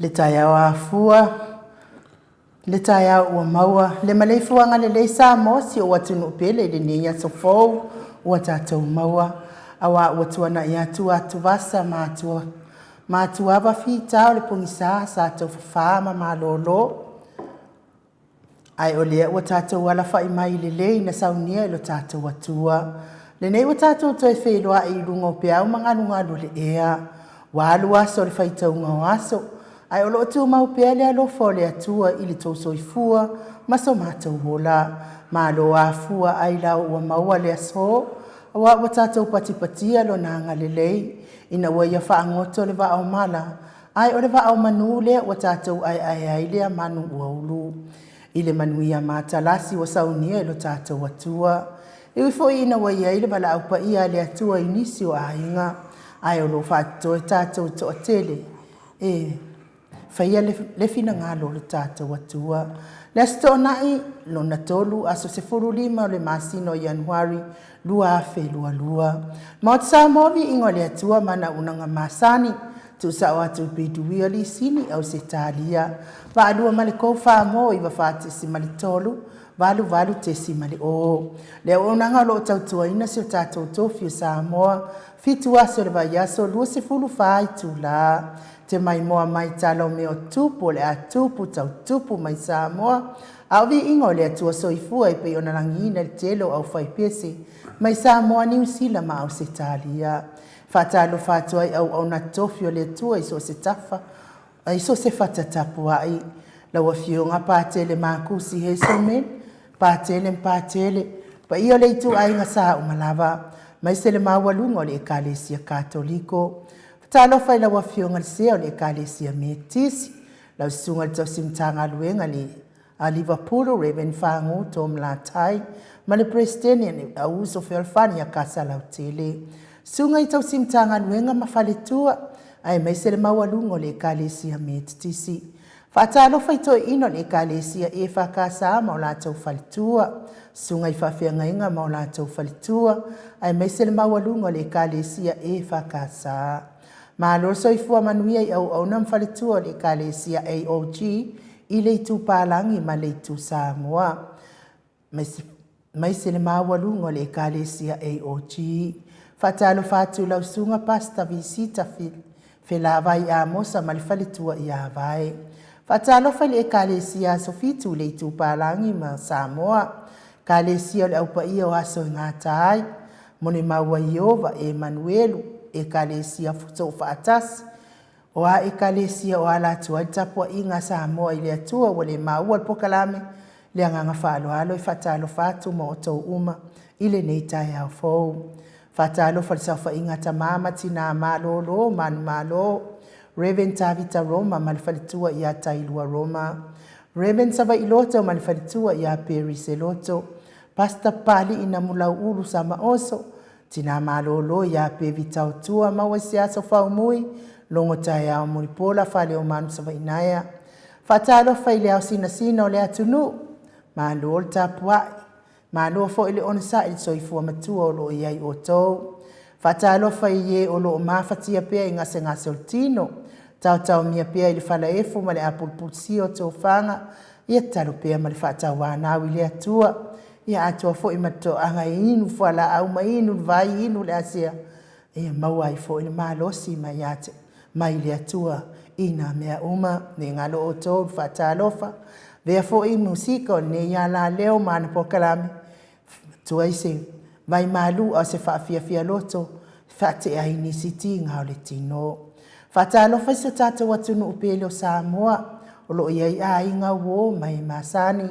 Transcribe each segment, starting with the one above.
Le taeao afua, le taeao ua maua, le maleifuaga lelei Samoa si ou atunuu pele i lenei aso fou ua tatou maua, aua ua tuanai atu atuvasa ma atua ma atuava fita o le pogisa sa taufafa ma malolo, ae o lea ua tatou alafai mai lelei na saunia e lo tatou Atua. Lenei ua tatou toe feiloai i luga o peau ma galugalu o le ea. Ua alu aso o le faitauga o aso, ae o lo o tumau pea le alofa o le Atua i le tou soifua ma so matou ola. Malo afua ailao ua maua le aso, aua ua tatou patipatia Lona agalelei ina ua Ia faagoto le vaa o mala, ae o le vaa o manu lea ua tatou aeae ai lea manu ua ulu i le manuia matalasi ua saunia e lo tatou Atua. E ui foi ina ua i ai le valaau paia a le Atua i nisi o aiga, ae o lo o faatotoe tatou e toatele e faia le finagalo o le tatou Atua. Le Aso Toonai, lona tolu, aso 15 o le masina o Ianuari 2022. Maota Samoa, viiga o le Atua ma ana auaunaga masani, tuusao atu i Piduia Lisini, Ausetalia, Vaalua ma le 3 4 94.3 88.0. Le auaunaga o lo o tautuaina si o tatou tofi o Samoa, 7 aso o le vaiaso, 24 itula. Te maimoa mai tala o mea o tupu o le a tupu tau tupu mai Samoa, a o viiga o le Atua soifua e pei ona lagiina i le tele o aufaipese mai Samoa, Niu Sila ma Ausetalia. Faatalofa atu ai auauna tofi o le Atua i so o se tafa i so o se fata tapuai. Lau Afioga Patele Makusi Hazelman, Patele ma Patele, paia o le ituaiga sauma lava, maise le maualuga o le Ekalesia Katoliko. Faatalofa i lau Afioga i le Sea o le Ekalesia Metotisi, lau Susuga i le Tausi Matagaluega i le a Liverpool, Reverend Fagu Tom Latai, ma le Peresetene le Auuso Fealofani ia Kasa Lautele. Susuga i Tausi Matagaluega ma Faletua, aemaise le maualuga o le Ekalesia Metotisi. Faatalofa i toeaiina o le Ekalesia EFKS ma o latou faletua, susuga i faafeagaiga ma o latou faletua, aemaise le maualuga o le Ekalesia EFKS. Malo le soifua manuia i auauna ma faletua o le Ekalesia AOG i le Itu Palagi ma le Itu Samoa, maise le maualuga o le Ekalesia AOG. Faatalofa atu i lau Susuga Pastor Visita Felavai Amosa ma le faletua ia Vae. Faatalofa i le Ekalesia Aso Fitu i le Itu Palagi ma Samoa, Ekalesia o le Au Paia o Aso e Gata Ai, Molimau a Ieova, Emanuelu, Ekalesia Soofaatasi, O a Ekalesia o ala atu ai le tapuaiga a Samoa i le Atua ua le maua le pokalame, le agaga faaaloalo e faatalofa atu ma outou uma i lenei taeao fou. Faatalofa i le saofaiga a tama ma tina malolo manumalo, Rev. Tavita Roma ma le faletua ia Tailua Roma, Rev. Savaii Loto ma le faletua ia Perry Seloto, Pastor Papali'i Namulau'ulu Samaoso, Tina malolo ia Pevi Taotua maua i se aso faumui, logo taeao mulipola Faleomanu Savainaea. Faatalofa i le ao sinasina o le atunuu, malo le tapuai, malo foi le onosai i le soifua matua o lo o i ai outou. Faatalofa i e o lo o mafatia pea i gasegase o le tino, taotaomia pea i le falaefu ma le apulupulusia o tofaga, ia tatalo pea ma le faatauanau i le Atua. Ia atoa foi ma le toaga e inu fualaau ma inu le vai, inu le asea, ia maua ai foi le malosi mai ia te, mai le Atua i nā mea uma. Ne i galo outou le faatalofa. Avea foi musika o lenei alaleo ma ana polokalame, matua i se vai malu a o se faafiafia loto, e faatea ai nisi tiga o le tino. Faatalofa i si o tatou atunuu pele o Samoa, o lo o i ai aiga uo ma e masani.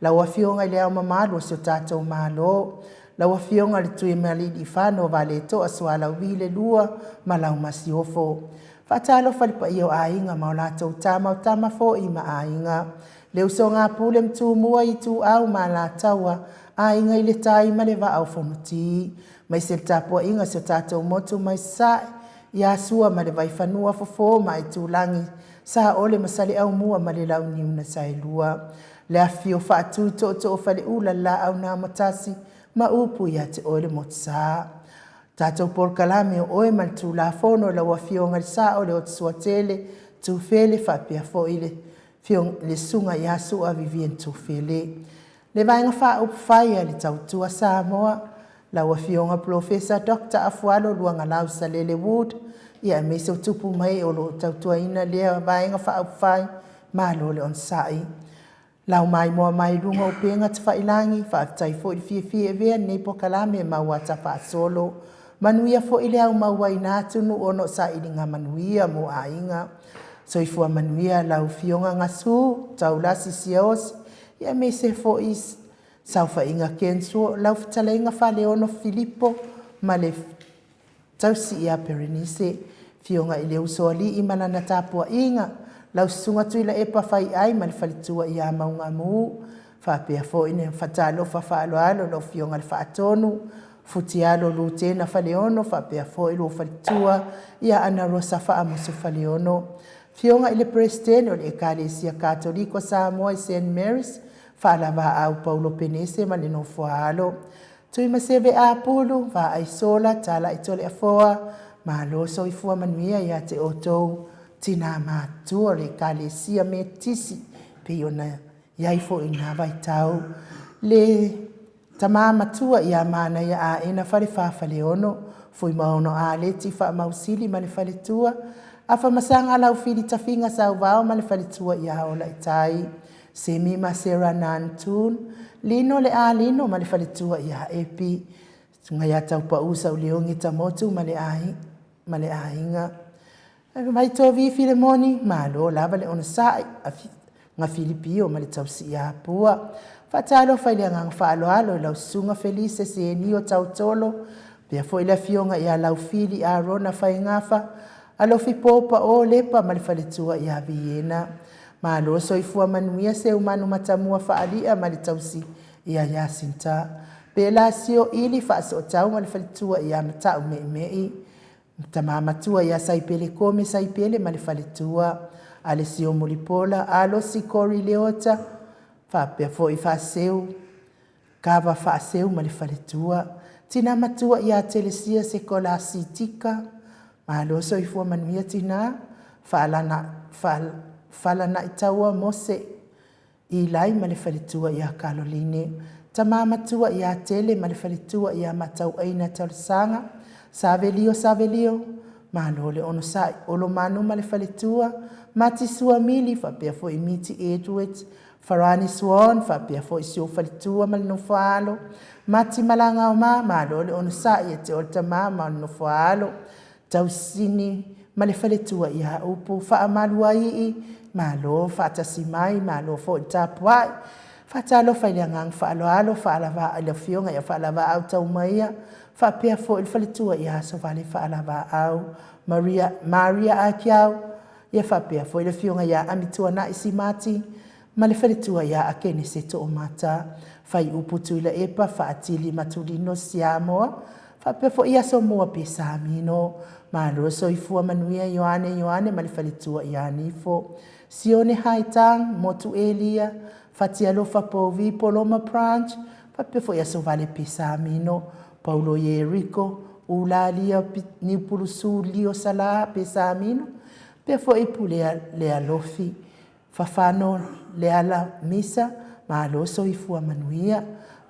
Lau Afioga i Le Ao Mamalu o si o tatou Malo, lau Afioga i le Tuimalealiifano Vaaletoa Sualauvi le Lua ma lau Masiofo. Faatalofa i le paia o aiga ma o latou tama, o tama foi ma aiga. Le usoga a Pule ma Tumua, Ituau ma Alataua, Aiga i le Tai ma le Vaa o Fonoti. Maise le tapuaiga a si o tatou motu mai Sasae, ia Sua ma le Vaifanua, Fofo ma Aitulagi, Saole ma Saleaaumua ma le Launiu na Saelua. Le afifio faatu tootoo o Faleula, le Laau na Amotasi ma upu ia te oe le Motusa. Tatou polokalame o oe ma le Tulafono i lau Afioga i le Sao o le Otusuatele, Tufele faapea foi le le Susuga ia Sua Vivian Tufele. Le Vaega Faaupufai a le Tautua Samoa, lau Afioga Polofesa Dr. Afualo Luagalau Salele Wood, ia aemaise o tupu ma ee o lo o tautuaina lea Vaega Faaupufai, malo le onosai. Lau maimoa mai luga o upega tafailagi, faafetai foi le fiafia e avea lenei polokalame ma ua faasolo. Manuia foi le aumauaiina atunuu ona o sailiga manuia mo aiga. Soifua manuia lau Afioga Gasu Taulasi Siaosi, aemaise foi saofaiga Ken Sua, lau fetalaiga Faleono Filipo ma le tausi ia Perenise, afioga i le Usoalii ma lana tapuaiga, lau susuga Tuilaepa Faiai ma le faletua ia Maugamu, faapea foi ona faatalofa faaaloalo lau Afioga i le Faatonu Futialo Lutena Faleono faapea foi lou faletua ia Ana Rosa Faamusu Faleono. Afioga i le Peresetene o le Ekalesia Katoliko Samoa i St. Mary's, Faalavaau Paulo Penese ma le nofo a alo, Tuimaseve Apulu, Vaaisola, Talai Toleafoa, malo soifua manuia ia te outou tina matutua o le Ekalesia Metotisi pei ona i ai foi i lena vaitau. Le tama matua ia Manaia Aena Falefa Faleono, Fuimaono Aleti Faamausili ma le faletua, Afamasaga Laufili Tafiga Sauvao ma le faletua ia Olaitai, Semi ma Sarah Nantoon, Lino le Alino ma le faletua ia Epi, Susuga ia Taupau Sauleogi Tamotu ma le aiga. Vaitovi Filemoni, malo lava le onosai, ga Filipio ma le tausi ia Pua. Faatalofa i le agaga faaaloalo i lau susuga Felise Sienio Tautolo, faapea foi le afioga ia Laufili Arona Faigafa, Alofi Popa o Lepa ma le faletua ia Viena. Malo soifua manuia Seumanu Matamua Faalia ma le tausi ia Iasinta. Pelasio Ili Faasootau ma le faletua ia Matau Meimei. Tama matua ia Saipele Kome Saipele ma le faletua, Alesio Mulipola, Alosi Kori Leota, faapea foi Faaseu, Kava Faaseu ma le faletua, Tina matua ia Telesia Sekolasi Tika, malo soifua manuia tina, Faalana, Falanaitaua Mose Ilai ma le faletua ia Kaloline, tama matua ia Tele ma le faletua ia Matauaina Talosaga, Savelio Savelio, malo le onosai, Olomanu ma le faletua, Mati Suamili faapea foi Miti Edwards, Farani Swan faapea foi si ou faletua ma le nofoaalo, Mati Malagaoma, malo le onosai ia te oe le tama ma le nofoaalo, Tausini ma le faletua ia Upu Faamaluaii, malo faatasi mai, malo foi le tapuai. Faatalofa i le agaga faaaloalo faalava i le afioga ia Faalavaau Taumaia, faapea foi le faletua ia Asovale Faalavaau, Maria, Maria Akiau, ia faapea foi le afioga ia Amituanai Simati ma le faletua ia Akenese Toomata, Faiupu Tuilaepa Faatili Matulino Siamoa, faapea foi Aso Mua Pesamino, malo soifua manuia Ioane Ioane ma le faletua ia Nifo, Sione Haitang, Motu Elia, Fatialofa Povi, Poloma Branch, faapea foi Aso Vale Pesamino, Paulo Ieriko, Ulalia Niupulusu Lio Sala Pesamino, faapea foi Pulea Lealofi, Fafano Leala Misa, malo soifua manuia.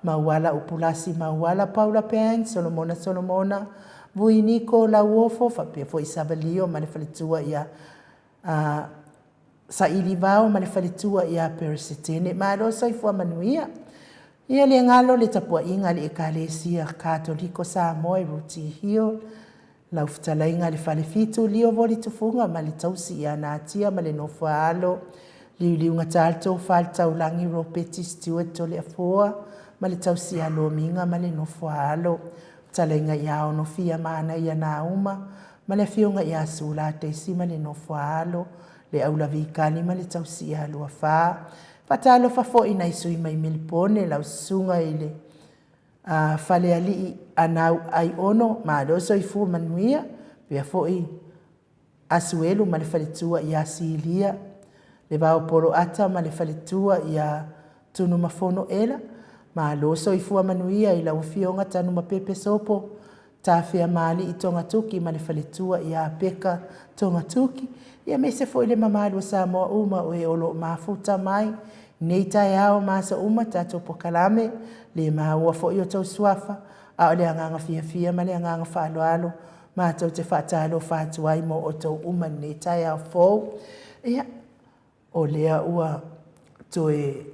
Mauala Upulasi Mauala Paula Pang, Solomona Solomona, Vuiniko Lauofo, faapea foi Savalio ma le faletua ia Sailivao ma le faletua ia Peresetene. Malo soifua manuia. Ia le galo le tapuaiga a le Ekalesia Katoliko Samoa i Ruti Hill, Lau fetalaiga le Falefitu Lio Voli Tufuga ma le tausi ia Natia ma le nofo a alo, Liuliugata le Tofa le Taulagi Ropeti Stewart Toleafoa ma le tausi ia Lomiga ma le nofo a alo, Fetalaiga ia Onofia Manaia Nauma ma le afioga ia Sula Daisy ma le nofo a alo, Le Aulavi Kali ma le tausi ia Luafa. Faatalofa foi i nai sui mai Melipone, lau susuga i le Falealii Anau Aiono, malo soifua manuia, pea foi Asuelu ma le faletua ia Silia, le Vaopoloata ma le faletua ia Tunumafono Ela, malo soifua manuia i lau Afioga Tanumapepe Sopo. Tafeamaalii Togatoki ma le faletua ia Peka Togatoki, ia aemaise foi le mamalu o Samoa uma o e o lo o mafuta mai nei taeao ma aso uma tatou polokalame, le maua foi o tou suafa, a o le agaga fiafia ma le agaga faaaloalo matou te faatalofa atu ai mo outou uma i lenei taeao fou. Ia, o lea ua toe,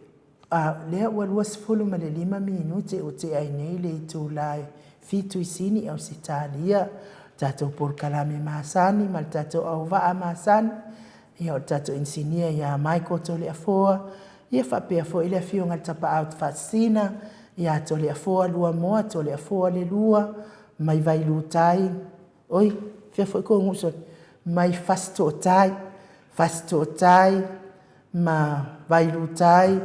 a, lea ua 25 minute ua tea ai nei le itula e 7 i Sini, Ausetalia, tatou polokalame masani ma le tatou auvaa masani, ia o le tatou inisinia ia Michael Toleafoa, ia faapea foi le afioga i le Tapaau Faasisina ia Toleafoa Luamoa Toleafoa Lelua, mai Vailuutai, oi, fea foi kou nuu sole, mai Fasitootai, Fasitootai ma Vailuutai,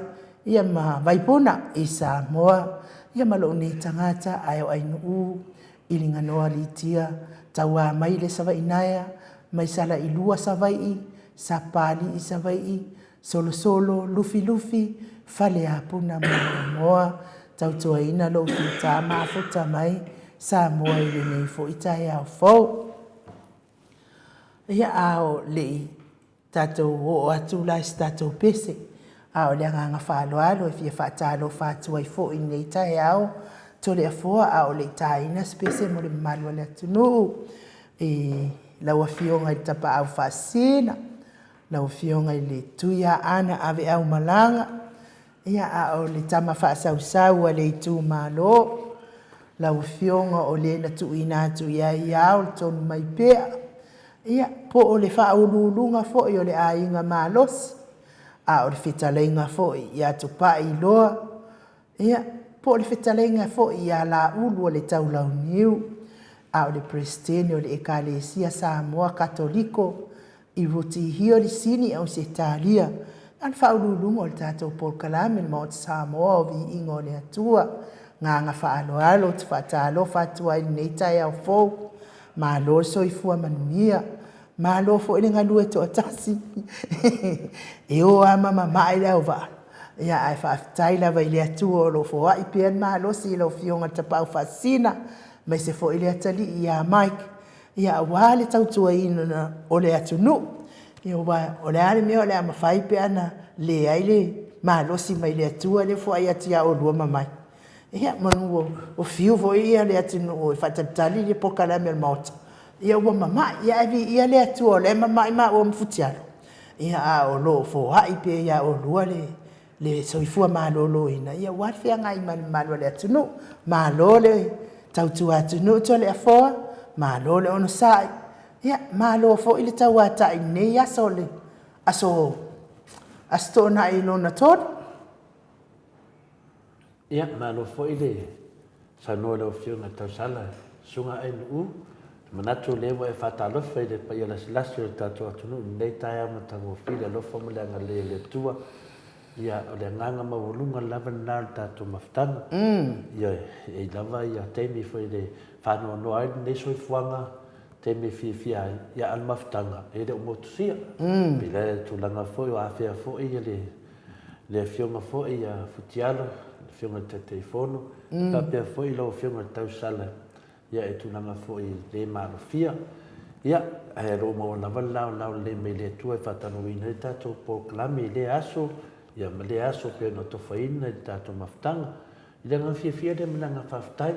ia ma Vaipuna i Samoa, ia ma lou nei tagata ae o Ainuu i Liganoa Litia, tauā mai le Savaii-naea, mai Salailua Savaii, Sapalii Savaii, Solosolo, Lufilufi, Faleapuna ma Moamoa, tautuaina lou fita mafuta mai Samoa i lenei foi taeao fou. Ia, a o le i tatou oo atu la i se tatou pese, a o le agaga faaaloalo e fia faatalofa atu ai foi i lenei taeao Toleafoa a o le i taina se pese mo le mamalu o le atunuu i lau Afioga i le Tapaau Faasisina, lau Afioga i le Tuiaana Aveaumalaga, ia, a o le tama faasausau a le itumalo, lau Afioga o le na tuuina atu i ai ao le tonu mai pea, ia, po o le faauluuluga foi o le aiga malosi, a o le fetalaiga foi ia Tupaiiloa, Ia, po o le fetalaiga foi ia Laulu o le Taulauniu, a o le Peresetene o le Ekalesia Samoa Katoliko i Rutihio Lisini, Ausetalia, a o le faauluuluga o le tatou polokalame le Maota Samoa o Viiga o le Atua. Agaga faaaloalo ou te faatalofa atu ai i lenei taeao fou. Malo le soifua manuia. Malo foi le galue toatasi. E o lava ma mamae le auvaa, ia ae faafetai lava i le Atua o lo o foai pea le malosi i lau Afioga i le Tapaau Faasisina, aemaise foi le atalii ia Mike, ia aua le tautuaina o le atunuu. Ia aua o le a le mea o le a mafai pe ana leai le malosi mai le Atua lea e foai atu ia oulua ma Mike. Ia manu ua fiu foi le atunuu e faatalitali le polokalame a le Maota, ia ua mama'i, ia ae viia le Atua o lea e mama'i maua ma Futialo, ia a o lo o foai pea ia oulua le soifua maloloina, ia aua le feagai ma le mamalu o le atunuu. Malo le tautua atunuu Toleafoa, malo le onosai, ia malo foi le tauatai i lenei aso, le aso Aso Toonai lona tolu. Ia, malo foi le saunoa i lau Afioga Tausala, Susuga Ainuu. Ou te manatu o lea ua e faatalofa i le paia lasilasi o le tatou atunuu i lenei taeao matagofie i le alofa ma le agalelei o le Atua. Ia, o le agaga maualuga lava lena o le tatou mafutaga. Ia, e i ai lava taimi foi e faanoanoa ai lenei soifuaga, taimi e fiafia ai, ia a o le mafutaga, e le o motusia. Pei la le tulaga foi o afea foi le le Afioga foi ia Futialo, le Afioga i le Taitaifono, faapea foi lau Afioga i le Tausala, ia i tulaga foi le maalofia. Ia, ae o lo o maua lava le laolao lelei mai le Atua e faatanuuina ai le tatou polokalame i lea aso, ia ma lea aso pei ona atofaina i le tatou mafutaga. I le agaga fiafia lea ma le agaga faafetai,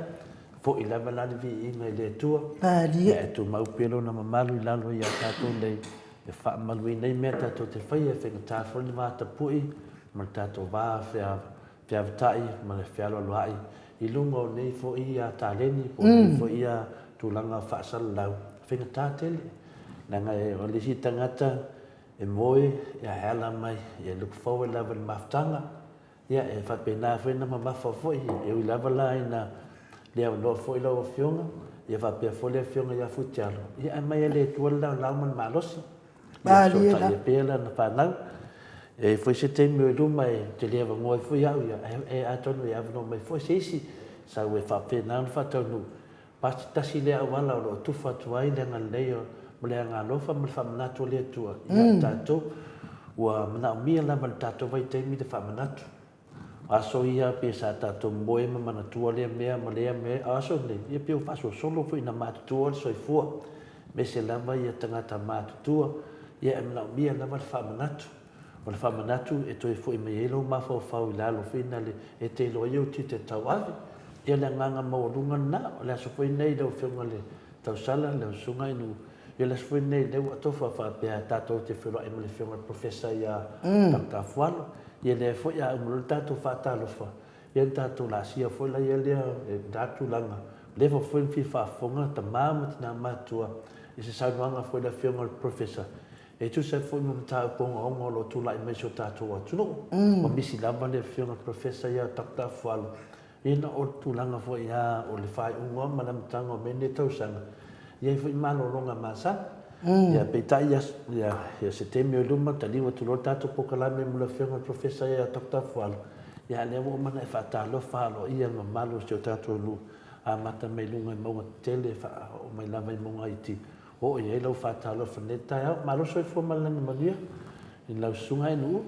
foi lava la le viiga i le Atua, ia e tumau pea Lona mamalu i lalo ia tatou nei, e faamamaluina ai mea tatou te faia, e faigata foi le va tapui ma le tatou va feavatai ma le fealoaloai i luga o nei foi taleni po o nei foi tulaga faasalalau, e faigata tele, leaga o le isi tagata e moe ae ala mai, e look forward lava i le mafutaga, Ia, e faapena foi ona mamafa foi, e ui lava la ina le avanoa foi lau Afioga, ia faapea foi le Afioga ia Futialo, ia aumai e le Atua le laolao ma le malosi, ia fesootai ai pea lana fanau. E i ai foi se taimi o i luma ou te le avanoa ai foi au, ia, ae atonu e avanoa mai foi se isi, sau e faapena ona faataunuu, Pasi tasi lea auala o lo o tufa atu ai le agalelei ma le agaalofa ma le faamanatu o le Atua ia i tatou. Ua manaomia lava i le tatou vaitaimi le faamanatu. O aso ia pei sa tatou moe ma manatua lea mea ma lea mea, a o aso nei, ia pei ua faasolosolo foi ina matutua le soifua, aemaise lava ia tagata matutua, ia e manaomia lava le faamanatu. O le faamanatu e toe foi mai ai lou mafaufau i lalo foi na le e te iloa ai ou tiute tauave. Ia o le agaga maualuga lena. O le aso foi lenei lau Afioga i le Tausala, lau Susuga i le Ia le aso foi lenei lea ua tofa faapea tatou te feiloai ma le Afioga i le Professor ia Dr. Fualo. Ia lea foi a uma loa le tatou faatalofa, ia ona tatou laasia foi laia lea lena tulaga. Ua leva foi ona fia faafofoga tama ma tina matutua i se saunoaga foi a le Afioga i le Professor e tusa ai foi ma mataupu ogaoga o lo o tulai mai i si o tatou atunuu. Ua misi lava le Afioga i le Professor ia Dr. Fualo Ina o le tulaga foi lava o le faaiuga ma le amataga o mea nei tausaga, e i ai foi malologa masani. Ia, peitai ia, ia se taimi o i luma, taliu atu loa le tatou polokalame mo le Afioga i le Professor ia Doctor Fualo, ia a o lea ua uma ona e faatalofa aloaia i le mamalu o si o tatou nuu, amata mai luga i mauga tetele, faaoo mai lava i mauga iti, oo i ai lau faatalofa i lenei taeao. Malo le soifua ma le lagi manuia i lau susuga e Nu'u.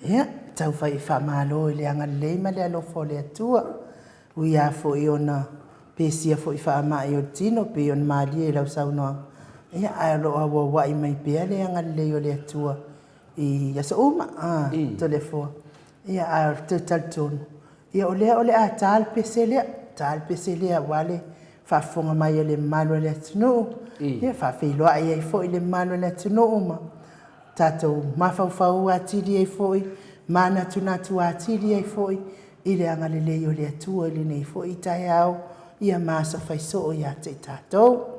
Ia, tau fai faamalo i le agalelei ma le alofa o le Atua. Ui lava foi ona pesia foi faamai o le tino pei ona malie i lau saunoaga, ia, ae o lo o auauai mai pea le agalelei o le Atua i aso uma, a, Toleafoa. Ia, ae ou te talitonu, ia o lea o le a ta le pese lea, ta le pese lea aua le faafofoga mai a le mamalu o le atunuu, ia faafeiloai ai foi le mamalu o le atunuu ma tatou mafaufau atili ai foi, manatunatu atili ai foi i le agalelei o le Atua i lenei foi taeao, ia ma aso faisoo ia te i tatou.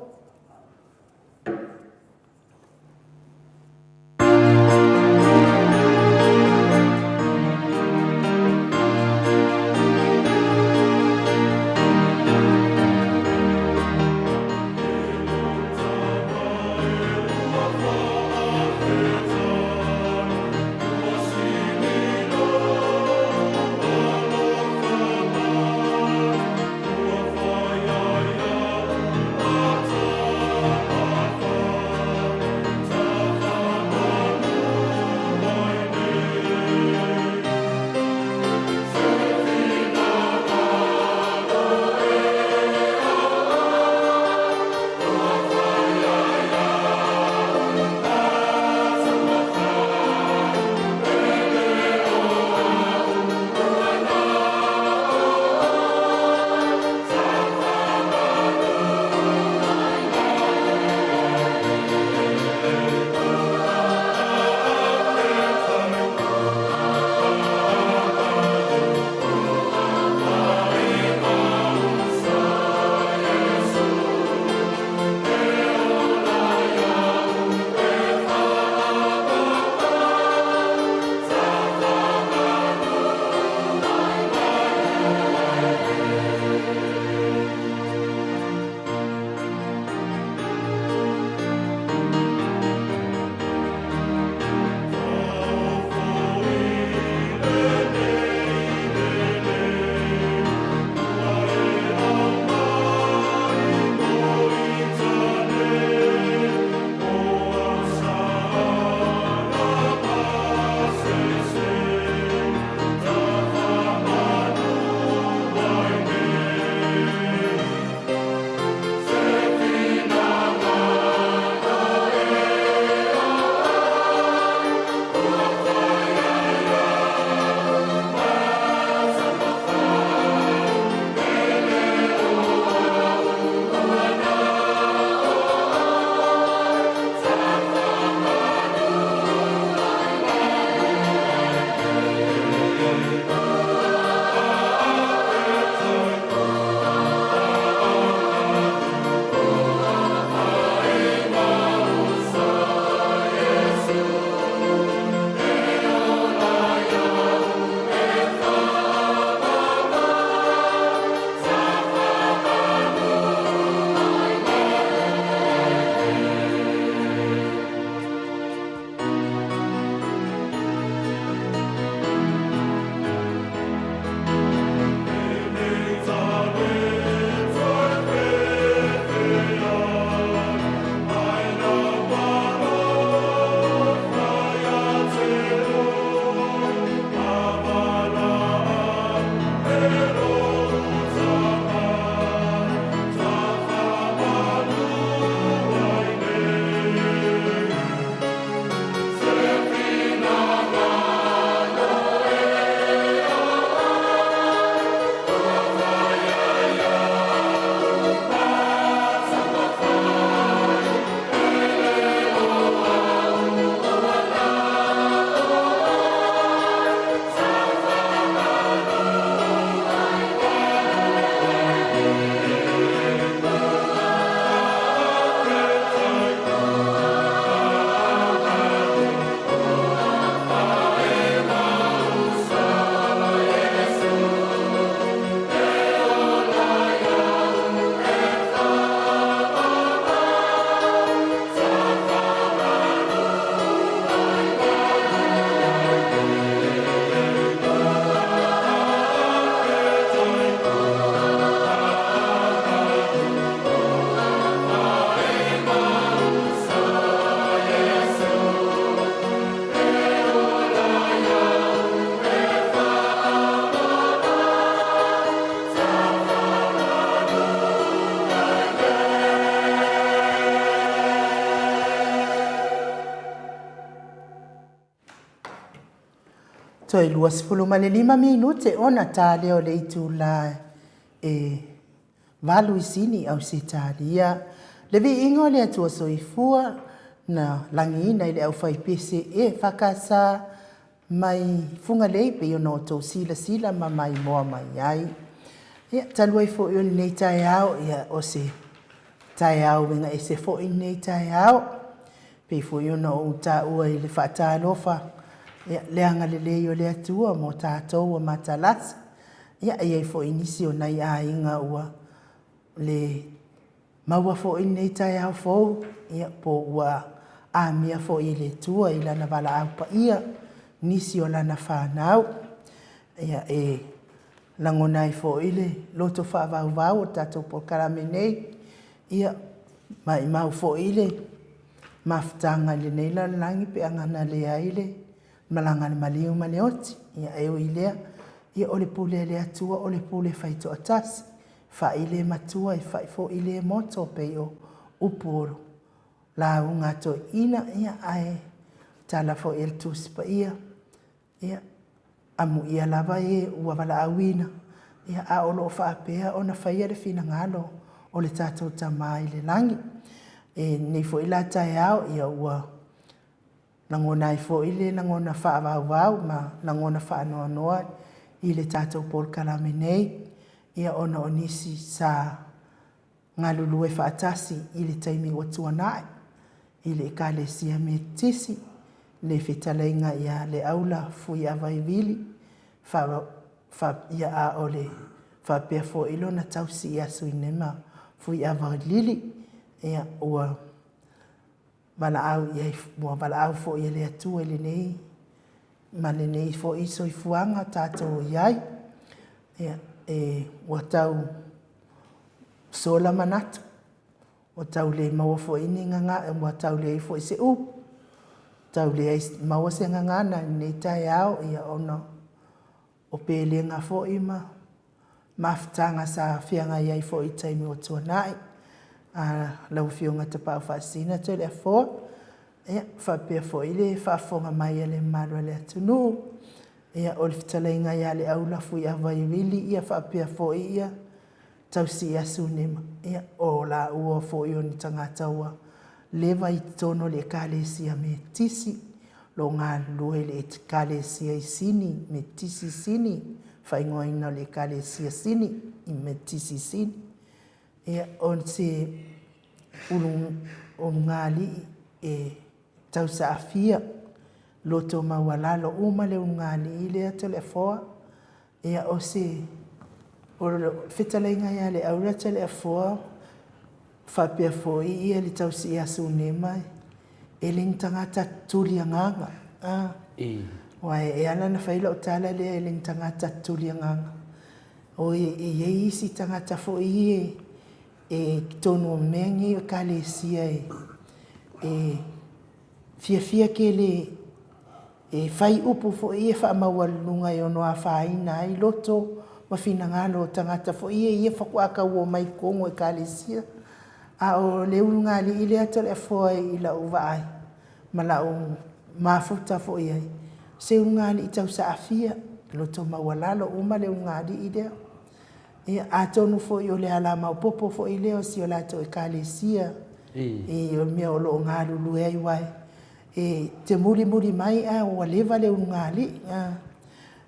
Toe 25 minute ona ta lea o le itula e 8 i Sini, Ausetalia. Le viiga o le Atua Soifua na lagiina i le aufaipese EFKS mai Fugalei pei ona outou silasila ma maimoa mai ai. Ia, talu ai foi o lenei taeao, ia, o se taeao uiga ese foi lenei taeao. Pei foi ona ou taua i le faatalofa, ia, le agalelei o le Atua mo tatou ua matalasi. Ia, e i ai foi nisi o nai aiga ua le maua foi lenei taeao fou, ia, po ua amia foi e le Atua i Lana valaau paia nisi o Lana fanau. Ia, e lagona ai foi le loto faavauvau o le tatou polokalame nei, ia, maimau foi le mafutaga i lenei lalolagi pe a na leai le malaga a le maliu ma le oti. Ia, e ui i lea, ia, o le pule a le Atua o le pule faitoatasi, fai le matua e fai foi le moto, pei o upu o lauga a toeaiina, ia, ae tala foi a le Tusi Paia, Ia, amuia lava e ua valaauina, ia, a o lo o faapea ona faia le finagalo o le tatou Tama i le lagi. E lenei foi la taeao, ia, ua lagona ai foi le lagona faavauvau ma lagona faanoanoa i le tatou polokalame nei, ia, ona o nisi sa galulue faatasi i le taimi ua tuanai i le Ekalesia Metotisi, le fetalaiga ia Leaula Fuiavaivili, fa, fa, ia, a o le faapea foi lona tausi ia Suinema Fuiavailili, ia, ua valaau i ai, ua valaau foi e le Atua i lenei ma lenei foi soifuaga tatou o i ai. Ia, e, ua tau sola manatu, ua tau le maua foi ni gaga, ua tau leai foi se upu, tau leai maua se gagana i lenei taeao, ia, ona o pelega foi ma mafutaga sa feagai ai foi i taimi ua tuanai. A lau Afioga Tapaau Faasisina Toleafoa, ia, faapea foi le faafofoga mai a le mamalu o le atunuu, ia, o le fetalaiga ia Leaula Fuiava Iuili, ia faapea foi ia tausi ia Sunema, ia, o laua foi o ni tagata ua leva i totonu o le Ekalesia Metotisi, lo galulue i le Ekalesia i Sini, Metotisi i Sini, faaigoaina o le Ekalesia Sini, i Metotisi i Sini. Ia, o se ulu, ulugalii e tausaafia, loto maualalo uma le ulugalii lea Toleafoa. Ia, o se, o le fetalaiga ia Leaula Toleafoa, faapea foi ia le tausi ia Sunema, e le ni tagata tuli agaga. A. Aua e ala ona fai lau tala lea e le ni tagata tuli agaga. O e i ai isi tagata foi ia e i totonu o mea nei o Ekalesia e e fiafia tele e fai upu foi ia faamaualuluga e ono afaina ai loto ma finagalo o tagata foi ia ia faatoa tau omai i totonu o Ekalesia. A o le ulugalii lea Toleafoa i lau vaai ma lau mafuta foi i ai, o se ulugalii tausaafia, loto maualalo uma le ulugalii lea. Ia, atonu foi o le ala maopoopo foi lea o si o latou Ekalesia i o mea o lo o galulue ai, aua e te mulimuli mai ae ua leva le ulugalii.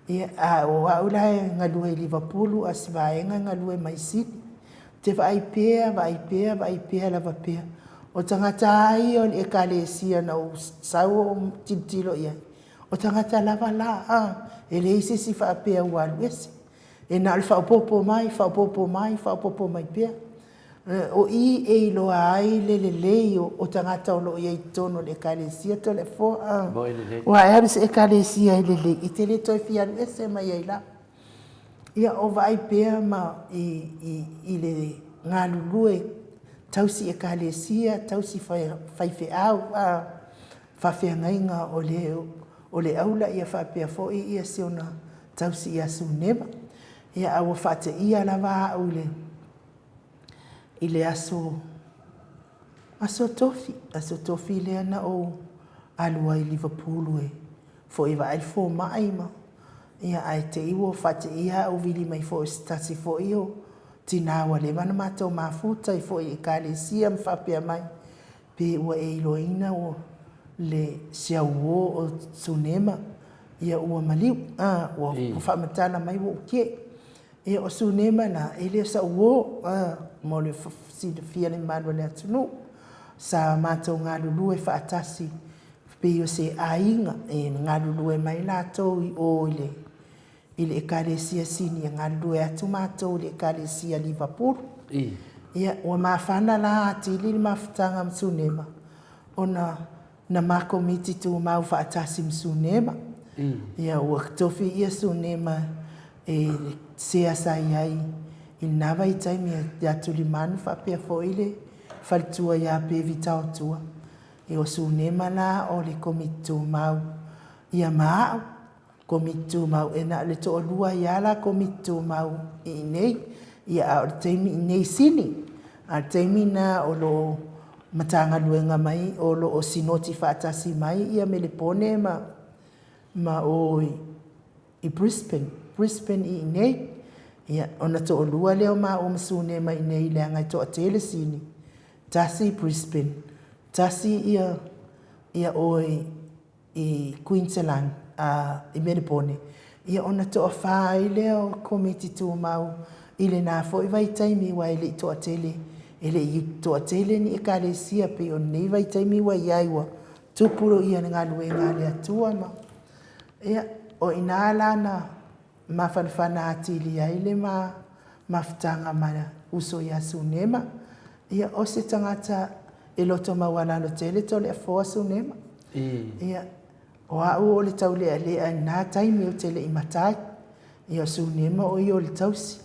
Ia, a o au la e galue i Livapulu a o si vaega e galue mai Sini. Ou te vaai pea, vaai pea, vaai pea lava pea. O tagata lava ia o le Ekalesia na ou sau ou tilotilo i ai, o tagata lava la, a, e leai se isi faapea ua alu ese. E na o le faaopoopo mai, faaopoopo mai, faaopoopo mai pea. O i e iloa ai le lelei o tagata o lo o i ai i totonu o le Ekalesia Toleafoa. Aua e alu i se Ekalesia e lelei, e te le toe fia alu ese mai ai lava. Ia, o vaai pea ma i, i, i le galulue tausi Ekalesia, tausi faifeau, a, faafeagaiga o le, o le aula ia faapea foi ia si ona tausi ia Sunema. Ia, a ua faateia lava au i le, i le aso, aso Tofi, aso Tofi lea na ou alu ai i Liverpool e foi e vaai le fomai ma. Ia, ae te i ua faateia au vili mai foi o se tasi foi o tinā ua leva ona matou mafuta i foi i Ekalesia ma faapea mai, pe ua e iloaina ua le si au uo o Sunema, ia ua maliu, a, ua faamatala mai ua ou kē. Ia o Sunema la, e le o sa'u uo, a, mo le silafia e le mamalu o le atunuu. Sa matou galulue faatasi pei o se aiga e galulue mai latou i o i le i le Ekalesia Sinia, galulue atu matou i le Ekalesia Livapulu. Ia, ua mafana la atili le mafutaga ma Sunema, ona na ma komiti tumau faatasi ma Sunema. Ia, ua tofi ia Sunema e sea sa i ai i lena vaitaimi ia Tulimanu faapea foi le faletua ia Pevi Taotua. Ia, o Sunema la o le komiti tumau ia ma au. Komiti Tumau, e na o le toalua ai lava la Komiti Tumau i inei, ia a o le taimi i inei i Sini, a o le taimi lena o lo o Matagaluega mai, o lo o sinoti faatasi mai ia Melepone ma ma o i Brisbane, Brisbane i inei. Ia, ona toalua lea o maua ma Sunema i inei leaga e toatele Sini, tasi Brisbane, tasi ia ia o i i Queensland, i Melepone, ia ona toafa ai lea o Komiti Tumau i lena foi vaitaimi aua e le i toatele, e le i toatele ni Ekalesia pei o lenei vaitaimi ua i ai ua tupu le galuega a le Atua ma, ia, o i ina la na mafanafana atili ai le mafutaga ma uso ia Sunema. Ia, o se tagata e loto maualalo tele Toleafoa Sunema. Ia, o au o le taulealea i lena taimi ou te le i matai. Ia, o Sunema o ia o le tausi.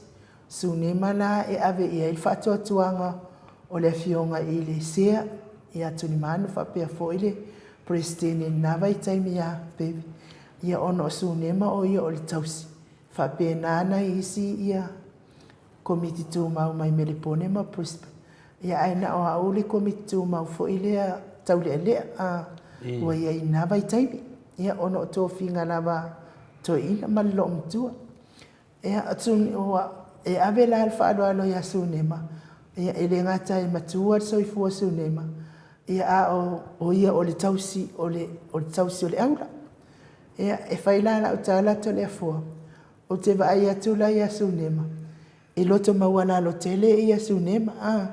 Sunema la e ave i ai le faatuatuaga o le afioga i le Sea ia Tulimanu faapea foi le Peresetene i lena vaitaimi ia Bev. Ia ona o Sunema o ia o le tausi, faapena nai isi ia Komiti Tumau mai Melepone ma Brisbane. Ia ae na o au le Komiti Tumau foi lea taulealea a ua i ai i lena vaitaimi. Ia ona o tofiga lava a toeaiina ma le loomatua. Ia, e ave la le faaaloalo ia Sunema, ia e le gata e matua le soifua o Sunema, ia a o ia o le tausi o le, o le tausi o le aula. Ia, e fai la lau tala Toleafoa, ou te vaai atu la ia Sunema, e loto maualalo tele ia Sunema, a,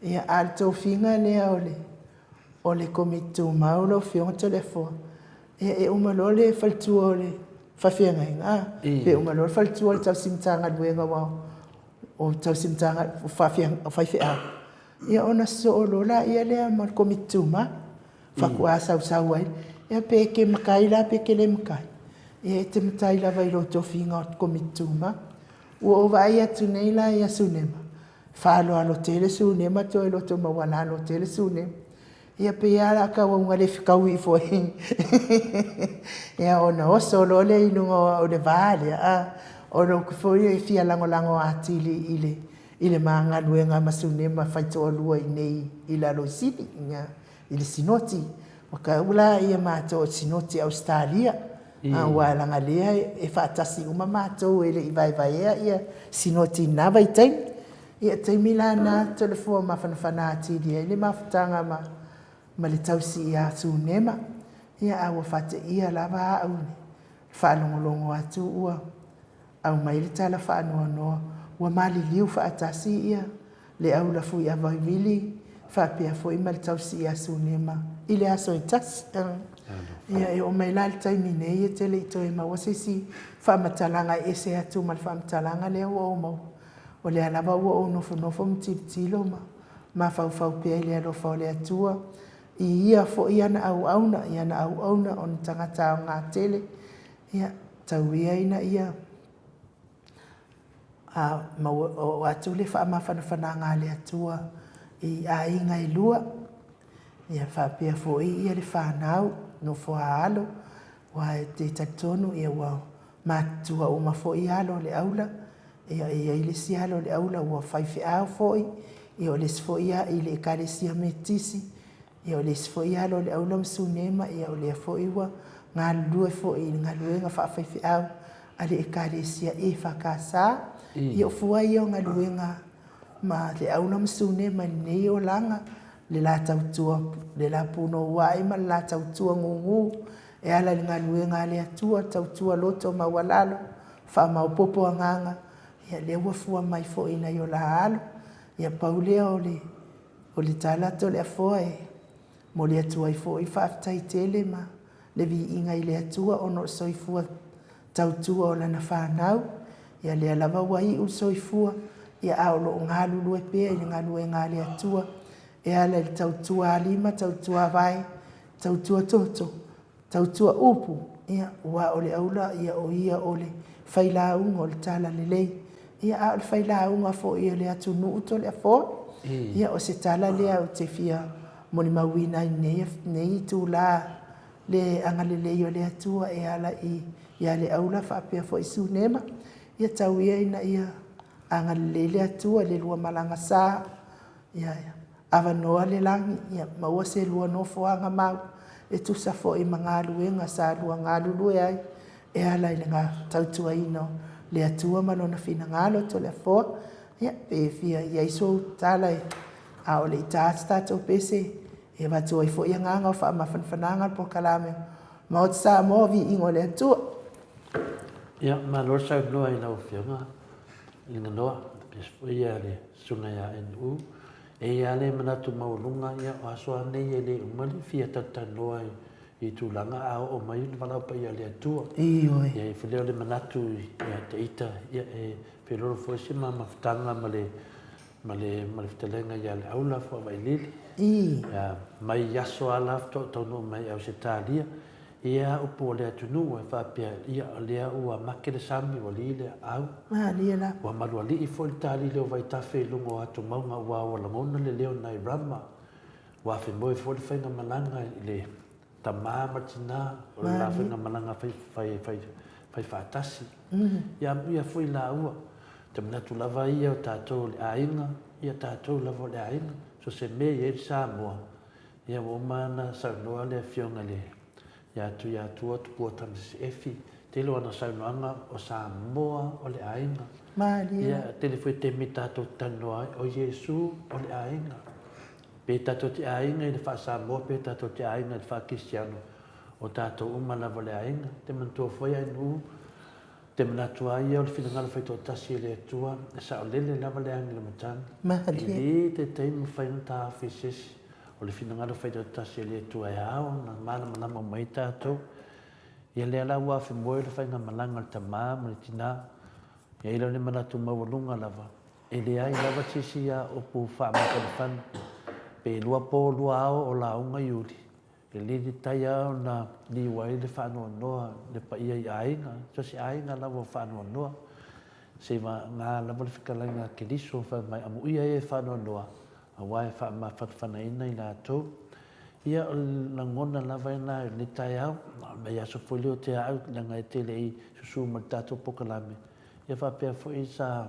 ia, a o le tofiga lea o le, o le Komiti Tumau lau Afioga Toleafoa, ia e uma loa le faletua o le faafeagaiga, a, pe uma loa le faletua o le tausi Matagaluega aua o tausi Matagaluega, o faifeau, ia ona sosoo loa lea ma le Komiti Tumau, faatoa sausau ai. Ia pe e te matai la pe e te le matai, ia e te matai lava i lou tofiga o le Komiti Tumau. Ua ou vaai atu nei la ia Sunema, faaaloalo tele Sunema toe loto maualalo tele Sunema. Ia pei lava o le a tau auga le fetaui ifo ai. Ia ona oso loa lea i luga o le va lea, a, ona ou te foi e fia lagolago atili i le i le ma galuega ma Sunema faitoalua i inei i lalo i Sini, ia, i le Sinoti. Ua tau la ia matou o le Sinoti a Ausetalia, aua leaga lea e faatasi uma matou e le i vaevaea ia Sinoti i lena vaitaimi. Ia, taimi la lena Toleafoa mafanafana atili ai le mafutaga ma ma le tausi ia Sunema, ia a ua faateia lava au i le faalogologo atu ua aumai le tala faanoanoa ua maliliu faatasi ia le aula Fuiavaivili faapea foi ma le tausi ia Sunema i le aso e tasi. Ia, e oo mai la i le taimi nei e te le i toe maua se isi faamatalaga e ese atu ma le faamatalaga lea ua ou maua. O lea lava ua ou nofonofo ma tilotilo ma mafaufau pea i le alofa o le Atua i ia foi ana auauna, i ana auauna o ni tagata aoga tele, ia, tau ia ina ia maua, oo atu le faamafanafanaga a le Atua i aiga e lua, ia faapea foi ia le fanau, nofo a alo, aua e te talitonu ia ua matutua uma foi alo o le aula, ia e i ai le isi alo o le aula ua faifeau foi, ia o le isi foi i le Ekalesia Metotisi, ia o le isi foi alo o le aula ma Sunema, ia o lea foi ua galulue foi i le galuega faafaifeau. a le Ekalesia EFKS. Ia o fua ia o galuega ma le aula ma sune ma lenei olaga, le la tautua, le la punouai ma le la tautua gugu e ala i le galuega a le Atua, tautua loto maualalo, faamaopopo agaga, ia lea ua fua mai foi i nai o la alo. Ia pau lea o le o le tala Toleafoa e momoli atu ai foi le faafetai tele ma le viiga i le Atua ona o le soifua tautua o lana fanau. Ia lea lava ua iu le soifua, ia a o lo o galulue pea i le galuega a le Atua e ala i le tautua alima, tautua vae, tautua toto, tautua upu, ia, aua o le aula, ia, o ia o le failauga o le talalelei, ia, a o le failauga foi o le atunuu Toleafoa. Ia, o se tala lea ou te fia molimauina ai i lenei itula le agalelei o le Atua e ala i ia Leaula faapea foi Sunema. Ia tau ia ina ia agalelei le Atua i le lua malaga sa, ia avanoa le lagi, ia maua se lua nofoaga mau e tusa foi ma galuega sa lua galulue ai e ala i le tautuaina o le Atua ma Lona finagalo. Toleafoa, ia, pe fia i ai sou tala a o le i ta se tatou pese e avatu ai foi agaga o faamafanafanaga le polokalame Maota Samoa, Viiga o le Atua. Ia, malo le saunoa i lau Afioga Liganoa, faapea foi le Susuga ia NU. E i ai lava le manatu maualuga, ia, o aso lava nei e le uma le fia talatalanoa i tulaga a oo mai le valaau paia a le Atua. Ioe. Ia, e foi lea o le manatu ia te ita, ia, e feoloolo foi se ma mafutaga ma le, ma le, ma le fetalaiga ia Leaula Fuavailili. Ia, mai aso lava la faatoa ou taunuu mai i Ausetalia, Ia upu o le atunuu e faapea, ia, o lea ua make le sami, ua li le aau. Malie la. Ua malualii foi le talili o vaitafe i luga o atumauga aua ua lagona le leo nai Rama. Ua afemoe foi le faigamalaga i le tama ma le tina, o le la faigamalaga fai, fai, fai, fai faatasi. Ia amuia foi laua. Ou te manatu lava ia o tatou o le aiga, ia tatou lava o le aiga. So se mea e i ai le Samoa, Ia ua uma ona saunoa le Afioga i le ia Tuiatua Tupua Tamasese Efi, tele o ana saunoaga o Samoa o le aiga. Malie. Ia tele foi taimi tatou te talanoa ai, o Iesu o le aiga. Pe tatou te aiga i le faa-Samoa pe tatou te aiga i le faa-Kisiano, o tatou uma lava o le aiga. Te manatua foi ai nuu, te manatu lava ia o le finagalo faitoatasi e le Atua, e saolele lava le agi o le matagi. Malie. E le taitai mafai ona taofi e se isi. O le finagalo faitoatasi e le Atua e ao ona malamalama uma ai tatou. Ia lea la ua afemoe le faigamalaga a le tama ma le tina, e i ai lea o le manatu maualuga lava, e leai lava se isi upu faamafanafana, pe lua po lua ao o lauga Iuli, e le taitai lava ona liu ai le faanoanoa le paia i aiga, so o se aiga lava o faanoanoa. Seivaga lava le fetalaiga a Keriso fai mai, amuia e e faanoanoa, aua e faamafanafanaina i latou. Ia, o le lagona lava lena i lenei taeao, o le vaiaso foi lea o tea au, leaga e te le i susu mai i le tatou polokalame, ia faapea foi sa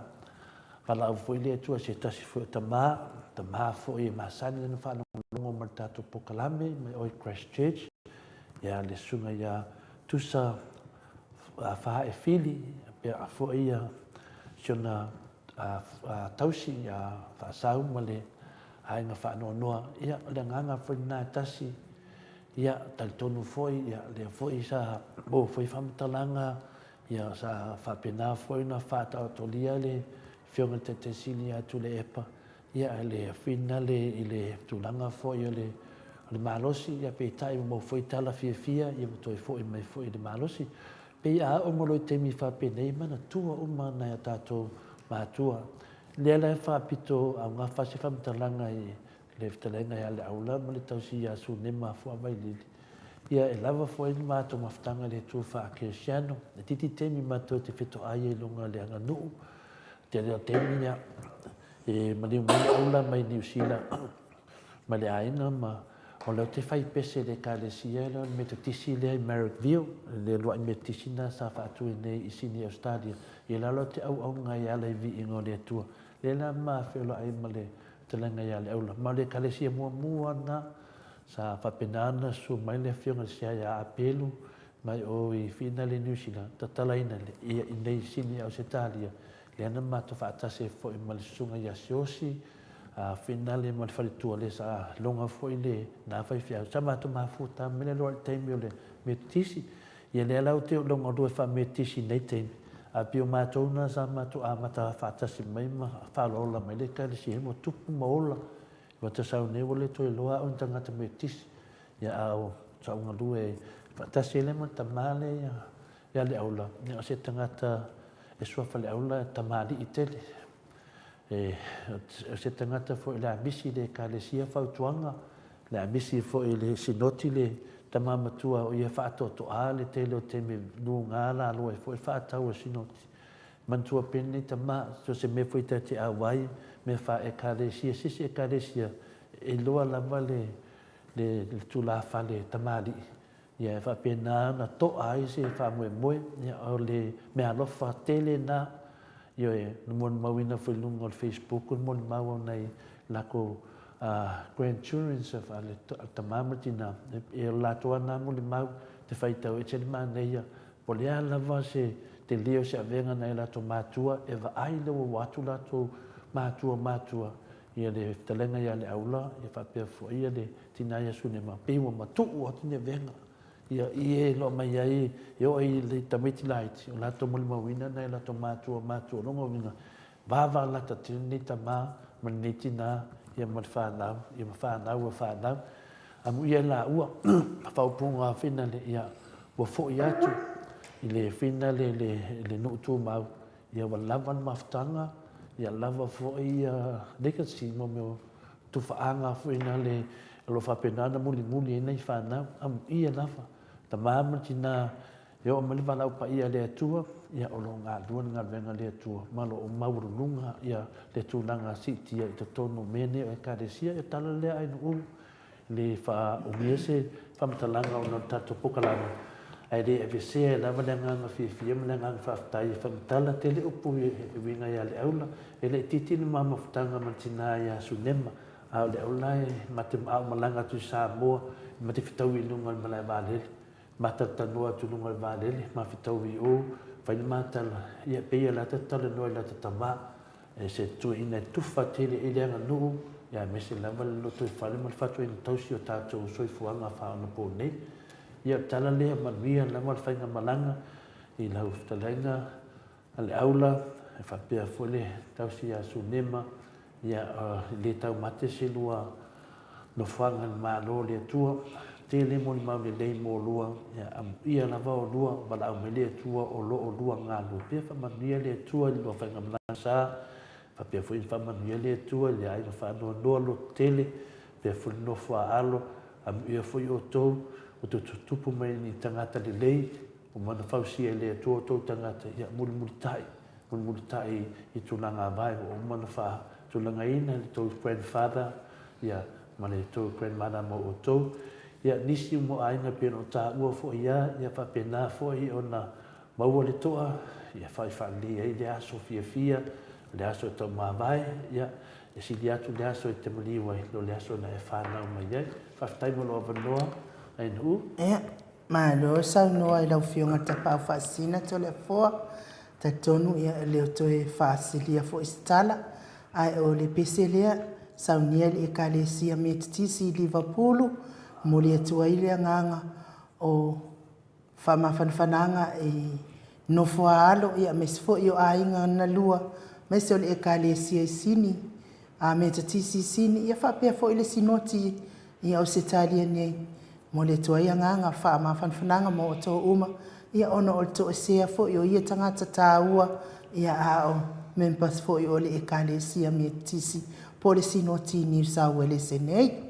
valaau foi le Atua i se tasi foi o tama, tama foi e masani ona faalogologo mai i le tatou polokalame mai o i Christchurch, ia le susuga ia Tusa Fahaefili, faapea foi si ona tausi ia Faasau ma le aiga faanoanoa. Ia, o le agaga foi lena e tasi, ia, talitonu foi, ia, lea foi sa maua foi faamatalaga, ia, sa faapena foi ona faataotolia le Afioga i le Taitai Sili ia Tuilaepa, ia, le finale i le tulaga foi o le, o le malosi, ia, peitai ua maua foi tala fiafia, ia, ua toe foi mai foi i le malosi. Pei a oo mai loa i taimi faapenei, e manatua uma nai a tatou matua. Lea la e faapito augafa se faamatalaga i le fetalaiga ia Leaula ma le tausi ia Sunema Fuavailili, ia e lava foi le matou mafutaga i le Atua faa-kerisiano. E itiiti taimi matou te fetoai ai i luga o le aganuu. Tele o taimi ia e maliu mai Leaula mai Niu Sila ma le aiga ma o lea ou te fai pese i le Ekalesia lea o le Metotisi lea i Marrickville, le uluai Metotisi lena sa faatu i inei i Sydney, Australia. Ia la o te auauna ai e ala i viiga o le Atua. Lea la ma feoloai ma le fetalaiga ia Leaula. Ma o le Ekalesia muamua lena sa faapena ona susu mai le Afioga i le Sia ia Apelu mai o i Finale Niu Sila, tatalaina le ia i nei Sini Ausetalia, lea na matou faatasi ai foi ma le Susuga ia Siaosi a Finale ma le faletua lea sa loga foi le na faifeau. Sa matou mafuta mai le loa i le taimi o le Metotisi. Ia lea la ou te oo galue faa-Metotisi i nei taimi, ae pei o matou na sa matou amata faatasi mai ma faaolaola mai le Ekalesia ua tupu ma ola. Ua ta sau nei ua le toe iloa au ni tagata Metotisi. Ia a o sa ou galue faatasi ai lea ma le tama lea ia Leaula, ia o se tagata e suafa Leaula e tamalii tele. E, o se tagata foi o le a misi i le Ekalesia fautuaga, le a misi foi i le Sinoti le tama matua o ia e faatoatoa le tele o taimi luga lalo ai foi le faatau a Sinoti. Manatua pea lenei tama, so o se mea foi ta te auai, mea faa-Ekalesia, se isi Ekalesia, e iloa lava le, le, le tulafale tamalii, ia e faapena ona to'a ai se faamoemoe, ia o le meaalofa tele lena, ioe, na molimauina foi i luga o le Facebook le molimau o nai lakou grandchildren a le tama ma le tina, e o latou lava na molimau te faitau ese le manaia, po o le a lava se tele o se avega nai latou matua e vaai le ua atu latou matua matua ia le fetalaiga ia Leaula ia faapea foi ia le tina ia Sunema pei ua matuu atu ni avega ia i e loa mai ai e oo i le tamaiti laiti o latou molimauina nai latou matua matua lona uiga vavalata tele lenei tama ma lenei tina ia ma le fanau ia ma fanau a fanau amuia laua faaupuga finale ia ua foi atu i le finale le le nuu tumau Ia ua lava le mafutaga, ia lava foi ia legacy mo mea o tufaaga foi na le o lo o faapena ona mulimuli ai nai fanau. Amuia lava, tama ma tina e oo mai le valaau paia a le Atua, ia o lo o galue le galuega a le Atua ma o lo o maualuluga ia le tulaga siitia i totonu o mea nei o Ekalesia. Ia o le tala lea Ainuu le faaumia se faamatalaga ona o le tatou polokalame, ae le aveesea ai lava le agaga fiafia ma le agaga faafetai e faamatala tele upu e uiga ia Leaula. E le itiiti le ma mafutaga ma le tina ia Sunema, a o Leaula e ma te a ou malaga atu i Samoa, ma te fetaui i luga o le malae vaalele, ma talatalanoa atu i luga o le vaalele, ma fetaui i o, fai le ma tala, ia pei o le a ta talanoa i lata tama, E se tuuina e tufa tele i le aganuu, aemaise lava le lotoifale ma le fatuaiga tausi o tatou soifuaga faaonaponei. Ia, o le tala lea, manuia lava le faigamalaga i lau fetalaiga a Leaula, e faapea foi le tausi ia Sunema, ia, e le taumate se lua nofoaga i le Malo o le Atua. Tele molimau lelei mo lua, ia, amuia lava o lua, valaau mai le Atua o lo o lua galulue pea. Faamanuia le Atua i le lua faigamalaga sa, faapea foi ona faamanuia le Atua i le aiga faanoanoa lototele, faapea foi le nofo a alo, amuia foi outou, ua outou tutupu mai ni tagata lelei, ua uma ona fausia e le Atua outou tagata, ia mulimulitai mulimulitai i tulaga vae ua uma ona faatulagaina e le tou grandfather ia ma le tou grandmother mo outou. Ia nisi uma o aiga pei ona ou taua foi ia, ia faapena foi ona maua le toa ia fai faalelei ai le aso fiafia, le aso e taumavae, ia e sili atu le aso e te maliu ai lo le aso na e fanau mai ai. Faafetai mo lou avanoa Ainuu. Ia, malo saunoa i lau Afioga Tapaau Faasisina Toleafoa. Talitonu e le o toe faasilia foi se tala, ae o le pese lea, saunia i le Ekalesia Metotisi i Livapulu, momoli atu ai le agaga o faamafanafanaga i nofo a alo aemaise foi o aiga na lua, aemaise o le Ekalesia i Sini, a Metotisi i Sini, ia faapea foi le Sinoti i Ausetalia nei. Momoli atu ai agaga faamafanafanaga mo outou uma, ia ona o le toesea foi o ia tagata taua, ia a o members foi o le Ekalesia Metotisi po o le Sinoti i Niu Sauelese nei.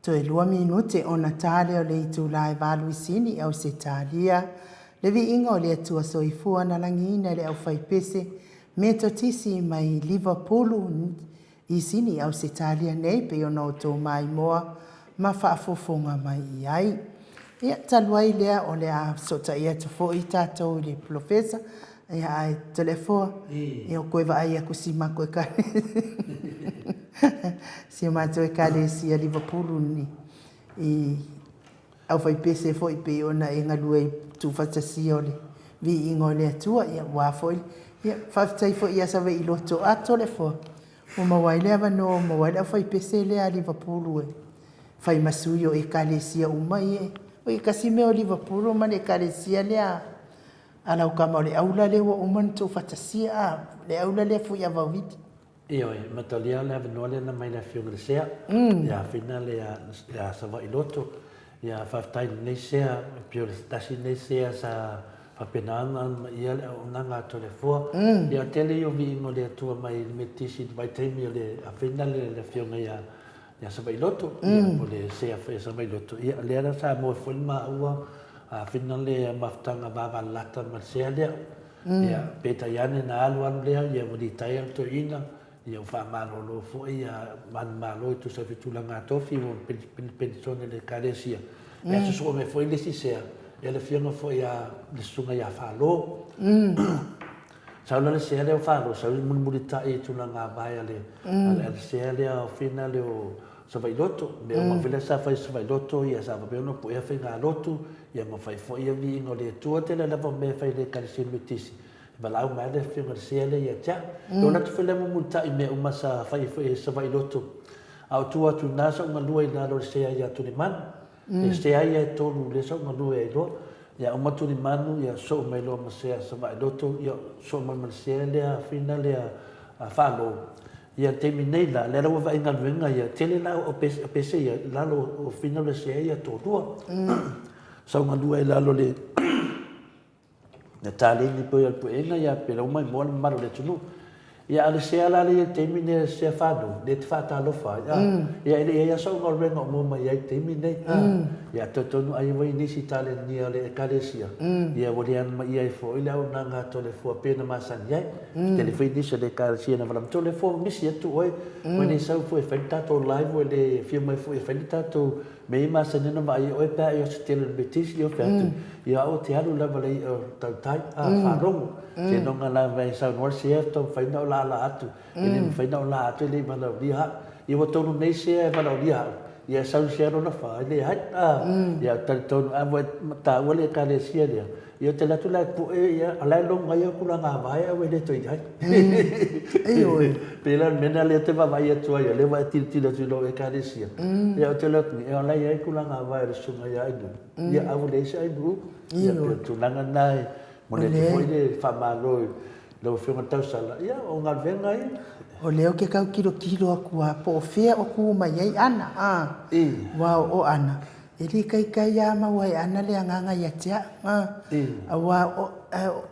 Toe lua minute ona ta lea o le itula e valu i Sini, Ausetalia. Le viiga o le Atua Soifua na lagiina e le aufaipese Metotisi mai Livapulu i Sini, Ausetalia nei pei ona outou maimoa ma faafofoga mai i ai. Ia, talu ai lea o le a fesootai atu foi tatou i le Polofesa, ia ae Toleafoa, ia ua toe vaai atu i si matou si matou Ekalesia Livapulu i aufaipese foi pei ona e galue ai i le tuufaatasia o le viiga o le Atua. Ia aua foi, ia faafetai foi ia Savaii Loto a Toleafoa ua maua ai le avanoa ua maua ai le aufaipese lea a Livapulu e fai ma sui o Ekalesia uma ia. Oi, e tasi mea o Livapulu ma le Ekalesia lea a lau tama o le aula lea ua uma ona tuufaatasia, a, le aula lea Fuiava Vili. Ioe, e matalia le avanoa lea na mai le Afioga i le Sea, ia Afina le ia Savaii Loto. Ia faafetai i lenei sea, e pei o le tasi lenei sea sa faapena ona alamaia le auaunaga a Toleafoa. Ia o le tele ia o viiga o le Atua mai le Metotisi i le vaitaimi o le Afina le Afioga ia ia Savaii Loto, ia po o le sea foi a Savaii Loto. Ia lea la sa maua foi le maua Afina le mafutaga vavalalata ma le sea lea. Ia, peitai ane na alu alu lea, ia ua litaea le toeaina, ia ua faamalolo foi ia manumalo e tusa ai foi tulaga tofi ua penisione i le Ekalesia. Ia sosoo mai foi le isi sea, ia le afioga foi ia le susuga ia Falo. Sau la le sea lea o Falo, sau mulimulitai i tulaga vae a le a le sea lea o Fina lea o Savaii Loto. Mea uma foi lea sa fai i Savaii Loto, ia sa faapea ona puea faigalotu, ia ma fai foi ia viiga o le Atua. Tele lava o mea e fai i le Ekalesia Metotisi, e valaau mai lava le Afioga i le Sea lea ia te au. E ola atu foi la mulimulitai i mea uma sa fai foi e Savaii Loto, a o tua atu i ina sa ou galue i lalo o le Sea ia Tulimanu. E sea ia e tolu lea sa ou galue ai loa. Ia uma Tulimanu, ia sosoo mai loa ma sea Savaii Loto, ia sosoo mai ma le sea lea Fina lea Faalo. Ia le taimi nei la, lea la ua vaai galuega ia, tele la o pese ia i lalo o Fina o le sea ia toalua. Sa ou galue ai i lalo o le taleni pei o le puega ia pe lau mai moa le mamalu o le atunuu. Ia a o le sea la lea i le taimi nei le sea fanau, lea e te faatalofa ai, a, ia e le i i ai lava sau galuega o maua mai ai i le taimi nei, a. Ia talitonu ai ua i ai nisi talenia o le Ekalesia, ia ua le alamaia ai foi le auaunaga a Toleafoa pei ona masani ai. Tele foi nisi o le Ekalesia na valaau mai, Toleafoa ua misi atu oe, ua le sau foi e fai le tatou live, ua le afio mai foi e fai le tatou mea ia masani ona vaai e oe pe a e oso tele i le Metotisi, ia fai atu, ia au ou te alu lava i le i'a o le tautai, a, faalogo. Seiloga lava e saunoa le sea taumafai ona ou lala atu, e le mafai ona ou la atu e le i valaaulia au. Ia ua tonu nei sea e valaaulia au, ia e sau i le sea lona fa, e leai, a. Ia ou te talitonu a ua e taua le Ekalesia lea, ia ou te alu atu la e pue, ia o la e logo ai au tulaga vae ae ua le toe i ai. Ioe. Pei la o le mea lena lea ou te vaavaai atu ai, o lea ua e tilotilo atu i lou Ekalesia, ia ou te alu atu nei, o la e i ai tulaga vae o le susuga ia Ainuu, ia ae ua leai se Ainuu. Ia pei o le tulaga lena e Momoli atu foi le faamalo i lau Afioga Tausala, ia o galuega ia. O lea ou te tau tilotilo atu lava po o fea o tu mai ai Ana, a, aua o Ana, e le taitai lava maua e Ana le agaga ia te au, a, aua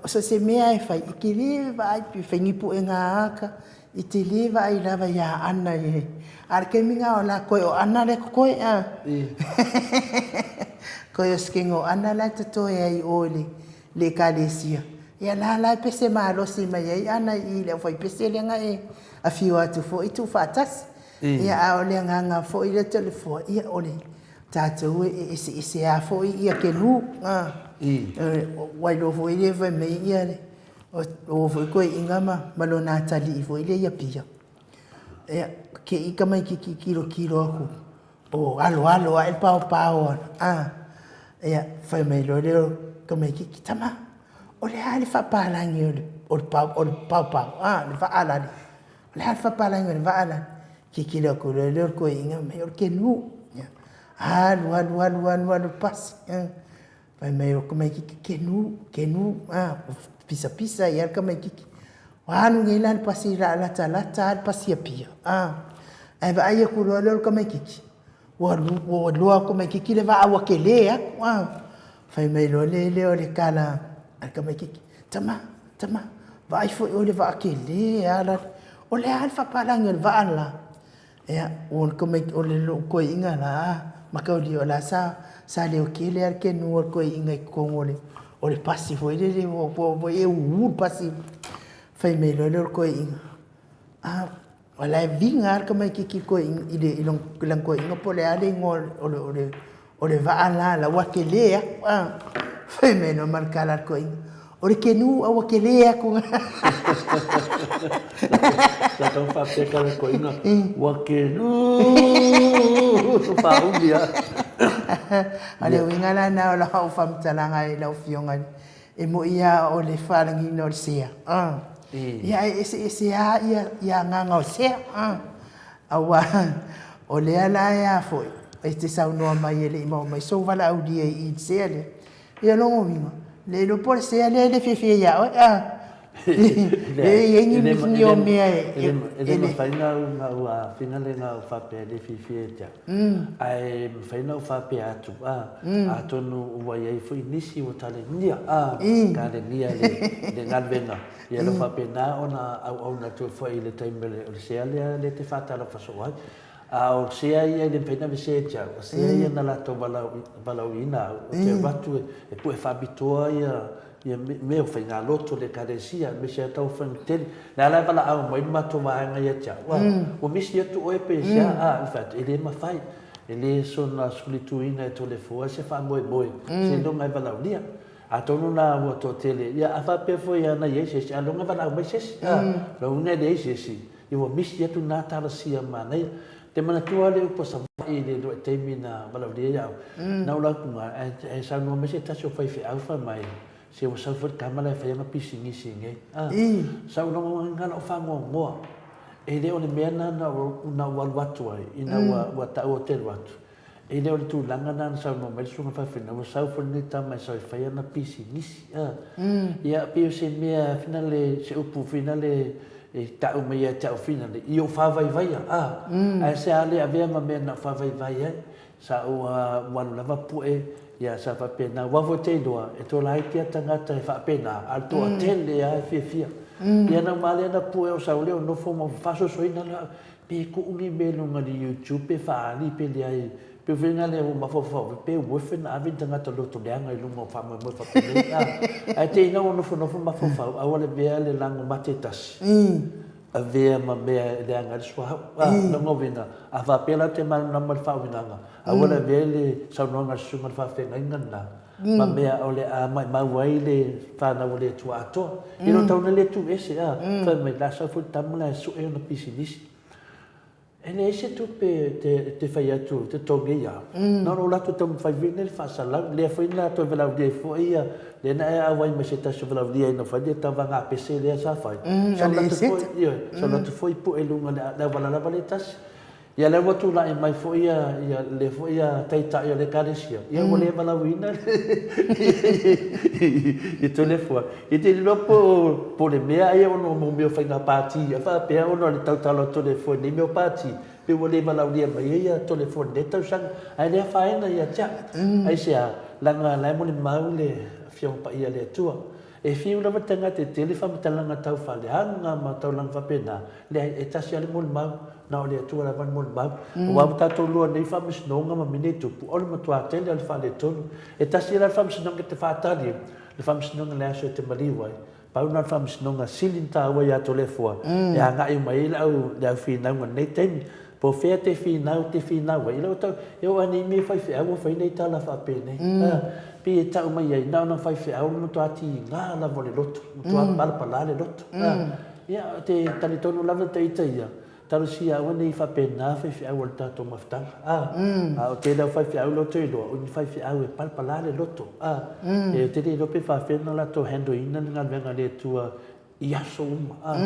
o so o se mea lava e fai, e te le vaai pe fai ni puega ata, e te le vaai lava ia Ana e, a o le taimi lena o la toe o Ana lea e totoe, a, toe o si keno o Ana la e totoe ai i o i le Ekalesia. Ia la la e pese malosi mai ai Ana i i le aufaipese lea na e afio atu foi tuufaatasi. Ia a o le agaga foi lea Toleafoa, ia o le tatou e eseese lava foi ia kenu, a, ua iloa foi lea fai mai ia le O foi toeaiina ma lona atalii foi lea i Apia, ia, te i tamaitiiti tilotilo atu o aloalo ae le paopao a, ia, fai mai loa lea o le tamaitiiti, tama, o le a le faapalagi o le paopao, a, le vaa lale. O le a le faapalagi o le vaa lale? Tilotilo atu loa lea o le toeaina fai mai, o le kenu. Ia, alu, alu, alu, alu, alu le pasi. Fai mai o tamaititi kenu, kenu, a, pisapisa ai lava le tamaititi. Ua alu nei la le pasi o le a latalata lava le pasi Apia, a, ae vaai atu loa lea o le tamaititi, ua iloa atu e le tamaititi le vaa ua tele atu, a. Fai mai loa lea o le tala a le tamaititi, tama, tama, vaai foi oe i le vaa tele lava lale. O le a le faapalagi o le vaa le la? Ia, o le tamaiti, o le lou toeaina la, mataulia o la sa, sa leotele lava le kenu a le toeaina i totonu o le, o le pasi foi lele, ua, ua, e uu le pasi. Fai mai loa lea o le toeaina, a, o la e viga lava le tamaitiiti i le toeaina, i le, i lana toeaina po o le a le igoa o le, o le, o le vaa la, la ua tele atu a. Fai mai loa ma le tala a le toeaina, o le kenu a ua tele atu. Sa tau faapea tala le toeaina, ua kenu faaumi a. O le uiga la lena o lau faamatalaga i lau Afioga, e moi lava o le faalagiina o le sea, ia ae eseese lava ia agaga o sea. Aua o lea la e a foi, e te saunoa mai e le i maua mai sou valaaulia i i le sea lea. Ia o lona uiga, le iloa po o le sea lea e le fiafia ia oe a? E i ai ni o mea e... E le mafai ona ou afina le na ou faapea e le fiafia ia te au. Ae mafai ona ou faapea atu, atonu ua i ai foi nisi ua talenia, talenia le galuega. Ia o lo o faapena ona auauna atu ai foi i le taimi o le sea lea lea te faatalofa soo ai. A o sea ia e le mafai ona aveesea ia te au, o sea ia na latou valaauina au, ou te alu atu e pue faapitoa ia mea o faigalotu a le Ekalesia, aemaise lava tauofoga tele. O lea la e valaau mai le matou vaega ia te au, ua misi atu oe pe sea, a, ou fai atu, e le mafai, e le soona sulituina e Toleafoa se faamoemoe seiloga e valaaulia. Atonu la ua toatele, ia a faapea foi ana i ai se isi, ailoga e valaau mai se isi, a, lona uiga e leai se isi, ia ua misi atu na talosia manaia. Te manatua le upu a Savaii i le luai taimi na valaaulia ia au, na ou lautuga, ae saunoa mai se tasi o faifeau fai mai, se ua sau foi le tama la e fai ana pisinisi nei, a, sa ou lagolagoina lou faanoanoa, e le o le mea lena na ou alu atu ai, ina ua tau ou te alu atu. E le o le tulaga lena na saunoa mai le Susuga Faafeina, ua sau foi lenei tama e sau e fai ana pisinisi. Ia, pei o se mea finale, se upu finale e tau mai ia te au finale, i ou faavaivaia, a. Ae se a le avea ma mea na ou faavaivai ai. Sa ou alu lava pue, ia sa faapena. Aua foi te iloa, e toalaiti lava tagata e faapena, a o le toatele lava e fiafia. Ia na uma lava lea na pue ou sau lea ou nofo ma faasoasoaina lea, Pe tuu ni mea i luga i le YouTube pe faaali pe leai, pe fai na lea ua mafaufau pe worth it na ave ni tagata loto leaga i luga o faamoemoe faapenei a. Ae te i ina ua nofonofo mafaufau aua le avea le lago mate tasi avea ma mea e leaga ai le suauu a. Lona uiga a faapea la te malamalama i le faauigaga aua le avea le saunoaga a le susuga i le faafeagaiga lena ma mea o le a maimau ai le fanau a le Atua atoa. E le o tau na le tu ese, a, fai mai, la sau foi le tama la e sue ona pisinisi. E leai se tupe te, te fai atu, te totogi ai au. Na ona ou alu atu taumafai foi nei le faasalau, lea foi na toe valaaulia ai foi ia, lea na e auai mai se tasi o valaaulia ina fai le tauvaga apese lea sa fai. Sa ou alu atu foi, ioe, sa ou alu atu foi pue i luga o le auala lava lea e tasi. Ia lea ua tulai mai foi ia ia le foi ia taitai o le ekalesia, ia ua le valaauina i Toleafoa. I te iloa po po le mea aia ona o mea o faiga pati ia faapea ona o le tautalo a Toleafoa i nei mea o pati, pe ua le valaaulia mai ai ia Toleafoa i lenei tausaga. Ae le afaina ia te au. Aisea? Leaga la e molimau le Afioga Paia a le Atua. E fiu lava le tagata e tele faamatalaga tau faaleaga ma taulaga faapena, leai, e tasi lava le molimau, na o le Atua lava le molimau. Aua ua tatou lua nei faamasinoga ma mea nei tupu, o le matua tele o le faaletonu. E tasi la le faamasinoga e te faatali ai, le faamasinoga i le aso e te maliu ai. Pau lena o le faamasinoga sili ona taua ia Toleafoa e agai uma i ai le au, le au finauga i lenei taimi. Po o fea te finau, te finau ai, i lau tau, e oo ane i mea faifeau ua fai nei tala faapenei. A, pei e tau mai ai, na ona faifeau le matua tiga lava o le loto, matua palapala le loto. A, ia, te talitonu lava ta ita ia, talosia aua ne i faapena faifeau o le tatou mafutaga. A, a o tele o faifeau lea ou te iloa, o ni faifeau e palapala le loto. A, e te le iloa pe faafefea ona latou handle ina le galuega a le Atua i aso uma, a,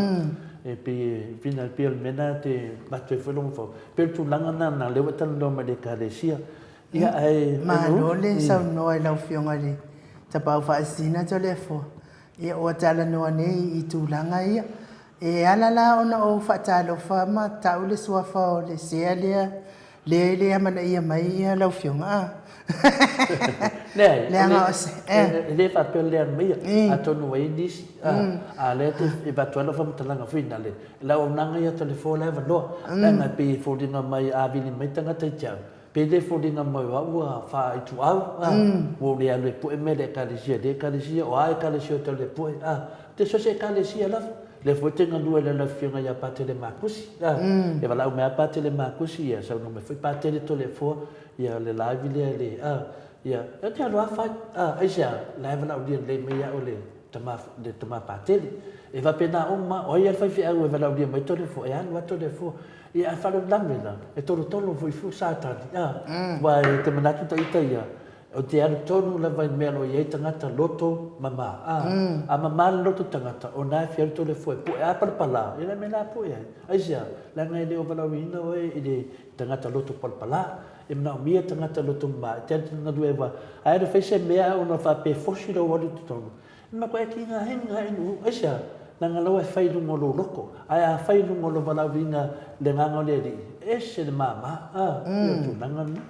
e pei e whina, e pei o le mea lena te avatu ai foi lou mafaufau. E pei o le tulaga lena na lea ua e talanoa mai i le Ekalesia. Ia, ae, Malo le saunoa i lau Afioga i le Tapaau Faasisina Toleafoa. Ia, ua talanoa nei i tulaga ia. E ala la ona ou faatalofa ma tau le suafa o le sea lea. Lea e le amanaia mai ia lau Afioga a. Leai, Leaga o se, eh. E le faapea o le amanaia, atonu ua i ai nisi, a, a o lea e te avatu ai lau faamatalaga foi lale, le auaunaga ia Toleafoa le avanoa, leaga e pei e foliga mai a vili mai tagata i te au, pei lea e foliga mai o au ua faaituau, a, ua ou le alu e pue mea i le Ekalesia i lea Ekalesia, o a Ekalesia o tau le pue, a, te so o se Ekalesia lava. Lea foi te galue i le afioga ia Patele Makusi. Mm. E valaau mai a Patele Makusi, ia saunoa mai foi Patele Toleafoa, ia le live lea le, a, ia, e te alu a fai, a, aisea, la e valaaulia lelei mai ia au le tama, le tama Patele. E faapena uma, o ai a le faifeau e valaaulia mai Toleafoa, e alu a Toleafoa. Ia, ae faalavelave la, e tolotolo foi fua Satani, a, mm. Aua e te manatu ta ita ia, Ou te alu tonu lava i mea o lo o i ai tagata loto mama. A, a mama le loto tagata, o na e fia alu Toleafoa e pue. A palapala, ia le mea la e pue ai. Aisea? Leaga e le o valaauina oe i le tagata loto palapala. E manaomia tagata loto mama e te alu te galue ai aua a e alu e fai se mea ona faapea e fosi lou alu i totonu, e matua e kigaina i nuu. Aisea? Leaga laua e fai i luga o lou loto. Ae a fai i luga o lou valaauina le agaga o le Alii, e ese le mama, a, ia o tulaga lena.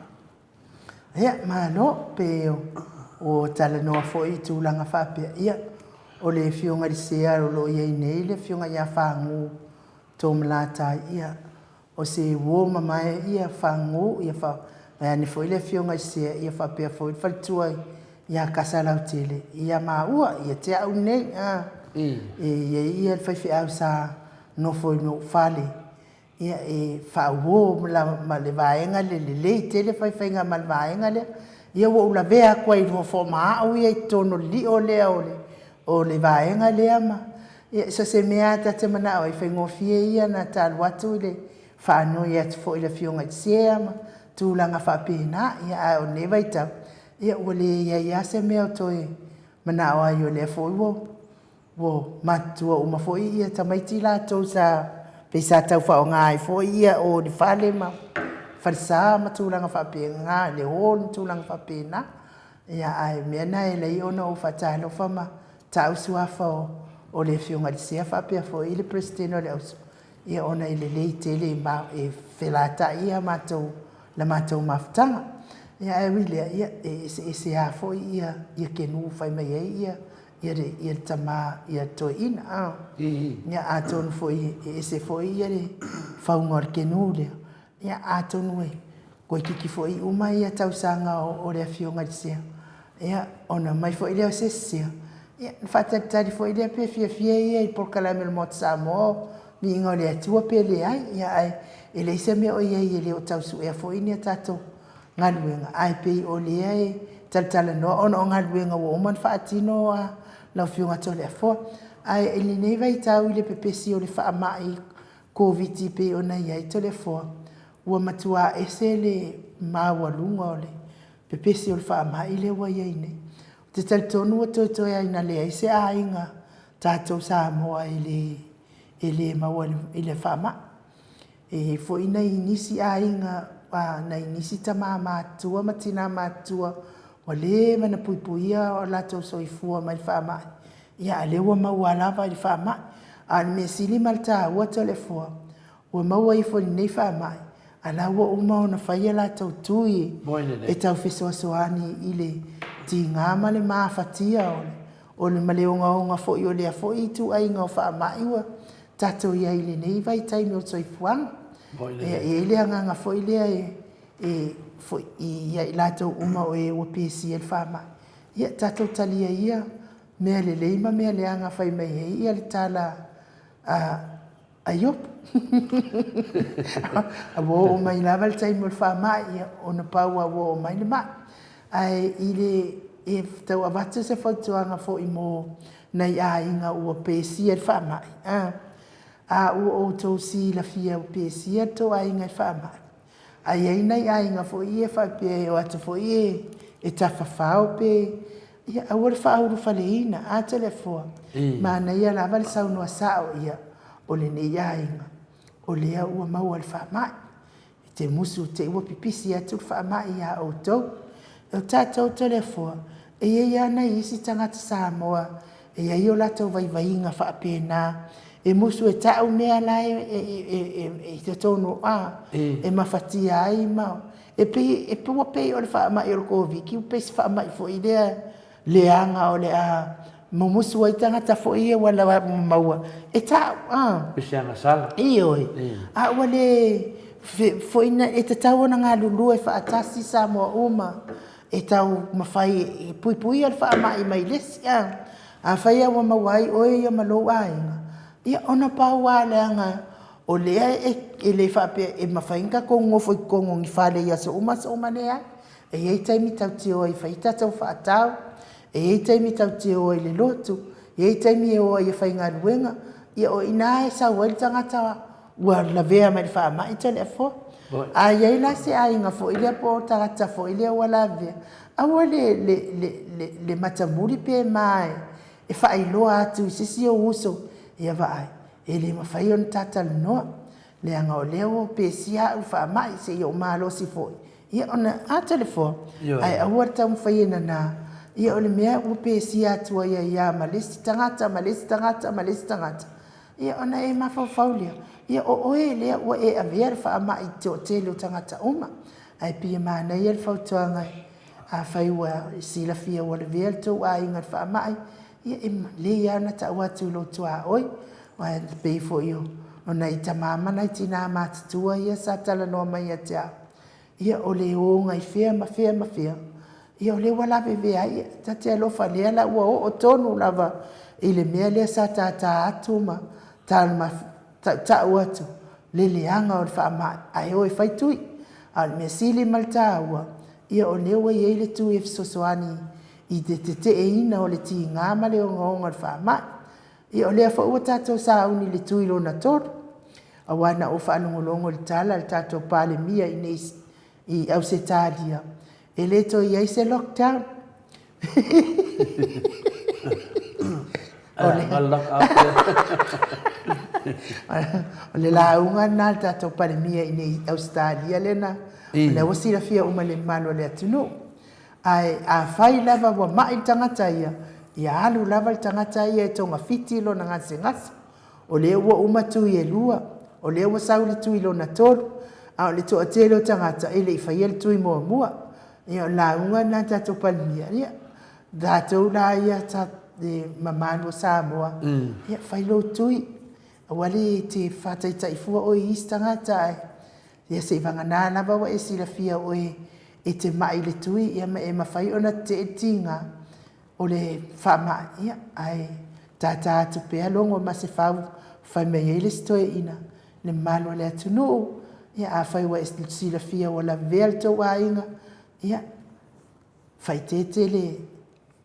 Ia, malo, pe ua talanoa foi i tulaga faapea. Ia, o le Afioga i le Sea o lo o i ai nei le Afioga ia Fagu Toomalatai, ia, o se uo mamae ia Fagu, ia vaeane foi le Afioga i le Sea, ia faapea foi le faletua ia Kasalautele, ia maua, ia te au nei, a. E i ai ia le faifeau sa nofo i lou fale, Ia, e faauo ma le vaega lea, lelei tele faifaiga ma le vaega lea. Ia ua ou lavea atu ai i le foofoo ma au ia i totonu o le lio lea o le, o le vaega lea ma, ia, so o se mea lava ta te manao ai, faigofie ia ona ta alu atu i le faanoi atu foi i le Afioga i le Sea ma tulaga faapena. Ia, ae o lenei vaitau, ia ua leai lava se mea o toe manao ai, o lea foi ua Ua matutua uma foi ia tamaiti latou sa pei sa tau faaaoga ai foi ia o le fale ma falesa ma tulaga faapena, le hall ma tulaga faapena. Ia ae mea na e alai ona ou faatalofa ma tau suafa o le Afioga i le Sea faapea foi le Peresetene o le Auso, ia ona e lelei tele ma e felatai ia matou la matou mafutaga. Ia ae ui i lea, ia e eseese lava foi ia ia kenu fai mai ai ia ia le, ia le tama, ia le toeaina, a. Ia, atonu foi e ese foi ia le fauga o le kenu lea, ia, atonu e koikiki foi uma ia tausaga o, o le afioga i le sea, ia, ona mai foi lea o se isi sea, ia, ona faatalitali foi lea pe fiafia ia i polokalame o le Maota Samoa o Viiga o le Atua pe leai, ia, ae e leai se mea o i ai e le o tau suea foi ni a tatou galuega, ae pei o lea e talatalanoa ona o galuega ua uma ona faatino a lau Afioga Toleafoa. Ae i lenei vaitau i le pepesi o le faamai Koviti pei ona i ai Toleafoa, ua matua ese le maualuga o le pepesi o le faamai lea ua i ai nei. Ou te talitonu ua toetoe lava ina leai se aiga tatou Samoa e le e le maua i le faamai. E i ai foi nai nisi aiga, nai nisi tama matutua ma tina matutua ua leva ona puipuia o latou soifua mai le faamai, ia a o lea ua maua lava i le faamai. A o le mea sili ma le taua Toleafoa, ua maua ifo i lenei faamai, a la ua uma ona fai a latou tui e tau fesoasoani i le tiga ma le mafatia o le ma le ogaoga foi o lea foi ituaiga o faamai ua tatou i ai i lenei vaitaimi o le soifuaga. E i ai le agaga foi lea e foi ia i latou uma o e ua pesia i le faamai, ia tatou talia ia mea lelei ma mea leaga fai mai ai ia le tala a Iopo. Ua oo mai lava le taimi o le faamai, ia ona pau lava ua oo mai le mai. Ae i le e tau avatu se fautuaga foi mo nai aiga ua pesia i le faamai, a, a ua outou silafia ua pesia le tou aiga i le faamai, a i ai nai aiga foi ia faapea e o atu foi e, e tafafao pe, ia aua le faaulufaleina, a Toleafoa, manaia lava le saunoa sao ia o lenei aiga, o lea ua maua i le faamai. I te musu te i ua pipisi atu le faamai iā outou. E o tatou Toleafoa, e i ai lava nai isi tagata Samoa e i ai o latou vaivaiga faapena. E musu e ta'u mea la e i totonu a e mafatia ai ma e pei e ua pei o le faama'i o le Koviti ua pei se faama'i foi lea leaga o le a mumusu ai tagata foi ia ua maua e ta'u a. Pei se agasala. Ioe. A ua le foi e tatau ona galulue faatasi Samoa uma e taumafai e puipuia le faamai mai le isi a. Afai lava ua maua ai oe ia ma lou aiga, ia ona pau lava leaga o lea e le faapea e mafai ona tatou nonofo i totonu o ni fale i aso uma aso uma, leai. E i ai taimi tatou te o ai e fai tatou faatau, e i ai taimi tatou te o ai i le lotu, e i ai taimi e o ai e faigaluega. Ia o i ina e sau ai le tagata ua lavea mai i le faamai Toleafoa. A i ai la se aiga foi lea po o tagata foi lea ua lavea, aua le matamuli pe ma e faailoa atu i se isi ou uso, ia vaai, e le mafai ona ta talanoa, leaga o lea ua pesia au i le faamai, se i ou malosi foi, ia ona, a Toleafoa, ae aua le taumafai e nana, ia o le mea ua pesia atu ai ai lava ma le isi tagata, ma le isi tagata, ma le isi tagata, Ia ona e mafaufau lea, ia o oe lea ua e avea le faamai i le toatele o tagata uma. Ae pei e manaia le fautuaga, afai ua silafia ua lavea le tou aiga i le faamai, ia e lelei lava ona tau atu i lou tuaoi. Aua e pei foi o nai tama ma nai tina matutua ia sa talanoa mai ia te au, ia o le oga i fea ma fea ma fea, ia o lea ua lavevea ai, ta te alofa, o lea la ua oo tonu lava i le mea lea sa tata atu ma tautau atu le leaga o le faamai, ae o e fai tui. A o le mea sili ma le taua, ia o lea ua i ai le tui e fesoasoani i le teteeina o le tiga ma le ogaoga o le faamai. Ia o lea foi ua tatou sauni i le tui lona tolu. Aua na ou faalogologo i le tala a le tatou Palemia i inei i Ausetalia, e le toe i ai se lockdown. O le lauga lena a le tatou Palemia i inei i Ausetalia lea na, o lea ua silafia uma e le mamalu o le atunuu. Ae afai lava ua mai le tagata ia, ia alu lava le tagata ia e togafiti lona gasegase. O lea ua uma tui e lua, o lea ua sau le tui lona tolu, a o le toatele o tagata e le i faia le tui muamua. Ia o le lauga lena a le tatou Palemia, ia, tatou la ia le mamalu o Samoa, ia fai lou tui, aua le te faataitai fua oe i isi tagata ae ia seivagana lava ua e silafia o oe e te mai i le tui ia ma e mafai ona tetee le tiga. O le faamai, ia, ae tata atu pea logo ma se fau, fai mai ai le isi toeaina, le mamalu o le atunuu, ia, afai ua e silafia ua lavea le tou aiga, ia, faaeteete le,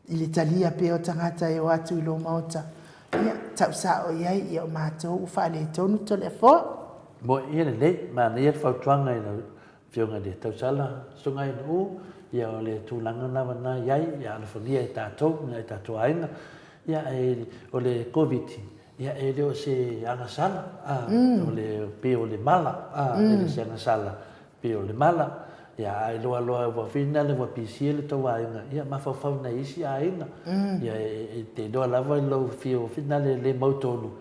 i le talia pea o tagata e o atu i lou maota, ia, tau sao i ai, ia, o matou ua faaletonu Toleafoa. Moe ia lelei, manaia le fautuaga i lau Afioga i le Tausala, Susuga i Nu'u, ia o le tulaga lava na i ai, ia alofagia e tatou i nai tatou aiga. Ia e, o le Koviti, ia e le o se agasala, a, o le, pei o le mala, a, e le o se agasala, pei o le mala. Ia a iloa loa ua fina le ua pisia le tou aiga, ia mafaufau nai isi aiga. Ia e te iloa lava lou fia fina le le mautonu,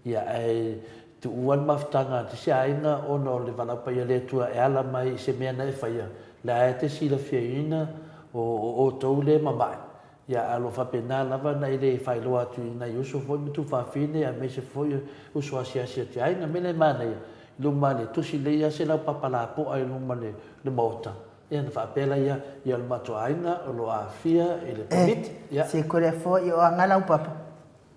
Ia, ae tuua le mafutaga a se aiga ona o le valaau paia a le Atua e ala mai i se mea na e faia, la e te silafiaina o outou lea e mamae. Ia, ae o lo o faapena lava ona e le faailoa atu i nai uso foi ma tuafafine aemaise foi uso asiasi atu i aiga. O le mea lea e manaia, i luma le tusi lelei lava se laupapa lapoa i luma o le maota, ia ona faapea lea, ia o le matou aiga o lo o aafia i le Koviti. Ia. Se Toleafoa, ia o aga laupapa.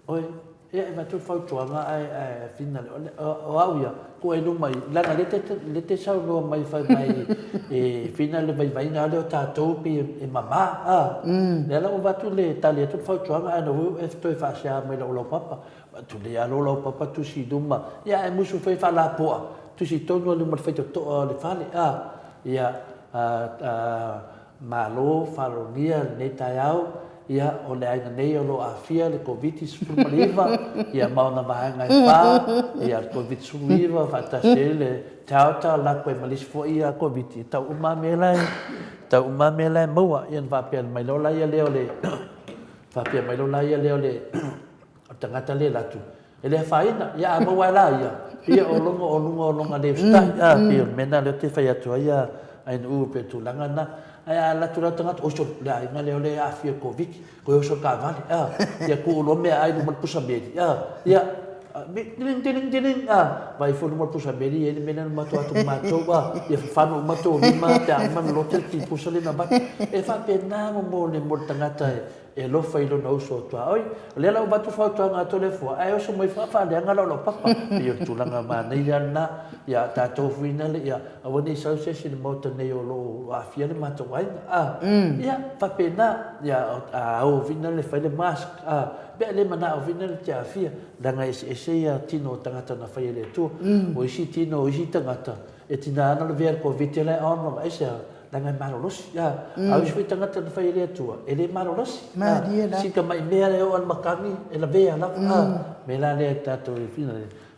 Oi, ia e avatu le fautuaga ae ae fina le ole o au ia ku ai luma i leaga lea te lea te saunoa mai fai mai e fina le vaivaiga lea o tatou pei e mama a lea la ua avatu le tali atu le fautuaga ae na ua e toe faasea mai lau laupapa avatu lea lou laupapa tusi i luma ia ae musu foi faalapoa tusi tonu a luma le faitotoa o le fale a ia a a Malo faalogia lenei taeao, ia o le aiga nei o lo o aafia le Koviti 19, ia ma ona vaega e fa, ia le Koviti 19 faatasi ai le Delta, lako ai ma le isi foi ia Koviti, e tau uma lava mea la e, tau uma lava mea la e maua. Ia ona faapea mai loa la ia lea o le, faapea mai loa la ia lea o le tagata lea e alu atu, E le afaina, ia a maua ai la ia, ia o luga o luga o lona le usitai, a, pei o le mea lena lea ou te fai atu ai a Ainuu pei o le tulaga lena. Ae a alu atu la le tagata, oi sole, le aiga lea o lea e aafia i le Koviti, toe oso i le taavale, a, ia tuu loa meaai i luma o le pusa meli, a, ia, tiling, tiling, tiling, a, vaai ifo i luma o le pusa meli e i ai le mea lea na matou atu ma matou, a, ia fafano uma tou lima pe a uma ona lote le tipusa lea na avatu. E faapena mo le tagata e E alofa i lona uso a tuaoi. O lea la ua avatu fautuaga a Toleafoa, ae oso mai foi a faaleaga lau laupapa. Pei o le tulaga manaia lena. Ia tatou foi na le, ia aua ne i sau se isi i le Maota nei o lo o aafia le matou aiga. A, ia, faapena. Ia, a o foi na le fai le mask, a, pe a le manao foi na le te aafia, leaga e eseese ia tino o tagata na faia e le Atua. O isi tino o isi tagata, e tina ana lavea i le Koviti la e on lava, aisea? Leaga e malolosi. A, a o isi foi tagata na fai e le Atua, e le malolosi. Malie la. Si tamai mea e oo i le matagi, e lavea lava. A, mea la lea tatou e fina,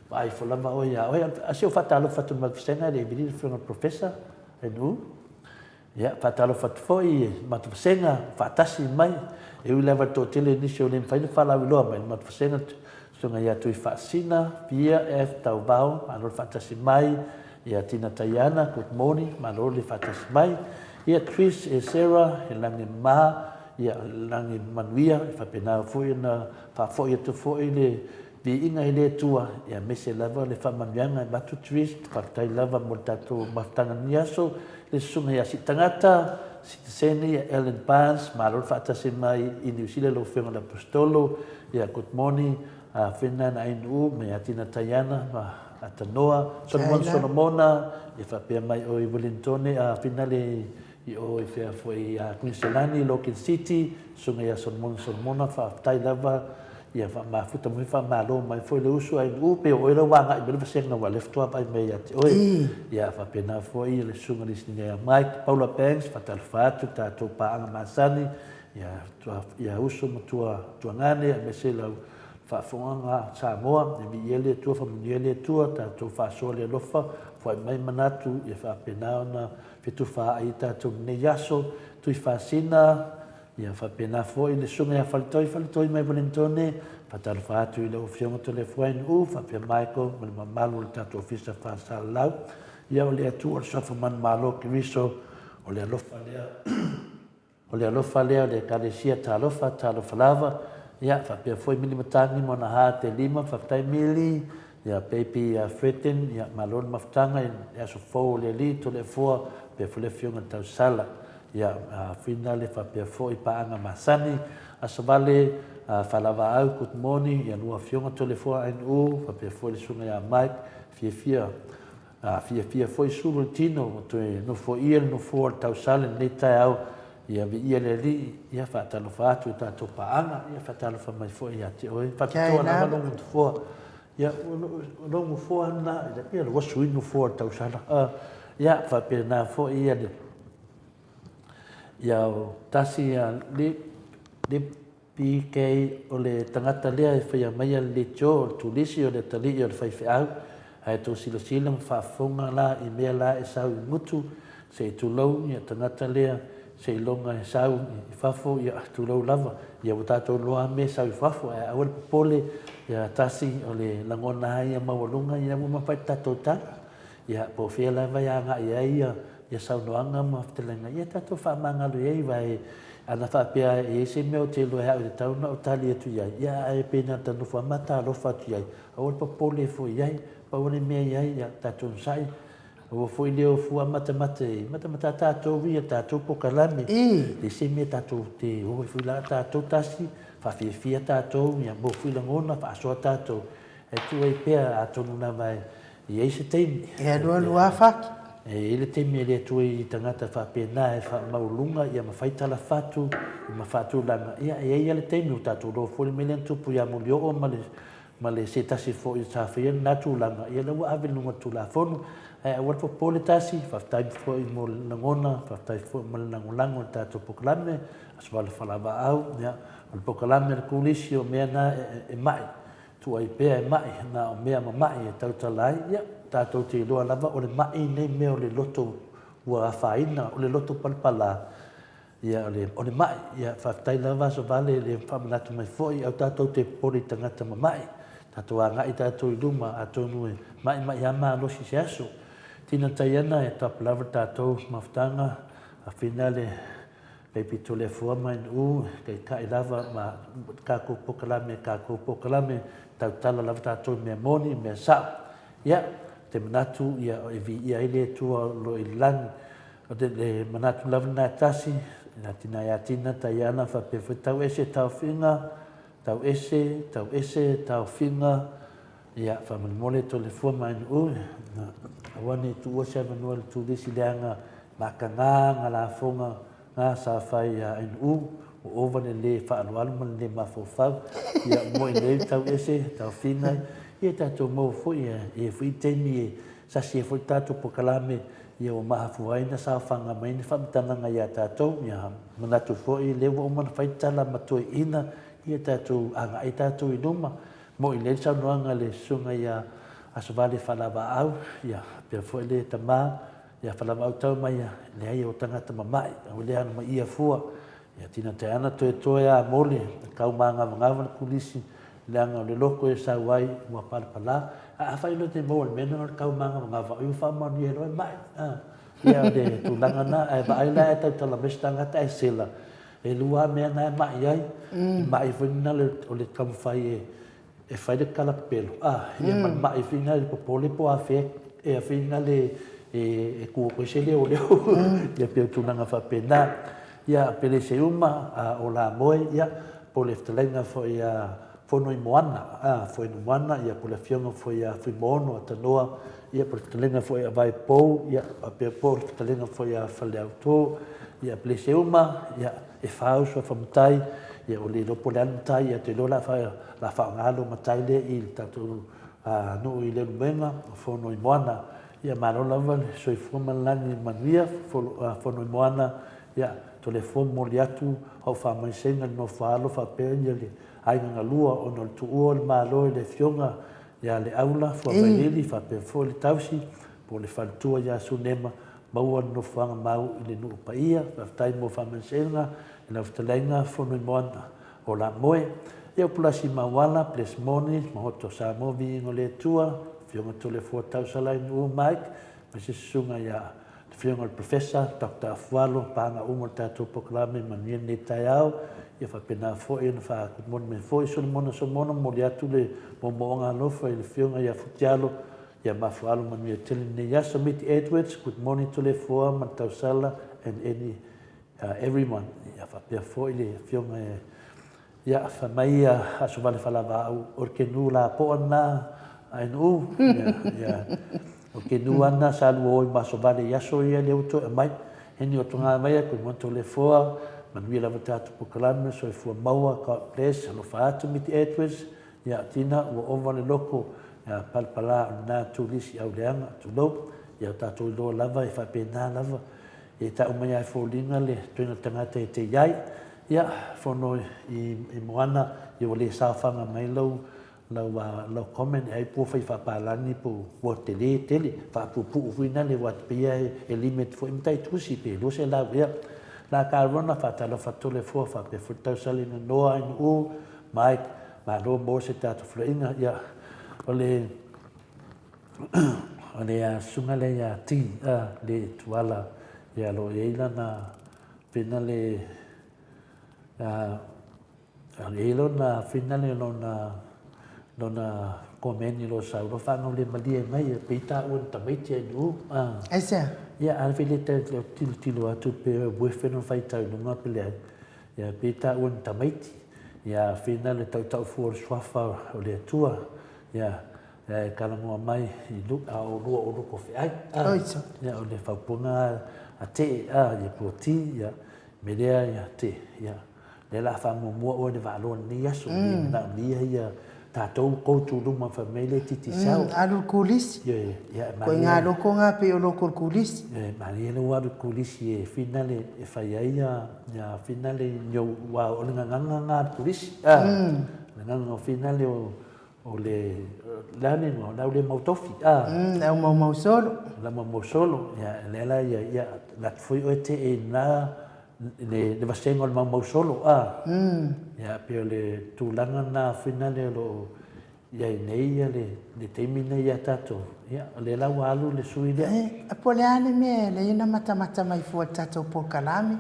vaai ifo lava oe ia oe. A se o faatalofa atu ma le vasega e le vili le afioga i le Professor, NU. Ia, faatalofa atu foi i le matou vasega, faatasi mai. E ui lava i le toatele o nisi o le mafai ona faalauiloa mai le matou vasega, Susuga ia Tuifaasina, Pia F. Tauvao, malo le faatasi mai. Ia Tina Taiana, good morning, malo le faatasi mai. Ia Chris e Sarah, he lagi ma, ia lagi manuia, e faapena foi ona faafoi atu foi le viiga i le Atua, ia aemaise lava le faamanuiaga e avatu Chris, faafetai lava mo le tatou mafutaga i lenei aso, le susuga ia Siitagata, Sitiseni, ia Ellen Barnes, malo le faatasi mai i Niu Sila lau Afioga i le Aposetolo, ia good morning, Fena na Ainuu ma ia Tina Taiana ma Atanoa, Solomon Solomona, ia faapea mai oi Wellingtone, a finale i o i whea foi a Queensland, Logan City, susuga ia Solomon Solomona, faafetai lava ia faamafuta mai faamalo mai foi le usu Ainuu, pe o oe la ua agai mai le vasega ua lea faatoa vaai mai ia te oe. Ia faapena foi le susuga i le Senior ia Mike, Paula Banks, faatalofa atu tatou paaga masani, Ia uso ma tua tuagane aemaise lau faafofoga Samoa, e viia le Atua, faamanuia le Atua, tatou faasoa le alofa, foai mai manatu ia faapena ona fetufaai i tatou lenei aso, Tuifaasina, ia faapena foi le Susuga ia Faletoi, Faletoi mai Walentone, faatalofa atu i lau Afioga Toleafoainuu, faapea Michael ma le mamalu o le tatou Ofisa Faasalalau, ia o le Atua o le Suafa Manumalo Keriso, o le alofa lea. O le alofa lea o le Ekalesia Talofa, talofa lava, ia faapea foi Mili Matagi ma ona ha te lima, faafetai Mili, ia baby ia Fredin, ia malo le mafutaga i le aso fou o le Alii Toleafoa, faapea foi le Afioga i le Tausala, ia Fina le faapea foi paaga masani, Asovale, Falavaau, good morning, ia lua Afioga Toleafoa NU, faapea foi le Susuga ia Mike, fiafia A fiafia foi sulu le tino ua toe nofoia le nofoa o le tausala i lenei taeao, ia viia le Alii, ia faatalofa atu i tatou paaga, ia faatalofa mai foi ia te oe. Faapitoa lava lou nofoa, ia o lou nofoa lena, ia ua sui le nofoa o le tausala. Ia faapena foi ia le ia o tasi ia le PK, O le tagata lea e faia maia le leitio, o le turisi, o le atalii, o le faifeau, ae tou silasila ma faafofoga la i mea la e sau i gutu, se i tulou ia tagata lea, seiloga e sau i fafo, ia tulou lava, ia ua tatou iloa lava mea e sau i fafo, ae aua le popole, ia tasi o le lagona lava ia maualuga, ia ua mafai le tatou tala. Ia, po o fea lava e agai ai ia ia saunoaga ma fetalaiga, ia tatou faamagalo i ai, aua ana faapea e i ai se mea ou te iloa e au e tatau ona ou tali atu i ai, ia ae pei na ta nofo lava ma ta alofa atu i ai, aua le popole foi i ai, pau le mea i ai, ia tatou onosai, aua foi le o fua matamata i, matamata tatou ia tatou polokalame, leai se mea tatou te o ai foi la tatou tasi, faafiafia tatou, ia maua foi lagona, faasoa tatou, e tuu ai pea atonu lava e E i ai se taimi. E alualu lava fati. E i ai le taimi e le atua i tagata faapena e faamaualuga ia ma fai tala fatu ma faatulaga. Ia e i ai lava le taimi ua tatou iloa foi le mea lea na tupu ia Mulioo ma le ma le se tasi foi sa faia lena tulaga, ia lea ua ave i luga o le Tulafono. Ae aua le popole tasi, faafetai foi mo le lagona, faafetai foi mo le lagolago i le tatou polokalame, Aso Vala Falavaau, ia o le polokalame a le Kolisi o mea na e mai. Tuu ai pea e ma'i, na o mea mama'i e tautala ai, ia, tatou te iloa lava o le ma'i nei mea o le loto ua afaina, o le loto palapala, ia, o le, o le ma'i. Ia, faafetai lava Asovale i le faamanatu mai foi, au tatou te popole i tagata mama'i, Tatou agai tatou i luma, atonu e maimai lava malosi i se aso. Tina Taiana, e tapa lava tatou mafutaga, a finale Baby Toleafoa mai Nu'u, e taitai lava ma tatou polokalame, tatou polokalame, tautala lava tatou i mea moni, mea sa'o. Ia, ou te manatu, ia, e viia ai le Atua o lo o i le lagi. O le manatu lava lena e tasi, na tina ia Tina Taiana faapea foi tau ese taofiga, tau ese, tau ese taofiga, ia, faamolemole Toleafoa ma Nu'u, aua ne i tuua se avanoa i le turisi leaga makaga nga lafoga nga sa fai ia NU, ua ova le le faaaloalo ma le le mafaufau, ia moi nei tau ese, taofiga, ia tatou maua foi ia ia foi taimi e sasi ai foi le tatou polokalame, ia ua mafua ai ona saofaga mai ni faamatalaga ia tatou, ia manatu foi lea ua uma ona fai tala ma toeaiina, ia tatou agai tatou i luma, moi nei le saunoaga a le susuga ia Asovale Faalavaau, ia faapea foi le tama Ia falavaau tau mai ia, leai o tagata mama'i, aua le alu mai ia fua. Ia tina te ana toetoe a mole, kau māgavagava le kulisi, leaga o le loko e sau ai ua palapala. A afai loa te maua i le mea lena o le kau māgavagava, oi ua faamaonia ai loa e ma'i. A, ia o le tulaga lena, ae vaai la e tautala mai se tagata ae sela, e lua lava mea na e ma'i ai, e ma'i foi lena o le taumafai e e fai le tala pepelo, a, ia ma le ma'i foi lena i le popole po o afea e afea lena le e tu atu ai se leoleo, ia pei o tulaga faapena. Ia, Peleseuma, a o Lamoe, ia, po o le fetalaiga foi ia Fonoimoana, a, Foinoimoana, ia po o le afioga foi ia Fuimono Atanoa, ia po o le fetalaiga foi ia Vaepou, ia faapea po o le fetalaiga foi ia Faleauto, ia Peleseuma, ia, e fa uso a famatai, ia ua le iloa po o le a le matai, ia ou te iloa o le a faaaoga lou matai lea i le tatou nuu i Leulumoega, o Fonoimoana. Ia malo lava le soifua ma le lagi manuia, Fonoimoana, ia Toleafoa momoli atu au faamaisega i le nofo a alo faapea ia le aiga galua ona o le tuua o le Malo i le afioga ia Leaula Fuavailili faapea foi le tausi po o le faletua ia Sunema Maua le nofoaga mau i le nuu paia. Faafetai mo faamaisega i lau fetalaiga Fonoimoana o Lamoe. Ia Pulasi Mauala, Bless Moni, Mahoto Samoa Viiga o le Atua, Afioga Toleafoa Tausalai Nu'u Mike, ma se susuga ia le Afioga i le Professor Doctor Afualo, paga uma o le tatou polokalame manuia lenei taeao. Ia faapena foi ona faakumoni mai foi Solomona Solomona, momoli atu le moomooga alofa i le Afioga ia Futialo Ia mafuaalu manuia tele lenei aso. Miti Edwards, good morning Toleafoa ma le tausala and any everyone. Ia faapea foi le afioga e ia fai mai ia Asovale Falavaau o le kenu lapoa lena a NU. Ia, ia o kenu lava lena sa lua o i ma Asovale i aso ia lea ua toe aumai. Heni o toga mai a good morning Toleafoa, manuia lava tatou polokalame, soifua maua, God bless, alofa atu Miti Edwards. Ia, Tina, ua ova le loko, ia, palapala o lena turisi auleaga, tulou, ia, o tatou iloa lava e faapena lava, e tau mai lava e foliga le toega tagata e te i ai. Ia, fono i, i Moana, ia ua le saofaga mai lau, lau, lau comment, e ai po ua fai faapalagi po ua tele tele, faapuupuu foi na le ua pei e limit foi matai tusi pe 200 ea. La ka rona faatalofa Toleafoa faapea foi le tausala ina noa ai nuu Mike, malo mo se tatou fulaina. Ia, o le, o le susuga lea ia Ti, le Tuala, ia lo i ai lana, pena le, o i ai lona fina le lona, lona komeni lo sau lo whanau le malie mai, e pei tā ua ni tamaiti ai nuu. Aisea? Ia, a le le te tilo tilo atu pe wefe no whaitau nunga pe le ai. Ia pei taua ni tamaiti, ia whina le tautau fua o le suafa o le Atua, ia e talanoa mai i lu, a o lua o loko feai, a, ia o le faupuaga a te, a, ia pua ti, ia me lea ia te, ia lea la faamuamua oe le vaaloa lenei aso, mm. le manaomia ia tatou kou tuluma fai mai le Digicel. Mm, alu le kulisi. Ia, ia, Ko i ngā loko ngā pei o loko le kulisi. Ia, malie le ua alu kulisi e whina le, e fai ai ia, ia whina le nio, ua o le nganganga ngā le kulisi. Ah, mm. Le nganganga o whina le o, o le, le ane no, le au le mautofi. Ah. Mm, le au maumau solo. Le au maumau solo. Ia, le ala ia, ia, la fui oe te e nā, le, le vasenga o le maumau solo, a. Mm. Ia, pei o le tulaga na whina le o lo o. I ai nei ia le, le taimi nei ia tatou, ia, o lea la ua alu le sui lea. E, po o le a le mea e ala ai ona matamata mai fua i le tatou polokalame,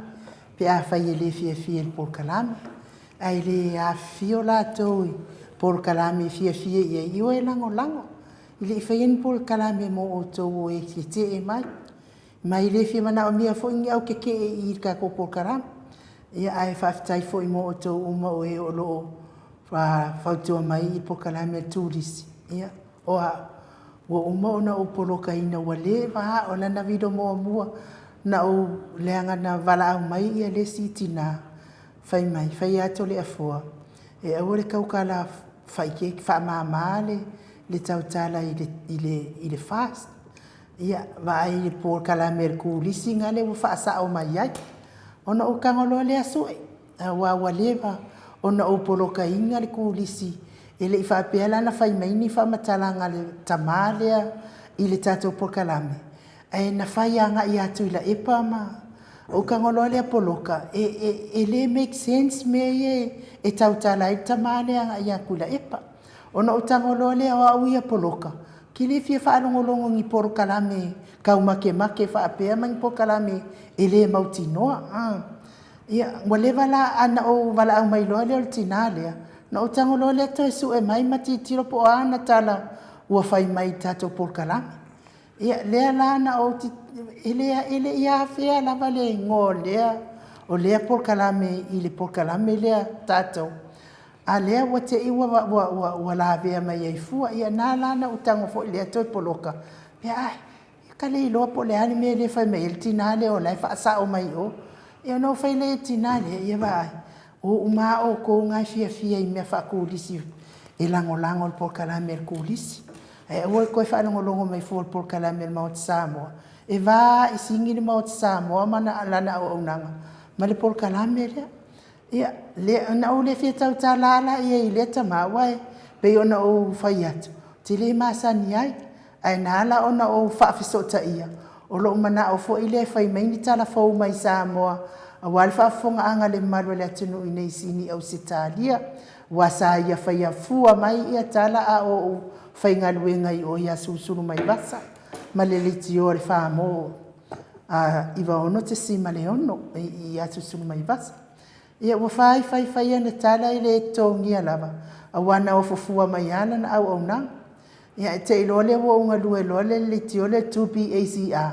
pe afai e le fiafia i le polokalame, ae le afifio latou i polokalame e fiafia i ai, ioe lagolago. E le i faia ni polokalame mo outou o e tetee mai. Ma e le fia manaomia foi ni au tetee i i le tatou polokalame. Ia ae faafetai foi mo outou uma o e o lo o fautua mai i polokalame a le turisi. Ia, o au, ua uma ona ou polokaina ua leva lava, o lana video muamua na ou leaga na valaau mai ia le isi tina fai mai, fai a Toleafoa, e aua le tautala faamama le tautala i le FAST. Ia, vaai i le polokalame a le turisi lea ua faasao mai ai. Ona ou tago loa lea sue, aua ua leva ona ou polokaina le turisi, e le i faapea la na fai mai ni faamatalaga a le tama lea i le tatou polokalame, ae na fai agai lava Tuilaepa ma ou tago loa lea poloka, e le make sense mea ia e tautala ai le tama lea agai ia Tuilaepa. Ona ou tago loa lea o au ia poloka, ou te le fia faalogologo i ni polokalame tau makemake faapea ma ni polokalame e le mautinoa. Ia, ua leva la, ae na ou valaau mai loa lea o le tina lea, ona ou tago loa lea toe sue mai ma tilotilo po o a ana tala ua fai mai i le tatou polokalame. Ia, lea la na ou, e le i afea lava le igoa o lea, o lea polokalame i le polokalame lea tatou, a lea ua te i ua lavea mai ai fua. Ia na ala ona ou tago foi lea toe poloka, ia ai, ka le iloa po o le a le mea lea e fai mai ai le tina lea o la e faasao mai i o. Ia ona ou fai lea i le tina lea, ia vaai, o uma lava outou na e fiafia i mea faaturisi e lagolago i le polokalame a le turisi. Ae aua le toe faalogologo mai fua i le polokalame a le Maota Samoa, e va i sini le Maota Samoa ma lana auaunaga ma le polokalame lea. Ia, na ou le fia tautala lava la i ai i lea tama, aua e pei ona ou fai atu, ou te le masani ai, ae na ala ona ou faafesootaia, o lou manao foi lea e fai mai ni tala fou mai Samoa aua le faafofogaaga a le mamalu o le atunuu i nei i Sini Ausetalia, aua sa ia faia fua mai ia tala a o ou faigaluega i o ia Sulusulumaivasa ma le leitioa a le FAMO a 96.6 i Sulusulumaivasa. Ia ua fai fai fai ana tala e le totogia lava, aua na ofo fua mai lava lana auaunaga. Ia ae te i loa lea ua ou galue loa le leitio lea 2BACR,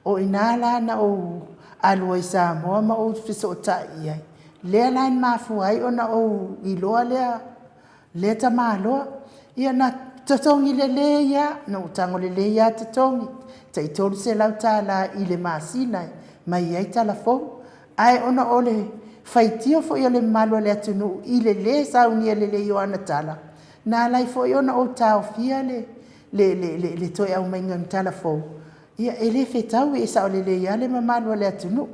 o i ina la na ou alu ai i Samoa ma ou fesootai i ai. Lea la na mafua ai ona ou iloa lea lea tamaloa. Ia na totogi lelei lava, na ou tago lelei lava totogi, tai $300 i le masina e mai ai tala fou. Ae ona o le faitio foi o le mamalu o le atunuu i le lē saunia lelei o ana tala, na ala ai foi ona ou taofia le, le, le, le, le toe aumaiga o ni tala fou. Ia, e le fetaui, e sao lelei lava le mamalu o le atunuu.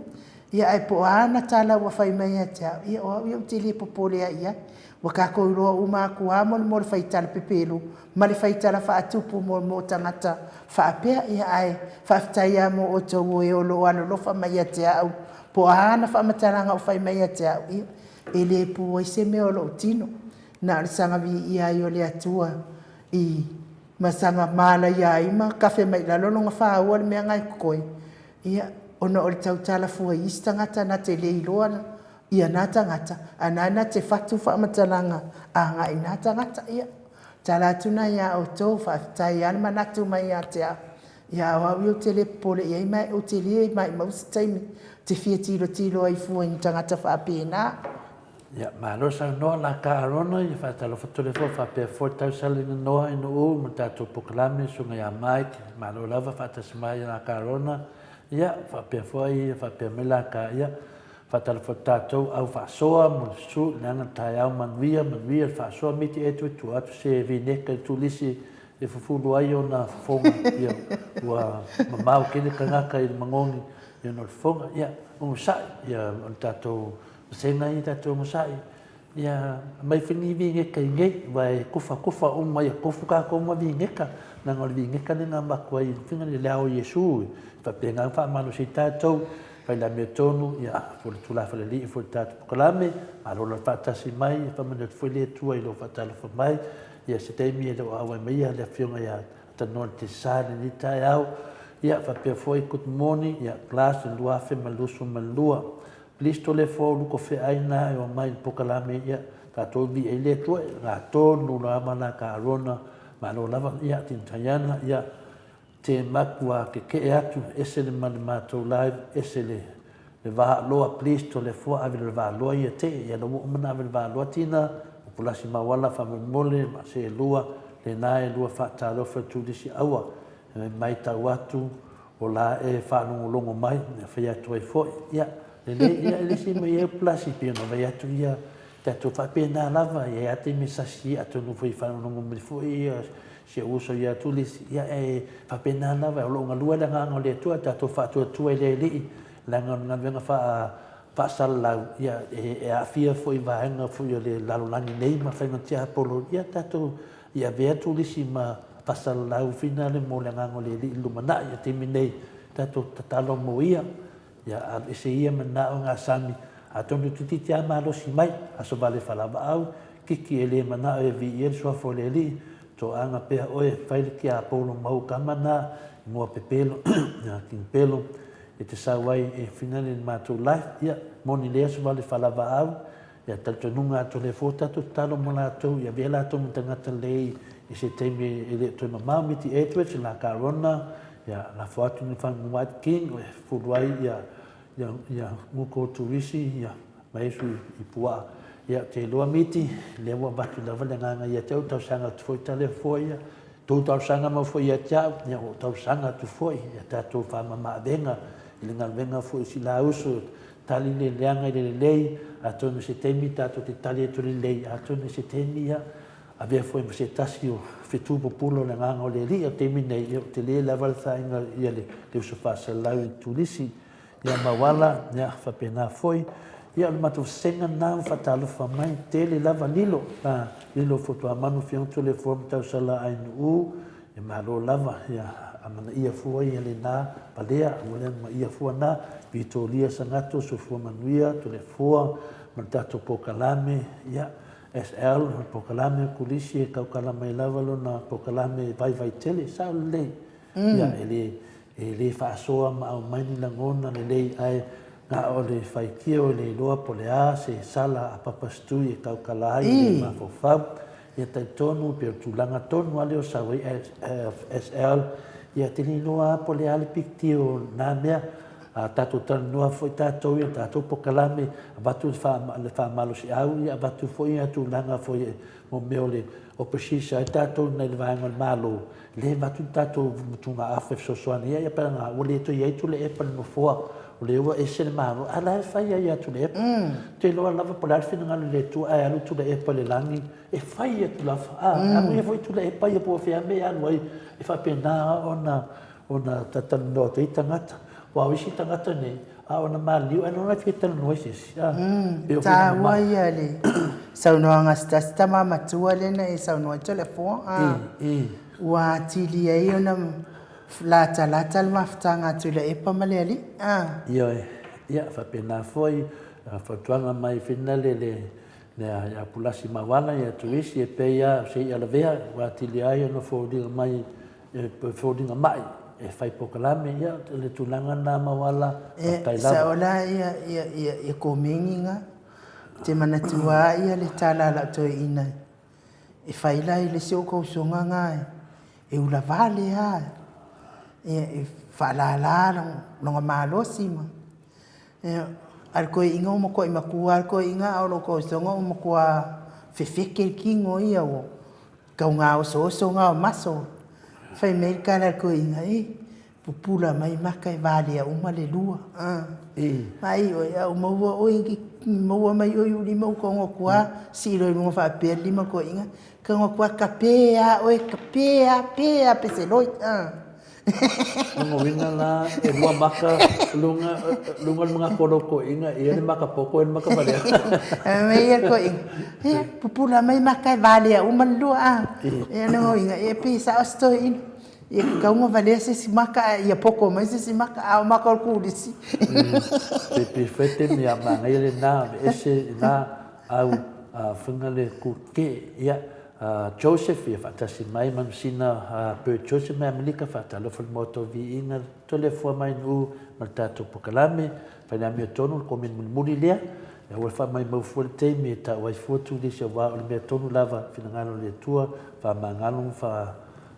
Ia, ae po o a ana tala ua fai mai ia te au, ia o au ia ou te le popole lava i ai. Ua tatou iloa uma atu lava mo le mea o le faitala pepelo ma le faitala faatupu mo mea o tagata faapea. Ia, ae faafetai lava mo outou o e o lo o alolofa mai ia te au, po o a ana faamatalaga o fai mai ia te au, ia, e le pu ai se mea o lou tino. Na o le saga viia ai o le Atua i ma saga malaia ai ma kafe mai i lalo lona faua le mea na e totoe, ia, ona o le tautala fua i isi tagata na te le iloa ia na tagata, a na na te fatu faamatalaga agai i na tagata. Ia, tala atu na iā outou, faafetai lava le manatu mai ia te au. Ia, o au ia ou te le popole i ai ma ou te le maumau se taimi ou te fia tilotilo ai fua i ni tagata faapena. Ia, malo saunoa la ka Arona, ia faatalofa tole fua faapea fua tausala ina noa ina u ma tatou polokalame susuga ia Mike, malo lava faatasi mai la ka Arona, ia faapea fua ia faapea mai la ka ia faatalofa tatou au faasoa mo le susu leaga taeao manuia manuia le faasoa miti e tue tua atu se vineka i tulisi e fufulu ai ona fofoga ia ua mamao tele tagata i le magogi ia ona o le fofoga ia onosai ia o le tatou Vasega ia tatou onosai, ia aumai foi ni vineta i nei, aua e kofakofa uma ia tofu tatou ma vineta, leaga o le vineta lea na avatu ai i le ao o Iesu, e faapena ona faamalosi ai tatou, fai le amiotonu, ia po o le tulafale alii foi i le tatou polokalame, malo lava le faatasi mai, faamanuia atu foi le Atua i lou faatalofa mai. Ia, se taimi e le o auai mai le Afioga ia Tanoa Tesa i lenei taeao. Ia, faapea foi Good morning, ia, class 2022. Please Toleafoa Uluko feai na e omai i le pokalame, ia, tatou viia i le Atua, ga tonu lava la ka rona, malo lava, ia, Tintaiana, ia, te makua keke'e atu, ese le ma le matou live, ese le le vaaloa, please Toleafoa ave le vaaloa ia te, ia la ua uma na ave le vaaloa tina, Pulasi Mauala faamolemole ma seelua, lena e lua faatalofa i Tulisi aua, e maitau atu o la e faalogologo mai, e fai atu ai foi, ia, lelei, ia, e le isi mea i ai Pulasi, pei ona fai atu ia, tatou faapena lava, e i ai lava taimi e sasi, atonu foi e faalogologo mai foi ia si ou uso ia Tulisi, ia, e faapena lava, o lo o galue le Agaga o le Atua, tatou faatuatua i le Alii, leaga o le galuega faa, faasalalau, ia, e aafia foi i vaega foi o le lalolagi nei ma faiga tiapolo, ia, tatou i avea turisi ma faasalalau finale mo le Agaga o le Alii i le lumanai. I le taimi nei, tatou tatalo mo ia, ia aveese ia manao gasami, atonu toeitiiti lava malosi mai, aso vale falavaau, kiki e le manao e viia le suafa o le Alii, toaga pea oe, fai le tiapolo mau kama na, ngoa pepelo, ia king pelo, e te sau ai e finale i le matou life, ia, moni le aso vale falavaau, Ia talitonuga atu lea foi tatou tatalo mo latou, ia avea latou ma tagata lelei i se taimi e le o toe mamao. Miti Edwards, la Carona, ia lafo atu ni Fang White King e fulu ai ia ia ia Nguko Turisi ia ma Iesu i puaa. Ia te iloa Miti, lea ua avatu lava le agaga ia te au, tausaga atu foi tale foi ia, tou talosaga mau foi ia te au, ia ua ou talosaga atu foi ia tatou faamama-avega i le galuega foi o Silauso, Tali le leaga i le lelei, atonu i se taimi tatou te tali atu i le lelei, atonu i se taimi, ia, avea foi ma se tasi o fetu pupula o le Agaga o le Alii. O le taimi nei, ia, ua tele lava le faainga ia le uso faasalalau i Turisi, ia Mauala, ia, faapena foi. Ia, o le matou vasega lena ua faatalofa mai, tele lava lilo, a, lilo Fotuamanu, Afioga Toleafoa ma Tausala Ainuu, E malo lava, ia amanaia fua ia lena palea, aua le amanaia fua na, Vitoria Sagato, Soifua Manuia, Toleafoa, ma le tatou polokalame, ia, SL, o le polokalame o Kolisi e taukala mai lava lona polokalame e vaivai tele, sao lelei, ia, e le, e le faasoa ma aumai ni lagona lelei, ae na o le faitio e le iloa po o le a se sala a Papa Stui e taukala ai i le mafaufau. Ia talitonu pei o le tulaga tonu lava lea o sau ai SL, ia te le iloa lava po o le a le big deal o lena mea. A tatou talanoa foi tatou ia tatou polokalame, avatu le faamalosiau, ia avatu foi ia tulaga foi mo mea o le opposition ai tatou nai le vaega o le Malo, le avatu le tatou motugaafa e fesoasoani ai, ia pe ana ua le toe i ai Tuilaepa i le nofoa, o lea ua ese le Malo, a o la e fai lava ia Tuilaepa. Ou te iloa lava po o le a le finagalo o le Atua ae alu Tuilaepa i le lagi, e fai atu lava, a, alu ia foi Tuilaepa ia po o fea mea e alu ai, e faapena ona ona talatalanoa atu ai tagata. Aua o isi tagata nei, a ona maliliu ae lona fia talanoa i se isi, a, pei o Taua ia le saunoaga a se tasi tama matua lea na e saunoa ai Toleafoa, a, ua atili ai ona latalata le mafutaga a Tuilaepa ma le alii, a. Ioe, ia faapena foi fautuaga mai finale le ia Pulasi Mauala ia Tuisi e pei lava o se i'a lavea ua atili ai ona foliga mai E foliga mai e fai polokalame, ia o le tulaga lena Mauala, faafetai lava. E sao la ia komeni nga, te manatua a ia le tala a lau toeaina e fai la i le isi o kou usoga nga e ula vale a, e faalala lona malosi ma, a le toeaina ua matuai matua a le toeaina a o lou usoga ua matua fefete le tino ia ua Tau gaosooso gao maso. Fai mai le tala a le toeaina, e, pupula mai maka e valea uma le lua. Vaai oe, a ua maua oe, maua mai oe i ou lima ou tago atu lava, sii loa i luga faapea le lima o le toeaina, tago atu lava, tape lava oe, tape lava, pe lava peseloi. Lona uiga la, e lua maka, luga, luga o le manatu o lou toeaina, e i ai le maka poto, e i ai le maka valea. Fai mai ia le toeaina, ia, pupula mai maka e valea uma le lua, a. Ia lona uiga, ia pei e sao si toeaina, ia tatau ona valea se isi maka ae ia poto mai se isi maka, a o maka o le turisi. Pe pei foi taimi a manaia lena, aveese lena au faiga le kukee, ia. Joseph, ia faatasi mai ma Masina Bert Joseph mai Amerika, faatalofa i le Maota o Viiga, Toleafoa mai Nu'u ma le tatou polokalame, fai le amiotonu le komeni mulimuli lea, ia aua le faamaimau fua le taimi e tau ai fua turisi aua o le mea tonu lava finagalo o le Atua, faamagalo ma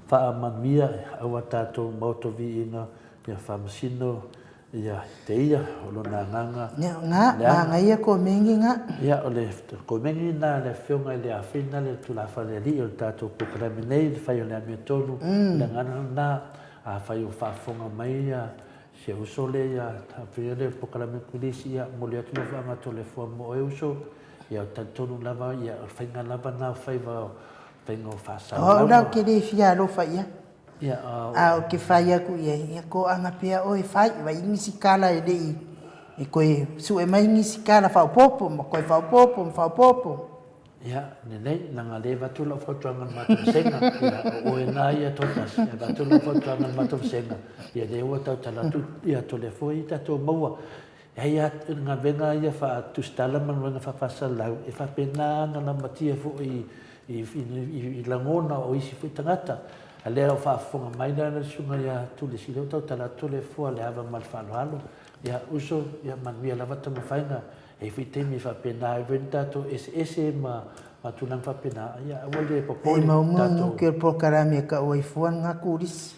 faamanuia aua tatou Maota o Viiga, ia faamasino Ia, te ia, o lona agaga. Ia, nga, manaia komeni nga. Ia, o le komeni lena a le Afioga i le Afina le Tulafale Alii o le tatou polokalame nei, le fai o le amiotonu, o le agaga lena. Afai o faafofoga mai ia si ou uso lea ia faia le polokalame Kolisi, ia, momoli atu lau faamagatolefoa mo oe uso. Ia, talitonu lava, ia, o le faiga lava lena o faiva o faiga o faasalalauga. O au la ou te le fia alofa i ai. A ou te fai atu i ai, ia toaga pea oe e fai, vai nisi tala e le i, e toe sue mai nisi tala faaopoopo ma toe faaopoopo ma faaopoopo. Ia, lelei, leaga lea e avatu lau fautuaga i le matou vasega, ia, o oe na ia toatasi, e avatu lau fautuaga i le matou vasega, ia lea ua tautala atu, ia Toleafoa ia tatou maua. E i ai lava galuega ia faa-tusitala ma galuega faa-faasalalau e faapena ona lamatia foi i lagona o isi foi tagata. A lea o faafofoga mai la le Susuga ia Tulesili ua tautala atu Toleafoa le ava ma le faaaloalo. Ia uso, ia manuia lava taumafaiga. E i ai foi taimi e faapena ai foi ona tatou eseese ma tulaga faapena, ia aua le popole. E maumau ke polokalame e kau ai fua lena turisi.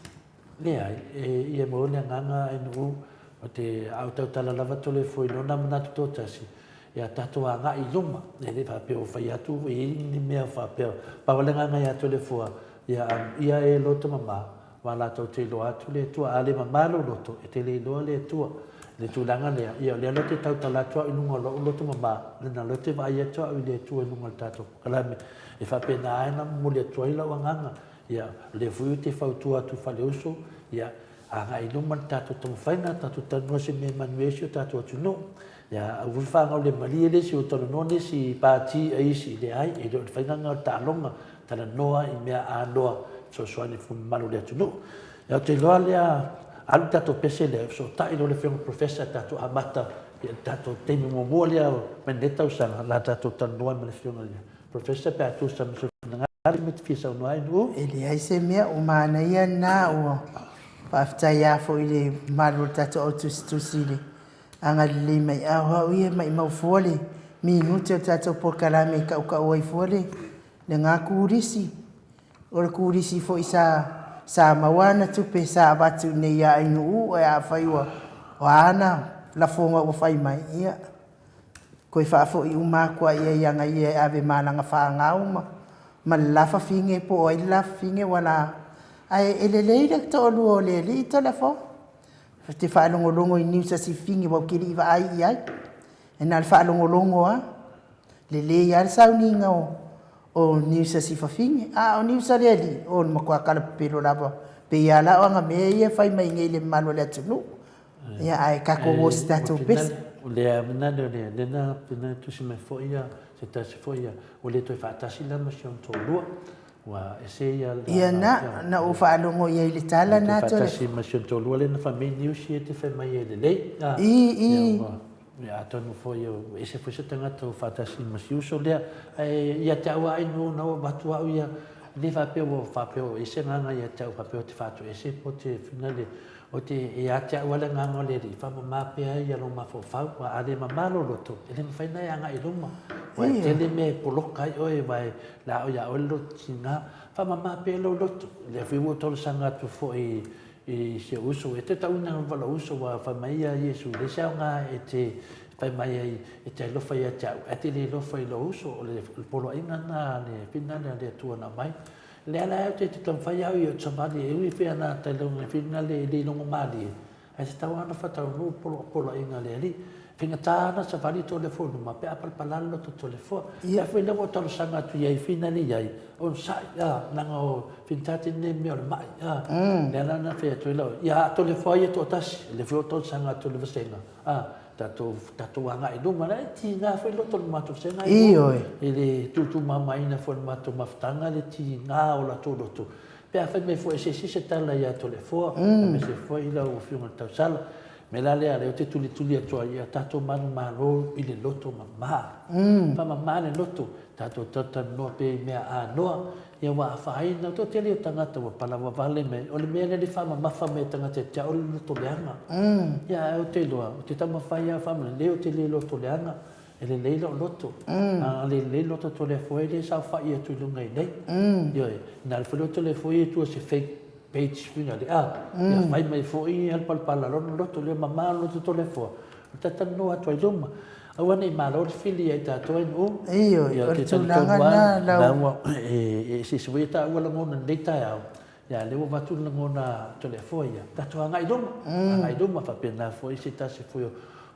Leai, e ia maua le agaga ae-nuu o te a o tautala lava Toleafoa i lona manatu toatasi, ia tatou agai i luma. E le faapea ua fai atu e i ai ni mea faapea. Pau le agaga ia Toleafoa, ia amuia e loto mama, aua latou te iloa atu le Atua. A le mama lou loto, e te le iloa le Atua. I le tulaga lea, ia o lea la ou te tautala atu au i luga o lou loto mama, lena la ou te vaai atu au i le Atua i luga o le tatou polokalame. E faapena ai ona momoli atu ai lau agaga. Ia, o lea foi ou te fautua atu i Faleuso, ia, agai i luma le tatou taumafaiga, tatou talanoa i se mea e manuia ai si o tatou atunuu. Ia, aua foi fanau le malie le isi o talanoa nisi i pati a isi, leai, e le o le faiga lena o le taaloga, talanoa i mea anoa e fesoasoani i mamalu o le atunuu. Ia, ou te iloa lea, alu le tatou pese lea, fesootai loa le Afioga i le Professor tatou amata i le tatou taimi muamua lea mai lenei tausaga, o le a tatou talanoa ai ma le Afioga i le Professor pe a tusa ma sou finagalo ma te fia saunoa ai Nu'u. E leai se mea ua manaia lena, ua faafetai lava foi i le mamalu o le tatou au tusitusi i le agalelei mai a o au ia e maimau fua le minute o le tatou polokalame e tautau ai fua le lena turisi. O le turisi foi sa sa maua ana tupe sa avatu i inei ia Ainu'u ae afai ua o a ana lafoga ua fai mai, ia Toe faafoi uma atu a ia i ana ia e ave ma lana fanau ma ma le la fafine po o ai le la fafine ua la ae e lelei le toalua o le alii Toleafoa. Ou te faalogologo i news a si fafine aua ou te le i vaai i ai. E na o le faalogologo lava. Lelei lava le sauniga o o news a si fafine. A o news a le alii, o le matua kalapepelo lava. Pei lava la o ana mea ia e fai mai nei i le mamalu o le atunuu. Ia, ae tatou o i se tatou pese. O lea lena, lena, lena tusi mai foi ia se tasi foi ia, ua le toe faatasi la ma si ona toalua. Ua ese ia Ia na, na ou faalogo i ai i le tala na. Toe faatasi ma si ona toalua lea na fai mai news ia te fai mai e lelei. I, i. Ia, atonu foi ua ese foi se tagata ua faatasi ma si uso lea. Ae ia te au lava inu na ua avatu au ia, le faapea ua faapea ua ese agaga ia te au faapea ou te faatoese po o te finale. O te ia te au lava le agaga o le Alii, faamama pea ia lou mafaufau, aua a le mama lou loto, e le mafai ona e agai i luma. Aua e tele mea e poloka ai oe, aua e la o ia oe le loto tiga. Faamama pea lou loto. O lea foi ua ou talosaga atu foi i si ou uso, e te tauina lava lou uso, aua fai mai ia Iesu, e leai se aoga e te fai mai ai e te alofa ia te au, ae te le alofa i lou uso. O le poloaiga lena a le finagalo a le Atua na aumai. Lea la ou te taumafai au ia savali e ui pea na tai launa finale e le logo malie, ae tatau lava ona faataunuu poloaiga a le Alii. Faigata ana savali Toleafoa i luma pe a palapala le loto Toleafoa. Lea foi la ua ou talosaga atu i ai finale i ai, onosai, a, leaga o faigata tele nei mea o le mai, a. Lea la na fai atu ai lau, ia a Toleafoa ia toatasi, lea foi ua ou talosaga atu i le vasega, a, tatou, tatou agai i luma, la e tiga foi le loto o le matou vasega Ioe. E le tuutuumamaina foi e le matou mafutaga le tiga o latou loto, pe a fai mai foi e se isi se tala ia Toleafoa, aemaise foi lau Afioga i le Tausala. Mea la lea, lea ou te tulituli atu ai, ia tatou manumalo i le loto mama. Faamama le loto, tatou talatalanoa pea i mea anoa, ia ua afaina. O le toatele o tagata ua palaoa vale mai, o le mea lea le faamamafa mai e tagata ia te au o le loto leaga. Ia ae ou te iloa, ou te taumafai lava e faamamafa, leai ou te le loto leaga, e lelei lou loto. A lelei le loto o Toleafoa e le saofai atu i luga i inei. Ioe, na alu foi le Toleafoa ia i tua i se fake page foi lea, ia fai mai foi ia le palapala lona loto, lea mama le loto Toleafoa, o talatalanoa atu ai luma. Aua ne i malo le fili ia i tatou ai nuu. Ioe, o le tulaga lena lau. E eseese foi ia taua lagona i lenei taeao, ia a lea ua avatu le lagona a Toleafoa ia, tatou agai i luma, agai i luma, faapena foi se tasi foi o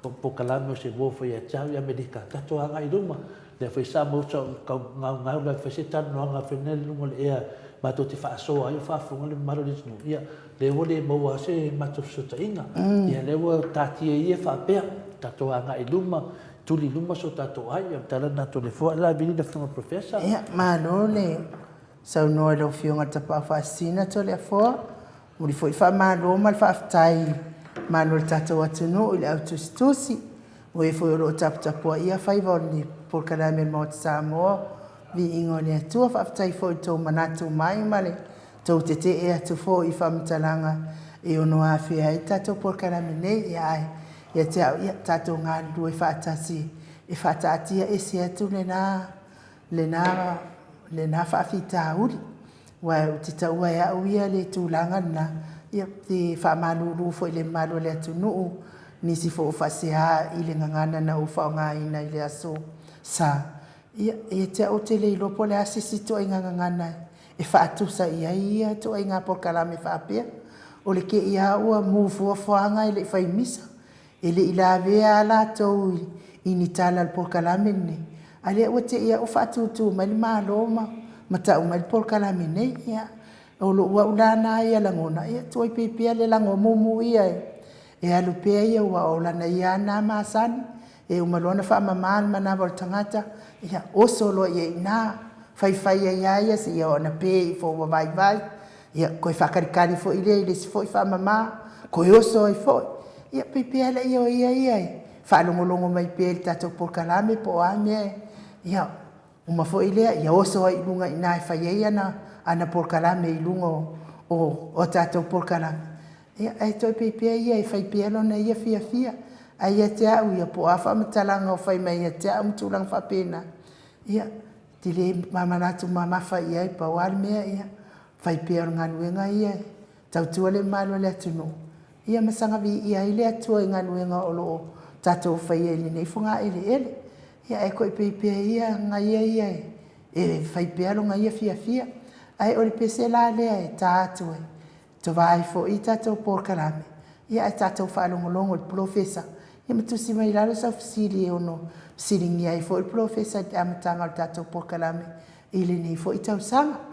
polokalame o se uo foi ia te au i Amerika, tatou agai i luma. Lea foi sa maua sa ou tau gaugau la e fai se talanoaga foi lea i luga o le ea matou te faasoa ai o faafofoga le mamalu o le atunuu, ia lea ua le maua se matou fesootaiga. Ia lea ua taatia ia faapea, tatou agai i luma, tuli i luma so tatou ai. Ia o le tala lena a Toleafoa. La vili le Afioga i le Professor. Ia, malo le saunoa i lau Afioga i le Tapaau Faasisina Toleafoa. Momoli foi le faamalo ma le faafetai i le mamalu o le tatou atunuu i le au tusitusi, o e foi o lo o taputapuaia faiva o le polokalame a le Maota Samoa, Viiga o le Atua. Faafetai foi i le tou manatu mai ma le tou tetee atu foi i faamatalaga e ono afea ai le tatou polokalame nei. Ia ae ia te au, ia tatou galulue faatasi e faataatia ese atu lena lena lena faafitauli. Aua ou te taua e au ia le tulaga lena, ia ou te faamalulu foi i le mamalu o le atunuu, nisi foi o faasea i le gagana na ou faaaogaina i le aso Sa. Ia, ia te au ou te le iloa po o le a se isi ituaiga gagana e faatusa i ai ia ituaiga polokalame faapea. O le kēia ua mu fua fuaga e le i fai misa. E le i lavea a latou i ni tala o le polokalame lenei, a lea ua te i a ua faatūtū mai le Malo ma ma tau mai le polokalame nei. Ia, o lou au la na ia lagona, ia tuai pei pea le lago mumu ia e alu pea ia aua o lana ia a na masani, e uma loa ona faamama le manava o le tagata, ia oso loa i ai i ina, faifai ai a ia seia oo ina pe ifo ua vaivai. Ia, toe faakalikali foi lea i le isi foi faamama, toe oso ai foi. Ia, pei pea laia o ia ia e faalogologo mai pea i le tatou polokalame po o a mea e, ia, uma foi lea, ia oso ai i luga i ina e fai ai ana, ana polokalame i luga o, o, o tatou polokalame. Ia, ae toe pei pea ia e fai pea lona ia fiafia. Ae ia te au ia, po o a faamatalaga o fai mai ia te au ma tulaga faapena, ia, te le manatu mamafa i ai, pau lava le mea, ia, fai pea o le galuega ia e tautua le mamalu o le atunuu, ia ma saga viia ai le Atua i galuega o lo o tatou faia i lenei fogaeleele. Ia ae koipei pea ia aga ia ia e fai pea lona ia fiafia. Ae o le pese la lea e ta atu ai, Tova ai foi i tatou polokalame, ia ae tatou faalogologo i le polofesa, ia ma tusi mai i lalo sau fesili e ono fesiligia ai foi le polofesa i le amataga o le tatou polokalame i lenei foi tausaga.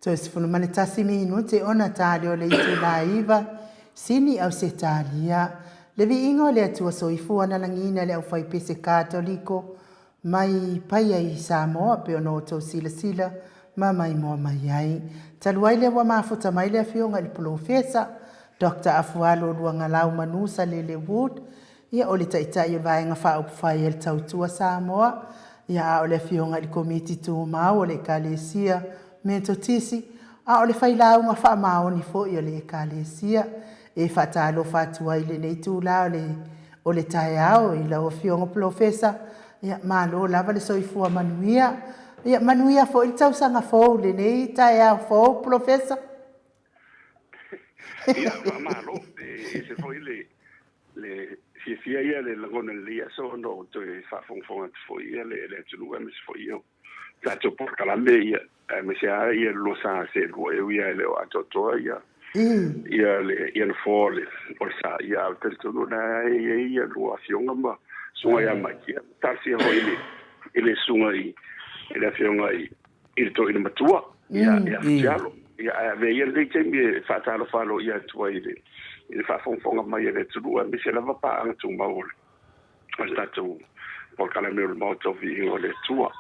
Toe 11 minute ona tali o le itula e 9, sini Ausetalia. Le viiga o le Atua Soifua na lagiina le aufaipese Katoliko mai Paia i Samoa pei ona outou silasila ma maimoa mai ai. Talu ai lea ua mafuta mai le Afioga i le Polofesa Doctor Afualo Luagalau Manusa Lele Wood, Ia, o le Taitai o le Vaega Faaupufai a le Tautua Samoa, ia, a o le Afioga i le Komiti Tumau o le Ekalesia Metotisi, a o le Failauga Faamaoni foi o le Ekalesia. E faatalofa atu ai i lenei itula o le o le taeao i lau Afioga Polofesa, ia, malo lava le soifua manuia. Ia, manuia foi le tausaga fou i lenei taeao fou Polofesa. Ia, faamalo. E ese foi le le fiafia ia le lagona i lenei aso ona o toe faafogafoga atu foi ia le le atunuu aemaise foi ia tatou polokalame ia aemaise lava ia lua sa seelua e ui lava e le o atoatoa ia ia le ia nofoa o le o le sa ia ae ou te talitonu o lena e i ai ia lua afioga ma susuga ia Mike ia talosia foi i le i le susuga i i le afioga i i le toeaina matua ia ia Futialo. Ia ae avea ia lenei taimi e faatalofa aloaia atu ai i le i le faafogafoga mai a le atunuu aemaise lava paaga tumau o le o le tatou polokalame o le Maota o Viiga o le Atua.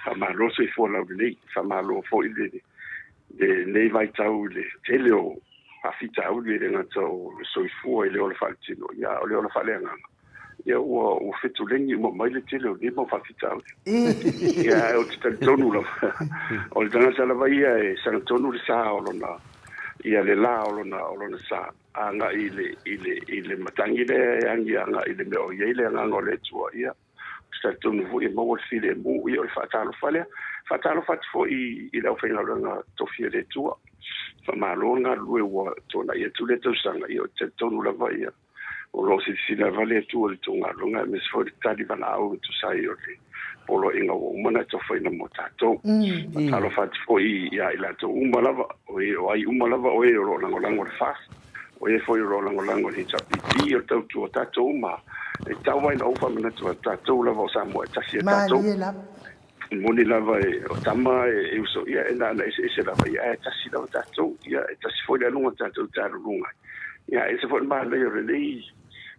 Faamalo le soifua laulelei, faamalo foi le lenei vaitau i le tele o faafitauli e le gata o le soifua i le ola faaletino, ia a o le ola faaleagaga. Ia ua ua fetuleni uma mai le tele o nei mau faafitauli. Ia ae ou te talitonu lava, o le tagata lava ia e sagatonu le sa o lona, ia le la o lona, o lona sa, agai i le, i le, i le matagi lea e agi agai i le mea o i ai le agaga o le Atua, ia, ou te talitonu foi e maua le filemu, ia o le faatalofa lea. Faatalofa atu foi i le aufaigaluega tofi a le Atua. Faamalo le galulue ua tuanai atu lea tausaga, ia ou te talitonu lava ia, O lo o silasila lava le Atua i le tou galuega aemaise foi le tali valaau e tusa ai o le poloaiga ua uma ona atofaina mo tatou. Faatalofa atu foi ia i latou uma lava, o e o ai uma lava o e o lo o lagolago i le FAST, o e foi o lo o lagolago i le HRPP, o le tautua o tatou uma, e tau lava ina ou faamanatu atu, tatou lava o Samoa e tasi a tatou. Malie lava. E moni lava o tama e uso, ia e na ona eseese lava, ia ae tasi lava tatou, ia e tasi foi le aluga o tatou i taluluga ai. Ia ae ese foi le manaia o lenei,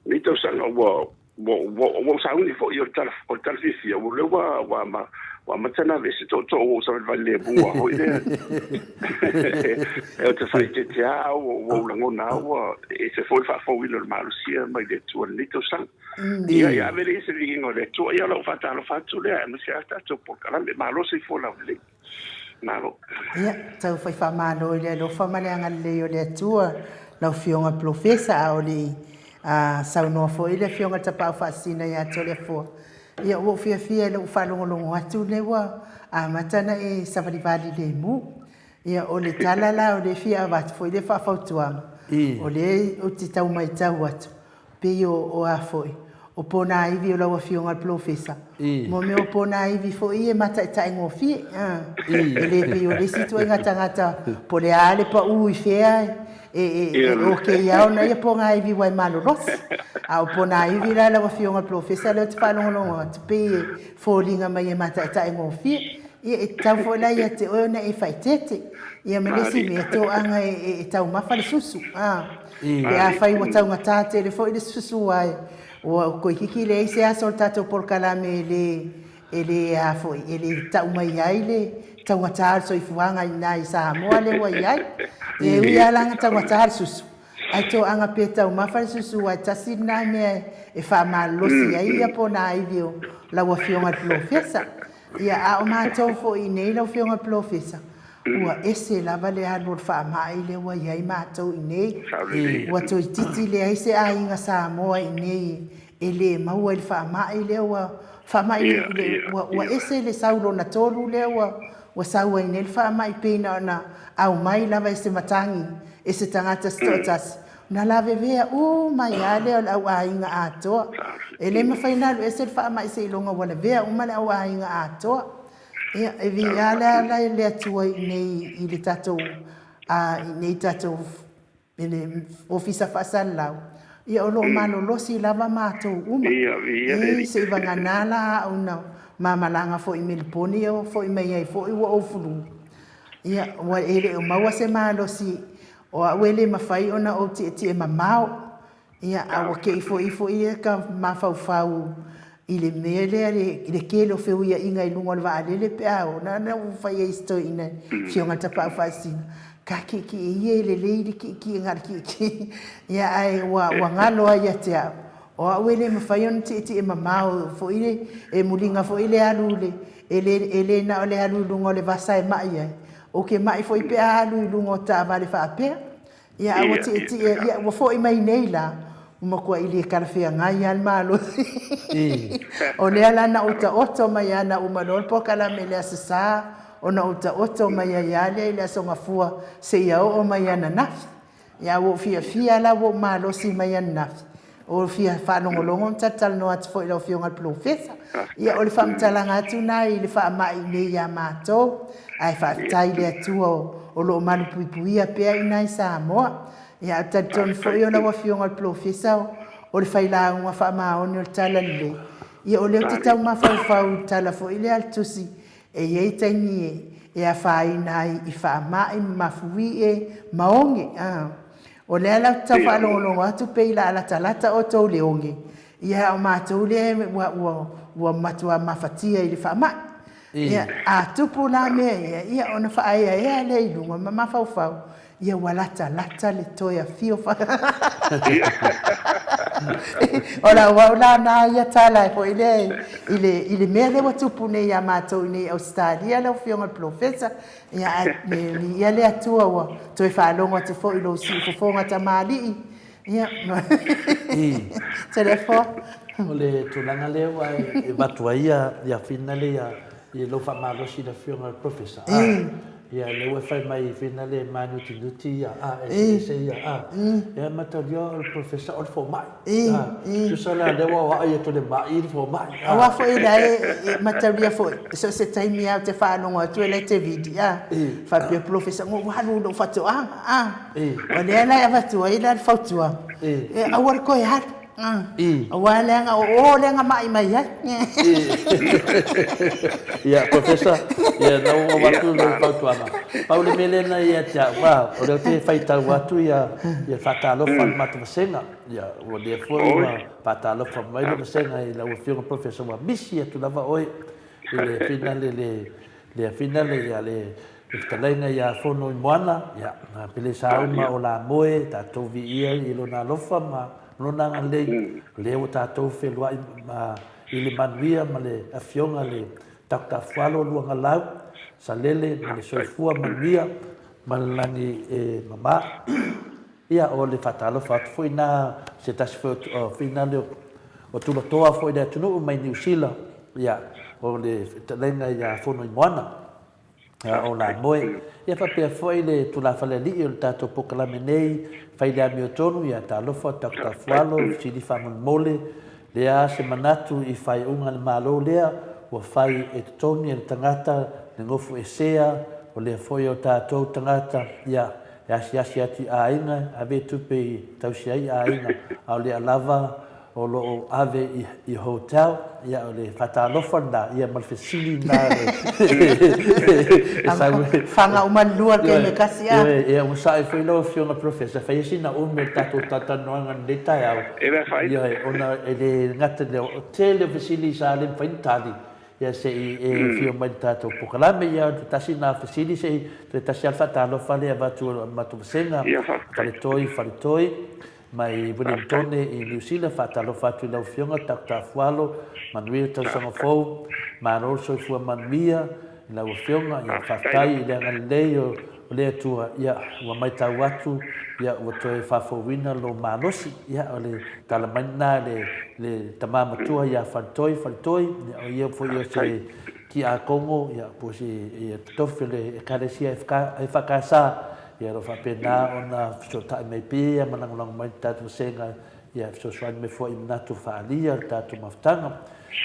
lenei tausaga ua, ua, ua, ua ou sauni foi o le tala, o le tala fiafia, ua lea ua, ua, ua, ua amata ona aveese tootoo ua ou savalivali lemu lava foi lea. Ou te faaeteete lava au, ua ou lagona lava ua ese foi le faafouina o le malosi mai le Atua i lenei tausaga. Ia, ia ave lea i se viiga o le Atua. Ia, o lau faatalofa atu lea, aemaise lava tatou polokalame. Malo soifua laulelei. Malo. Ia, tau fai faamalo i le alofa ma le agalelei o le Atua, lau Afioga Polofesa, a o le i saunoa foi le Afioga i le Tapaau Faasisina ia Toleafoa. Ia, ua ou fiafia i lou faalogologo atu lea ua amata ona e savalivali lemu. Ia, o le tala la o lea e fia avatu foi lea faafautuaga, o lea ou te tau matau atu, Pei o, o a foi, o ponaivi o lau Afioga i le Polofesa, mo mea o ponaivi foi ia e mataitaigofie, a. E le pei o le isi ituaiga tagata po o le a le pau i fea, e, e, e okay lava ona ia ponaivi aua e malolosi. A o ponaivi la lau Afioga i le Polofesa lea ou te faalogologo atu, pei e foliga mai e mataitaigofie. Ia, e tatau foi la ia te oe ona e faaeteete. Ia ma le isi mea, toaga e taumafa le susu, a. Pe afai ua taugata tele foi le susu ae ua toeitiiti leai se aso o le tatou polokalame e le, e le a foi, e le tau mai ai le taugata o le soifuaga i ina i Samoa lea ua i ai. Ia e ui lava la ina taugata le susu, ae toaga pe taumafa le susu ae tasi lena mea e faamalolosi ai ia ponaivi o lau Afioga i le Polofesa. Ia, a o matou foi i inei lau Afioga i le Polofesa, ua ese lava le alu o le faamai lea ua i ai matou i inei. Ua toeitiiti leai se aiga Samoa i inei e le maua i le faamai lea ua faamai le, ua ese le sau lona tolu lea ua sau ai nei le faamai pei na ona aumai lava e se matagi e se tagata se toatasi Ona lavevea uma ai lava lea o le au aiga atoa. E le mafai ona alu ese le faamai seiloga ua lavea uma le au aiga atoa. Ia, e viia le ala i le Atua i inei i le tatou, i inei tatou, i le Ofisa Faasalalau, ia o lo o malolosi lava matou uma. E seivagana la au na ma malaga foi i Meliponi e foi mai ai foi ua ou fulu. Ia, ua e le o maua se malosi o au e le mafai ona ou tietie mamao. Ia, a ua te ifo ifo ia ka mafaufau i le mea lea i le tele o feuiaiga i luga o le vaalele pe a oo. Na ona ou fai ai i si toeaina le Afioga i le Tapaau Faasisina, ta tietie ia e lelei le tietie na o le tietie. Ia, ae ua galo ai ia te au, o au e le mafai ona tietie mamao foi le, e muliga foi le alu i le, e le, e le na o le alu i luga o le vasa e mai ai, ou te mai foi pe a alu i luga o taavale faapea. Ia, a ua tietie, ia, ua foi mai nei la, ua matuai le talafeagai lava le malosi. O lea la na ou taoto mai lava, na uma loa le polokalame i le Aso Sa, ona ou taoto mai ai lava lea i le Aso Gafua seia oo mai ananafi. Ia, ua ou fiafia la ua ou malosi mai ananafi, ua ou fia faalogologo ma talatalanoa atu foi i lau Afioga i le Polofesa. Ia, o le faamatalaga atu lena i le faamai nei ia matou, ae faafetai i le Atua o lo o malupuipuia pea i ina i Samoa. Ia, ae talitonu foi o lau Afioga i le Polofesa o le failauga faamaoni o le Talalelei, ia o lea ou te tau mafaufau i le tala foi lea a le Tusi E i ai taimi e afaina ai i faamai ma mafuie ma oge. O lea la ou te tau faalogologo atu pei la latalata outou i le oge, ia a o matou lea ua matua mafatia i le faamai. Ia, a tupu la mea ia, ia ona faaeaea lea i luga ma mafaufau, Ia ua latalata le toe afio fa O lau au la na ia tala foi lea i le i le mea lea ua tupu nei ia matou i nei i Ausetalia lau Afioga i le Polofesa. Ia ae viia le Atua ua toe faalogo atu foi i lou siufofoga tamalii. Ia Toleafoa. O le tulaga lea ua e avatu ai ia finale ia i lou faamalosi i le Afioga i le Professor, a, ia lea ua e fai mai finale e mānutinuti ia, a, eseese ia, a, ia mataulia o le Professor o le fomai, a, tusa la lea ua aoai atu e le mai le fomai, a. Aua foi la e mataulia foi, so o se taimi lava ou te faalogo atu e la e te vili, a, faapea Polofesa, na ou alu i lou faatoaga, a, o lea la e avatu ai la le fautuaga, aua le toe alu. Aua leaga o o lea na mai mai ai. Ia, Professor, ia, na ua avatu lau fautuaga. Pau le mea lea na ia te au, o lea ou te faitau atu ia le faatalofa a le matou vasega. Ia, ua lea foi ua faatalofa mai le vasega i lau Afioga Professor, ua misi atu lava oe i le finale le le finale ia le fetalaiga ia Fonoimoana, ia, Pelesauma o Lamoe, tatou viia i lona alofa ma lona agalelei, o lea ua tatou feluai i le manuia ma le Afioga le Doctor Afualo Luagalau Salele ma le soifua manuia ma le lagi e mama. Ia, o le faatalofa atu foi na se tasi foi o finale o tulatoa foi le atunuu mai Niu Sila, ia, o le fetalaiga ia Fonoimoana. O Lamoe. Ia faapea foi le tulafale alii o le tatou polokalame nei, fai le amiotonu, ia talofa, tafutafualo, fesili faamolemole, lea se manatu i faaiuga a le Malo lea ua fai e totogi e le tagata le gofu esea, o lea foi o tatou tagata, ia, e asiasi atu i aiga, ave tupe i tausi ai aiga, a o lea lava o lo o ave i hotel, ia o le faatalofa lena, ia ma le fesili lena e sau ai. Faga uma le lua i le taimi e tasi a. Ioe, ia ua sae foi lau Afioga Professor, fai sina umi o le tatou talatalanoaga i lenei taeao. E le afaina. Ioe, ona e le gata i lea, o le tele o fesili sa le mafai ona tali, ia se i e afio mai i le tatou polokalame. Ia o le tasi lena fesili, se i toe tasi lava le faatalofa lea e avatu e le matou vasega, Faletoi, Faletoi. Mai Wellingtone i Niu Sila, faatalofa atu i lau Afioga Doctor Afualo, manuia le tausaga fou, malo le soifua manuia i lau Afioga, ia faafetai i le agalelei o le Atua, ia ua maitau atu ia ua toe faafouina lou malosi, ia o le tala mai lena i le tama matua ia Faletoi Faletoi, ia o ia foi o se Tiakono, ia po o se totofi o le Ekalesia EFKS, Ia o lo o faapena ona fesootai mai pea ma lagolago mai le tatou vasega ia fesoasoani mai foi i manatu faaalia o le tatou mafutaga.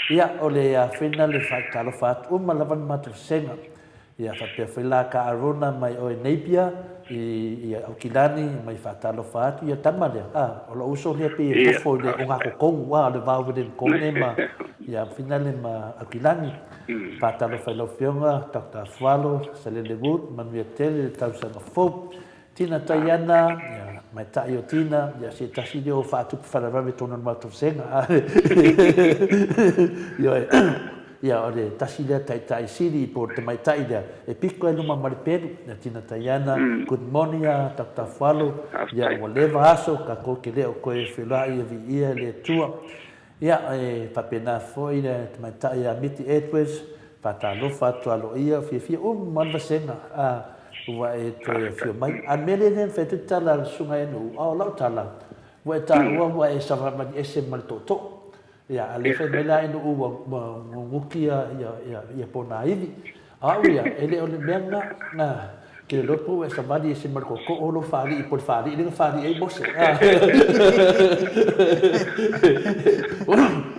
Ia o le afena le faatalofa atu uma lava le matou vasega. Ia faapea foi la ka Arona mai oe Napier i Aukilani mai faatalofa atu ia tama lea a o lou uso lea pei e nofo i le ogatotonu a o le va o Wellingtone ma Ia Finale ma Akilani. Faatalofa i lau Afioga Doctor Afualo Salele Wood, manuia tele le tausaga fou. Tina Taiana, ia, tamaitai o Tina, ia se tasi lea o faatupu falavave tonu o le matou vasega. Ioe, ia o le tasi lea taitai sili po o le tamaitai lea e piko ai luma ma le pelu, ia Tina Taiana, good morning a Doctor Afualo, ia ua leva aso tatou te le o toe feiloai e viia le Atua. Ia, e faapena foi le tamaitai ia Miti Edwards, faatalofa atu aloaia, fiafia uma le vasega a ua e toe afio mai. A o le mea lea e le mafai atu le tala a le Susuga ia Nu'u, a o lau tala, ua e taua ua e savavali ese ma le tootoo. Ia, a o lea fai mai la Nu'u ua guguti ia ponaivi. O au ia, e le o le mea lena, na, te iloa po ua e savali ese ma le tootoo lou faalii po o le faalii lea na faalii ai Mose.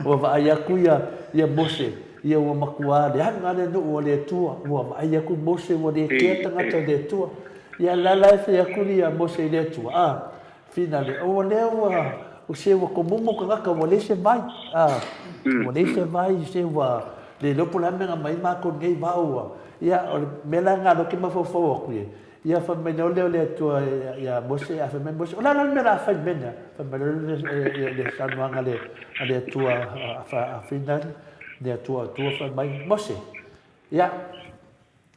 Ua vaai atu ia, ia Mose, ia ua matua leaga le nuu a le Atua, ua vaai atu Mose ua le kea tagata i le Atua. Ia la la e fai atu ia Mose i le Atua, a, Finale, ua lea ua, se ua tomumu tagata ua leai se vai, a, ua leai se vai, se ua le iloa po o le a le mea na aumai ai matou i lenei vao ua, ia, o le mea la lena o lea ou te mafaufau atu i ai, ia fai mai loa lea o le Atua ia Mose, ae fai mai Mose, o le a la le mea o le a fai i le mea lea? Fai mai loa lea le saunoaga a le Atua a Finale, le Atua Atua fai mai, Mose, ia,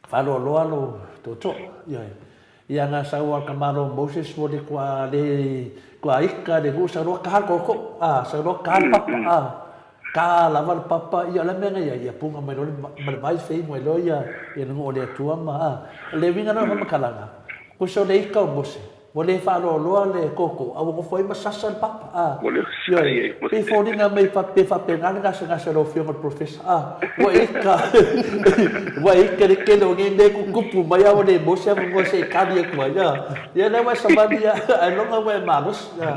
Faaloaloa lo tootoo. Ioe. Ia na sau a ka malo Moses ua le kua le kua ika le nuu sau loa ka le tootoo. A sau loa ka le papa. A ka lava le papa ia o le mea na ia ia punga mai loa ma le vai fei mai loa ia ia le nuu o le Atua ma a le uiga lena o le faamatalaga kosa o le ika o Mose. Ua le faaloaloa le koko, a ua nofo ai ma sasa le papa, a. Ioe, pei e foliga mai pe faapena le gasegase a lau Afioga i le Professor, a. Ua ika, ua ika le tele o nei mea e tutupu mai a ua le maua se avanoa se i tali atu ai, a. Ia lea ua e savali a, ailoga ua e malosi, a.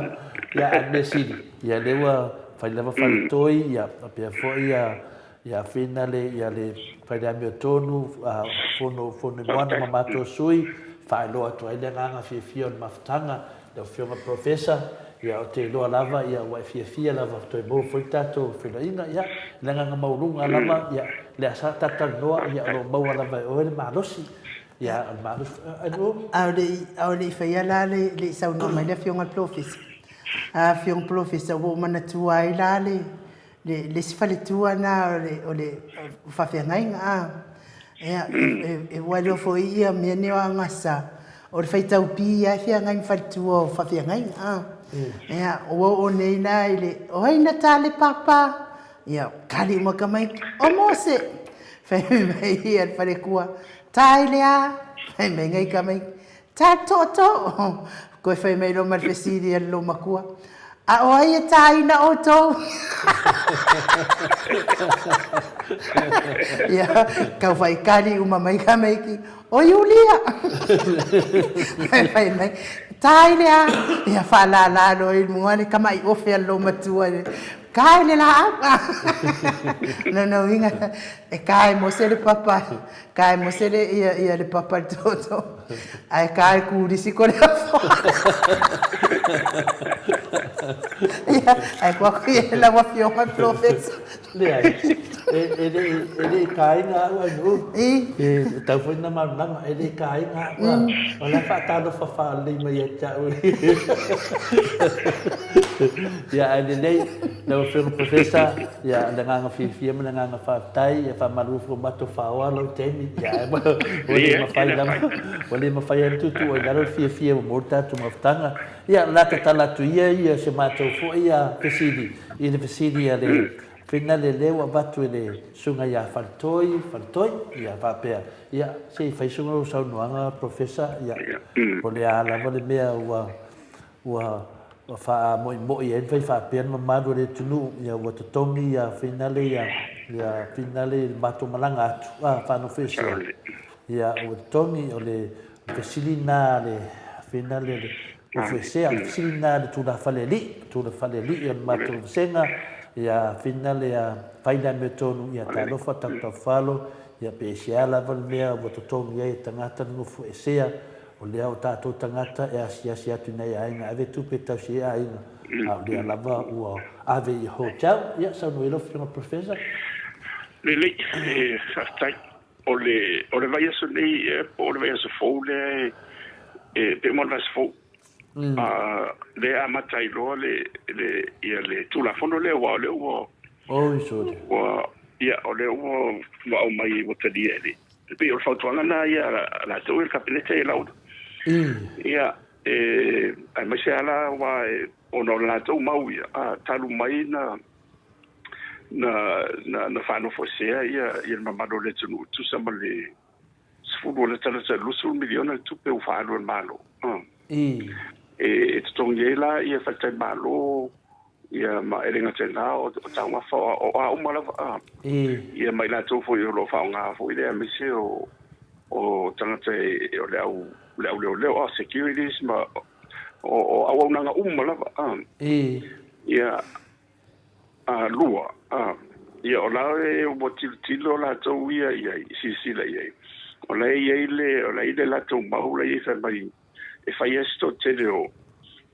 Ia, a o le mea sili, ia lea ua fai lava faletoi, ia, faapea foi ia, Ia Finale, ia le fai le amiotonu, fono fono i moana ma matou sui, faailoa atu ai le agaga fiafia o le mafutaga, lau Afioga Professor, ia ou te iloa lava ia ua e fiafia lava toe maua foi le tatou feiloaiga, ia le agaga maualuga lava, ia lea sa ta talanoa, ia o lo o maua lava e oe le malosi, ia o le malosi. A o le i faia la le i saunoa mai le Afioga i le Polofesa, Afioga Polofesa, ua ou manatua ai la le le le isi faletua na o le o le faafeagaiga a ia e ua iloa foi ia mea nei o agasa o le faitau pi lava e feagai ma faletua o faafeagaiga a ia ua oo nei la i le o ai na ta le papa ia kali uma ka mai o Mose fai mai ia le faletua ta i le a fai mai ngai ka mai Ta tootoo! Koe fai mai loa ma le fesili a le loomatua, A o ai e tāina outou? Ia, kau whaikali uma mai ka meiki, O Iulia! Fai mai, Tā i le a? Ia, whaalālā loa i mua le kama'i ofe a le loomatua, Ka i le laau! Lona uiga, e ka e Mose le papa, ka e Mose le, ia, ia le papa le tootoo, ae ka e Kurisi ko le afoa. Ia, ae koa koe e lau Afioga Professor. Leai, e, e le, e le i kāinga au ai nuu. I. E tau foi na malamalama, e le i kāinga au. Mm. O la faatalofa faalelei mai ia te au. Ia, ae lelei, lau Afioga Professor, ia, le agaga fiafia ma le agaga faafetai, ia faamalu ifo matou faaoa lou taimi, ia, ae ua le mafai lava, ua le mafai lava ona tuutuu ai i lalo le fiafia ua maua le tatou mafutaga. Ia, o le a tatala atu ia ia se matou foi fesili i le fesili a le Finale lea ua avatu e le Susuga ia Faletoi, Faletoi, ia, faapea, ia, se i fai sina ou saunoaga Professor, ia, po o le a lava le mea ua Ua faamoimoi ai ma fai faapea le mamalu o le atunuu, ia ua totogi ia finale ia, ia finale i le matou malaga atu, a, faanofoesea. Ia ua totogi, o le fesili lena a le finale le nofoesea, o le fesili lena a le tulafale alii, tulafale alii o le matou vasega, ia finale ia fai le amiotonu, ia talofa tatou taufaalo, ia pe sea lava le mea ua totogi ai e tagata le nofoesea. O lea o tatou tagata e asiasi atu i nai aiga e ave tupe e tausi ai aiga, a o lea lava ua ave i hotel. Ia, saunoa ia lau Afioga Professor. Lelei, e faafetai. O le, o le vaiaso nei ea po o le vaiaso fou lea e, e pei uma o le vaiaso fou. A, lea e amata ai loa le, le, ia le Tulafono lea aua o lea ua, Oi sole. ua, ia, o lea ua, ua aumai ua talia e le, E pei o le fautuaga lena ia a latou ia le Kapeneta ia lau. Ia, e, aemaise lava la aua e, ona o le latou mau ia, a, talu mai na, na, na, na faanofoesea ia, ia le mamalu o le atunuu e tusa ma le 10 o latalata i le 20 miliona le tupe ua faaalu e le Malo. A. E, e totogi ai la ia faletalimalo, Ia, ma e le gata i lena, o taumafa, o a uma lava, a. Ia, ma i latou foi o lo o faaaoga foi lea, aemaise o, o tagata e, o le au, le au leoleo, a, securities ma o, o auaunaga uma lava, a. Ia, a, lua, a, ia, o la e ua tilotilo latou ia i ai, silasila i ai. O la e i ai le, o la e i le latou mau la e i ai fai mai, e fai ai se toatele o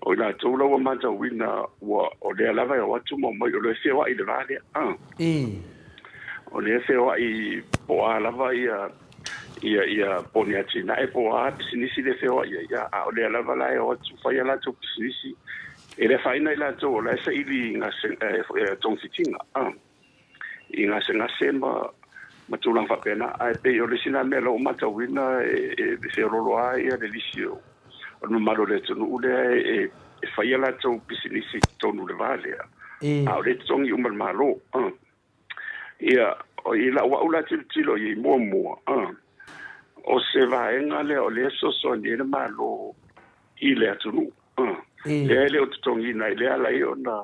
o i latou la ua matauina ua o lea lava e o atu ma omai o lea e feoai i le va lea a o lea e feoai po o a lava ia ia ia po o ni atinae po o a pisinisi lea e feoai ai a o lea lava la e o atu fai a latou pisinisi e le afaina i latou o la e saili i gase togafitiga a i gasegase ma ma tulaga faapena. Ae pei o le isi lena mea o la ua matauina e feoloolo lava ia le lisi o le mamalu o le atunuu lea e fai a latou pisinisi i totonu o le va lea, a o lea e totogi uma e le Malo. Ia, i lau au la tilotilo i ai muamua, o se vaega lea o lea e fesoasoani ai le Malo i le atunuu. Lea e le o totogiina ai, lea e ala ai ona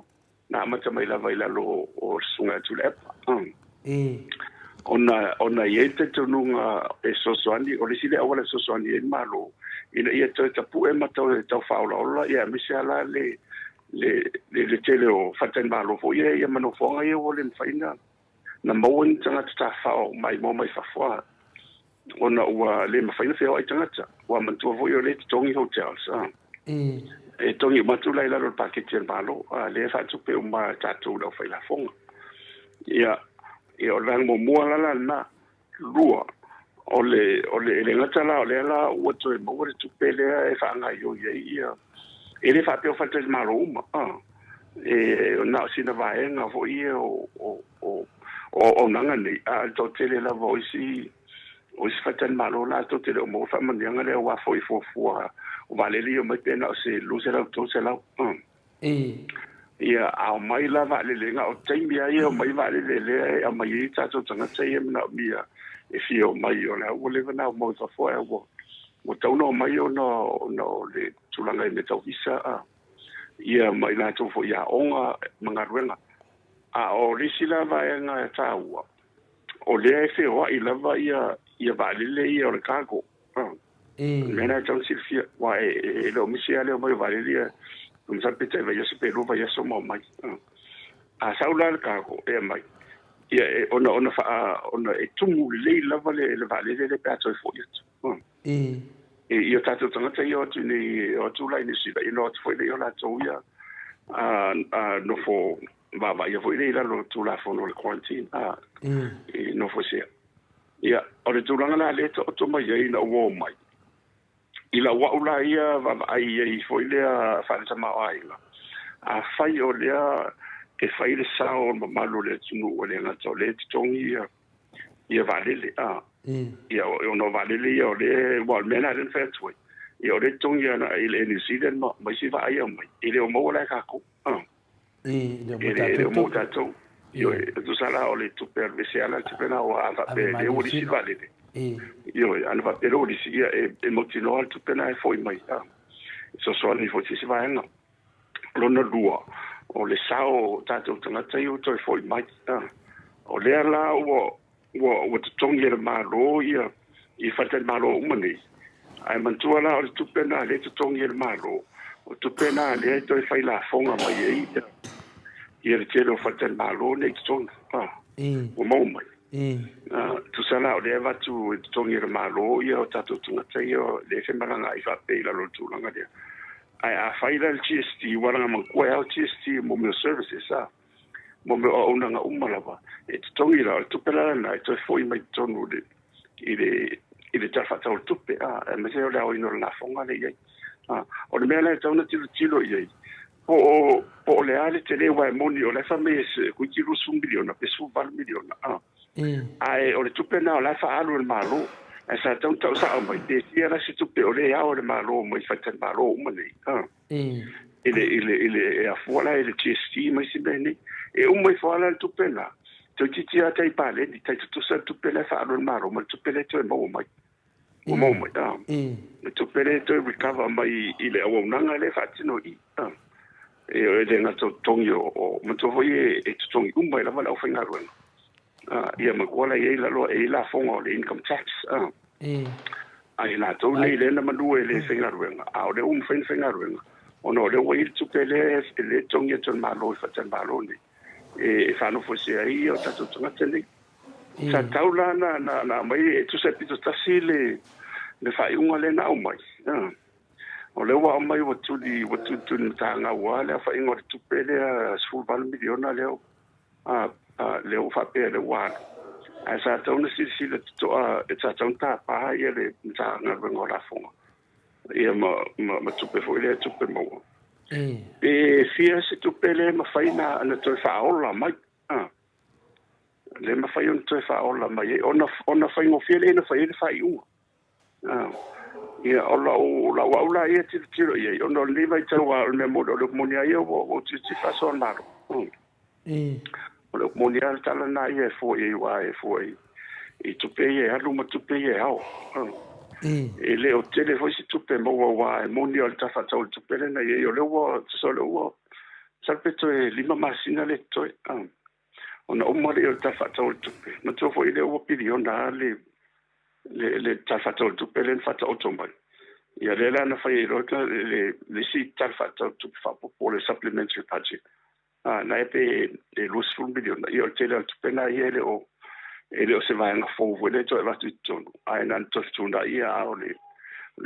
na amata mai lava i lalo o le Susuga ia Tuilaepa. Ona, ona e i ai le talitonuga e fesoasoani, o le isi lea auala e fesoasoani ai le Malo, ina ia toe tapue ma toe tau faaolaola, ia aemaise lava la le, le, le, le tele o faletalimalo foi ia, ia ma nofoaga ia ua le mafai na, na maua ni tagata tafafao maimoa mai fafo, ona ua le mafai ona feoai tagata. Ua manatua foi o lea e totogi hotels, a. E totogi uma atu la i lalo o le paketi a le Malo, a, lea e faatupe uma e tatou le aufai lafoga. Ia, ia o le vaega muamua la la lena. Lua, o le, o le, e le gata la o lea la ua toe maua le tupe lea e faagaoioi ai ia, e le faapea o faletalimalo uma, a, e na o sina vaega foi ia o, o, o, o auaunaga nei, a o le toatele lava o isi o isi faletalimalo latou te le o maua faamanuiaga lea aua foi fuafua o vaalele ia omai pe na o se 200 300. Ia, a omai la vaalele na o taimi lava ia omai vaalele lea e aumai ai tatou tagata ia e manaomia e fia omai o lea ua leva ona omai fafo ae ua ua tatau ona omai ona ona o le tulaga i mea tau visa a ia ma i latou foi i aoga ma galuega. A o le isi la vaega e taua, o lea e feoai lava ia, ia vaalele ia o le cargo. O le mea lena e tatau ona silafia, aua e, e, e le o misi lava le omai o vaalele ia, masalo pe tai vaiaso pe lua vaiaso ma omai. A sau la le cargo e aumai, ia, e, ona, ona, faa, ona e tumu lelei lava le, le vaalele lea pe a toe foi atu. E, i o tatou tagata ia o atu i nei, o atu la i Niu Sila, ia ona o atu foi lea o latou ia, a, a nofo vaavaaia foi lea i lalo o le Tulafono o le Quarantine, a, i nofoesea. Ia, o le tulaga la lea e taoto mai ai ina ua omai, i lau au la ia vaavaai i ai foi lea faale-tamaoaiga, afai o lea e fai le sao o le mamalu o le atunuu e le gata o lea e totogi ia, ia vaalele, a, ia, ona o vaalele ia o lea, aua o le mea lena lea na fai atu ai, ia o lea e totogi i le Air New Zealand ma, ma isi vaa ia e omai, e le o maua la e tatou, a. E le o maua tatou. Ioe, e tusa la o le tupe alu ese lava la le tupe lena aua a faapea e le ua lisi vaalele. Ioe, ana faapea loa ua lisi, ia e mautinoa le tupe lena e foi mai, a, e fesoasoani foi i se isi vaega. Lona lua, o le sao o tatou tagata ia ua toe foi mai, a, o lea la ua ua totogi e le Malo ia i faletalimalo uma nei, ae manatua la o le tupe lena lea e totogi e le Malo, o tupe lena lea e toe fai lafoga mai ai ia le tele o faletalimalo nei i totonu, ua maua mai. Tusa la o lea e avatu e totogi e le Malo ia o tatou tagata ia lea e femalagaai faapea i lalo o le tulaga lea. Ae afai la le GST, ua alagamatua e ao GST mo mea o services a, mo mea o auaunaga uma lava, e totogi la, o le tupe la lena e toe foi mai totonu i le i le Tala Faatatau o le Tupe, a, aemaise o le aoina o le lafoga lea e i ai. A, o le mea la e tatau ona tilotilo i ai, po o, po o le a le tele, aua e moni o la e fai mai e toeitiiti $20 miliona pe $18 miliona, a, ae o le tupe lena o la e faaalu e le Malo, ae sa tatau ona tau sao mai pe fia la se tupe o lea e ao e le Malo mai faletalimalo uma nei, a, i le, i le, i le, e afua la i le GST ma isi mea nei. E uma ifo lava la le tupe lena, toeitiiti lava tai paleni, tai tutusa le tupe lea e faaalu e le Malo ma le tupe lea e toe maua mai. Ua maua mai, a, le tupe lea e toe recover mai i le auaunaga lea e faatino i i. A, e le gata o totogi o, manatua foi e totogi uma ai lava le aufaigaluega. A, ia manatua la e i ai lalo, e i ai lafoga o le income tax, a. A i latou nei lea na manu e le faigaluega, a o lea ua mafai ona faigaluega, ona o lea ua i ai le tupe lea e totogi atu e le Malo i faletalimalo nei, e faanofoesea ai o tatou tagata nei. Sa tatau la na aumai e tusa e pito tasi le faaiuga lea na aumai. O lea ua aumai ua tuli ua tulituli matagau lava le aofaiga o le tupe lea $18 miliona lea lea ua faapea lea ua alu. Ae sa tatau ona silasila totoa, sa tatau ona tapa le Matagaluega o Lafoga ia ma tupe foi lea tupe maua. Pe fia se tupe lea e mafai ona toe faaola mai. Lea e mafai ona toe faaola mai ai, ona faigofie lea ona fai ai le faaiuga. Ia, o lau au la ia tilotilo i ai, ona o lenei vaitau lava, o le mea moni, o le upu moni lava ia ua ou tilotilo faasoa le Malo. O le upu moni lava le tala lena ia e fua i ai, aua e fua i tupe ia e alu ma tupe ia e ao. E le o tele foi se tupe e maua, aua e moni lava o le Tala Faatatau o le Tupe lea na i ai, o lea ua, tusa o lea ua, masalo pe toe 5 masina lea e totoe ona uma lea o le Tala Faatatau o le Tupe. Manatua foi lea ua piliona lava le le Tala Faatatau o le Tupe lea na faataoto mai. Ia lea la na fai ai loa le isi Tala Faatatau o le Tupe faaopoopo, o le Supplementary Budget, na e pe $20 miliona. Ia o le tele o le tupe lena ia e le o se vaega fou foi lea e toe avatu i totonu, ae na ona toe fetuunai ia a o le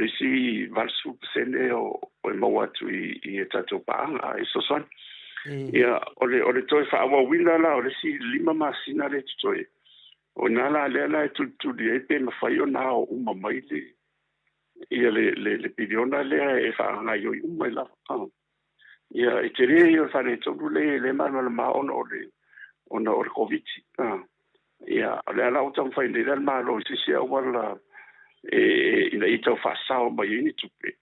isi 80% o e maua atu i a tatou paaga e fesoasoani. Ia o le toe faaauauina la o le isi 5 masina lea e totoe, o i ina la lea la e tulituli ai pe mafai ona ao uma mai le ia le piliona lea e faagaoioi uma ai lava. Ia, e tele ia o le faaletonu lea e le malamalama ona o le ona o le Koviti. Ia, o lea la ua taumafai nei la le Malo i se isi auala e ina ia tau faasao mai ai ni tupe.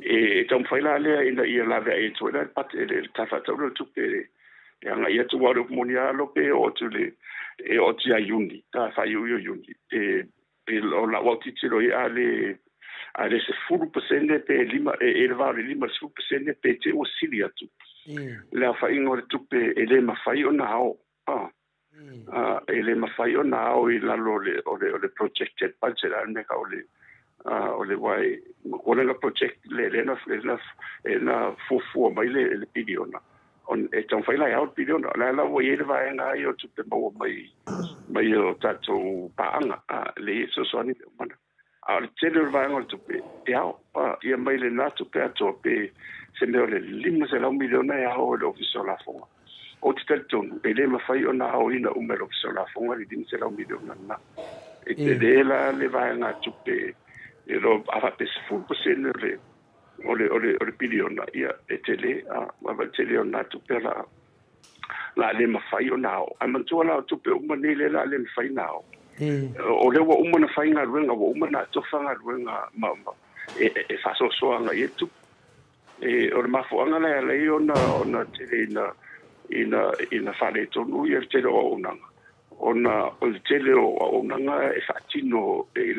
E taumafai la lea ina ia laveai atu ai la le le Tala Faatatau lea o le Tupe e agai atu, aua o le upu moni lava lo pe oo atu i le e oo atu ia Iuni, faaiuiu o Iuni, e o lau autitilo i a le a le 10% pe lima e le va o le 50% pe te ua sili atu le aofaiga o le tupe e le mafai ona ao, e le mafai ona ao i lalo o le projected budget a le mea o le o le wai o le project le le na le na fuafua mai le piliona e taumafai la e ao le piliona. O le la ua i ai le vaega ai o tupe maua mai mai o tatou paaga le i fesoasoani le umana. A o le tele o le vaega o le tupe e ao ia mai lena tupe atoa pe se mea o le $500 miliona e ao e le Ofisa o Lafoga. Ou te talitonu e le mafai ona aoina uma e le Ofisa o Lafoga le $500 miliona lena. E tele la le vaega tupe e lo a faapea 10% o le piliona, ia e tele a le tele o lena tupe la le mafai ona ao. Ae manatua la o tupe uma nei lea la le mafai ona ao. O lea ua uma ona fai galuega, ua uma ona atofa galuega ma e faasoasoa agai i ai le tupe. E o le mafuaaga la e ala ai ona tele ina faaletonu ia le tele o auaunaga, ona o le tele o auaunaga e faatino e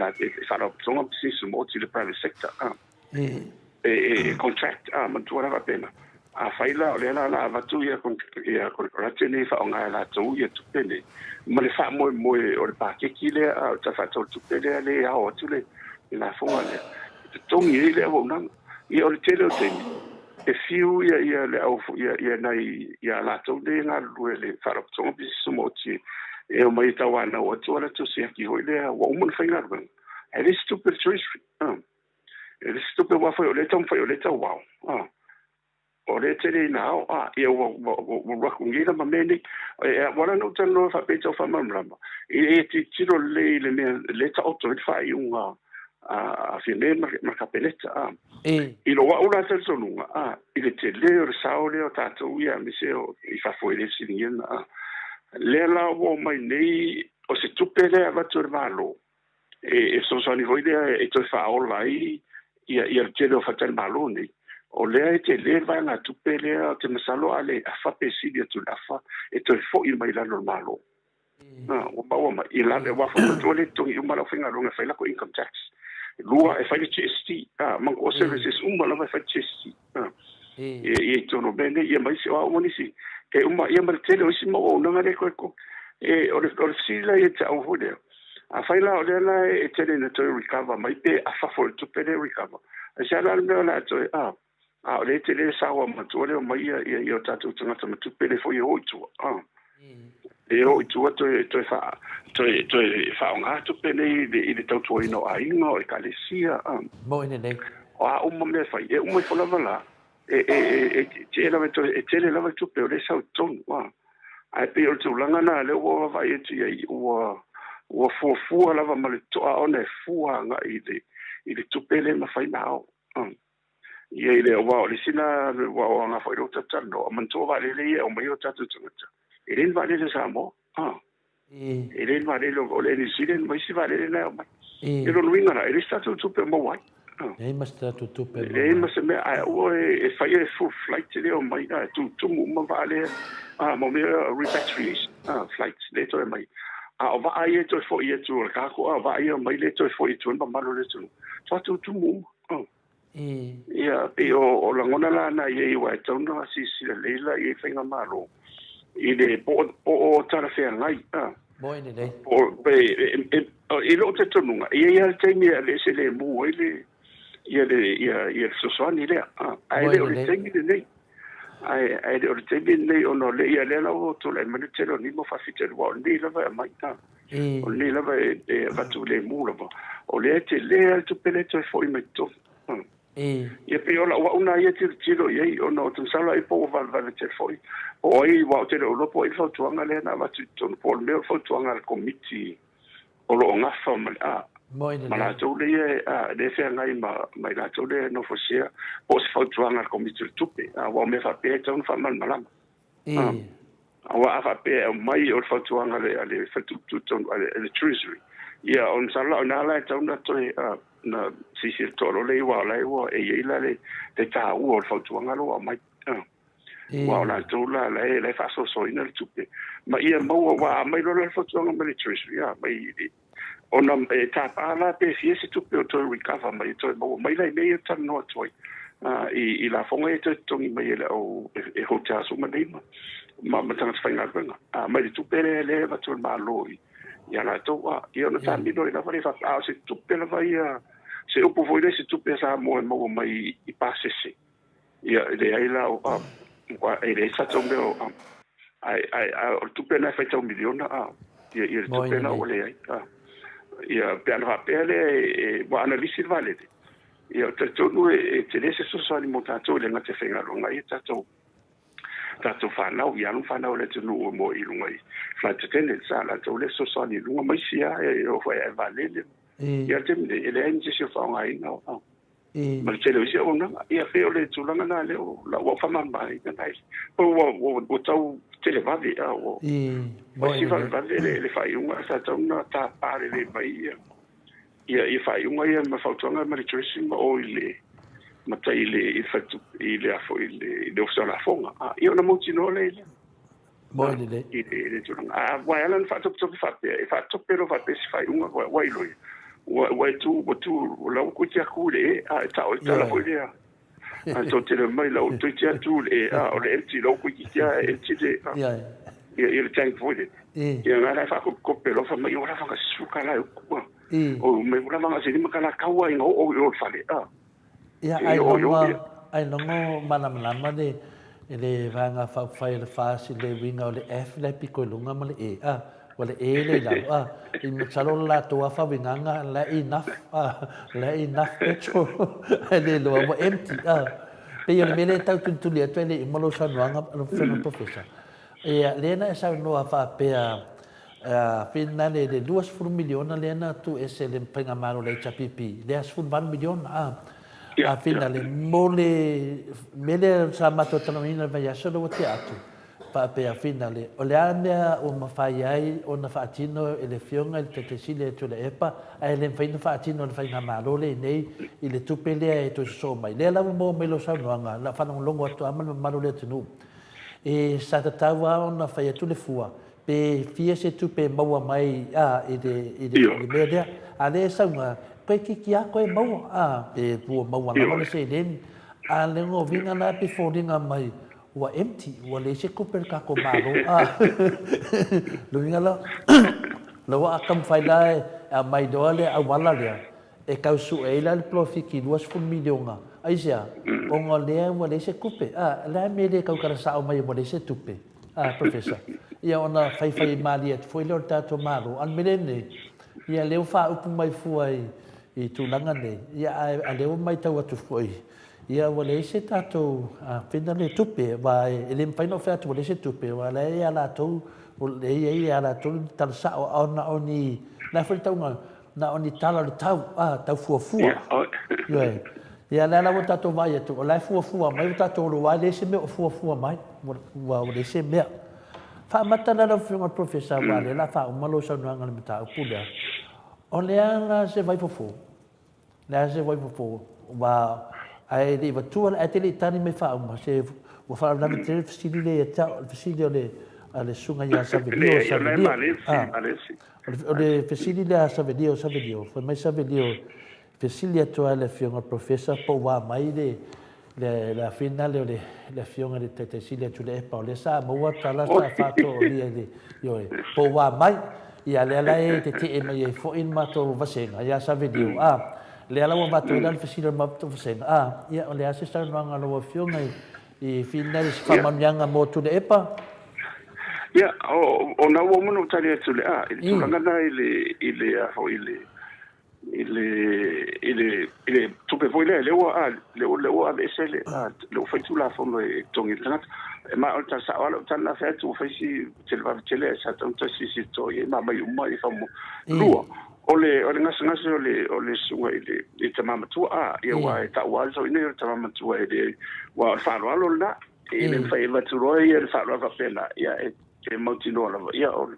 faalapotopotoga ma pisinisi maoti, le private sector, e contract a manatua la faapena. Afai la o lea la la avatu ia konekarate nei e faaaoga e latou ia tupe nei ma le faamoemoe o le pakeki lea o le Tala Faatatau o le Tupe lea le ao atu le lafoga lea e totogi ai le auaunaga. Ia o le tele o taimi e fiu ia ia le au ia ia nai ia latou nei e galulue i le faalapotopotoga pisinisi maoti. E omai e tauanau atu a latou siaki foi lea ua uma ona faigaluega. Ae leai se tupe a le Treasury. E leai se tupe aua foi o lea e taumafai o lea e tauao. O lea e tele ina ao, ia ua alu atu nei la ma mea nei. Ua ala ona ou talanoa faapea i tau faamalamalama, e tilotilo lelei i le mea lea e taoto ai le faaiuga a Fiamē ma le Kapeneta. I lou au la talitonuga, i le tele o le sao lea o tatou ia aemaise o i fafo e le fesiligia na, lea la ua omai nei o se tupe lea e avatu e le Malo e fesoasoani foi lea e toe faaola ai ia le tele o faletalimalo nei. O lea e tele le vaegatupe lea ou te masalo a le afa pe sili atu i le afa e toe foi mai i lalo o le Malo. Ua maua mai i lalo aua foi matua le totogi uma le aufaigaluega e fai lako income tax. Lua e fai le GST, ma o services uma lava e fai le GST. Ia i totonu o mea nei, ia ma isi, o a uma nisi, e uma, ia ma le tele o isi mau auaunaga lea e toe, e, o le, o le fesili la ia te au foi lea, afai la o lea la e tele ina toe recover mai pe afa foi o le tupe lea e recover, aisea la le mea o le a toe, a, a o lea e tele le sao a matua lea omai ia, ia, ia o tatou tagata ma tupe lea foi e o i tua, a. E o i tua toe, toe, wha, toe, toe whaonga tupe nei i le, i le tautuaina o aiga, o ekalesia. A. Mo ine nei. O a uma mea whai. E uma ifo lava la. E, e, e, e, e, lava toe, e tele lava tupe o le sau tonu. A. Ae pei o le tulaga na lea ua vaavaai atu i ai, ua, ua fuafua lava ma le toa ona e fua agai i le, i le tupe lea e mafai ona ao. A. Ia i le aua o le isi la ua o aga foi lou talanoa, manatua vaalele ia e aumai o tatou tagata. E le ni vaalele a Samoa. Ah. E le ni vaalele o le New Zealand ma isi vaalele na e aumai. E lona uiga la, e leai se tatou tupe o maua ai. Leai ma se tatou tupe o maua ai. Leai ma se mea, ae aua e fai e full flight lea omai, e tutumu uma vaa lea, ma mea repatriation flights lea e toe aumai. A o vaa ia e toe foi atu o le cargo, a o vaa ia e omai lea e toe foi atu ai le mamalu o le atunuu, faatoa tutumu uma. Ia, pei o lagona la na i ai aua e tatau ona silasila lelei la i ai faigamalo i le po o talafeagai. Moi lelei. I lou talitonuga, e i ai lava le taimi e aveese lemu ai le ia le ia le fesoasoani lea, ae le o le taimi lenei. Ae le o le taimi lenei ona o lea, ia lea la ua tulai mai le tele o nei mau faafitauli, aua o lenei lava e aumai, o lenei lava e avatu lemu lava, o lea e tele lava le tupe lea e toe foi mai totonu. Ia pei o lau au lena ia tilotilo i ai, ona ou te masalo ai po ua valevale tele foi, po o ai, aua ou te le o iloa po o ai le fautuaga lea na avatu i totonu, po o le mea o le fautuaga a le Komiti o lo o gafa ma le a, ma latou lea e feagai ma i latou lea e nofosia, po o se fautuaga a le Komiti o le Tupe, aua o mea faapea e tatau ona faamalamalama. Aua a faapea e aumai o le fautuaga a le Faletupe Tutotonu, a le Treasury, ia o le masalo la o i ina la e tatau ona toe na silasila totoa loa lea, aua o la e ua e i ai la le taua o le fautuaga lea ua aumai. Aua o latou la la e, la e faasoasoaina le tupe ma ia maua, aua a aumai loa la le fautuaga mai le Treasury, a mai ona e tapa la pe fia se tupe o toe recover mai e toe maua mai la i mea ia e talanoa atu ai i lafoga ia e toe totogi mai e le au e hotels uma nei ma tagata faigaluega mai le tupe lea lea e avatu e le Malo i ia latou a ia ona taamilo ai lava lea faapea a o se tupe lava ia se upu foi lea se tupe a Samoa e maua mai i pasese. Ia, e leai la, e leai se tatou mea o, ae, ae, ae o le tupe lena e faitau miliona, a, ia, ia le tupe lena ua leai, a. Ia, pe ana faapea lea e, ua ana lisi le vaalele, ia, ou te talitonu e, e tele se fesoasoani mo tatou e le gata i faigaluega ai tatou, tatou fanau, ia alo ma fanau a le atunuu mo i luga i flight attendants, a latou lea fesoasoani i luga ma isi lava e oo foi i vaalele. Ia, le taimi nei, e leai ma se isi o faaaogaina, a. Ma le tele o isi auaunaga. Ia pei o le tulaga lena lea o lau au faamalamalamaina na po ua ua ua tau televave a ua ua isi vavevave le le faaiuga sa tatau ona tapa lelei mai ia ia ia faaiuga ia ma fautuaga ma le Treasury ma o i le ma tai i le i le faletupe i le a foi i le i le Ofisa o Lafoga. A ia ona mautinoa lea i le Moi lelei. I le tulaga. A ua e ala ona faatopetope faapea, e faatope loa faapea se faaiuga ua ua iloia. Ua ua e tu ua tu ua lau koe tia ku le e a e tao e tala foi lea. A to tele mai lau toi tia tu le e a o le empty lau koe tia e empty le a. Ia ia le tank foi le. Ia nga la faakopekope loa fai mai ua lava nga suka la e uku a. O mai ua lava nga se lima kala kaua ina oo i o le fale a. Ia, ailoga, ailoga o malamalama le, le Vaega Faaupufai o le FAST i le uiga o le F la e pito i luga ma le E. A, Ua le ē lea i lalo, a. I masalo o le latou lava faauigaga la e enough, a, la e enough petrol, ae le iloa ua empty, a. Pei o le mea lea e tau tulituli atu ai le uma lou saunoaga lau Afioga i le Professor, ia, lea na e saunoa faapea, a, finale i le $20 miliona lea na tuuese e le Faigamalo a le HRPP, lea $18 miliona, a. A finale, mo le mea lea sa matou talanoaina i le vaiaso lea ua tea atu, Faapea finale, o le a mea ua mafai ai ona faatino e le Afioga i le Taitai Sili a Tuilaepa ae le mafai ona faatino e le Faigamalo lenei i le tupe lea e toe sosoo mai? Lea la ua maua mai lau saunoaga, na faalogologo atu lava ma le mamalu o le atunuu, e sa tatau lava ona fai atu le fua pe fia se tupe e maua mai a i le i le mea lea. A lea e saunoa, toeitiiti lava toe maua a, pe ua maua lava le seleni. A o le uiga la pe foliga mai Ua empty, ua leai se tupe a le tatou Malo. Lona uiga la, la ua taumafai la e aumai loa le auala lea e tau sue ai la le polofiti $20 miliona. Aisea? Ona o lea ua leai se tupe. A, o le a le mea e le tautala sao mai ai ua leai se tupe? A, Professor. Ia ona faifai malie atu foi lea o le tatou Malo. A o le mea lenei, ia lea ua faaupu mai fua i tulaga nei, ia a o lea ua matau atu foi Ia ua leai se tatou fina le tupe, aua e le mafai ona ou fai atu ua leai se tupe, aua o la e ia latou, o lea e i ai ia latou le tala sao, a na o ni, o le a foi le tauga, na o ni tala o le tau, a, tau fuafua. Ioe. Ia o lea la ua tatou vaai atu, o la e fuafua mai, ua tatou iloa lava e leai se mea o fuafua mai, ua leai se mea. Faamata la lau Afioga i le Polofesa, aua o lea o le a faauma lau saunoaga i le mataupu lea, o le a la se vaifofo? Leai se vaifofo, ua, ae le i avatua, ae te le i tali mai faauma, se ua faalavelave tele le fesili lea ia te au, o le fesili o le, a le susuga ia Savelio, Savelio, a, o le fesili lea a Savelio, Savelio, fai mai Savelio, fesili atu lava i le Afioga i le Professor po ua mai le, le, le afina lea o le, le Afioga i le Taitai Sili a Tuilaepa, o lea sa maua tala sa faatoalia i le, ioe, po ua mai. Ia, lea la e tetee mai ai foi le matou vasega ia Savelio, a, lea la ua avatu ai la le fesili a le matou vasega, a, ia, o le a se saunoaga a lau Afioga i, i finau i se faamanuiaga mo Tuilaepa? Ia, o, o na ua uma ona ou tali atu i le a, i le tulaga lena i le, i le, a foi, i le, i le i le i le tupe foi lea lea ua lea ua lea ua aveese le lea ua fai tulafono e totogi le tagata e ma o le tala sao lava lau tala na fai atu ua fai si televave tele ae sa tatau ona toe silasila totoa i ai ma aumai uma i faamoa lua o le o le gasegase o le o le susuga i le i le tama matua a ia aua e taua lava le toeaina ia o le tama matua e le aua o le faaaloalo lena e le mafai e avatu loa ia le faaaloalo faapena ia e e mautinoa lava ia o le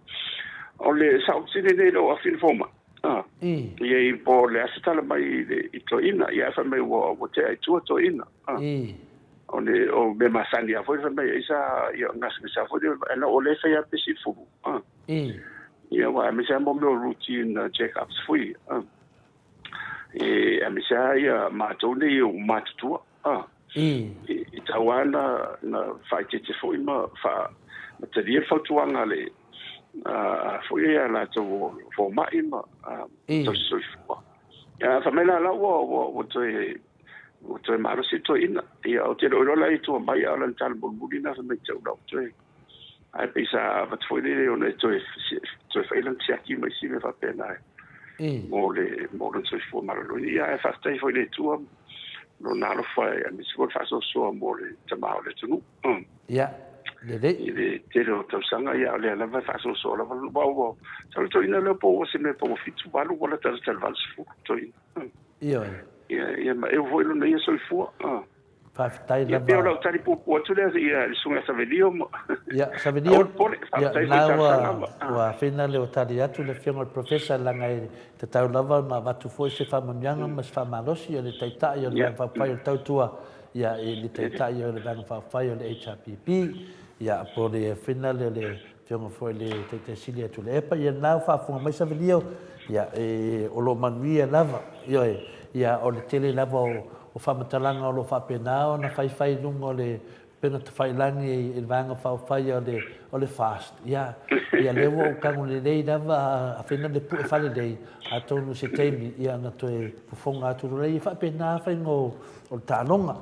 o le saotasili nei lou afifio fomai Ah. Ia i po o le a se tala mai i le i toeaina, ia ae fai mai ua ua tea i tua toeaina. Ah. O le o mea masani lava foi fai mai ai sa ia gasegase lava foi lea ana o lea e fai lava pesi i le fulu. Ah. Ia aua aemaise lava mo mea o routine check ups foi. Ah. E aemaise lava ia matou nei ua matutua. Ah. E tatau lava na na faaeteete foi ma faa ma talia le fautuaga a le a foi ia latou o fomai ma tausi soifua. Ia fai mai la la ua ua ua toe ua toe malosi le toeaina. Ia ou te le o iloa la i tua mai a o lana tala mulimuli lena fai mai te au la ua toe ae pei sa avatu foi lele ona e toe toe fai lana siaki ma isi mea faapena mo le mo lona soifua maloloina. Ia ae faafetai foi i le Atua Lona alofa aemaise foi le faasoasoa mo le tama o le atunuu. Ia, lelei. I le tele o tausaga, ia o lea lava e faasoasoa lava. Ua, ua, sau le toeaina lea po ua se mea po ua 7, 8, ua lata lata i le 80 toeaina. Ioe. Ia, ia ma eu foi lona ia soifua. Faafetai lava. Ia pei o lau tali puupuu atu lea i le susuga ia Savelio ma. Ia, Savelio. Aua le popole, faafetai foi i talosaga ma. Ua fina le tali atu le Afioga i le Professor leaga e tatau lava ona avatu foi se faamanuiaga ma se faamalosi a le Taitai o le Vaega Faaupufai o le Tautua ia i le Taitai o le Vaega Faaupufai o le HRPP, ia po o le fina lea o le Afioga foi i le Taitai Sili ia Tuilaepa. Ia lena ua faafofoga mai Savelio, ia e, o lo o manuia lava, ioe, ia o le tele lava o faamatalaga o lo o faapena ona faifai i luga o le upega tafailagi i le Vaega Faaupufai o le, o le FAST. Ia, ia lea ua ou tago lelei lava a fai le pue faalelei, atonu i se taimi ia ona toe fofoga atu loa lea. Ia faapena faiga o le taaloga.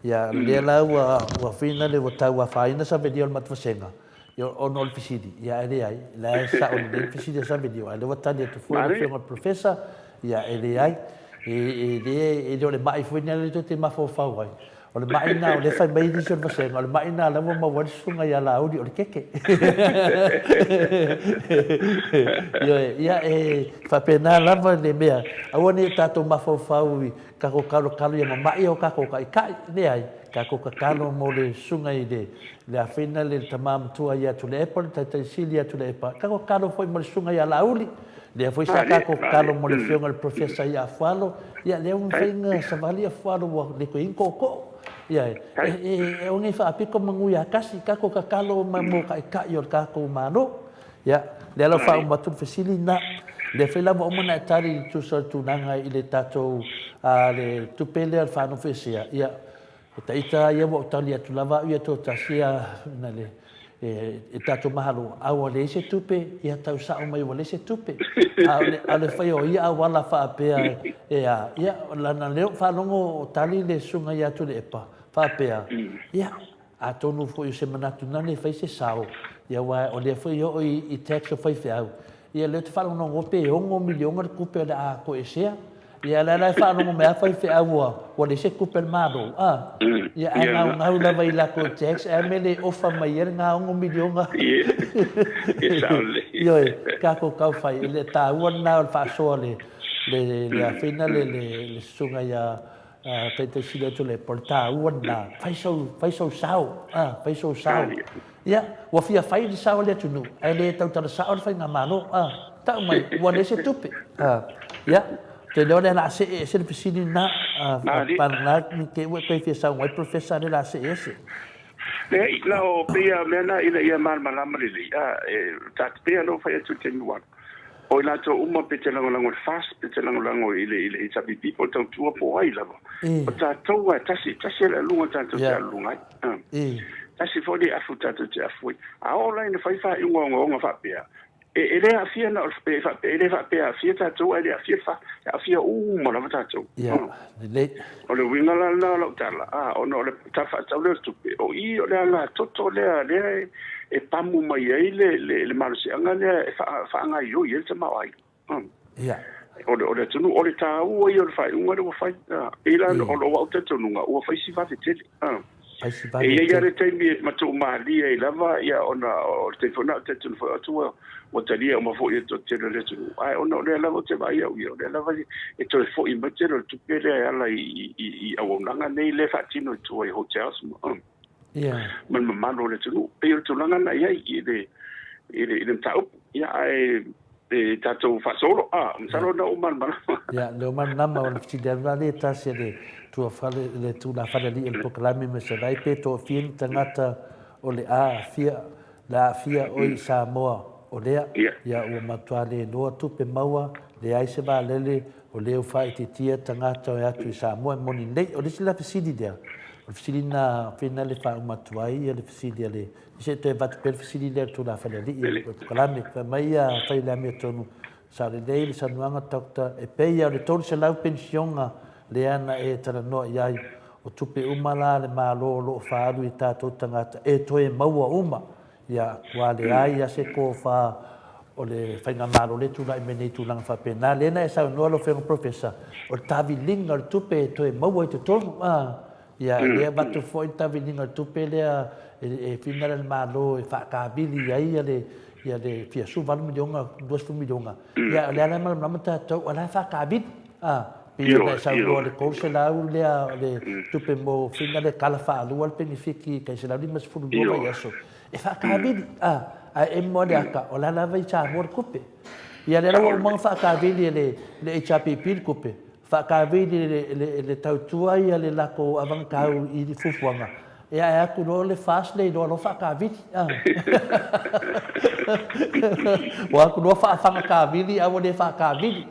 Ia lea la ua, ua fina le ua tau afaina Savelio o le matou vasega. Ia, ona o le fesili, ia e leai, la e sao lelei le fesili a Savelio, a o lea ua tali atu foi le Afioga i le Professor, ia e leai, e le, e le o le mai foi lea tou te mafaufau ai. O le mai lena o lea e fai mai nisi o le vasega, o le mai lena o lea ua maua ai le susuga ia Laauli, o le keke. Ioe, ia e faapena lava le mea, aua ne i o tatou mafaufau i tatou kalokalo ia mama'i o tatou taitai, leai, tatou tatalo mo le susuga i le le afeina le tama matua ia Tuilaepa, le taitai sili ia Tuilaepa, tatou tatalo foi mo le susuga ia Laauli, lea foi sa tatou tatalo mo le afioga i le Professor ia Afualo, ia lea ua mafai ona savali Afualo ua le toe i ai ni tootoo. Ia e aua ne i faapito manu ia tasi, tatou tatalo mo taitai o le tatou Malo. Ia, lea la ua faauma atu le fesili lena. Lea foi la ua uma ona e tali e tusa o le tulaga i le tatou le tupe lea o le faanofoesea, ia, O ta ita ia ua ou tali atu lava au ia toatasi a na le e tatou mahalo a ua leai se tupe ia tau sao mai ua leai se tupe. A o le a o le fai o ia auala faapea e a ia lana lea ou faalogo o tali le susuga ia Tuilaepa faapea ia atonu foi o se manatu na le fai se sao ia aua o lea foi e oo i tax o faifeau ia lea ou te faalogologo pe 6 miliona le tupe o le a toesea. Ia la la e faalogo mai a faifeau ua ua leai se tupe a le Malo a. Ia ae gaugau lava i latou tax ae mea le ofa mai ai lena 6 miliona. Ioe, tatou tau fai, e le taua lena o le faasoa le le le afeina le le le susuga ia Taitai Sili atu le o le taua lena, fai sou fai sou sao a, fai sou sao. Ia, ua fia fai le sao o le atunuu, ae le tautala sao le faigamalo. A, tau mai, ua leai se tupe. A, ia, ou te iloa o lea o le a see ese le fesili lena. A, palena ni te i ua e toe fia saunoa ai Professor lea o le a see ese. Leai, la o pei a mea na ina ia malamalama lelei, a, e, ta te pei ona ou fai atu i le taimi ua alu, o i latou uma pe te lagolago i le FAST, pe te lagolago i le, i le HRPP po o tautua po o ai lava, o tatou lava e tasi, tasi le aluga tatou te alu luga ai. A, tasi foi le afu tatou te afu ai. A oo la ina fai faaiuga ogaoga faapea, e le aafia na o le, e le faapea e aafia tatou ae le aafia le FAST, e aafia uma lava tatou. O le uiga la lena o lau tala, a, ona o le Tala Faatatau lea o le Tupe, o i o le alatoto lea lea e pamu mai ai le, le, le malosiaga lea e faagaoioi ai le tamaoaiga. O le, o le atunuu, o le taua ia o le faaiuga lea ua fai. E la, o lou talitonuga, ua fai si vave tele. E i ai lava le taimi e matuu malie ai lava, ia, ona o le taimi foi lena ou te talitonu foi atu ua, ua talia uma foi e le toatele o le atunuu, ae ona o lea lava ou te vaai au ia, o lea lava e toe foi mai tele o le tupe lea e ala i auaunaga nei lea e faatino i tua i hotels ma ma le mamalu o le atunuu. Pei o le tulaga lena i ai i le i le i le mataupu. Ia ae e tatou faasolo, a, masalo na ou malamalama. Ia, lea ua malamalama, o le fesili atu la lea e tasi a le tuafale, le tulafale alii o le polokalame ma Savaii, pe toafia ni tagata o le a aafia Le aafia oe i Samoa, o lea, ia ua matua le iloa tupe maua, leai se vaalele, o lea ua faaitiitia tagata e atu i Samoa e moni nei. O le isi la fesili lea, o le fesili lena fina le faauma atu ai le fesili a le, se i toe avatu pea le fesili lea i le tulafale alii o le polokalame. Fai mai ia fai le amiotonu, Sao lelei le saunoaga Doctor, e pei a o le 300 penisiona lea na e talanoa i ai, o tupe uma la a le Malo o lo o faaalu i tatou tagata e toe maua uma, ia, ua leai a se tofa o le Faigamalo lea e tulai mai nei i tulaga faapena. Lea na e saunoa lau Afioga Professor, o le taviliga o le tupe e toe maua i totonu, a. Ia, lea e avatu foi le taviliga o le tupe lea e finagalo le Malo e faatavili ai le ia le fia 18 miliona, 20 miliona. Ia, o lea la e malamalama tatou, o la e faatavili. A, pei ona e saunoa i le 300 lea o le tupe mo fina le tala faalua le penefiti tai 152 vaiaso. E faatavili, a, ae emo lava le ata, o la lava i Samoa le tupe. Ia, lea la ua uma ona faatavili e le HRPP le tupe, Faatavili le tautua ia le latou avagataau i fuafuaga, ia ae atu loa le FAST le iloa loa faatavili. Ua atu loa faafagataavili ae ua le faatavili.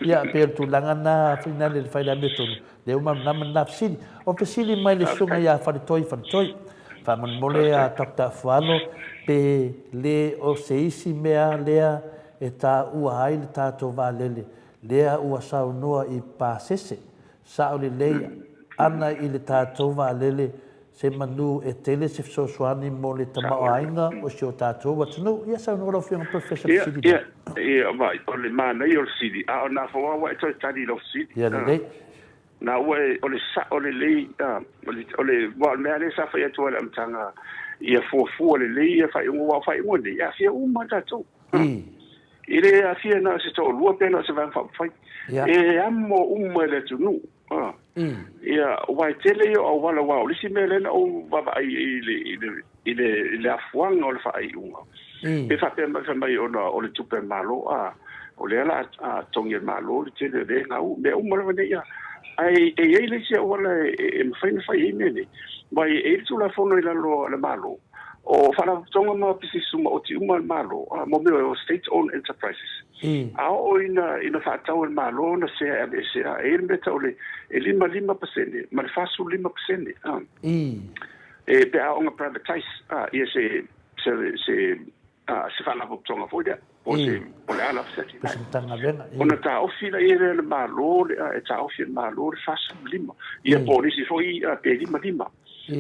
Ia pei o le tulaga lena finale le fai le amiotonu, lea ua malamalama lena fesili. O fesili mai le susuga ia Faletoi Faletoi, faamolemole a Doctor Afualo pe le o se isi mea lea e taua ai le tatou vaalele Lea ua saunoa i pasese, sao lelei ana i le tatou vaalele Semanu e tele se fesoasoani mo le tamaoaiga o si o tatou atunuu. Ia saunoa lau Afioga Professor Ia, fesili ia, lea. ia, vaai, o le manaia o le fesili, a o na fou lava ua e toe tali i lau fesili. Ia lelei. Na ua e, o le sao lelei, o le, o le, aua o le mea lea sa fai atu ai i le amataga, ia fuafua lelei ia faaiuga, aua o faaiuga nei, e aafia uma lava tatou. E le aafia na o se toalua pe na o se Vaega Faaupufai. E amo uma i le atunuu. Ia, aua e tele ia o auala, aua o le isi mea lea na ou vaavaai i le, i le, i le, i le afuaga o le faaiuga, pe faapea mai fai mai ona o le tupe a le Malo, a, o lea la a togi e le Malo le tele o lea gau, mea uma lava nei, a. Ae e i ai le isi auala e mafai ona fai ai mea nei, aua e i ai le Tulafono i lalo o le Malo, o faalapotopotoga ma pisinisi maoti uma a le Malo, mo mea o state owned enterprises. A oo ina ina faatau e le Malo ona sea e aveese, a, e i ai le mea tau le e 55% ma le 45%, a. E pe a oo ina privatize, a, ia se se se a, se faalapotopotoga foi lea, po o se po o le a lava se atinae. Se Matagaluega, Ona taofi lea e le Malo le, a, e taofi e le Malo le 45, ia po o le isi foi, a, pe 55.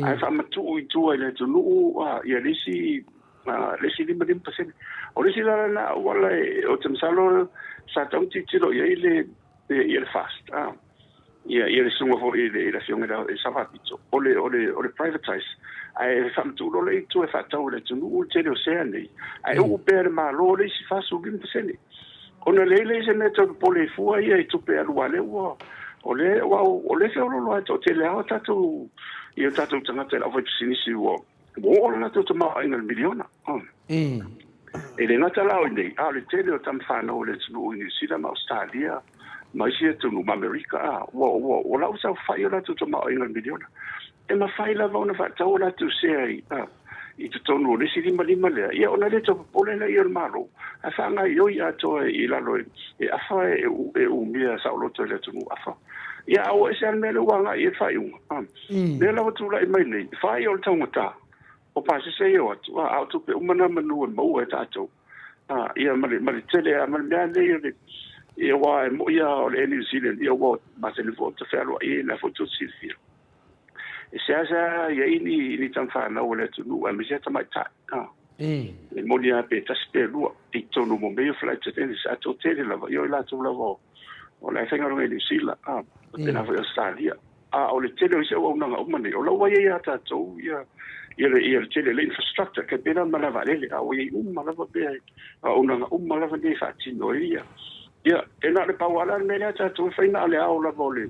Ae faamatuu i tua i le atunuu, a, ia le isi le isi 55%. O le isi la lena auala e, ou te masalo sa tatau ona tilotilo i ai le, ia le FAST, a, ia, ia le susuga foi i le, i le Afioga i le Sao Faapito, o le, o le, o le privatize, ae faamatuu loa lea i tua e faatau e le atunuu le tele o sea nei, ae uu pea e le Malo le isi 45%. Ona leai lea se mea e tau popole ai fua ia i tupe alu aua lea ua, o lea, aua o lea e feoloolo lava e toatele lava tatou, ia tatou tagata i le aufaipisinisi ua, Ua oo le latou tamaoaiga i le miliona. E le gata la o i inei, a o le tele o tama fanau a le atunuu i Niu Sila ma Ausetalia ma isi atunuu ma Amerika, a, ua, ua, ua lau saofai o latou tamaoaiga i le miliona. E mafai lava ona faatau a latou sea i, a, i totonu o le isi 55 lea, ia ona le tau popole lea o le Malo, ae faagaoioi atoa i lalo e, e afa e, e umia saoloto e le atunuu afa. Ia, a ua ese lava le mea lea ua agai i ai le faaiuga. A. Lea la ua tulai mai nei, whai o le taugata, o pasese e o atu, a, a o tupe uma na manu e maua e tatou. A, ia ma le, ma le tele, a, ma le mea nei o le, ia aua e moi lava o le Air New Zealand, ia ua masani foi ona fealuai ai, la foi tou te silafia. E seasea i ai ni, ni tama fanau a le atunuu, aemaise lava tamaitai, a. E moni lava pe tasi pe lua, i totonu mo mea ia o flight attendants, a toatele lava, ia o i latou lava o, o la e faigaluega i Niu Sila, a, faapena foi i Ausetalia. A o le tele o isi auaunaga uma nei, o la ua i ai ia tatou ia, ia le, ia le tele, le infrastructure, tai pei la o le malae vaalele, a ua i ai uma lava mea, auaunaga uma lava nei e faatino ai ia. Ia, e na o le pau lava la le mea lea a tatou e fai na o le ao lava o le,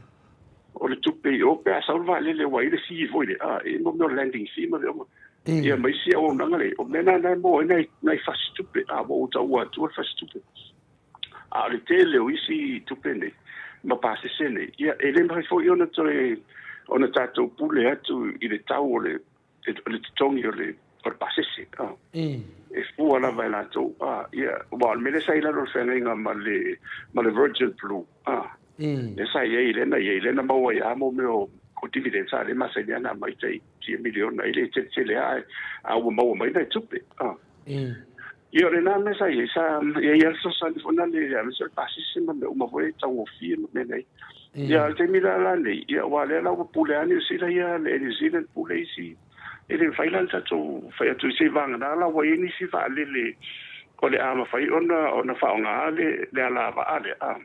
o le tupe i o pe a sau le vaalele ua i ai le fee foi lea, a, e mo mea o landing fee ma mea uma. Ia ma isi auaunaga lea, o mea na na e maua ai nai, nai fasi tupe, a ua ou taua atua le fasi tupe. A o le tele o isi tupe nei ma pasese nei, ia e le mafai foi ona toe ona tatou pule atu i le tau o le o le totogi o le o le pasese. Ah. E fua lava e latou. Ah, ia, aua o le mea lea sa i lalo o le feagaiga ma le ma le Virgin Blue. Ah. Lea sa i ai, lea na i ai, lea na maua ai lava mo mea o o dividends a lea e masani lava ona aumai tai fia miliona e le tele tele lava ae ua maua mai nai tupe. Ah. Ia o lena mea sa i ai, sa i ai lava le fesoasoani foi lea aemaise o le pasese ma mea uma foi e taugofie ma mea nei. Ia o le taimi la la nei, ia aua o lea la ua pule lava Niu Sila ia, le Air New Zealand pule isi, e le mafai la ona tatou fai atu i se vagana la ua i ai nisi vaalele o le a mafai ona ona faaaoga le le alavaa lea, a,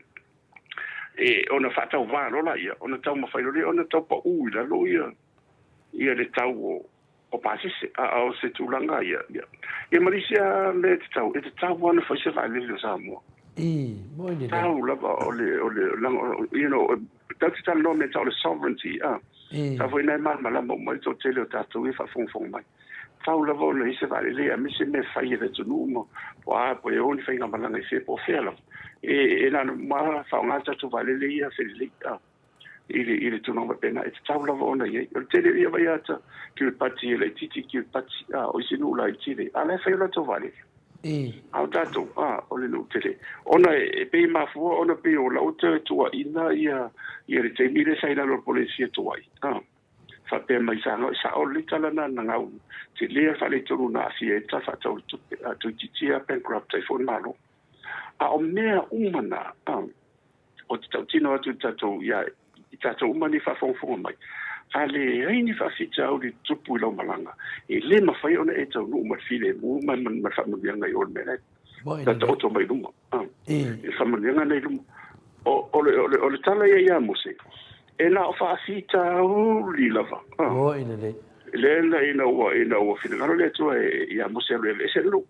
e ona faatauva loa laia, ona taumafai loa lea ona tau pau i lalo ia ia le tau o o pasese, a o se tulaga ia, ia. Ia ma le isi lava mea e tatau, e tatau lava ona fai se vaalele o Samoa. I, moi lelei. Tatau lava o le, o le, leaga, you know, tatou te talanoa mea tau o le sovereignty, a. I. Sa foi na e malamalama uma ai le toatele o tatou ia e faafogafoga mai. Tatau lava ona i ai se vaalele, aemaise mea fai e le atunuu ma, po o a, po e o ni faigamalaga i fea po o fea lava. E, e na ona uma lava faaaoga le tatou vaalele ia felelei, a. I le, i le tulaga faapena, e tatau lava ona i ai. O le tele ia vai ata Kiribati e laitiiti Kiribati, a, o isi nuu laiti le, a la e fai o latou vaalele. A o tatou, a, o le nuu tele. Ona e, e pei e mafua ona pei o lau toe tuuaiina ia, ia le taimi lea sa i lalo o le Polenesia tuai, a, faapea mai sa gau, e sao lelei tala na na gau tele a le faaletonu na aafia ai le Tala Faatatau o le Tupe, a, toeitiiti lava bankrupt ai foi le Malo. A o mea uma na, a, Ou te tautino atu i tatou, ia, i tatou uma nei faafogafoga mai. A leai ni faafitauli e tutupu i lau malaga, e le mafai ona e taunuu ma le filemu ma le faamanuiaga i o i le mea la e Moni lelei. taoto mai i luma, i le faamanuiaga lena i luma. O le tala ia ia Mose, e na o faafitauli lava. Moni lelei. Lea na ina ua ina ua finagalo le Atua ia Mose e alu e aveese le nuu.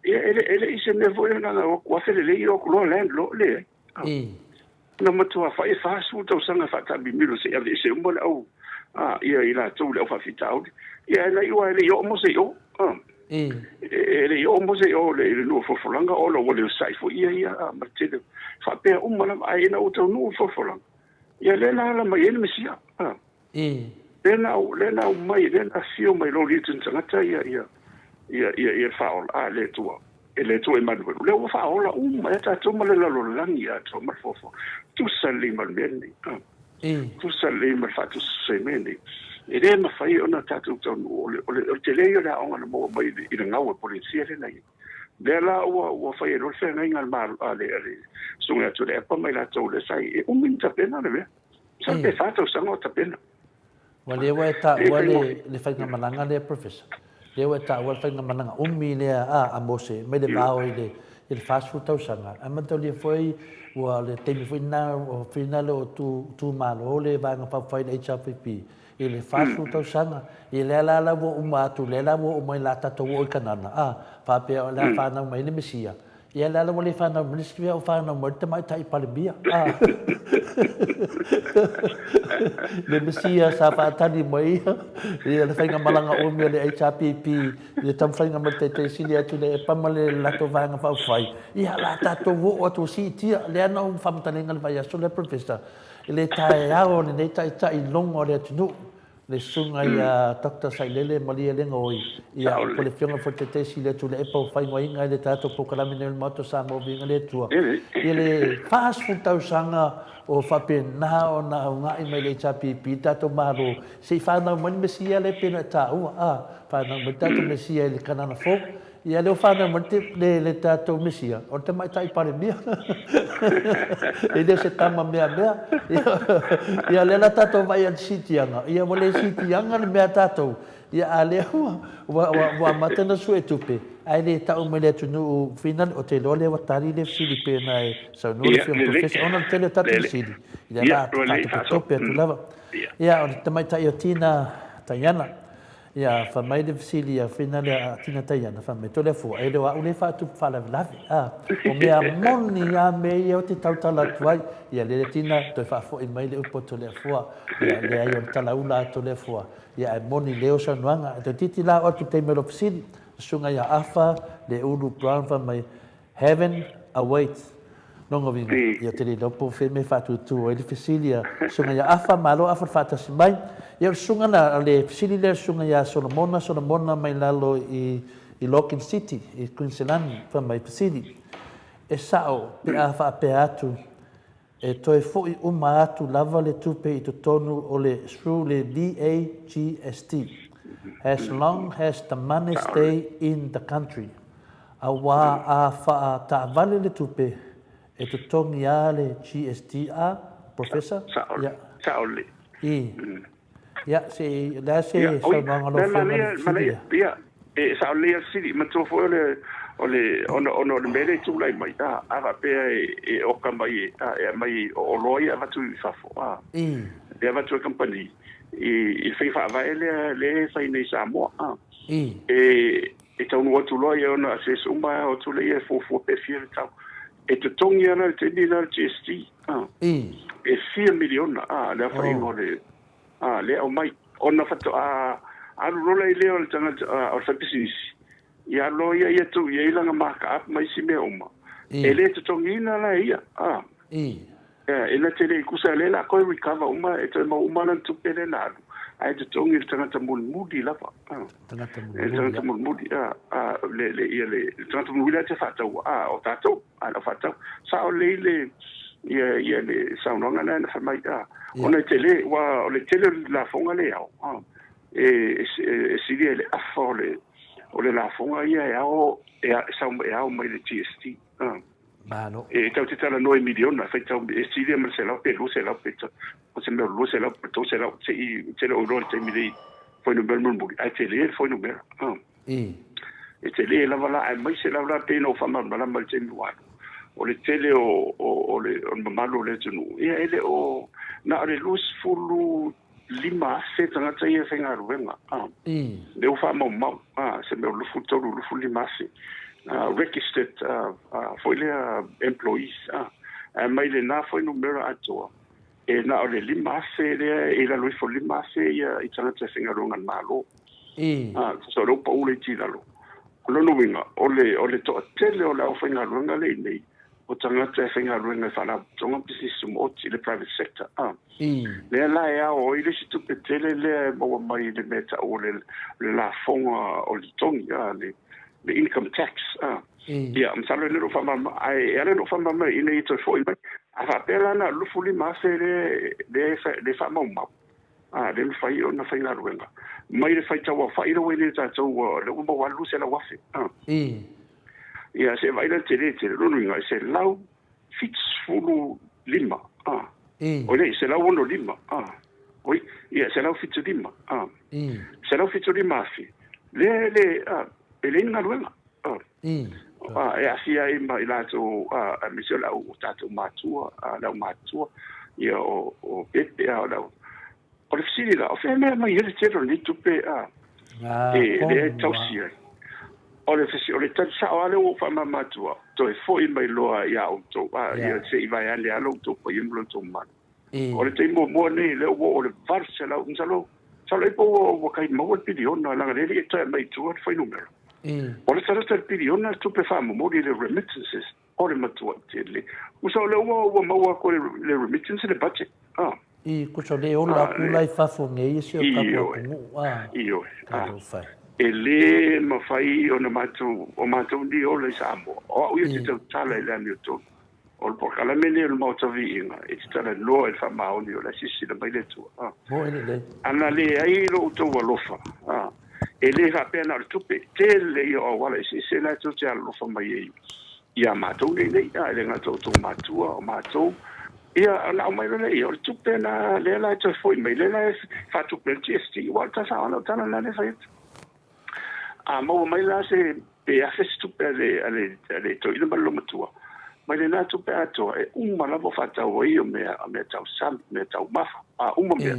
Ia e le i se mea foi lea na ona o atu afe lelei o atu loa land loa, leai. Na matua fai e 40 tausaga e faataamimilo se i aveese uma le au a ia i latou le au faafitauli. Ia e na iu lava e le i oo Mose i o. E le i oo Mose i o i le nuu o folafolaga ona ua le onosai foi ia ia a ma le tele faapea uma lava. Ae ina ua taunuu le folafolaga, ia lea na ala mai ai le Mesia. Lea na lea na aumai lea na afio mai loa le tagata ia ia ia ia ia faaola a le Atua e le Atua Emanuelu lea ua faaola uma ai tatou ma le lalolagi atoa ma le foafoa tusa lelei ma le mea lenei tusa lelei ma le faatusatusa i mea nei e le mafai ona tatou taunuu o le o le o le tele ia o le aoga na maua mai i le gau e Polenesia lea na i ai lea la ua ua fai ai loa le feagaiga a le Malo a le a le Susuga ia Tuilaepa ma i latou lea sa i ai e umi ona tapena le mea. Sa pe fa tausaga o tapena. Ua lea ua e taua le, le faigamalaga lea, Professor. Lea ua e taua le faigamalaga umi lea a, a Mose, mai le vao i le, i le 40 tausaga. Ae mataulia foi, ua le taimi foi lena, o whina le o tu, tu malo le Vaega Faaupufai le HRPP, i le 40 tausaga. I lea la la ua uma atu, lea la ua oo mai la tatou oo i Kanana, a, faapea o le a fanau mai le Mesia. Ia le ala ua le fanau mai le isi mea o fanau mai le tamaitai Palemia. Ah. Le Mesia sa faatali mai ia, ia le faigamalaga umi a le HRPP, i le taumafaiga mai le taitai sili atu le EPA ma le latou Vaega Faaupufai. Ia la tatou oo atu ua siitia. Lea na ou faamatalaina le vaiaso lea Professor, i le taeao o lenei taitai logo a le atunuu. Le susuga ia Doctor Sailele Malielegaoi, ia, po o le Afioga foi i le Taitai Sili a Tuilaepa ua faaigoaina ai le tatou polokalame nei o le Maota o Samoa Viiga le Atua, i le 40 tausaga o faapena ona augai mai le HRPP le tatou Malo se i fanau mai le Mesia lea e pei ona e taua, a, fanau mai le tatou Mesia i le Kanana Fou. Ia lea ua fanau mai le, le tatou Mesia, o le tamaitai Palemia. E le o se tama meamea. Ia lea la tatou vaai i le siitiaga, ia ua le siitiaga le mea a tatou, ia a lea ua, ua, ua, ua amata ona suetupe, ae le tau mai le atunuu finale, ou te iloa lea ua tali le fesili pei ona e saunoa le Afioga i le Professor, ona o le tele o tatou fesili, ia la faatopetope atu lava. Ia o le tamaitai o Tina Taiana. Ia, fai mai le fesili a Whina lea a Tina Taiana, fai mai, Toleafoa, e le o a'u lea e faatupu faalavelave, a, o mea moni a mea ia ou te tautala atu ai. Ia, lele Tina, toe faafoi mai le upu a Toleafoa, ia, leai o le talaula a Toleafoa, ia, ae moni lea o saunoaga. E toeitiiti la oo atu i le taimi o lou fesili, Susuga ia Afa Leulu Brown, fai mai, Heaven awaits. Lona uiga, ia te le iloa po o fea mea e faatutu ai le fesili a Susuga ia Afa, malo Afa le faatasi mai. Ia o le susuga la, o le fesili lea a le Susuga ia Solomona, Solomona mai lalo i i Logan City i Queensland, fai mai, fesili, e sao pe a faapea atu e toe foi uma atu lava le tupe i totonu o le through le VAGST, as long as the money stay in the country. Auā a faataavale le tupe, e totogi a le GST a, Professor? Ia. Sao lelei. I. Ia, se i, o le a se saunoaga a lau Afioga i le fesili lea? Ia, e sao lelei a le fesili. Manatua foi o le, o le, ona, ona o le mea lea e tulai mai, a, a faapea e, e oka mai, e, a, e aumai o oloa ia e avatu i fafo, a, e avatu e kamupani i, i le faiga faavae lea, lea e fai nei i Samoa, a, e, E taunuu atu loa ia ona assess uma a o atu lea e fuafua pe fia le tau. E totogi lava la i le taimi lena le GST a. E fia miliona a le aofaiga o le a lea e aumai. Ona faatoa alu loa la i lea o le tagata o le faipisinisi ia alu loa ia ia tuu i ai lana mark up ma isi mea uma. E le totogiina la e ia a. E na te le i kusa lea la koe recover uma e toe mau uma lana tupe lea na alu ae totogi le tagata mulimuli lava tagata mulimuli le tagata mulimuli a le le ia le tagata mulimuli lea te faataua a o tatou a lau faatau sao lelei le ia ia le saunoaga lea na fai mai a ona e tele ua o le tele o le lafoga lea e ao a e e sili ai le afa o le o le lafoga ia e ao e sau e ao mai le GST a Malo. E tatou te talanoa i miliona, faitau e silia ma le 100 pe 200 pe o se mea o le 200 po o le 300 se i, ou te le o iloa i le taimi nei fuainumera mulimuli, ae tele le fuainumera. E tele lava la, aemaise lava la pei ona ou faamalamalama i le taimi ua alu, o le tele o, o, o, le, o le mamalu o le atunuu, ia e le o na o le 25,000 tagata ia e faigaluega, lea ua faamaumau, se mea o 23, 25,000 registered foi lea employees, ae mai lena fuainumera atoa, e na o le 5,000 lea e i lalo ifo o le 5,000 ia i tagata e faigaluega a le Malo. So o lea ua pau le iti i lalo. O lona uiga, o le, o le toatele o le aufaigaluega lea i inei, o tagata e faigaluega i faalapotopotoga ma pisinisi tumaoti, le private sector. Lea la e ao ai le isi tupe tele lea e maua mai i le mea e tau o le, le lafoga o le totogi, le, le income tax. Ia, masalo e le o faamalamalama, ae e ala ona ou faamalamalama ina ia toe foi mai. A faapea la na o le 25,000 lea, lea e faamaumau, a, lea e mafai ona faigaluega mai le faitau aofai lea ua i ai nei tatou, lea ua maua lava le 200,000. Ia, se vaai la i le tele tele, lona uiga e 175, oi le, 165, oi, ia, 175, 175,000 lea e le, e leai ni galuega. E aafia ai ma i latou, aemaise o le au tatou matua, le au matutua, ia o pepe, o le au. O le fesili la, o fea mea mai ai le tele o lenei tupe e lea e tausi ai? O le fesili, o le tali sao lava lea ua ou faamama atu, toe foi mai loa ia outou, ia se i vaeane lava lo outou paia ma lo outou mamalu. O le taimi muamua lenei, lea ua oo i le 800, masalo, masalo ai po ua tai maua le piliona, leaga lea e le i toe aumai i tua le fuainumera. O le talata i le piliona le tupe faamomoli, le remittances, o le matuai tele. Masalo o lea ua maua atu e le remittance le budget. Kusa o lea e ola atu la i fafo nei i si o tatou atunuu, Ioe. E le mafai ona matou, o matou nei e ola i Samoa. O au ia ou te tautala i le amiotonu. O le polokalame lenei o le Maota Viiga e te talanoa i le faamaoni o la e silasila mai le Atua. Ana leai lo outou alofa, e le faapea na o le tupe, tele ia o auala eseese la e tou te alolofa mai ai ia matou nei nei, e le gata o outou matua, o matou, ia ona aumai loa lea, o le tupe la lea la e toe foi mai, lea la e faatupe ai le GST, aua o le tala sao lava o le tala lena lea e fai atu. A maua mai la se pe afe se tupe a le, a le, a le toeaina ma le loomatua, mai lena tupe atoa e uma lava o faatau ai o mea, o mea tau sami, mea taumafa, a uma mea.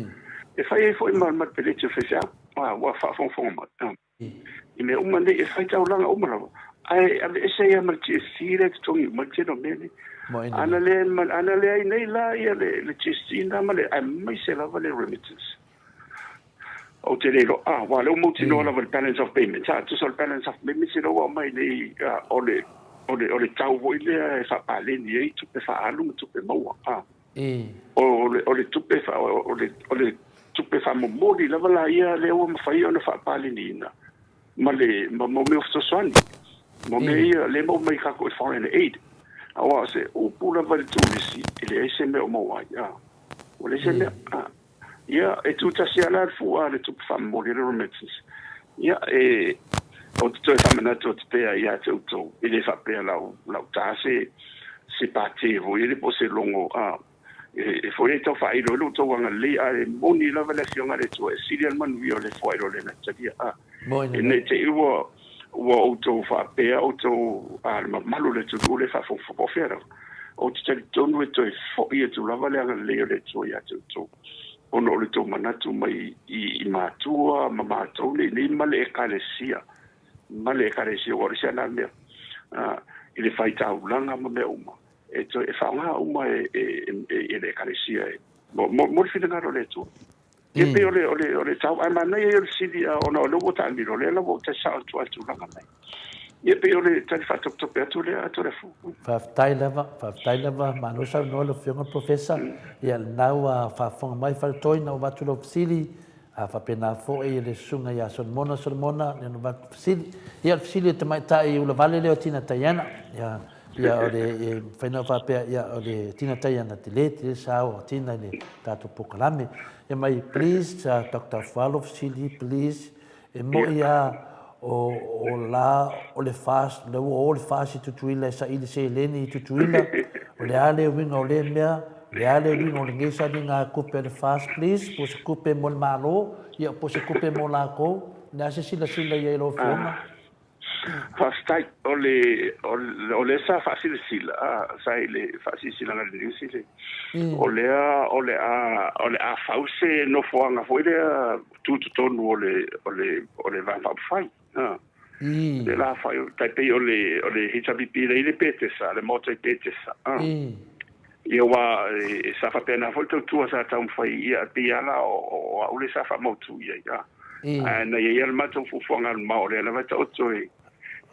E fai ai foi ma, ma le peleti o faifeau, a ua faafogafoga mai. A, i mea uma nei, e fai taulaga uma lava, ae aveese ai lava ma le GST lea e totogi uma ai le tele o mea nei. Ana le, ana leai nei la ia le, le GST na ma le, aemaise lava le remittance. Ou te le iloa, aua o lea ua mautinoa lava i le balance of payments, a, tusa o le balance of payments lea ua aumai nei, o le, o le, o le tau foi lea e faapaleni ai tupe faaalu ma tupe maua, a. O le, o le tupe, o le, o le tupe faamomoli lava la ia lea ua mafai ona faapaleniina ma le, ma mea o fesoasoani, ma mea ia lea e maua mai i tatou foreign aid. Aua o se upu lava i le turisi, e leai se mea o maua ai, a. Ua leai se mea, a. Ia, e tūtasi lava la le fua a le tupe faamomoli, le remittance. Ia, e, ou te toe faamanatu atu pea ia te outou, e le faapea lau, lau tā se, se pātē foi lele po o se logo, a, e, e foi ai tau faailo ai lo outou agalelei, ae moni lava le Afioga a le Atua, e sili lava le manuia o le foailoa le natalia, a. E ne i te i ua, ua outou faapea outou, a, le mamalu o le atunuu lea e faafogafoga, po o fea lava. Ou te talitonu e toe foi atu lava le agalelei o le Atua ia te outou, ona o le tou manatu mai i, i matua ma matou nei, nei ma le Ekalesia, ma le Ekalesia, aua o le isi lava lena mea, a, i le faitaulaga ma mea uma, e toe, e faaaoga uma e, e, e, e le Ekalesia e, mo, mo, mo le finagalo o le Atua. Ia pei o le, o le, o le tau, ae manaia ia o le fesili, ona o lea ua taamilo, o lea la ua ou tali sao atu lava i le tulaga lena. Ia pei o le tali faatopetope atu lea Toleafoa. Faafetai lava, faafetai lava, malo saunoa lau Afioga Professor. Ia lena ua faafofoga mai Faletoi na ou avatu lau fesili, a faapena foi le Susuga ia Solomona Solomona lea na avatu fesili. Ia o le fesili a le tamaitai ulavale lea o Tina Taiana. Ia Ia, o le, e mafai ona faapea, ia, o le Tina Taiana tele, tele sao o Tina i le tatou polokalame. Ia mai, please, Doctor Afualo fesili, please, e moi a o, o la o le FAST, lea ua o le FAST i Tutuila e saili seleni i Tutuila, o le a le uiga o lea mea, Le a le uiga o lenei sailiga tupe a le FAST please, po o se tupe mo le Malo, ia po o se tupe mo latou, o le a se silasila i ai lau Afioga? Faafetai. O le, o lea sa faasilasila, sa i le faasilasilaga i le news le, o lea o le a, o le a fau se nofoaga foi lea tutotonu o le, o le, o le Vaega Faaupufai. Le la fai, tai pei o le, o le HRPP lea i le Petesa, le Maota i Petesa. Ia aua e, sa faapena foi le tautua sa taumafai ia, e pei lava la o, o au le sa faamautu i ai. Ae na i ai lava le matou fuafuaga alu-mamao, o lea lava e taoto e,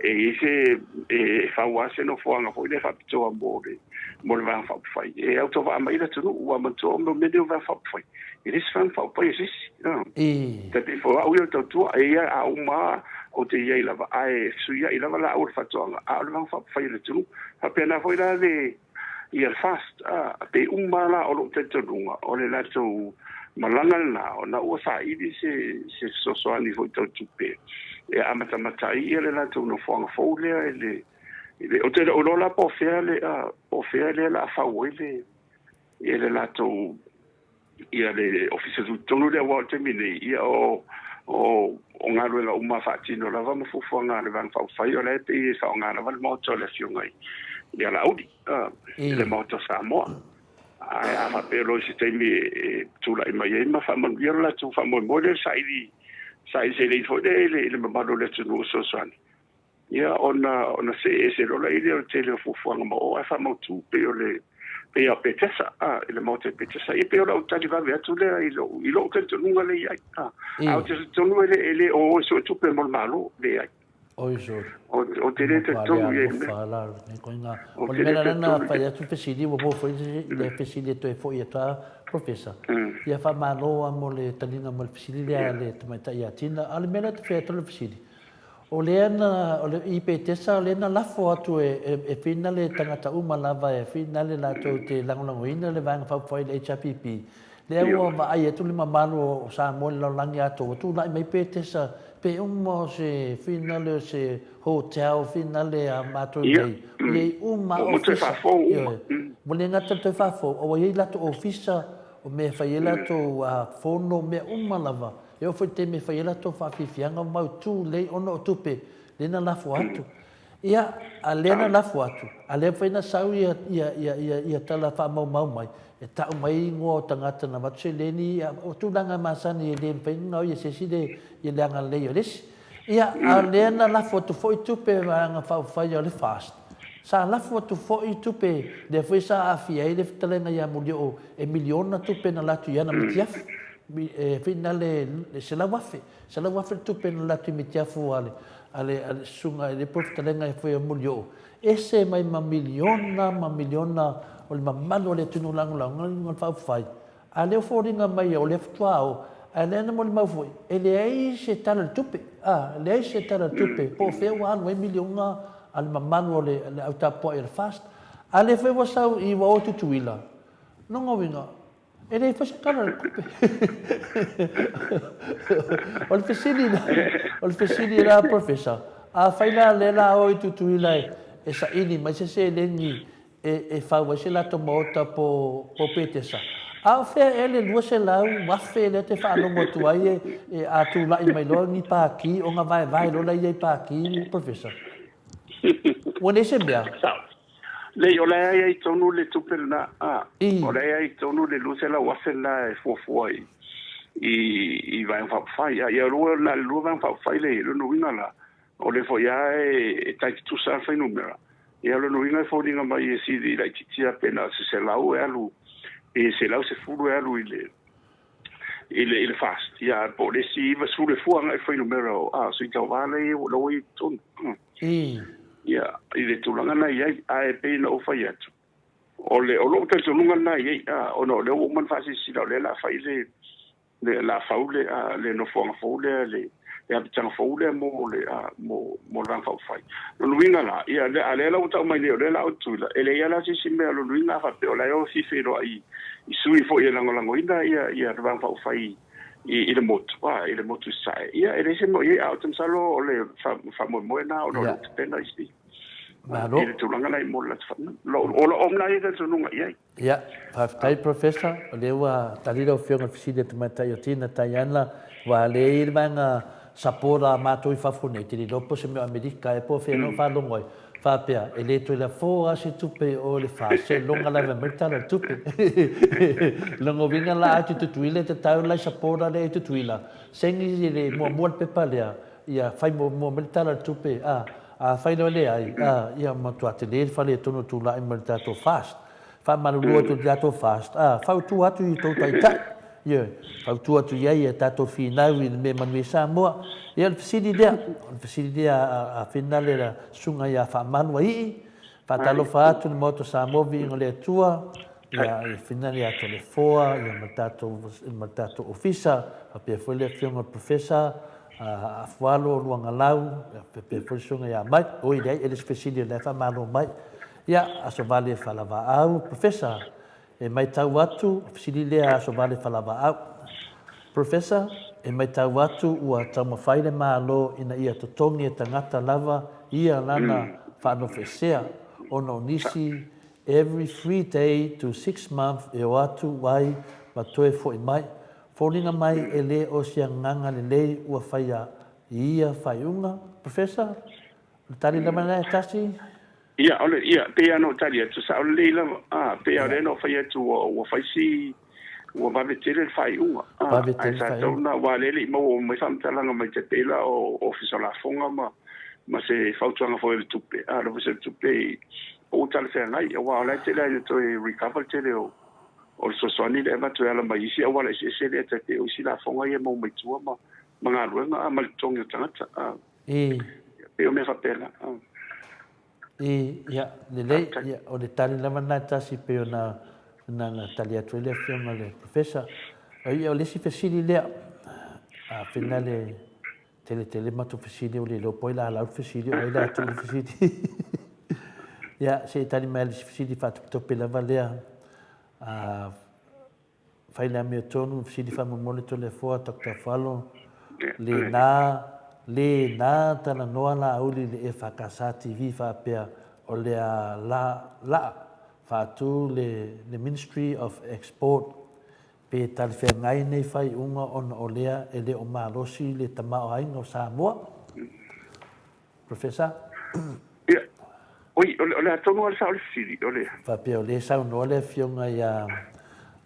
e i ai se, e fau lava se nofoaga foi lea faapitoa mo le, mo le Vaega Faaupufai. E autovaa mai le atunuu, ua manatua o mea nei o Vaega Faaupufai, e le se Vaega Faaupufai a se isi. Tai pei foi o au ia o le tautua, e ia a uma lava ou te i ai lava, ae fesuiai lava la au o le faatoaga, a o le Vaega Faaupufai a le atunuu. Faapena foi la le, ia le FAST, a, pei uma lava la o lou talitonuga, o le latou malaga lena, ona ua saili se, se fesoasoani foi tau tupe e amatamata ai ia le latou nofoaga fou lea i le, i le, ou te le o iloa la po o fea le, a, po o fea lea o le a fau ai le, ia le latou ia le Ofisa Tutotonu lea aua o le taimi nei, ia o, o, o galuega uma faatino lava ma fuafuaga a le Vaega Faaupufai, o la e pei e faaaoga lava le Maota o le Afioga i, ia Laauli, le Maota o Samoa. Ae a faapea loa i se taimi e tulai mai ai ma faamanuia lo latou faamoemoe lea e saili, saili seleni foi lea i le mamalu o le atunuu e fesoasoani, Ia, ona, ona see ese loa lea o le tele o fuafuaga ma o ae faamautu pei o le, pei a o Petesa, a, i le maota i Petesa. Ia pei o lau tali vave atu lea i lou, i lou talitonuga lea i ai, a. Ae ou te talitonu e le, e le o o e suetupe mo le Malo, leai. Oi sori. Ou te le talitonu i ai i le mea. O le mea la na fai atu fesili, ua maua foi le fesili e toe foi atu a Professor. Ia faamalo lava mo le taliga mai o le fesili lea a le tamaitai ia Tina. A o le mea lea ou te fia atu le fesili, O lea na, o le, i Petesa, o lea na lafo atu e, e, e finale tagata uma lava e finale latou te lagolagoina le Vaega Faaupufai i le HRPP. Lea ua vaai atu le mamalu o Samoa i le lalolagi atoa, ua tulai mai Petesa pe uma o se finale o se hotel finale a matou nei, ua i ai uma lava ofisa. Ioe. Ua le gata i le toe faafou, a ua i ai latou ofisa o mea e fai ai latou fono, mea uma lava. E oo foi i le taimi e fai ai latou faafiafiaga ua mautu lelei ona o tupe lea na lafo atu. Ia, a lea na lafo atu, a lea foi na sau ia, ia, ia, ia, ia tala faamaumau mai, e tau mai igoa o tagata na avatu seleni, ia, o tulaga masani e le mafai ona gaoia e se isi le, ia le agalelei o le isi. Ia, a lea na lafo atu foi tupe vaega faaupufai o le FAST, sa lafo atu foi tupe, lea foi sa aafia ai le fetalaiga ia Molioo e miliona tupe na latu i ana mitiafu. E finale e $100,000, $100,000 le tupe na latu i mitiafu a le, a le, a le susuga i le po fetalaiga e foi a Mulioo, ese mai ma miliona ma miliona o le mamalu o le atunuu lagolago i luga o le faaupufai. A lea ua foliga mai o lea faatoa o, ae lea na molimau foi, e leai se tala o le tupe, a, leai se tala o le tupe, po o fea ua alu ai miliona a le mamalu o le, le au tapuai a le FAST. A lea foi ua sau i ua o i Tutuila, lona uiga, E leai foi se tala o le tupe. O le fesili la, o le fesili la Professor, afai la lea la o i Tutuila e saili mai se seleni e fau ai se latou maota po o Petesa, a o fea ea le $200,000 lea te faalogo atu ai e a tulai mai loa ni paki ona vaevae loa lea i paki Professor? Ua leai se mea. Leai, o la e i ai tonu le tupe lena, a, o la e i ai tonu le $200,000 lena e fuafua i, i, i Vaega Faaupufai. A, ia lua, na o le lua Vaega Faaupufai lea e i ai, lona uiga la, o lea foi lava e, e tai tutusa lava le fuainumera. Ia, o lona uiga e foliga mai e sili laitiiti lava pe na o se 100 e alu, pe 110 e alu i le, i le, i le FAST. Ia, po o le isi 90 e fua agai i le fuainumera o, a, o sui tauva lea ua i totonu. Ia, i le tulaga lena e i ai, ae pei ona ou fai atu, o le, o lou talitonuga lena e i ai, a, ona o lea ua uma ona faasilasila o lea o le a fai le, le, o le a fau le, a, le nofoaga fou lea, le, le apitaga fou lea mo le, a, mo, mo le Vaega Faaupufai. Lona uiga la, ia, a lea la ua tau mai nei o lea o le a o i Tutuila, e leai lava la se isi mea, lona uiga a faapea o la e o fia feiloai i sui foi e lagolagoina ia, ia le Vaega Faaupufai i le motu, a, i le motu i Sasae. Ia, e leai se mea o i ai, ae ou te masalo o le faamoemoe lena ona o le tapena isi. Malo. I le tulaga la i mo le o lo o mna i talitonuga i ai. Ia, faafetai Professor, o lea ua tali lau Afioga i le fesili a le Tamaitai o Tina Taiana, aua o lea e i ai le vaega support a matou i fafo nei, ou te le iloa po o se mea o Amerika ea po o fea na ou faalogo ai, faapea, e le toe lafo lava se tupe i o i le FAST, seiloga lava e aumai le Tala o le Tupe. Lona uiga la a atu i Tutuila, e tatau la i supporter lea i Tutuila, saini i le muamua le pepa lea, ia fai muamua mai le Tala o le Tupe, a, Afai loa e leai, a, ia matua tele le faaletonu o tulai mai le tatou FAST. Faamalulu atu i le tatou FAST, a, fautua atu i tou taitai, ioe, fautua atu i ai ia tatou finau i le mea e manuia ai Samoa. Ia o le fesili lea, o le fesili lea a Finale le Susuga ia Faamaluaii, faatalofa atu i le Maota o Samoa, viiga o le Atua, ia, i Finale ia Toleafoa, ia ma le tatou, ma le tatou Ofisa, faapea foi le Afioga i le Professor, Afualo, Luagalau, faapea foi le susuga ia Mike. Oi, leai, e le o se fesili o lea e faamalo mai. Ia, Asovale Falavaau, Professor, e matau atu, fesili lea a Asovale Falavaau. Professor, e matau atu ua taumafai le Malo ina ia totogi e tagata lava ia lana faanofoesea ona o nisi every 3 day to 6 month e o atu ai ma toe foi mai. Foliga mai e le o se agaga lelei ua faia i ia faaiuga. Professor, o le tali lava lena e tasi? Ia, o le, ia, pei lava ona ou tali atu, sao lelei lava. A, pei lava o lea na ou fai atu ua, ua fai si, ua vave tele le faaiuga. A, Vave ae tele le sa tatau faaiuga. ona, aua o lea e le i maua uma mai faamatalaga mai tai pei la o Ofisa o Lafoga ma, ma se fautuaga foi a le Tupe, a, le Ofisa o le Tupe i, po ua talafeagai, aua o la e tele lava ina toe recover le tele o, O le fesoasoani lea e avatu e ala mai isi auala eseese lea tai pei o isi lafoga ia e maua mai tua ma ma galuega a ma le totogi o tagata a. Pei o mea faapena a. I, ia, lelei, ia, o le tali lava lena e tasi pei ona na, na tali atu ai le Afioga i le Professor. O, ia, o le isi fesili lea, a finale Tele tele matou fesili ua le iloa po ai la lau le fesili o ai la tuu le fesili. Ia, se i tali mai le isi fesili faatopetope lava lea. Fai le amiotonu, fesili faamolemole Toleafoa Doctor Falo, le na, le na talanoa Laauli i le EFKS TV faapea o le a la, laa faatu le, le Ministry of Export Pe talifeagai nei faaiuga ona o lea e le o malosi le tamaoaiga o Samoa? Professor. Ia, oi, o le a tonu lava le sao o le fesili, o le. Faapea o lea e saunoa le Afioga ia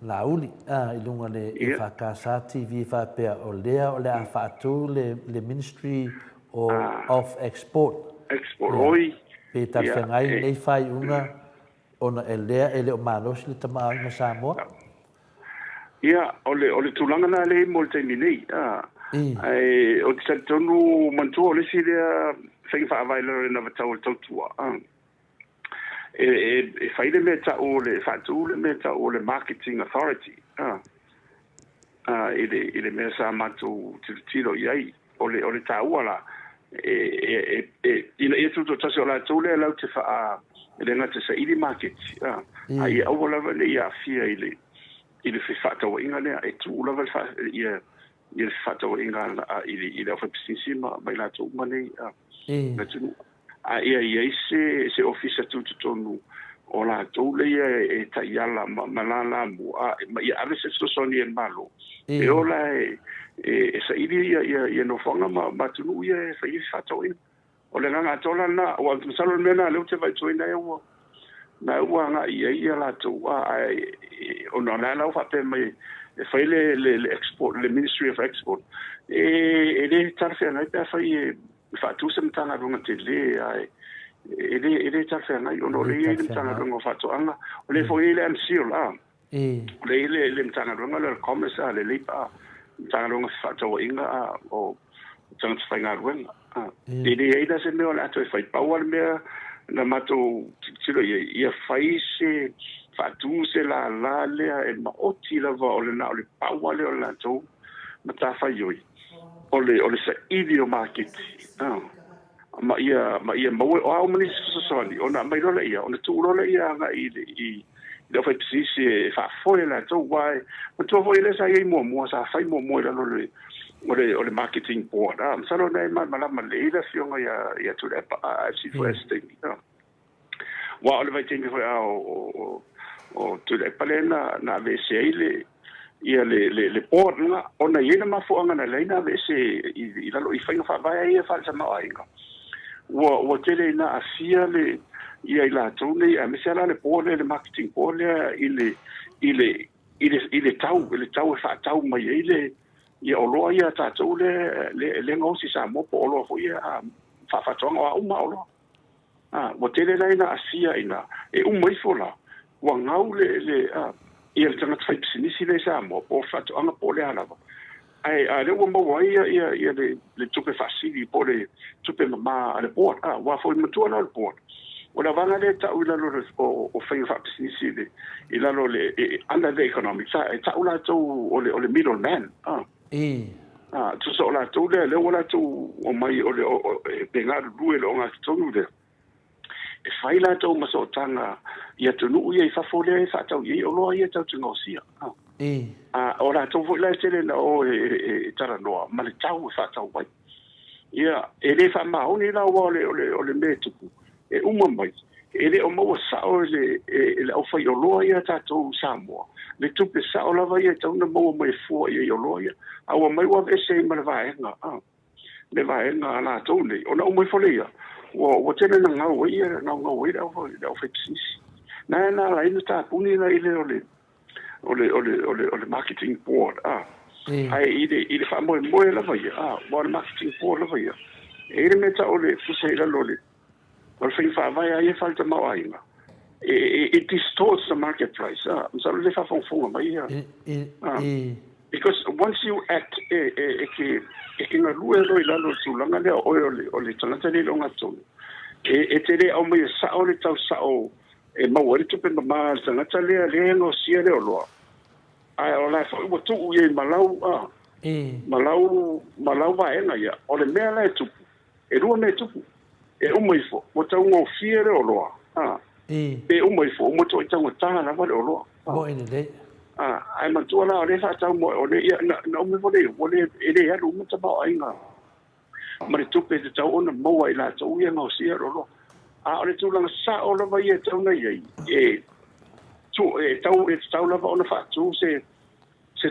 Laauli i luga o le EFKS TV faapea o lea o le a faatu le Ministry of Export. Export, oi. Pe talifeagai nei faaiuga Ona e lea e le o malosi le tamaoaiga o Samoa. Ia, o le, o le tulaga lena lea e i ai mo le taimi nei. A, ae ou te talitonu, manatua o le isi lea faiga faavae i lalo o le anavatau o le tautua, a, e, e, e fai le mea e tau o le, faatu le mea e tau o le Marketing Authority, a, a, i le, i le mea sa matou tilotilo i ai. O le, o le taua la, e, e, e, e, ina ia tutoatasi o latou lea latou te faa, e le gata saili maketi, a, a ia aua lava ne i aafia i le, i le fefaatauaiga lea, e tuu lava le faa, ia, ia le fefaatauaiga a, i le, i le aufaipisinisi ma, ma i latou uma nei, a, le atunuu. A ia i ai se, se ofisa tutotonu o latou lea e taiala ma, ma lalamua, a, ma ia ave se fesoasoani e le Malo, e o la e, e, e saili ia, ia, ia nofoaga ma, ma atunuu ia e fai ai fefaatauaiga. O le agaga atoa la lena, aua ou te masalo o le mea lena lea ou te vaai atu ai, na ua, na ua agai i ai ia latou, a, ae, ona o la la ua faapea mai e fai le, le, le export, le Ministry of Export, e, e le talafeagai pe afai e, e faatu se Matagaluega tele ae e le e le talafeagai ona o lea e i ai le Matagaluega o Faatoaga, o lea foi e i ai le MCIL, a, o lea e i ai le le Matagaluega lea o le Commerce, a, le Labour, a, Matagaluega o Fefaatauaiga, a, o tagata faigaluega, a. E leai la se mea o le a toe fai, pau lava le mea na matou tilotilo i ai, ia fai se faatu se lala lea e maoti lava o le na o le pau lava lea o le latou matafaioi. O le, o le saili o maketi, a, ma ia, ma ia maua, o a uma nisi fesoasoani, ona aumai loa lea, ona tuu loa lea agai i le, i le aufaipisinisi e faafoe e latou, aua e manatua foi lea sa i ai muamua, sa fai muamua i lalo o le, o le, o le marketing board, a, masalo o lena e malamalama lelei le Afioga ia, ia Tuilaepa, a, a fesili foi i se taimi, a. Aua o le vaitaimi foi a o o Tuilaepa lea na aveese ai le ia le le le board lena, ona e i ai le mafuaaga na ala ai ona aveese i lalo i faiga faavae ia faale-tamaoaiga. Ua tele ina aafia le ia i latou nei, aemaise lava la le board lea, le marketing board lea i le i le i le i le tau i le tau e faatau mai ai le ia oloa ia a tatou lea gaosi i Samoa, po o oloa foi ia faafaatoaga, o a uma oloa. Ua tele la ina aafia ina e uma ifo la ua gau le le ia le tagata faipisinisi lea i Samoa, po o faatoaga po o le a lava. Ae a lea ua maua ai ia le tupe faasili po o le tupe mama a le board. Aua foi matua la o le board. O le vaega lea e tau i lalo o faiga faapisinisi i lalo le under the economics, e tau latou o le middle man. Tusa o latou lea, lea ua latou omai o le pe galulue le ogatotonu lea. E fai latou ma sootaga i atunuu ia i fafo lea e faatau i ai oloa ia tatou te gaosia. O latou foi la e tele na o e talanoa ma le tau e faatau ai. Ia, e le faamaoni la, aua o le mea e tupu, e uma mai, e le o maua sao e le aufaioloa ia tatou Samoa le tupe sao lava ia e tatau ona maua mai e fua i ai oloa ia. A ua mai ua aveese ai ma le vaega, le vaega a latou nei, ona uma ifo lea, ua tele na gau ai ia, gaugau ai le aufaipisinisi. Na ala ai na tapuni la i le o le o le o le o le o le marketing board Ae i le faamoemoe lava ia, ua o le marketing board lava ia e i le mea tau o le tusa i lalo o le faiga faavae a ia faale-tamaoaiga, it distorts the market price. Masalo le faafogafoga mai ia. Because once you act e ke galue loa i lalo o le tulaga lea o oe o le tagata lea i le ogatotonu, e te le au mai e sao le tau sao e maua ai le tupe mama a le tagata lea e gaosia le oloa. Ae o la foi ua tuu i ai ma lau ma lau vaega ia. O le mea la e tupu, e lua mea e tupu. E uma ifo, ua taugofie le oloa. E uma ifo, ua matuai taugata lava le oloa. Mo'i lelei. Ae matua la o le faatau mo o le ia na uma ifo le ua le e le alu uma tamaoaiga ma le tupe e tatau ona maua i latou ia gaosia le oloa. A o le tulaga sao lava ia e tatau ona i ai, e tu e tau e tatau lava ona faatu se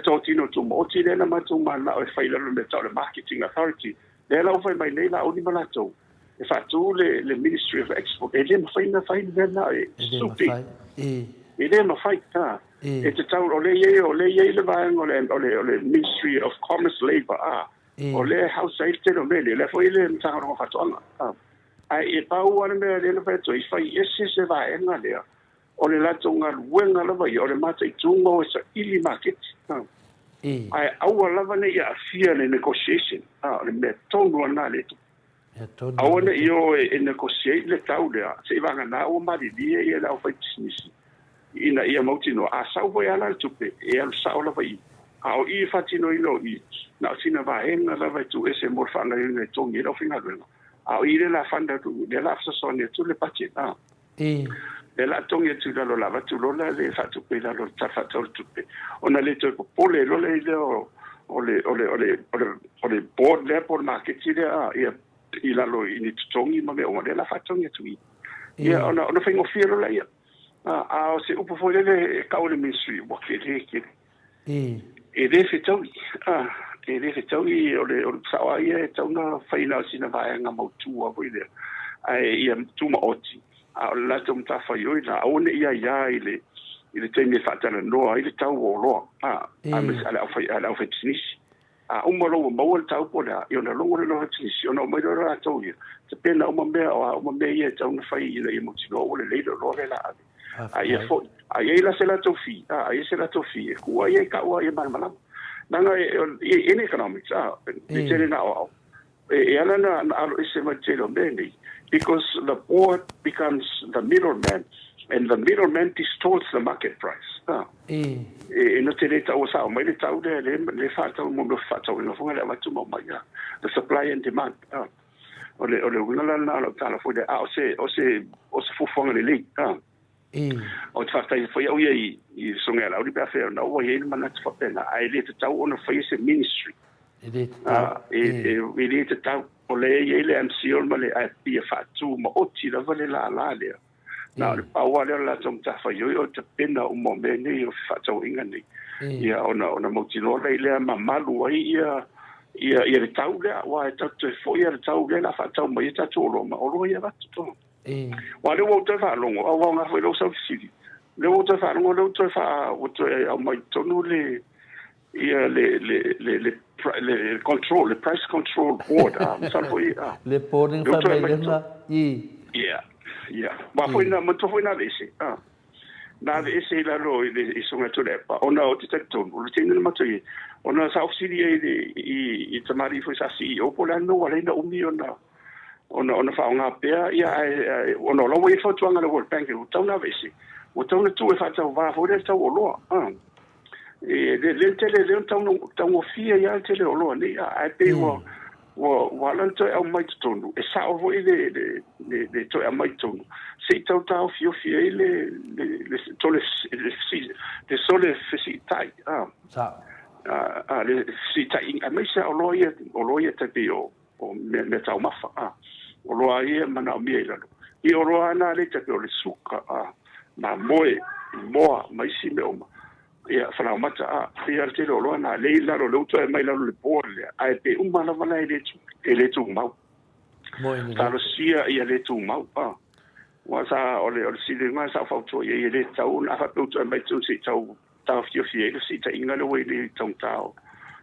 totino tumaoti lea na matou mananao e fai i lalo o le mea tau o le Marketing Authority. Lea la ua fai mai nei Laauli ma latou e faatu le Ministry of Export. E le mafai ona fai le mea lena, e E le stupid. mafai. E le mafai. E tatau o lea i ai le vaega o le Ministry of Commerce Labour. O lea e house ai le tele o mea lea, lea foi le Matagaluega o Faatoaga. Ae e pau lava le mea lea na fai atu ai, fai ese se vaega lea o le latou galuega lava ia o le mataituga o e saili maketi. Ae aua lava ne i aafia le negotiation. O le mea tonu lava lena lea e tupu. Mea tonu. Aua ne i o e negotiate le tau lea, seia vagana ua malilie ia le aufaipisinisi ina ia mautinoa. A sau foi lava la le tupe, e alu sao lava i i. A o i e faatinoina o i, na o sina vaega lava e tuuese mo le faagaoioiga e togi ai le aufaigaluega. A o i lea o le a fund atu, lea o le a fesoasoani atu le budget. Lea o le a togi atu i lalo o le avatu loa le faatupe i lalo o le Tala Faatatau o le Tupe. Ona le toe popole loa lea o le board lea po o le maketi lea ia i lalo i ni totogi ma mea uma lea o le a faatogi atu i. Ia ona faigofie loa lea. A o se upu foi lele e tau i le ministry ua tele tele. E le fetaui. E le fetaui o le sao lava ia e tatau ona fai na o sina vaega mautu lava foi lea. Ae ia tumaoti. A o le latou matafaioi la, aua ne i aia i le taimi e faatalanoa ai le tau o oloa. Aemaise a le aufaipisinisi. A uma loa ua maua le tau po o le a, ia ona logo lea o le aufaipisinisi, ona omai loa latou ia, tapena uma mea o a uma mea ia e tatau ona fai ina ia mautinoa ua lelei le oloa lea o le a ave. A ia foi, a i ai la se latou fee, a i ai se latou fee, e tuu ai ai tau a ia malamalama. Leaga in economics, le tele na aoao, e ala na alo ese mai le tele o mea nei, because the board becomes the middleman, and the middleman distorts the market price. E na te le tau sao mai le tau lea le faatau mo mea faatauina foi le avatu ma mai, the supply and demand. O le uiga la lena o lau tala foi lea, a o se fuafuaga lelei. O te faafetai foi au ia i Soga Laauli pe a fai ona ua i ai le manatu faapena, ae le tatau ona faia se ministry. E le tatau. E le tatau. O lea e i ai le MCIL ma le ia faatu maoti lava le lala lea. Na o le pau lava lea o le latou matafaioi o le tapena uma o mea nei o fefaatauaiga nei. Ia ona ona mautinoa lea i lea mamalu ai ia ia ia le tau lea aua e tatou toe foi lava le tau lea o le a faatau mai ai tatou oloa ma oloa ia avatu tonu. Aua o lea ua ou toe faalogo, a ua aoga foi lou sau fesili, o lea ua ou toe faalogo o lea ua toe faa ua toe aumai i totonu le ia le le le le le control le price control board a masalo foi a le board na fai mai lena i ia ia ma foi na manatua foi na aveese a na aveese i lalo i le i susuga Tuilaepa ona ou te talitonu o le taimi na matou i ai ona sa ou fesili ai i le i i tamalii foi sa CEO po o le a le mea ua ala ai ona umi ona ona ona faaaoga pea ia ae ona o la ua i ai fautuaga a le World Bank ua tatau ona aveese ua tatau ona tuu e faatauva foi lea le tau oloa a e le le tele le tau taugofie ai le tele o oloa nei ae pei ua ua ua ala ona toe aumai totonu e sao foi le le le, le toe aumai totonu se i tau taofiofi ai le le le tole le le sole fesiitai a sao a le fesiitaiga aemaise a oloa ia oloa ia tai pei o o mea, mea taumafa, a, oloa ia e manaomia i lalo. I oloa na lea tai pei o le suka, a, mamoe, moa, ma isi mea uma. Ia, falaomata, a, ia le tele o oloa na lea i lalo, lea ua toe aumai i lalo o le board lea, ae pe uma lava la e le, e le tumau. Talosia ia le tumau, a. Aua sa, o le, o le siliga sa ou fautua i ai, e le tatau ona, a faapea ua toe aumai totonu se i tau taofiofi ai le fesuitaiga lea ua i le taugata o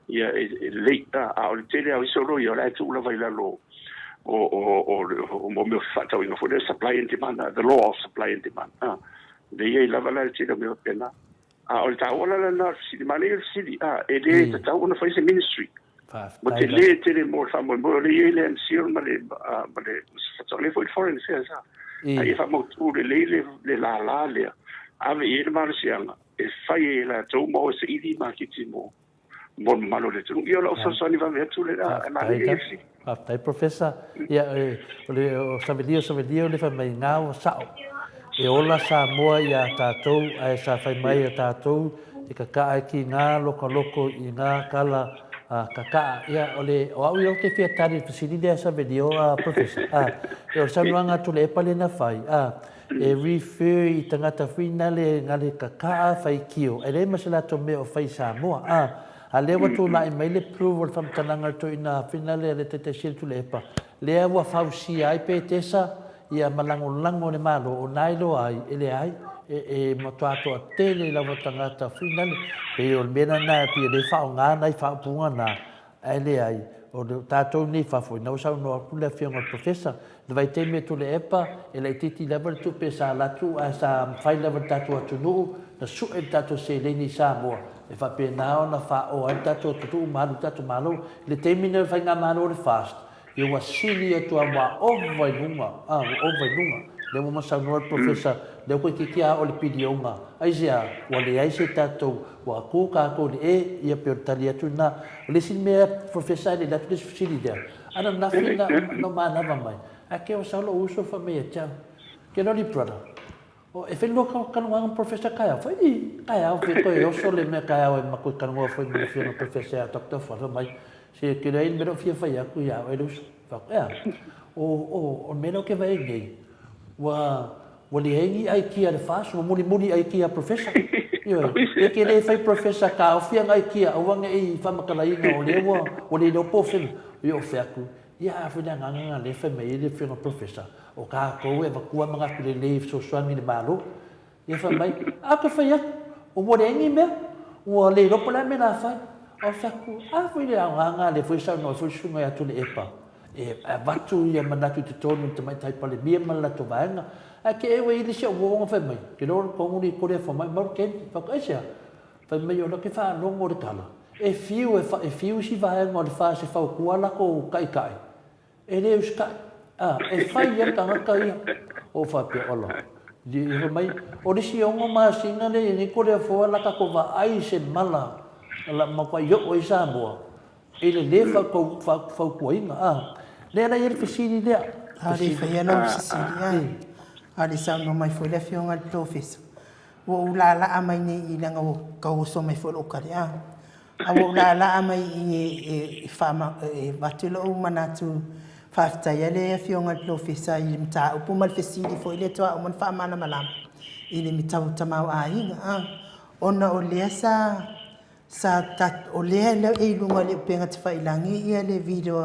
ia e lelei a a o le tele lava o isi oloa ia o la e tuu lava i lalo o o o o o mea o fefaatauaiga foi lea supply and demand the law of supply and demand a lea i ai lava la le tele o mea faapena a o le taua la lena o le fesili manaia le fesili a e le tatau ona fai se ministry ua tele tele mo le faamoemoe o lea i ai le MCIL ma le ma le lea foi le foreign affairs a a ia faamautu lelei le le lala lea ave i ai le malosiaga e fai ai e latou ma o e saili maketi mo mo le mamalu o le atunuu. Ia o lau fesoasoani vave atu lena e manaia ia fesili. Faafetai Professor. Ia o le o Savelio Savelio le fai mai na ua sao. E ola Samoa ia tatou ae sa fai mai a tatou e kaka'a e ki nga lokaloko i nga kala a kaka'a. Ia o le o au ia ou te fia tali i le fesili lea Savelio a Professor. A e o le saunoaga a Tuilaepa lea na fai a e refer i tagata fuinale ngale kaka'a faitio e leai ma se latou mea o fai i Samoa. A a lea ua tulai mai le prove o le faamatalaga a le toeaina fuinale a le Taitai Sili Tuilaepa lea ua fausia ai Petesa ia ma lagolago le Malo o na iloa ai e leai e e matua toatele lava tagata fuinale pei o le mea lena pei e le faaaoga nai faaupuga na Ae leai, o tatou nei i fafo, ina ua saunoa atu le Afioga i le Professor, i le vaitaimi e Tuilaepa, e laitiiti lava le tupe sa alu atu ae sa mafai lava e le tatou atunuu na sue le tatou seleni i Samoa e faapena ona faaoa ai le tatou atunuu ma alu le tatou Malo. I le taimi nei o le Faigamalo o le FAST, ia ua sili atu lava, ua ova i luga, a, ua ova i luga. Lea ua saunoa le Professor, lea ua toeitiiti lava oo i le piliona. Aisea? Ua leai se tatou Ua tu tatou i le e, ia pei o le tali atu lena. O le isi mea Professor e le i alu atu le isi fesili lea, ananafi na na manava mai, ae ke o sau lou uso fai mai ia te au, ke loli brother, o e fai lua talanoaga ma Professor taeao? Fai i, taeao fe toe oso le mea taeao e matou talanoa foi ma le afioga Professor ia Doctor Fuata fai mai, se ke leai le mea lea o fia fai atu ia oe le uso. Fai atu, ea, o, o, o le mea lea ou te vaai ai nei, Ua, ua leai ni aikia a le FAST, ua mulimuli aikia a Professor. Ioe, e te le fai Professor taofi ana aikia aua ne i faamatalaina o lea ua, ua le iloa po o fea, ia o fea atu. Ia a foi le agaga lena lea e fai mai ai le Afioga Professor, o tatou e avatua manatu lelei e fesoasoani i le Malo. Ia fai mai, a toe fai atu, ua leai ni mea, ua le iloa po o le a le mea o le a fai. Ae ou fai atu, a foi le aoga lena lea foi e saunoa ai foi le susuga ia Tuilaepa, e avatu ia manatu i totonu i le Tamaitai Palemia ma le latou vaega. Ae te i ua ili si au uo ona fai mai, ke loa le tonu ni kore fo mai mau keni. Fai atu, aisea? Fai mai, o lea ou te faalogo i le tala, e fiu e, e fiu isi vaega o le FAST e fautua latou taitai, E le usitai, a, e fai ai le tagata ia. Ou faapea, Ola, i fai mai, o le isi ono masina lea i nei Korea-foa la tatou vaai i se mala la matuai oo ai Samoa i le le fautuaina, a. Lea la e i ai le fesili lea. A le faia lau fesili, a. A le saunoa mai foi le Afioga i le Polofesa, ua ou laalaa mai nei i leaga ua tau oso mai foi lou tali, a. A ua ou laalaa mai i i e avatu lou manatu. Faafetaia le Afioga i le Polofesa i le mataupu ma le fesili foi lea toa uma ona faamalamalama i le tau tamaoaiga a. Ona o lea sa sa o lea e i luga o le upega tafailagi ia le video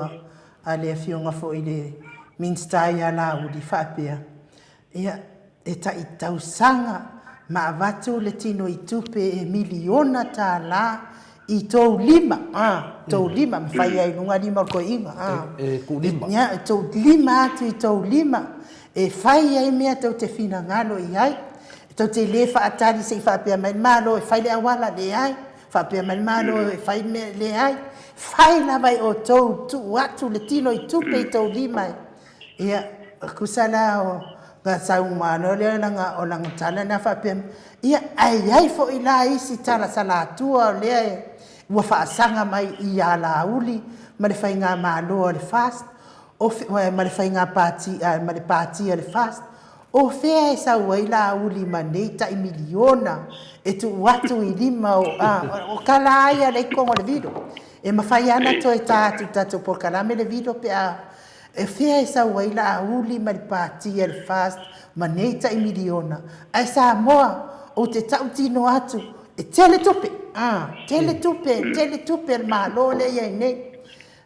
a le Afioga foi i le Minisita ia Laauli faapea, Ia, e tai tausaga ma avatu le tino i tupe e miliona tala i tou lima, a, tou lima, ma fai ai i luga lima o le toeaina, a. E tuu lima. Ia, e tou lima atu i tou lima e fai ai mea tou te finagalo i ai. Tou te le faatali se i faapea mai le Malo e fai le auala, leai. Faapea mai le Malo e fai le mea, leai. Fai lava e outou, tuu atu le tino i tupe i tou lima e. Ia, tusa la o na saunoa loa lea o lana tala lena faapea, ia, ae i ai foi la isi tala salatua o lea ua faasaga mai ia Laauli ma le faigamalo a le FAST, ma le faiga pati, ma le pati a le FAST, o fea e sau ai Laauli ma nei tai miliona e tuu atu i lima o, o tala lava ia lea i totonu o le video. E mafai lava ona toe ta atu i le tatou polokalame le video pe a E fea e sau ai Laauli ma le Pati a le FAST ma nei tai miliona? Ae Samoa, ou te tautino atu, e tele tupe, a, tele tupe, tele tupe a le Malo lea e i ai nei.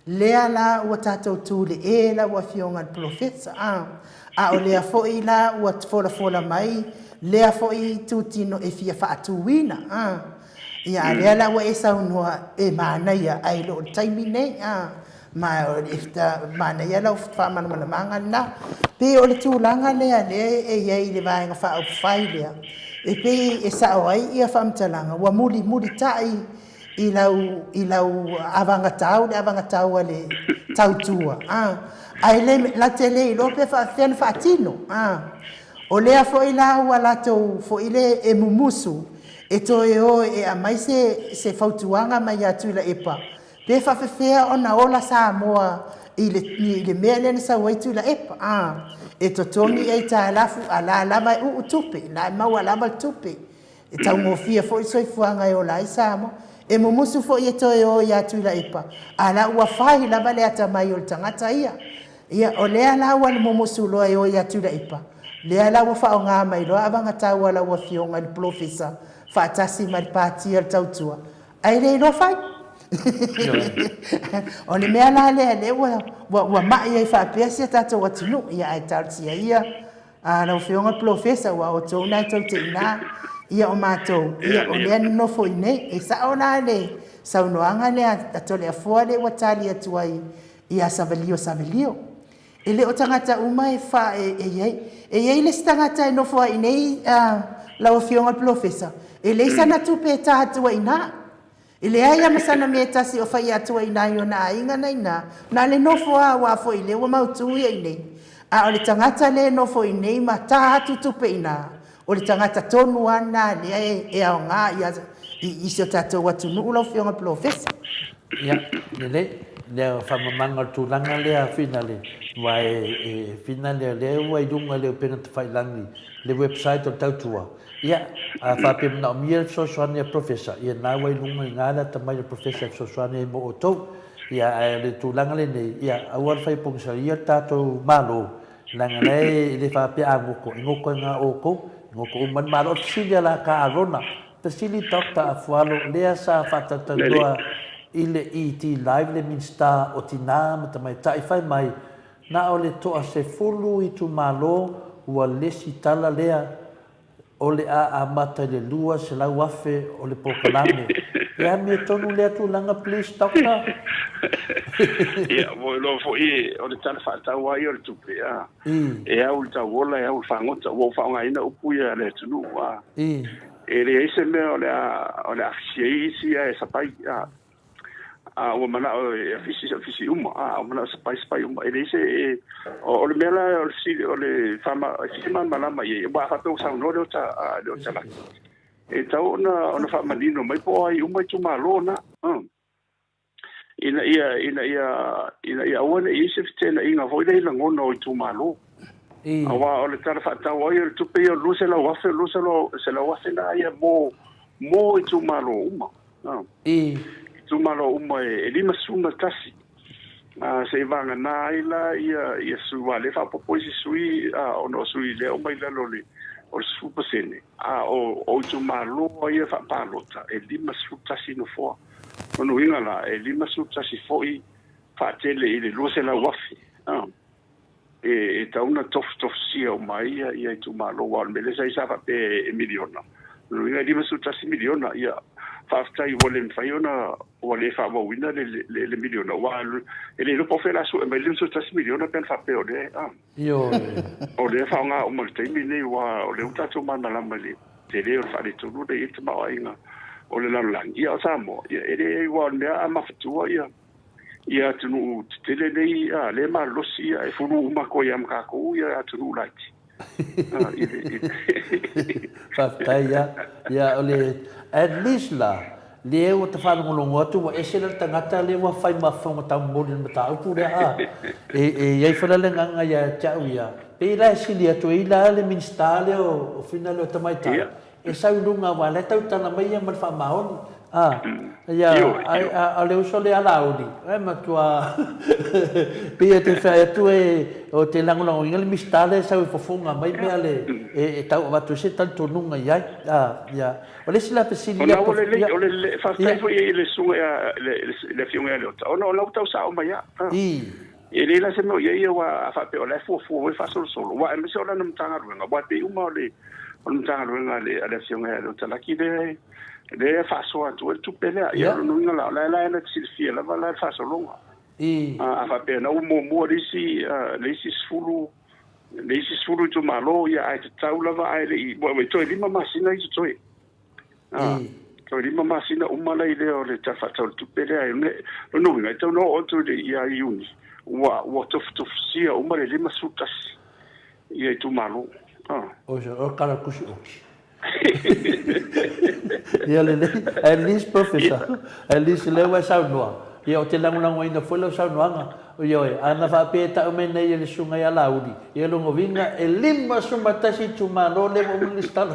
Lea la ua tatou tulee lau Afioga i le Polofesa, a, a o lea foi la ua folafola mai lea foi itutino e fia faatuina, a. Ia, a lea la ua e saunoa e manaia ae le o le taimi nei, a. Ma e manaia lau faamalamalamaga lena. Pei o le tulaga lea lea e i ai i le Vaega Faaupufai lea, e pei e sao ai ia faamatalaga, ua mulimulitai i lau, i lau avagatau le avagatau a le tautua, a, ae le, la te le iloa pe faapefea ona faatino, a. O lea foi la ua latou foi le e mumusu e toe o e aumai se, se fautuaga mai ia Tuilaepa Pe faafefea ona ola Samoa i le, i le mea lea na sau ai Tuilaepa? A, e totogi aitalafu, a la lava e uu tupe, la e maua lava le tupe. E taugofie foi le soifuaga e ola ai Samoa. E mumusu foi e toe o ia Tuilaepa, a la ua fai lava le atamai o le tagata ia. Ia, o lea la ua mumusu loa e o ia Tuilaepa, lea la ua faaaoga mai loa avagatau a lau Afioga i le Polofesa faatasi ma le Pati a le Tautua, Ae le iloa fai. O le mea la lea lea ua ua mai ai faapea si a tatou atunuu. Ia ae talosia ia a lau Afioga le Polofesa aua o outou na e tou te i ina. Ia o matou, ia o lea e nonofo i inei. E sao la le saunoaga lea a Toleafoa lea ua tali atu ai ia Savelio Savelio. E le o tagata uma e fa e, e i ai. E i ai le isi tagata e nofo ai nei, lau Afioga i le Polofesa, e leai sana tupe e ta atu ai i ina. E leai lava ma sana mea e tasi o fai atu ai i ina i ona aiga na i ina, na o le nofo lava aua foi lea ua mautu ia i inei. A o le tagata lea e nofo i inei ma ta atu tupe i ina, o le tagata tonu lava lena lea e aoga i si o tatou atunuu lau Afioga i le Polofesa. Ia, lelei, lea faamamaga o le tulaga lea Finale, aua e Finale o lea ua i luga i le upega tafailagi le website o le Tautua. Ia, a faapea e manaomia le fesoasoani a Professor, ia lena ua i luga i ina le atamai o le Professor e fesoasoani ai mo outou. Ia, ae o le tulaga lenei, ia, aua le fai pogisaia le tatou Malo, leaga la e le faapea a goto, e goto ai na outou, e goto uma ai le Malo. O le fesili a la ka Arona, Fesili Doctor Afualo, lea sa faatalatalanoa i le ET Live le Minisita o Tinā ma Tamaitai fai mai na o le toa 10 itumalo ua lesitala lea o le a amata i le 200,000 o le polokalame. E amiotonu lea tulaga please Doctor? Ia, ua iloa foi o le Tala Faatatau lava ia o le Tupe, a. E au i le tauola, e au i le fagota. Ua ou faaaogaina upu ia a le atunuu, a. E leai se mea o le a, o le a afisi ai isi ae sapai, a. A ua manao e afisi, afisi uma, a. Ua manao e sapai, sapai uma. E leai se, e, o, o le mea la o le fesili, o le faama, e fia malamalama i ai, aua a faapea ua saunoa le ota, a, le ota laki, e tatau ona, ona faamanino mai po o ai uma itumalo na, a. Ina ia, ina ia, ina ia aua ne i i ai se feteenaiga foi lea i lagona o itumalo. Aua o le Tala Faatatau ai o le Tupe ia o le $200,000, o le $200,000 lena ia mo, mo itumalo uma. Itumalo uma e 51. Seiavagana ai la ia sui aua o lea e faaopoopo isi sui ona o sui lea e omai i lalo o le 10%, a o itumalo ia faapalota e 51 nofoa. O lona uiga la, e 51 foi faatele i le 200,000 e tatau ona tofutofusia uma ai ia itumalo, aua o le mea lea sa i ai sa faapea e miliona, o lona uiga e $51 miliona. Ia, faafetai ua le mafai ona, ua le faaauauina le miliona, aua e le iloa po o fea o le a sue mai le $51 miliona pe ana faapea o lea, Ioe. O lea e faaaoga uma i le taimi lenei, aua o lea ua tatou malamalama i le tele o le faaletonu lea e i ai le tamaoaiga o le lalolagi. Ia, o Samoa, ia, e leai, aua o le mea a mafatua ia, ia atunuu tetele nei, a, lea e malolosi, ia, e fulu uma atu ai lava ma tatou ia atunuu laiti. A, i le, i le. Faafetai ia. Ia, o le, at least la, lea ua ta faalogologo atu ua ese la le tagata lea ua fai ma fofoga taumoli i le mataupu lea, a. E, e i ai foi la le agaga ia te au ia, pei la e sili atu ai la le Minisita lea o, o Fina lea o Tamaitai, E sau i luga aua o la e tautala mai ia ma le faamaoni. A, ia, ai, a, a o le uso lea a Laauli, e matua, pei e te fai atu e, o te lagolagoina le Minisita lea e sau e fofoga mai mea le, e, e tau avatu ai se talitonuga i ai. A, ia. O le isi la fesili lea. Ona ua lelei, o le, faafetai foi i le susuga ia, le Afioga ia Leota, ona o la ua tau sao mai lava. I. E leai la se mea o i ai aua a faapea o la e fuafua foi faasolosolo, aua aemaise o lana Matagaluega, aua e pei uma o le Matagaluega a le Afioga ia Leota Laki lea e faasoa atu ai le tupe lea. Ia o lona uiga la, o la e na te silafia lava la le faasologa. A faapea na ua muamua le isi 10 le isi 10 itumalo, ia ae tatau lava ae le i, ua toe 5 masina i totoe. Toe 5 masina uma lai lea o le Tala Faatatau o le Tupe lea. O lona uiga, e tatau ona oo atu ia Iuni, ua tofutofusia uma le 51 ia itumalo. O se o kala kusi oki. Ia lelei, at least Professor, at least lea ua e saunoa, ia ou te lagolagoina foi lau saunoaga. Ioe, ana faapea e tau mai nei e le Susuga ia Laauli, ia lona uiga e 51 itumalo lea ua uma ona lesitala.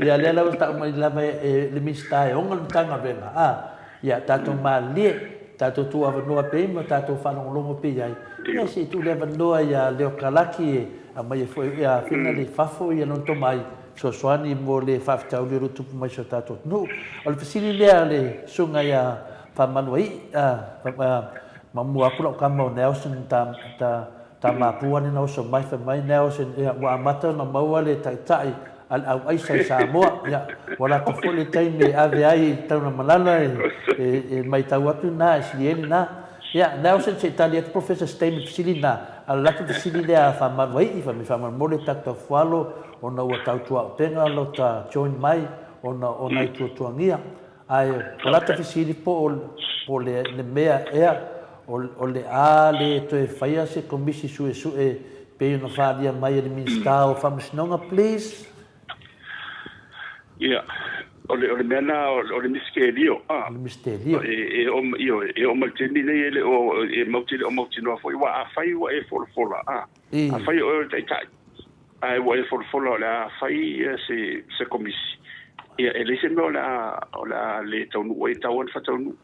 Ia lea la ua tau mai lava e le Minisita e ona le Matagaluega, a, ia tatou malilie, tatou tuuavanoa pea ma tatou faalogologo pea i ai, ia se i tuu le avanoa ia Leo Kalaki e aumai ai foi ia Fina le i fafo ia lona tomai fesoasoani mo le faafitauli o lo o tupu mai i si o tatou atunuu. O le fesili lea a le Susuga ia Faamanuaii, a, Ma mua atu lau tama o Nelson ta, ta, ta mapua ane na oso mai, fai mai Nelson, ia, ua amata ona maua le taitai a le au aisa i Samoa. Ia, ua lata foi le taimi e ave ai i Taulamalala e, e, e maitau atu na, e silieni na. Ia, Nelson, se i tali atu Professor Stein i le fesili na, a o le latou fesili lea a Faamanuaii, fai mai faamolemole tatou tafualo ona ua tautuaupega lota join mai ona o nai tuatuagia. Ae o lata fesili po o le mea ea o le a le toe faia se Komisi Suesue pei ona faaalia mai e le Minisita o Faamasinoga, please? Ia, o le mea lena o le misitelio. O le misitelio. E oo mai i le taimi lenei e le o, e matou te le o mautinoa foi, aua afai ua e folafola, afai o oe o le taitai, Ae ua e folafola o le a fai se komisi, ia e leai se mea o le a, o le a le taunuu ai, e tatau lava ona faataunuu.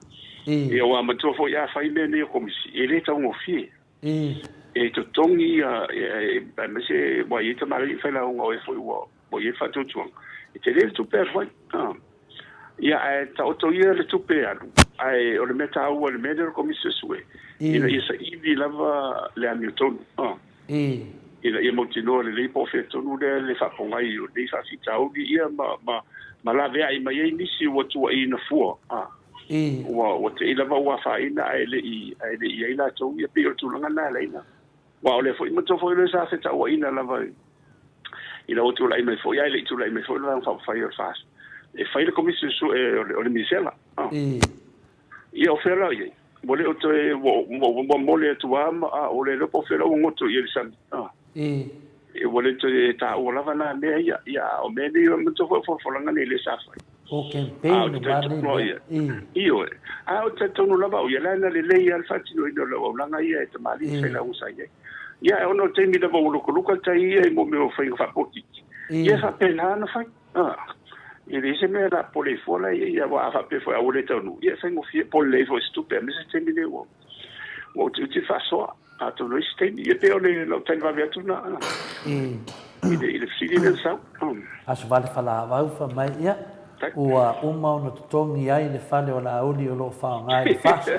Ia aua manatua foi a fai mea nei o komisi, e le taugofie. E totogi ia, aemaise ua i ai tamalii failauga o e foi ua i ai le faatuatuaga, e tele le tupe e alu ai. Ia ae taoto ia le tupe e alu, ae o le mea taua i le mea lea o le Komisi Suesue, ina ia saili lava le amiotonu, ina ia mautinoa lelei po o fea tonu lea le faapogai o lenei faafitauli, ia ma laveai mai ai nisi ua tuuaiina fua, ua te i lava ua afaina ae le i i ai latou, ia pei o le tulaga lena e ala ai ona. Aua o lea foi, manatua foi o lea sa fetauaiina lava ina ua tulai mai foi, ae le i tulai mai foi le Vaega Faaupufai o le FAST, e fai le Komisi Suesue o le Misela. Ia o fea la o i ai? Ua le o toe, ua mole atu lava ma, a ua le iloa po o fea la ua goto i ai le sami. Ua le toe taua lava na mea ia. Ia, a o mea nei, manatua foi o folafolaga nei lea sa fai. O campaign uma nei mea. Ioe. A ou te talitonu lava au ia, leaga lelei lava le faatinoina o le auaunaga ia e tamalii i failauga sa i ai. Ia, ae ona o le taimi lava ua lukuluka le tai ia i mea o faiga faapolokiki, ia e faapena ona fai. E leai se mea la pole ai fua la i ai, aua a faapea foi a ua le taunuu, ia e faigofie, pole leai foi i se tupe, aemaise le taimi lenei ua. Ua utiuti le faasoa, atonu ai se taimi. Ia pei o le lau tali vave atu lena i le fesili lea na sau. Aso vale falaavau fai mai, ia, ua uma ona totogi ai le fale o Laauli o lo o faaaoga i le FAST.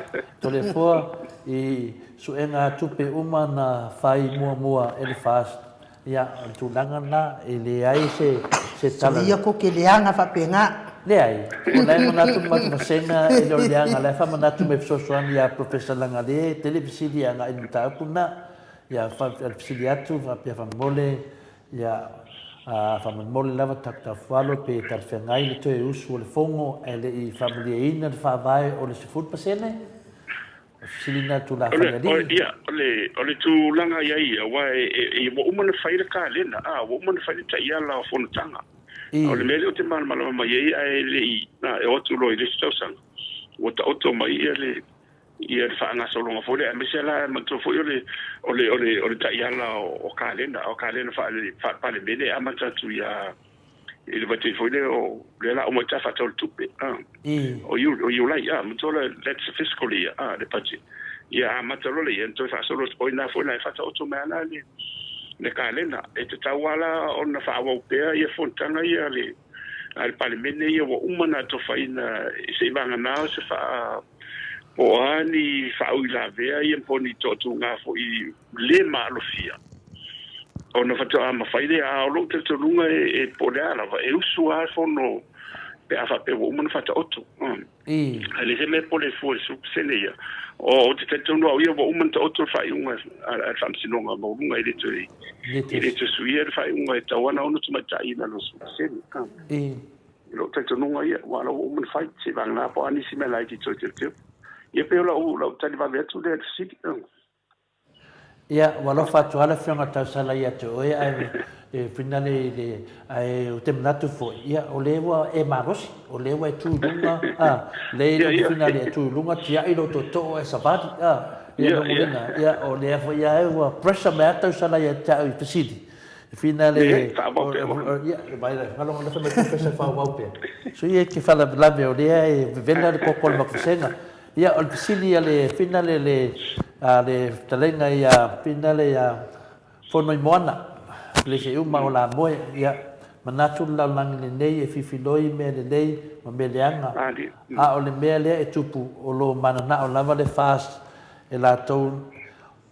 Toleafoa i suega tupe uma na fai muamua e le FAST. Ia, o le tulaga lena, e leai se, se tala. Soia ko ke leaga faapena. Leai, o la e manatu le matou vasega e le o le leaga, o la e faamanatu mai fesoasoani ia Professor Lagalee, e tele fesili agai i le mataupu lena. Ia, fesili atu faapea faamolemole, ia, faamolemole lava Tafualo pe talafeagai le toe usu o le Fono ae le i faamalieina le faavae o le 10%? O fesili na Tulafono Alii. Ia, o le tulaga i ai, aua ua uma ona fai le kalena, a, ua uma ona fai le taiala o fonotaga. O le mea lea ou te malamalama mai ai, ae le i, e o atu loa i le isi tausaga, ua taoto mai ia le ia le faagasologa foi lea, aemaise la, manatua foi o le, o le, o le, o le taiala o kalena, o kalena faale-Palemene e amata atu ia i le vaitaimi foi lea o lea la uma ai faatau le tupe o Iulai a manatua le that's the fiscal year a le budget ia amata loa le ia toe faasolo o ina foi la e faataoto mai ana le le kalena e tatau lava la ona faaauau pea ia fonotaga ia le a le Palemene ia ua uma ona atofaina se i vagana o se faa po o a ni faauilavea ia po o ni toatuga foi le maalofia ona faatoa mafai lea. A o lou talitonuga e po o le a lava, e usu lava le fono pe a faapea ua uma ona faataoto. Ae leai se mea e pole fua i le 10% ia. Ou te talitonu au ia ua uma ona taoto le faaiuga a le Faamasinoga Maualuga, e le toe suia le faaiuga e tatau lava ona 6 tamaitai i lalo o le 10%. I lou talitonuga ia, aua o la ua uma ona fai, seivagana po o a nisi mea laiti toe teuteu. Ia pei o lau tali vave atu lea i le fesili. Ia, ua alofa atu lava le Afioga Tausala ia te oe, ae e finale i le, ae ou te manatu foi, ia, o lea ua e malosi, o lea ua e tu i luga, a, lea e te finale e tu i luga, tiai lou tootoo ae savali, a, ia, lona uiga, ia, o lea foi lava ua pressure mai lava Tausala ia te au i fesili, e finale, ia, vai, alofa mai Professor e faaauau pea. So ia e te faalavelave o lea e vevela le koko o le makusega. Ia, o le fesili a le finale le, a le fetalaiga ia finale ia Fonoimoana, Pelese uma o Lamoe, ia, manatu le lalolagi lenei e fifiloi mea lelei ma mea leaga, a o le mea lea e tupu, o lo mananao lava le FAST e latou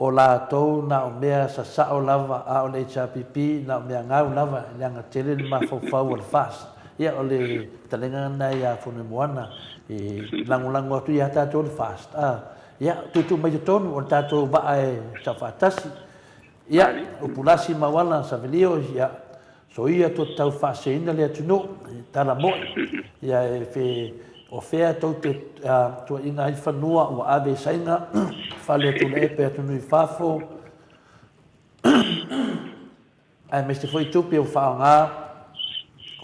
O latou na o mea sasao lava, a o le HRPP na o mea gau lava, leaga tele le mafaufau o le FAST. Ia, o le talega lena ia Fonoimoana e lagolago atu ia tatou le FAST. A, ia, tuutuu mai totonu o le tatou vaa e saufaatasi. Ia, Upulasi ma Uala Savelio, ia, Soia tou te tau faaseseina le atunuu, e tala moi, ia e fe, o fea tou te tuuaiina ai fanua ua ave i Saina, fale o Tuilaepa i atunuu i fafo, aemaise foi tupe ua faaaoga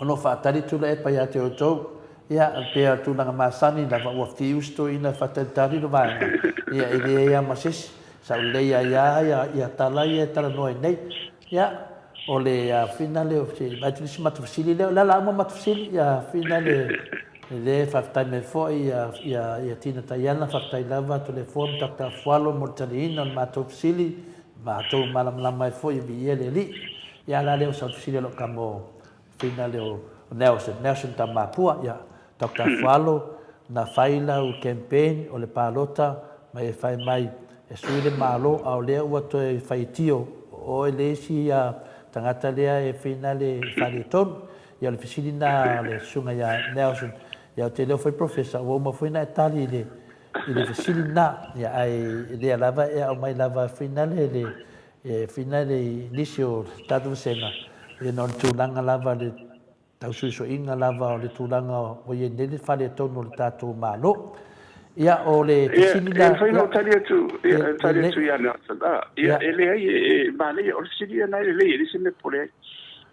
o lo o faatali Tuilaepa ia te outou. Ia, pei o le tulaga masani lava ua fiu si toeaina e faatalitali le vaega, ia e leai lava ma se isi, sa lelei ai lava ia tala ia e talanoa ai nei. Ia, o le finale o se vaai atu le isi matou fesili lea, o le a la uma matou fesili, ia finale le faafetai mai foi ia ia ia Tina Taiana, faafetai lava Toleafoa ma Doctor Afualo mo le taliina o le matou fesili, matou malamalama ai foi e viia le Alii. Ia a la lea o sau fesili a lou tama o Finale o Nelson, Nelson Tamapua, ia, Doctor Afualo, na fai lau campaign o le palota ma e fai mai e sui le Malo a o lea ua toe faitio o oe le isi tagata lea e finale e faaletonu. Ia o le fesili na a le susuga ia Nelson, ia ou te iloa foi Professor ua uma foi na e tali i le i le fesili na, ia ae lea lava e aumai lava finale le e finale i nisi o tatou vasega, ia na o le tulaga lava le tausuisuiga lava o le tulaga ua i ai nei le faaletonu o le tatou Malo. Ia, o le fesili la... Ia, e mafai ona ou tali atu, ia, e tali atu ia Nelson. Ah, ia, e leai, e manaia, o le fesili ia na e lelei, e leai se mea e popole ai.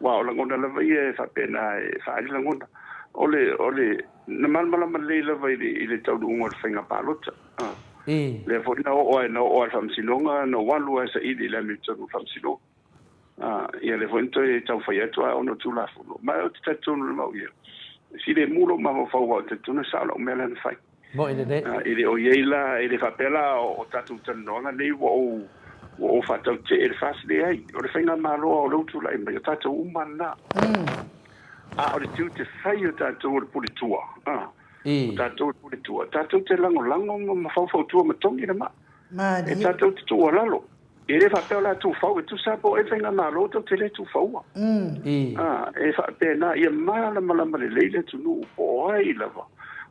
Aua o lagona lava ia e faapena e faaali lagona. O le, o le, na malamalama lelei lava i le, i le taunuuga o le faiga palota. Ah. Lea foi na oo ai, na oo ai i le faamasinoga, na ou alu lava e saili i le amiotonu o le faamasinoga. Ā, ia lea foi na toe taumafai atu a ona o Tulafono. Ma ou te talitonu lava au ia, e filemu lou mafaufau aua ou te talitonu e sao lau mea lea na fai. Moʻi lelei. E le o i ai la, e le faapea la o tatou talanoaga nei ua ou ua ou faatautee i le FAST, leai. O le faigamalo o lea ua tulai mai, o tatou uma lena. A o le tiute fai o tatou o le pule tua, o tatou o le pule tua, tatou te lagolago ma faufautua ma togi le maa. E tatou te tuualalo. E le faapea o le a tufau, e tusa lava po o ai le faigamalo tou te le tufaua. E faapena, ia malamalama lelei le atunuu po o ai lava,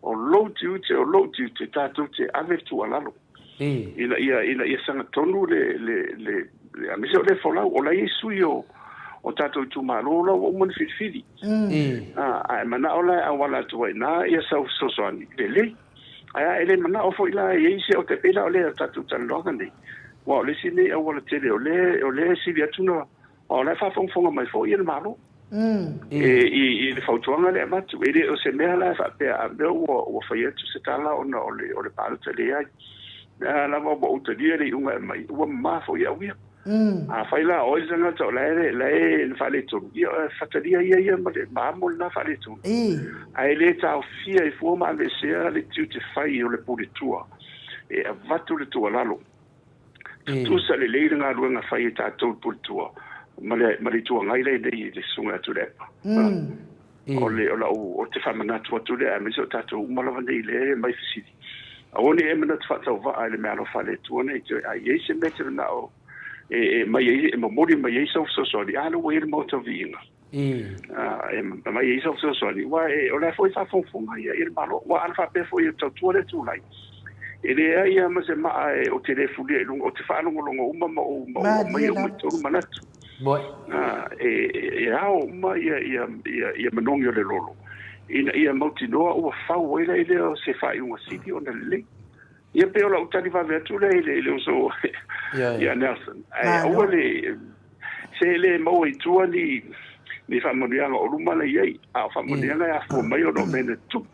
o lou tiute, o lou tiute, tatou te ave le tuualalo ina ia, ina ia sagatonu le, le, le, le, aemaise o le folau, o la e i ai sui o, o tatou itumalo la ua uma ona filifili. Ae manao la e auala atu ai i ina ia sau fesoasoani, lelei. Ae a e le manao foi la e i ai se o te pei la o lea tatou talanoaga nei, aua o le isi nei auala tele o lea o lea e sili atu na aua o la e faafogafoga mai foi le Malo e i le fautuaga lea e avatu. E le o se mea la e faapea a mea ua fai atu se tala ona o le palota leai. Mea lava ua ou talia le iuga e aumai, ua mama foi au ia. Afai la o ai le tagata o la e, la e na faaletonu, ia fatalia ia ia ma le ma amo lena faaletonu. Ae le taofia ai fua ma aveesea le tiute fai o le pule tua e avatu le tuualalo. Tutusa lelei le galuega fai e tatou le pule tua ma le, ma le Itu Agai la e nei i le Susuga ia Tuilaepa. O le, o lau, o te faamanatu atu lea, aemaise o tatou uma lava nei lea e aumai fesili. Aua ne i e manatu faatauvaa i le meaalofa a le Atua nei toe, a i ai se mea e te manao e, e aumai ai, e momoli mai ai sau fesoasoani, a lea ua i ai le Maota o Viiga. E aumai ai sau fesoasoani, aua e, o la foi e faafogafoga ia i le Malo. Aua ana faapea foi e tautua le tulai, e leai lava ma se maa e, ou te le fulia i luga, ou te faalogologo uma ma ou, ma ou aumaia uma i totonu manatu. E ao uma ia manogi o le lolo ina ia mautinoa ua fau ai la lea o se faaiuga sili ona lelei. Ia pei o lau tali vave atu lea i le uso ia Nelson. Ae aua le se le maua i tua ni faamanuiaga o luma la i ai, a o faamanuiaga e afua mai ona o mea na tutupu.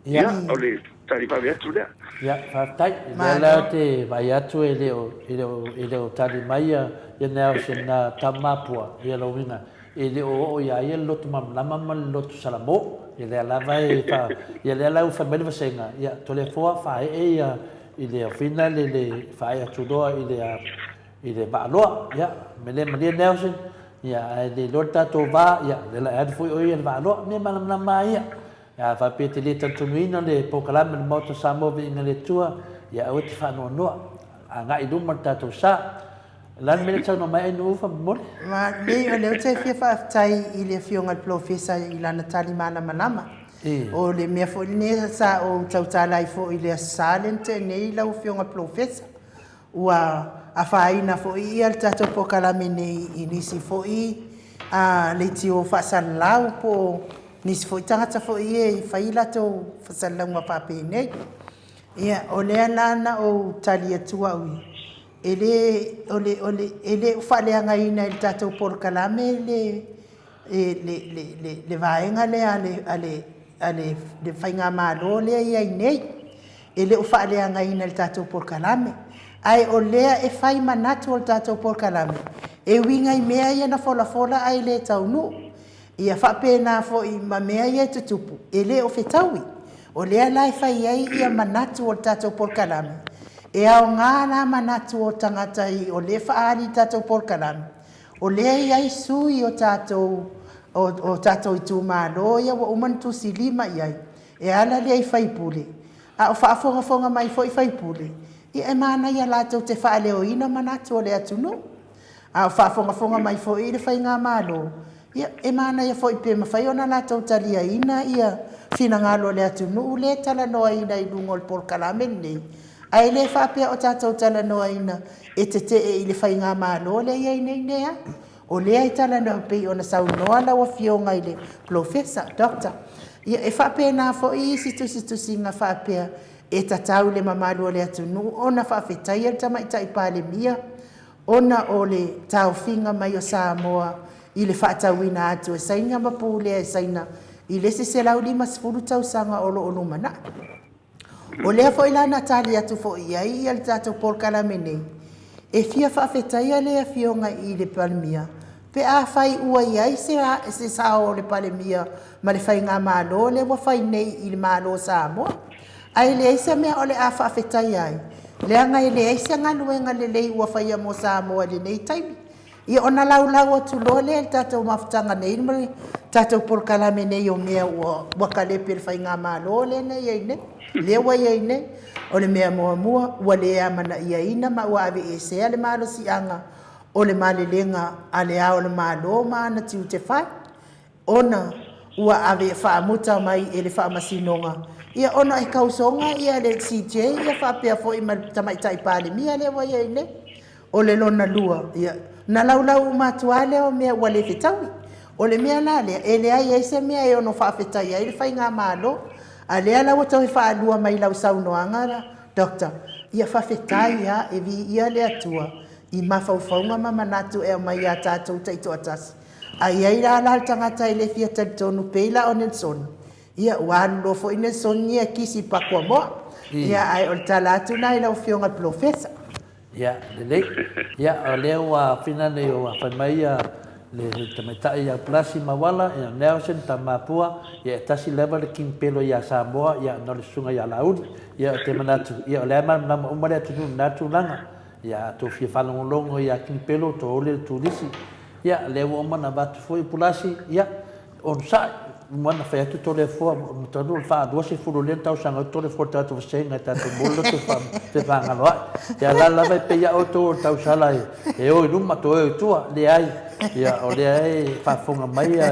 Ia, o le tali vave atu lea. Ia, faafetai. O lea la ou te vaai atu e le o, e le o, e le o tali mai ia, ia Nelson Tamapua, ia lou uiga, e le o oo iā ia le loto malamalama ma le loto salamo. Ia lea lava e fa, ia lea la ua fai mai le vasega, ia Toleafoa faaee ia i le ofina le, le faaee atu loa i le, i le Vaaloa. Ia, mea lea malie Nelson, ia ae le iloa le tatou va, ia lea la e alu foi oe ia i le Vaaloa, mea malamalama lava ia. A faapea e te le talitonuina le polokalame o le Maota o Samoa Viiga i le Atua, ia aua e te faanoanoa. Agai i luma le tatou sa. O le a le mea lea e te saunoa mai ai Nu'u faamolemole? Ma nei o lea ou te fia faafetai i le Afioga i le Polofesa i lana tali malamalama. O le mea foi lenei sa ou tautala ai foi i le Aso Sa lea na tea nei lau Afioga i le Polofesa. Ua afaina foi ia le tatou polokalame nei i nisi foi leitio faasalalau po o nisi foi tagata foi ia e fai latou faasalalauga faapenei. Ia, o lea la na ou tali atu au ia, e le, o le, o le, e le o faaleagaina e le tatou polokalame le, le, le, le, le vaega lea a le, a le, a le, le faigamalo lea e i ai nei. E le o faaleagaina e le tatou polokalame. Ae o lea e fai manatu o le tatou polokalame e uiga i mea ia na folafola ae le taunuu. Ia faapena foi ma mea ia e tutupu, e le o fetaui. O lea la e fai ai ia manatu o le tatou polokalame. E aoga la manatu o tagata i o lea e faaali i le tatou polokalame, o lea e i ai sui o tatou o tatou itumalo ia ua uma ona tusilima i ai, E ala lea i faipule, a o faafogafoga mai foi faipule, ia e manaia latou te faaleoina manatu o le atunuu. A o faafogafoga mai foi i le faigamalo, ia e manaia foi pe mafai ona latou taliaina ia finagalo o le atunuu lea e talanoaina i luga o le polokalame lenei, ae le faapea o tatou talanoaina e tetee i le faigamalo lea e i ai nei nea. O lea e talanoa e pei ona saunoa lau Afioga i le Polofesa, Doctor, ia e faapena foi isi tusitusiga faapea e tatau le mamalu o le atunuu ona faafetaia le Tamaitai Palemia ona o le taofiga mai o Samoa i le faatauina atu e Saina ma pulea e Saina i le isi 150 tausaga o lo o lumanai. O lea foi la na tali atu foi i ai ia le tatou polokalame nei, e fia faafetaia le Afioga i le Palemia pe afai ua i ai se se sao o le Palemia ma le Faigamalo lea ua fai nei i le Malo o Samoa. Ae leai se mea o le a faafetaia ai, leaga e leai se galuega lelei ua faia mo Samoa i lenei taimi. Ia ona laulau atu loa lea i le tatou mafutaga nei ma le tatou polokalame nei o mea ua ua kalepe e le faigamalo lea na i ai nei, lea ua i ai nei. O le mea muamua, ua le amanaiaina ma ua aveesea le malosiaga o le malelega a Le Ao o le Malo ma ana tiute fai. ona ua ave faamuta mai e le Faamasinoga, ia ona e tausoga ia le CJ ia faapea foi ma le Tamaitai Palemia lea ua i ai nei. O le lona lua, ia, na laulau uma atu lava lea o mea ua le fetaui. O le mea la lea, e leai ai se mea e ono faafetai ai le Faigamalo. A lea la ua toe faalua mai i lau saunoaga Doctor, ia faafetai lava, e viia le Atua i mafaufauga ma manatu e aumai ia tatou taitoatasi. A i ai la la le tagata e le fia talitonu pei la o Nelisoni, ia ua alu loa foi Nelisoni ia e kisi i Pakuamoa. Ia ae o le tala atu lena i lau Afioga i le Polofesa. Ia, lelei. Ia, o lea ua fina nei ua fai mai ia le tamaitai ia Pulasi Mauala, ia Nelson Tamapua, ia e tasi lava le King Pelo ia Samoa, ia na o le Susuga ia Laauli. Ia ou te manatu, ia o lea e malamalama uma le atunuu i lena tulaga. Ia a tou fia faalogologo ia King Pelo, toole le turisi. Ia, lea ua uma ona avatu foi Pulasi, ia, onosai, uma ona fai atu Toleafoa, talu o le faa 20 lea tausaga o Toleafoa le tatou vasega e tatou maua le loto fefaagaloai. Ia, la lava e pei a outou o le tausala e o i luma toe o i tua, leai, ia, o lea e faafofoga mai le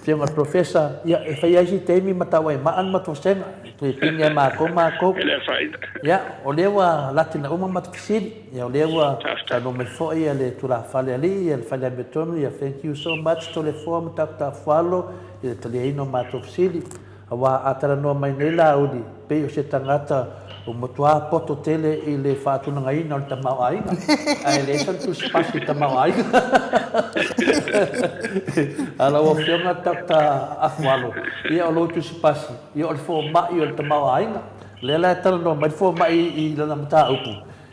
Afioga i le Professor, ia, e fai ai si taimi ma tau ai maa le matou vasega, e toe pine ai matou matou. E le afaina. Ia, o lea ua latina uma matou fesili. Ia, o lea ua saunoa mai foi le tulafale alii, ia le fale amiotonu, ia thank you so much Toleafoa ma Tautafualo i le taliaina o matou fesili. Aua a talanoa mai nei Laauli, pei o se tagata ua matua poto tele i le faatulagaina o le tamaoaiga, ae leai sana tusipasi i le tamaoaiga. A lau Afioga Doctor Afualo, ia o lou tusipasi, ia o le fomai o le tamaoaiga. O lea la e talanoa mai le fomai i lana mataupu,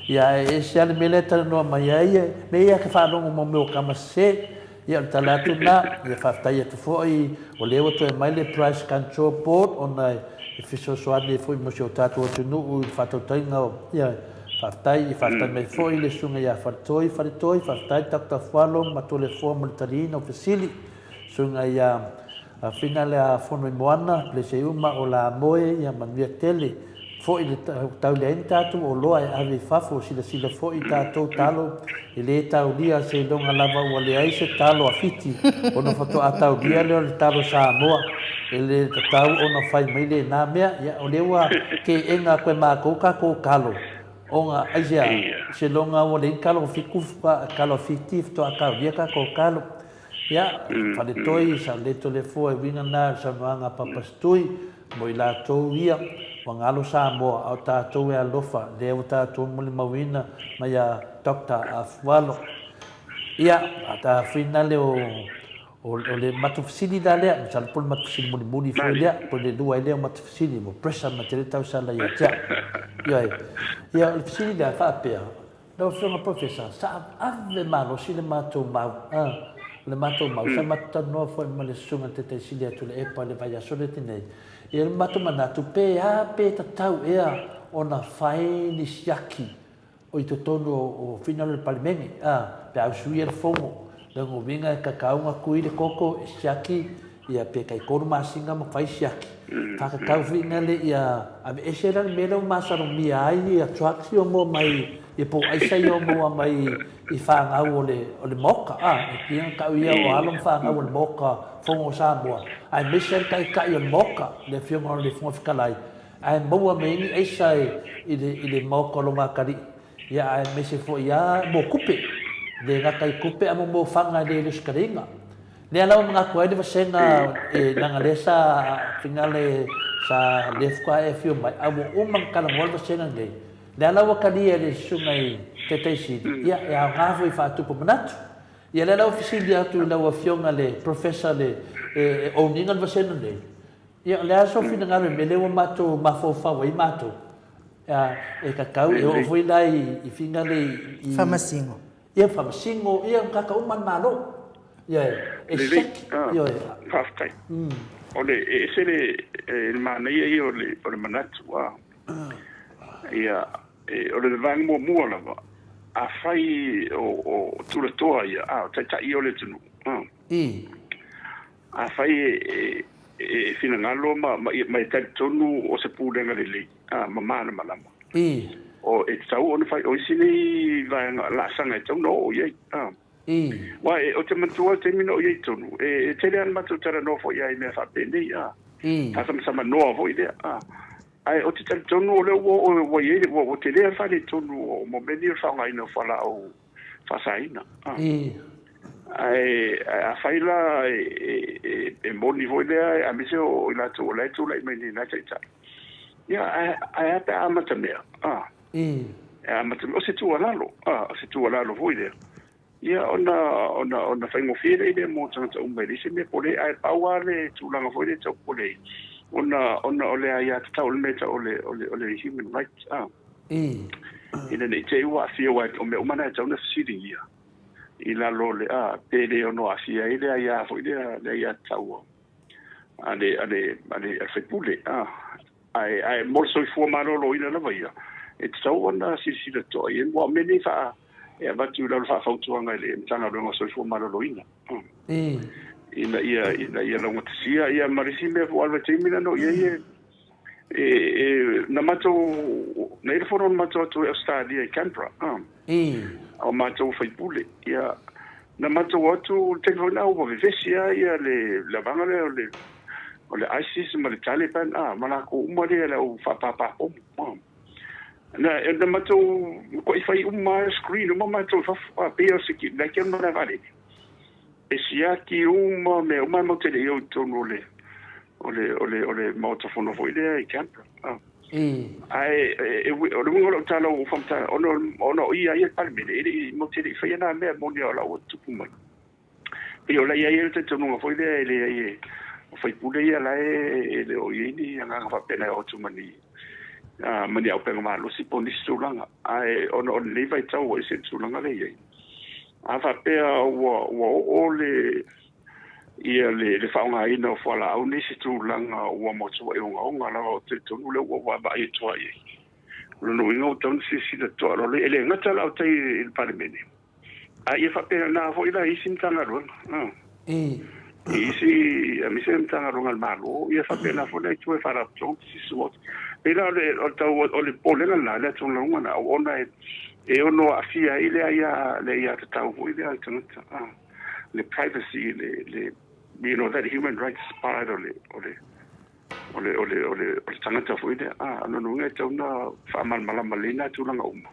ia ae ese lava le mea lea e talanoa mai ai, mea ia e faalogo mo mea o kama sese. Ia o le tala atu lena, ia faafetai atu foi o lea ua toe mai le Price Control Board ona e fesoasoani ai foi mo si o tatou atunuu i le faatautaiga o, ia faafetai, ia faafetai mai foi le Susuga ia Faletoi Faletoi, faafetai Doctor Fualo ma Toleafoa mo le taliina o fesili, Susuga ia Finalea Fonoimoana, Peleseuma o Lamoe, ia manuia tele. Foi le taulia ai ni tatou oloa e ave i fafo, silasila foi i tatou talo e le taulia seiloga lava ua leai se talo a Fiti ona faatoa taulia lea o le talo Samoa. E le tatau ona fai mai lena mea. Ia, o lea ua keega atu e matou tatou talo ona aisea, seiloga ua leai ni talo a Fitu, talo a Fiti faatoa taulia tatou talo. Ia, Faletoi, Saoleto le fua e uiga na i le saunoaga a Papa Setui, mo i latou ia, ua galo Samoa, a o tatou e alofa, lea ua tatou molimauina mai a Doctor Afualo. Ia, a ta finale o, o, o le matou fesili la lea, masalo po o le matou fesili mulimuli foi lea, po o le lua ai lea o matou fesili, ua pressure mai tele tausala ia te au. Ioe. Ia, o le fesili lea e faapea, Lau Afioga Professor, sa ave malosi le matou mau, a, le matou mau, sa matou talanoa foi ma le Susuga i le Taitai Sili a Tuilaepa i le vaiaso lea tenei, ia le matou manatu, pe a pe tatau ea ona fai ni siaki o i totonu o finagalo o le Palemene, a, pe a usuia le Fono, lona uiga e tatau ona tui le toto e siaki ia pe tai tolu masina ma fai siaki, whakatau whina le ia aveese la le mea lea ua masalomia ai ia trucks ia maua mai ia po o aisa ia maua mai i fanau o le o le maoka a e pei ona tau ia o alo ma fanau o le maoka Fono o Samoa aemaise ai le taitai o le maoka le afioga o le Fofoga Fetalai ae maua mai ai ni aisa i le i le maoka o Lona atalii ia aemaise foi a mo tupe le gata i tupe a mo mo fana e le lesitalaina. Lea la ua manatu ai le vasega e leaga lea sa finale sa lea faatoa e afio mai a ua uma ona talanoa le vasega lenei. Lea la ua talia e le susuga i Taitai Sili, ia e aoga foi e faatupu manatu. Ia lea la ua fesili atu i lau afioga le Professor le e own ina le vasega lenei. Ia o le a sou finagalo i le mea lea ua matou mafaufau ai matou? E tatau e oo foi la i finale i Faamasino. Ia faamasino, ia matata uma le Malo. Ia e Lelei, siaki. Ioe. Faafetai. O le, e ese le, le manaia ia o le, o le manatu, a. Ia, e, o le vaega muamua lava, afai o, o tulatoa ia, a, o taitai ia o le atunuu, a. Afai e, e, e finagalo ma, ma, ma e talitonu o se pulega lelei, a, ma malamalama. O, e tatau ona fai, o isi nei vaega laasaga e tatau ona oo i ai, a. Aua e, ou te manatua le taimi na ou i ai i totonu, e, e tele lava na matou talanoa foi ai i mea faapenei, a. Faasamasama noa foi lea, a. Ae ou te talitonu o lea ua oo ua i ai, ua, ua tele lava le faaletonu o mo mea nei o le faaaogaina o fualaau faasaina, a. Ae, ae afai la e, e, e, e moni foi lea, aemaise o i latou o la e tulai mai nei, la e taitai. Ia, ae, ae a pe a amatamea, a. E amata o se tuualalo, a, o se tuualalo foi lea. Ia ona, ona, ona faigofie lea lea mo tagata uma e leai se mea pole, ae pau lava le tulaga foi lea tau pole ai, ona, ona o le aiatatau, o le mea e tau o le, o le, o le human rights, a. Ina ne i te i ua aafia, aua o mea uma na e tatau ona fesiligia i lalo o le, a, pe le ono aafia ai le aia foi lea, le aiatatau a le, a le, a le, a le faipule, a. Ae, ae mo le soifua maloloina lava ia, e tatau ona silasila totoa i ai, aua o mea nei faa, e avatu i lalo faafautuaga i le Matagaluega o Soifua Maloloina, ina ia, ina ia laugatasia ia ma le isi mea foi o le taimi lena o i ai e, e, e, na matou, na i le fono na matou atu i Australia i Canberra, o matou faipule, ia, na matou atu, le taimi foi lena ua vevesi lava ia le, le vaega lea o le, o le ISIS ma le Taliban, a, ma lakou uma lea le au faapāpā pomu. A. Na, na matou matuai fai uma lava screen uma matou i fafo, a, pei o se ki, like o le malae vaalele. E siaki uma mea uma matou te le i o i totonu o le, o le, o le, o le Maota Fono foi lea i Canberra. A. Ae, e, e, o le uiga o lau tala ua faamatala, ona, ona o ia ia le Palemene, e le i, matou te le i faia na mea moni o la ua tupu mai. Pei o la e i ai le talitonuga foi lea e leai e o faipule ia la e le o i ai ni agaga faapena e o atu ma ni ma ni auupega malosi po o nisi tulaga. Ae ona o lenei vaitau ua ese le tulaga lea e i ai. A faapea ua ua oo le ia le le faaaogaina o fualaau nei i se tulaga ua matuai ogaoga lava, ou te talitonu lea ua vaavaai atu ai i ai. O lona uiga ua tatau ona silasila totoa, e le gata la o tai i le Palemene, A ia faapena foi la i isi Matagaluega, i isi, aemaise le Matagaluega a le Malo, ia faapena foi la i tua i Faalapotopotoga Tusi-Suafa. E pei la o le, o le tau, o le popolega lena, le atugaluga lena, ona e ono aafia ai le aia, le aiatatau foi lea a le tagata, le privacy, le, le, you know, that human rights part o le, o le, o le, o le, o le, o le tagata foi lea. A, o lona uiga e tatau ona faamalamalama lelei na tulaga uma.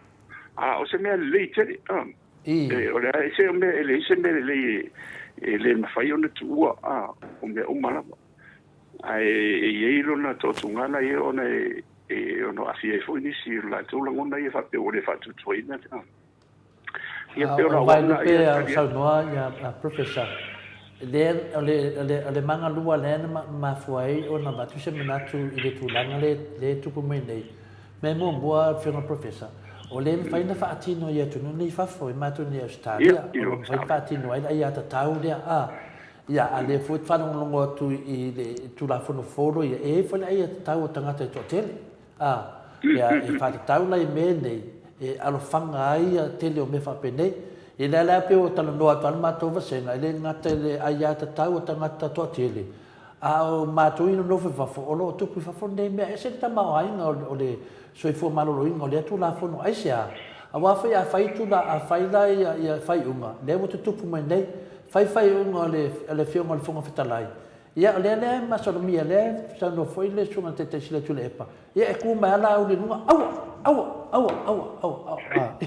A o se mea lelei tele, a, e, o le a se mea, e leai se mea lelei e, e le mafai ona tuua, a, o mea uma lava. Ae e i ai lona toatuga ia ona e, e ono aafia ai foi nisi o latou lagona ia faapea ua le faatuatuaina. A. Ia pei o lau au lena ia tali atu. Saunoa ia Professor, lea o le o le o le magalua lea na mafua ai ona avatu se manatu i le tulaga lea e tupu mai nei. Mea muamua Afioga Professor, o le mafai ona faatino i atunuu nei i fafo, i matou nei i Ausetalia, o lo mafai ona faatino ai le aiatatau lea a ia a lea foi faalogologo atu i le Tulafono fou ia, e i ai foi le aiatatau a tagata e toatele. A, ia, e faatatau la i mea nei, e alofaga ai ia tele o mea faapenei. I lea la pei ua talanoa atu lava le matou vasega, e le gata i le aiatatau a tagata toatele, a o matou i nonofo i fafo, o lo o tupu i fafo nei mea. E ese le tamaoaiga o le soifua maloloina o lea Tulafono. Aisea? Aua foi a fai tula, a fai la ia faaiuga, lea ua tutupu mai nei, fai faaiuga a le Afioga i le Fofoga Fetalai, Ia, o lea lea e masalomia, lea e saunoa foi le Susuga i le Taitai Sili o Tuilaepa, ia e tu mai lava Laauli i luga, aua, aua, aua, aua, aua, aua.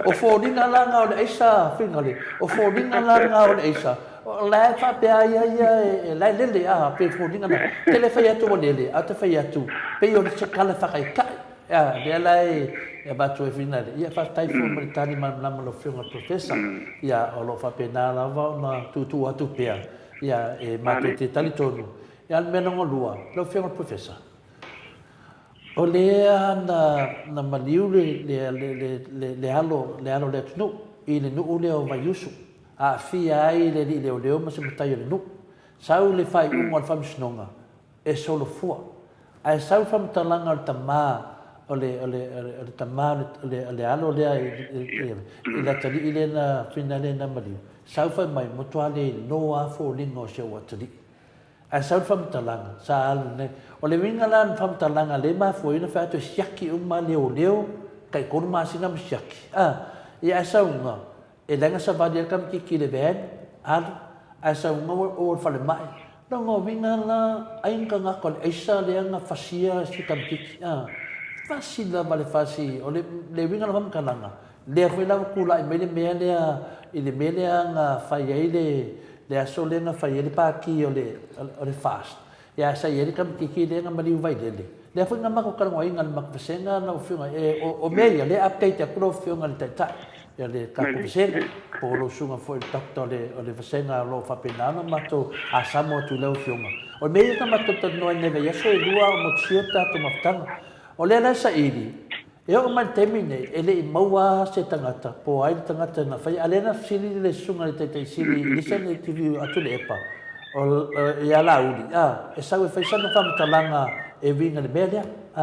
O foliga la na o le aisa, Finale, o foliga la na o le aisa, o la e faapea ai a ia, la e lele, a, pei o foliga na, ou te le fai atu ua lele, ae ou te fai atu, pei o se tala faataitai. Ia, lea la e avatu ai finale. Ia, faafetai foi mo le tali malamalama a lau Afioga i le Professor. Ia, o lo o faapena lava ona tuutuu atu pea, ia, e matou te talitonu. Ia, a o le mea lona lua, lau Afioga i le Professor, o lea na, na maliu le, le, le, le, le alo, le alo o le atunuu i le nuu lea o Vaiusu, aafia ai le alii leoleo ma se matai o le nuu. Sau le faaiuga o le Faamasinoga, e solofua. Ae sau le faamatalaga o le tama, o le, o le, o le tama o le, o le alo lea i, i, i, i le atalii lea na whina lea na maliu, sau fai mai, matua le iloa lava foliga o si ou atalii. Ae sau le faamatalaga, sa alu nei. O le uiga la o le faamatalaga lea e mafua ai ona fai atu e siaki uma leoleo, tai tolu masina ma siaki, a. Ia ae sauga, E leaga savali ai le kamititi i le van, alu, ae sauga ua o i le falemai. Lona uiga la, ai ni tagata o le aisa lea na fasia si kamititi, a. Fasi lava le fasi, o le le uiga o le faamatalaga, lea foi la ua tulai mai le mea lea i le mea lea na fai ai le le aso lea na fai ai le pati o le o le FAST, Ia sa i ai le kamititi lea na maliu Vailele, lea foi na matou talanoaina i le matou vasega lau Afioga, e, o, o mea ia, lea e update atu lau Afioga i le Taitai, ia le tatou vasega, po o lau Susuga foi i le Doctor o le, o le vasega o lo o faapena ona matou asamo atu i lau Afioga. O mea ia na matou talanoaina i vaiaso e lua a o motusia le tatou mafutaga. O lea la e saili, E oo mai i le taimi nei, e le i maua lava se tagata po o ai le tagata na faia, a o lea na fesili le susuga i le Taitai Sili i le isi ana interview a Tuilaepa, o, ia Laauli, a, e sau e fai sana faamatalaga e uiga i le mea lea, a.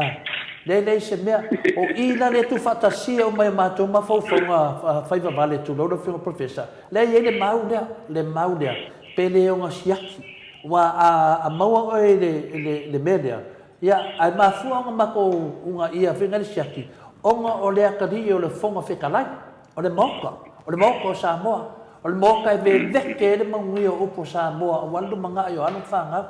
Lea e leai se mea. O i la lea tuufaatasia uma e matou mafaufauga faivavale, tulou lau Afioga Professor, lea e i ai le mau lea, le mau lea, pe le ona siaki. Aua a maua oe i le, le mea lea, Ia, ae mafua ona matou uunaia faiga le siaki, ona o le atalii o le Fofoga Fetalai, o le Maota, o le Maota o Samoa, o le Maota e vevete ai le manuia o upu o Samoa aua le lumanai o alo ma fanau.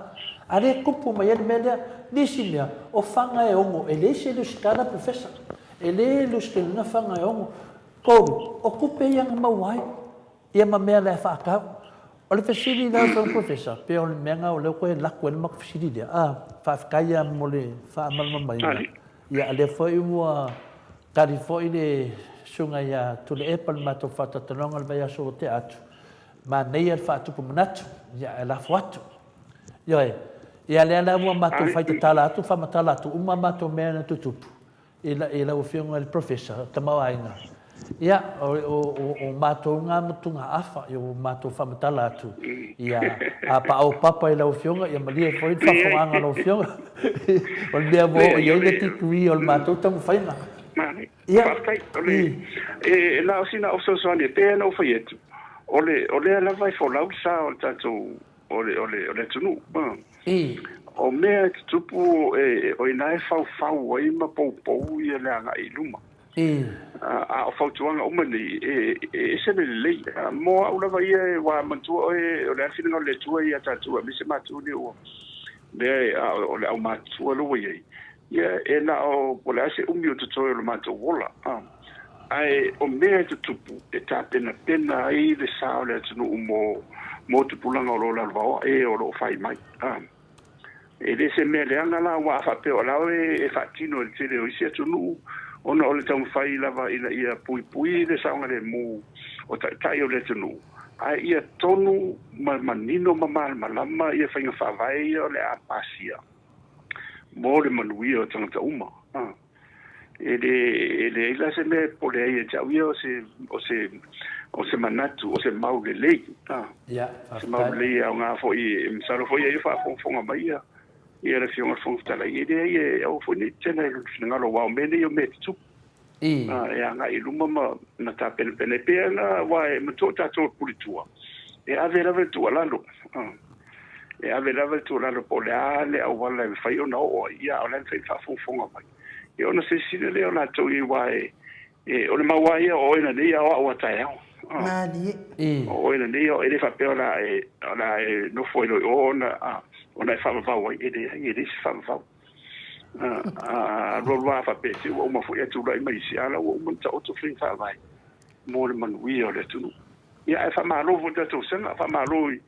A lea e tupu mai ai le mea lea. Nisi mea, o faga e ono, e leai se lusitala Professor, e le lusitalaina faga e ono. Tolu, o tupe ia na maua ai. Ia ma mea la e faatau. O le fesili lau Afioga Professor, pe o le mea na o lea ua toe laku ai le matou fesili lea, a, faafetai lava mo le faamalamalamaina. Ia a lea foi ua tali foi le Susuga ia Tuilaepa i le matou faatalatalanoaga i le vaiaso ua tea atu, manaia le faatupu manatu, ia ae lafo atu. Ioe. Ia lea la ua matou faitatala atu, faamatala atu uma a matou mea na tutupu, i lau Afioga i le Professor Tamaoaiga, ia, o matou na motugaafa, ua matou faamatala atu, ia, a paopapa i lau Afioga, ia malie foi le faafofogaaga a lau Afioga, o le mea ua oo i ai le degree o le matou taumafaiga. Ia. Faafetai. O le, e na o sina au fesoasoani e pei ona ou fai atu, o le, o lea lava e folau le sa o le tatou o le, o le, o le atunuu. O mea e tutupu, e, o i ina e faufau ai ma poupou ia le agai i luma. A o fautuaga uma nei, e, e ese le lelei. Mo au lava ia, e ua manatua oe, o le a le finagalo o le Atua ia tatou, aemaise matou nei ua, lea e, a o le aumatutua lea ua i ai, ia, e na o, po o le a se umi o totoe o le matou ola. Ae o mea e tutupu e tapenapena ai le sa o le atunuu mo, mo tupulaga o lo o lalovaoa, e o lo o fai mai. A. E le se mea leaga la aua a faapea o la e faatino e le tele o isi atunuu ona o le taumafai lava ina ia puipui le saogalemu o taitai o le atunuu, ae ia tonu ma manino ma malamalama ia faiga faavae ia o le a pasia mo le manuia o tagata uma. A. E le, e leai la se mea e popole ai ia te au ia, o se, o se, o se manatu, o se mau lelei. A, Ia, se mau faafetai. lelei e aoga foi, e masalo foi ai o faafogafoga mai ia, ia le Afioga i le Fofoga Fetalai. E leai, e aua foi ne i tetena i lona finagalo, aua o mea nei o mea e tutupu. A, e agai i luma ma, ma tapenapena. E pei lava ona, aua e matua o tatou o le puletua, e ave lava le tuualalo. A. E ave lava le tuualalo po o le a le auala e mafai ona oo ai, ia, a o la e mafai ona faafogafoga mai. Ia ona silasila lea o latou i ai, aua e, e, o le mau lava ia o oe nanei a o au a taeao. Malie. O oe nanei, e le faapea o le a e, o le a e nofo ai loa i o ona, a, ona e faavavau ai. E leai, e leai se faavavau. A, alualu lava faapea te i ua uma foi ae tulai mai isi, a o la ua uma ona taoto faiga faavae mo le manuia o le atunuu. Ia, ae faamalo foi i le tatou vasega, faamalo i,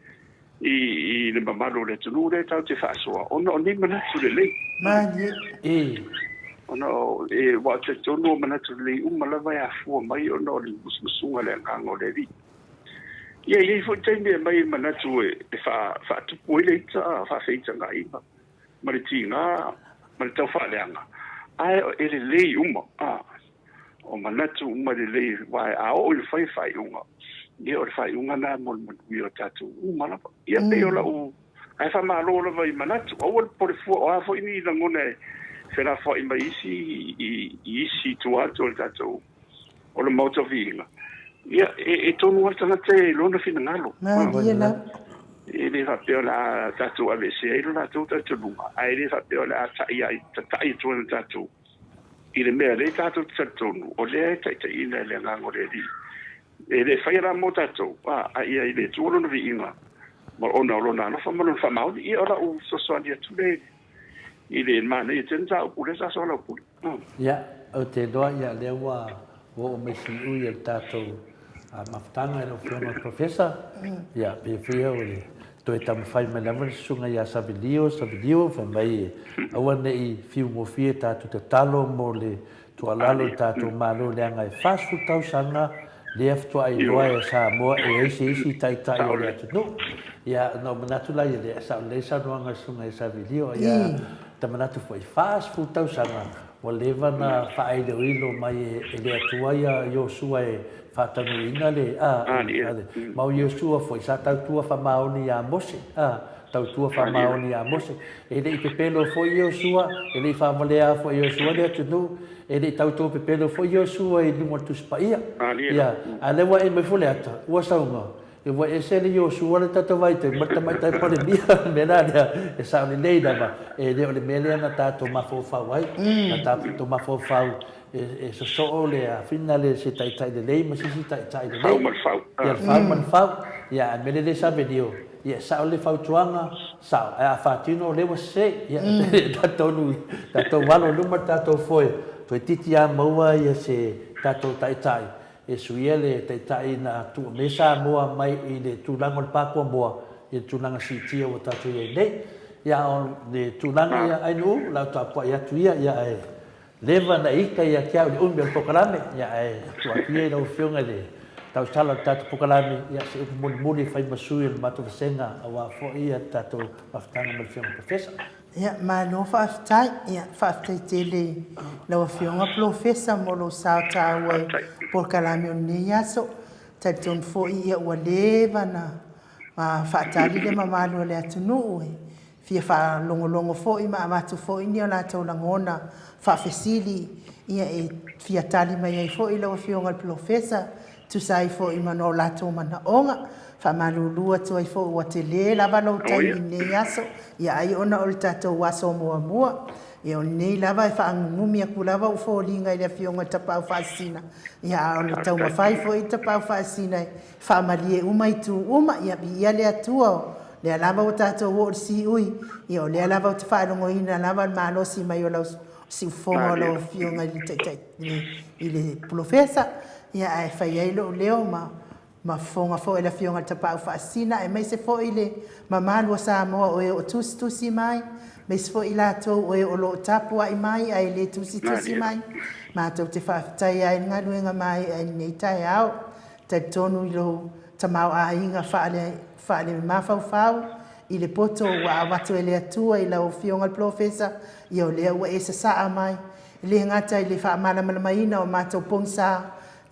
i, i le mamalu o le atunuu lea tatou te faasoa, ona o nei manatu lelei. Malie. Ona o, e, aua ou te talitonu o manatu lelei uma lava e afua mai ona o le musumusuga a le Agaga o le Alii. Ia, e i ai foi taimi e aumai ai manatu e, e faatupu ai le ita, faafeitagaina ma le tiga ma le taufaaleaga, ae e lelei uma. A. O manatu uma lelei, aua a oo i le fai faaiuga, ia o le faaiuga lena mo le manuia o tatou uma lava. Ia pei o lau Ae faamalo lava i manatu. Aua le popole fua, o a foi ni lagona e felafoai mai isi i isi i tua atu o le tatou o le Maota o Viiga, ia, e tonu lava le tagata i lona finagalo. Malie lava. E le faapea o le a tatou aveesea ai lo latou talitonuga, ae le faapea o le a ta'i ai, tata'i atu ai ma tatou i le mea lea tatou te talitonu o lea e taitaiina e le Agaga o le Alii. E le faia la mo tatou, a ia i le Atua lona viiga ma ona o lona alofa ma lona faamaoni. Ia o lau fesoasoani atu lea i le manaia tele mataupu lea sa soalaupule. Ia, ou te iloa ia lea ua oo mai siui e le tatou mafutaga i lau Afioga i le Professor. Ia, pei foi o le toe taumafai mai lava le Susuga ia Savilio, Savilio, fai mai aua ne i fiu gofie tatou tatalo mo le tuualalo i le tatou Malo leaga e 40 tausaga lea faatoa iloa e Samoa e i ai se isi taitai o le atunuu. Ia, ona ou manatu la ia lea, sao lelei saunoaga a le Susuga ia Savilio, ia ta manatu foi, 40 tausaga ua leva ona faailoilo mai e le Atua ia Iosua e faataunuuina le, a, ma o Iosua foi sa tautua faamaoni ia Mose, a, tautua faamaoni ia Mose. E le i pepelo foi Iosua, e le i faavalea foi Iosua le atunuu, e le i tauto pepelo foi Iosua i luga o le Tusi Paia. Ia, a o lea ua e mai Faleata, ua saunoa, ia ua ese le Iosua le tatou vaitaimi ma le Tamaitai Palemia. O le mea la lea, e sao lelei lava, e le o le mea lea na tatou mafaufau ai. Na tatou mafaufau e sosoo le afina le se taitai lelei ma se isi taitai lelei. Fau ma le fau. Ia, le fau ma le fau. Ia, a o le mea lea e savelio, ia e sao le fautuaga, sao, ae a faatino o lea ua sese. Ia, tatou, tatou alo i luma le tatou foe, toeitiiti lava maua ia se tatou taitai e suia le taitai na tuu mai Samoa mai i le tulaga o le pakuamoa i le tulaga siitia ua tatou i ai nei. Ia, a o le tulaga ia Ainuu, o le a ou tapuai atu ia, ia ae Leva na ita ia te au i le umi o le polokalame, ia ae tuu atu ia i lau Afioga i le tausala o le tatou polokalame, ia se upu mulimuli e fai ma sui o le matou vasega aua foi ia le tatou mafutaga ma le Afioga i le Polofesa. Ia, malo faafetai. Ia, faafetai tele i lau Afioga Polofesa mo lou sao taua i polokalame o lenei aso. Talitonu foi ia ua leva na faatali le mamalu o le atunuu e fia faalogologo foi ma avatu foi ni o latou lagona faafesili ia e fia tali mai ai foi lau Afioga i le Polofesa e tusa ai foi ma o latou manaoga. Faamalulu atu ai foi ua tele lava lou taimi i lenei aso, ia ai ona o le tatou aso muamua. Ia o lenei lava e faagugumi atu lava ou foliga i le Afioga i le Tapaau Faasisina, ia a o le taumafai foi le Tapaau Faasisina e faamalie uma itu uma, ia viia le Atua o lea lava ua tatou oo i le siui, ia o lea lava ou te faalogoina lava le malosi mai o lau siufofoga o lau Afioga i le Taitai i le Polofesa, ia ae fai ai lou leo ma ma fofoga foi le Afioga i le Tapaau Faasisina aemaise foi le mamalu o Samoa o e o tusitusi mai, aemaise foi i latou o e o lo o tapuai mai ae le tusitusi mai. Matou te faafetaia ai le galuega maeaea i lenei taeao. Talitonu i lou tamaoaiga faale-mafaufau i le poto ua avatu e le Atua i lau Afioga i le Polofesa, ia o lea ua e sasaa mai, e le gata i le faamalamalamaina o matou pogisa,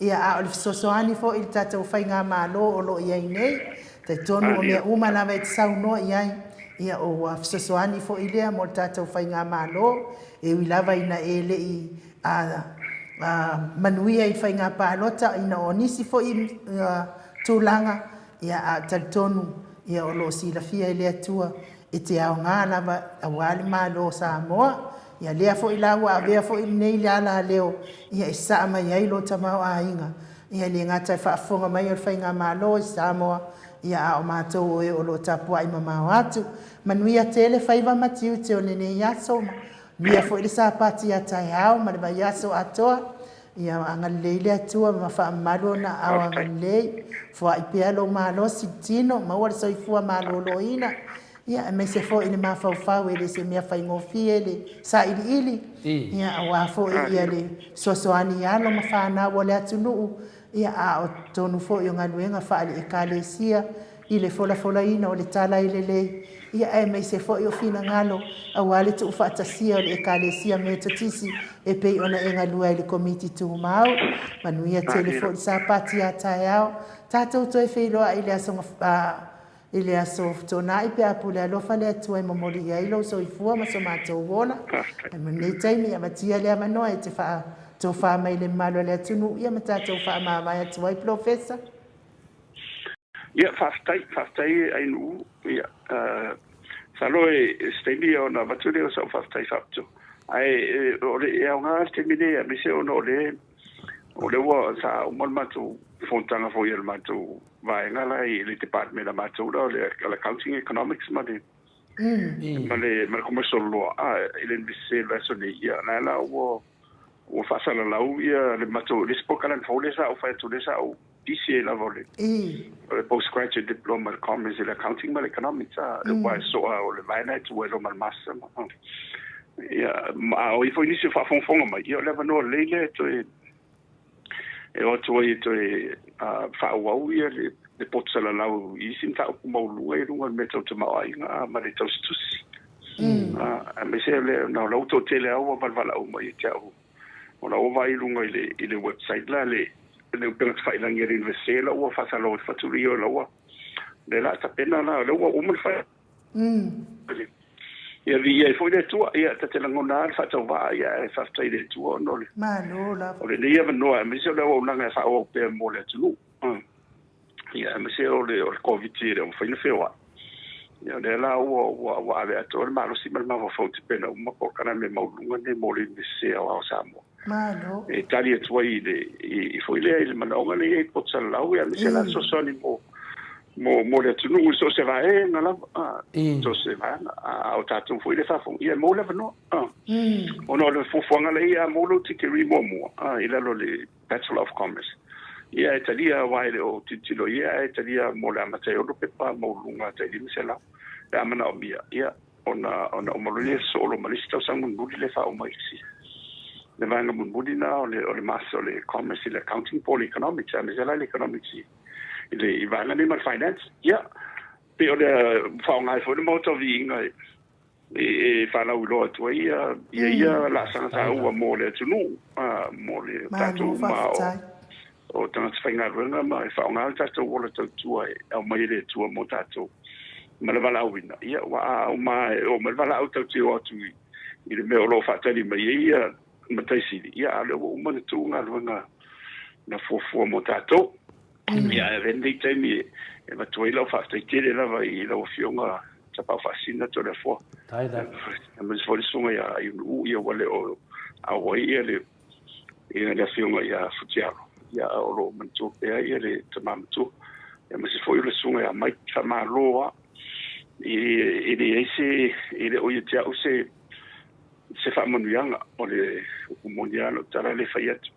ia a o le fesoasoani foi i le tatou Faigamalo o lo o i ai nei. Talitonu o mea uma lava e te saunoa i ai, ia ua fesoasoani foi lea mo le tatou Faigamalo, e ui lava ina e le i a manuia i faiga palota ina o nisi foi tulaga, ia a talitonu ia o lo o silafia e le Atua e te aoga lava aua le Malo o Samoa. Ia lea foi la ua avea foi lenei le alaleo ia e saa mai ai lo tamaoaiga, ia e le gata e faafofoga mai o le faigamalo i Samoa, ia a o matou o e o lo o tapuai mamao atu. Manuia tele faiva ma tiute o lenei aso ma Mia foi le Sapati a taeao ma le vaiaso atoa. Ia agalelei le Atua ma faamamalu ona aao agalelei. Foai pea lou malosi i le tino, maua le soifua maloloina, ia aemaise foi le mafaufau e le se mea faigofie le sailiili, ia aua foi ia le fesoasoani i alo ma fanau o le atunuu, Ia, a o totonu foi o galuega faale-Ekalesia i le folafolaina o le tala e lelei, ia aemaise foi o finagalo aua le tuufaatasia o le Ekalesia Metotisi e pei ona e galue ai i le Komiti Tumau. Manuia tele foi le Sapati a taeao. Tatou toe feiloai i le aso I le aso Toonai pe a pule alofa le Atua e momoli i ai lou soifua ma so matou ola. Ae mo lenei taimi, e avatia le avanoa e te faatofa mai i le mamalu a le atunuu ia ma tatou faamavae atu ai Polofesa. Ia, faafetai, faafetai e Ainuu. Ia, masalo e se taimi ona avatu lea o sau faafetai faapitoa. Ae o le, e aoga le taimi nei aemaise ona o lea, o lea ua, sa uma le matou fonotaga foi a le matou vaega la i le department a matou la o le Accounting Economics ma le ma le ma le Commercial Law a i le Iunivesite i le vaiaso nei, ia la la ua ua faasalalau ia le matou le isi polokalame fou lea sa ou fai atu lea sa ou pisi ai lava o le o le Postgraduate Diploma i le Commerce i le Accounting ma le Economics a aua e soa o le vaega e tuu ai loa ma le Master ma ia a o i ai foi nisi o faafogafoga mai, ia o le avanoa lelei lea e toe e o atu ai e toe faaauau ia le poto salalau i isi mataupu maualuluga i luga o le mea tau tamaoaiga ma le tausitusi. Aemaise o le na o la ua toatele lava ua valavalau mai ia te au, o la ua vaai i luga i le website la le upega tafailagi a le Iunivesite la ua faasalalau atu fatuli o la ua lea la tapena la o lea ua uma ona fai. Ia viia ai foi le Atua. Ia, ta te lagona lava le faatauvaa, ia, ae faafetai i le Atua ona o le, Malo lava. o lenei avanoa, aemaise o le auaunaga e faaauau pea mo le atunuu. Ia, aemaise o le, o le Koviti e le o mafai ona feoai. Ia, o lea la ua, ua, ua ave atoa le malosi ma le mafaufau tapena uma polokalame maualuluga nei mo le Iunivesite Aoao o Samoa. Malo. E tali atu ai i le, i, i foi lea i le manaoga lea e i ai i Potusalalau, ia, aemaise la le fesoasoani mo, mo, mo le atunuu i so o se vaega lava, a, so o se vaega. A o tatou foi lea e faafofoga, ia e maua le avanoa. A. Ona o le fuafuaga lea ia maua lou tikeri muamua, a, i lalo o le Bachelor of Commerce. Ia e talia aua e le o tilotilo i ai, ae talia mo le amata e 6 pepa maualuluga tai 500 pe a manaomia. Ia, ona, ona uma loa lea sosoo loa ma le isi tausaga mulimuli lea e faauma ai le isi le vaega mulimuli lena o le, o le Master o le Commerce i le Accounting po o le Economics, aemaise la le Economics i, i le i vaega nei ma le Finance. Ia, pei o le faaaoga ai foi le Maota o Viiga e, e, e faalauiloa atu ai ia, ia ia laasaga taua mo le atunuu, mo le tatou uma o, o tagata faigaluega ma e faaaoga le tatou ola tautua e aumai e le Atua mo tatou ma le valaauina. Ia, ua a uma e oo mai le valaau tatou te o atu i, i le mea o lo o faatali mai ai ia Matai Sili, ia a o lea ua uma ona tuu galuega na fuafua mo tatou. Ia, ae avea lenei taimi e avatu ai lau faafetai tele lava i lau Afioga Tapaau Faasisina Toleafoa, aemaise foi le Susuga ia Iunuu, ia ua le o auai ia le ia le Afioga ia Futialo, ia o lo o manatua pea ia le tama matua, aemaise foi o le Susuga ia Mike. Faamalo lava. E leai se, e le o ia te au se se faamanuiaga, o le upu moni lava lau tala lea e fai atu.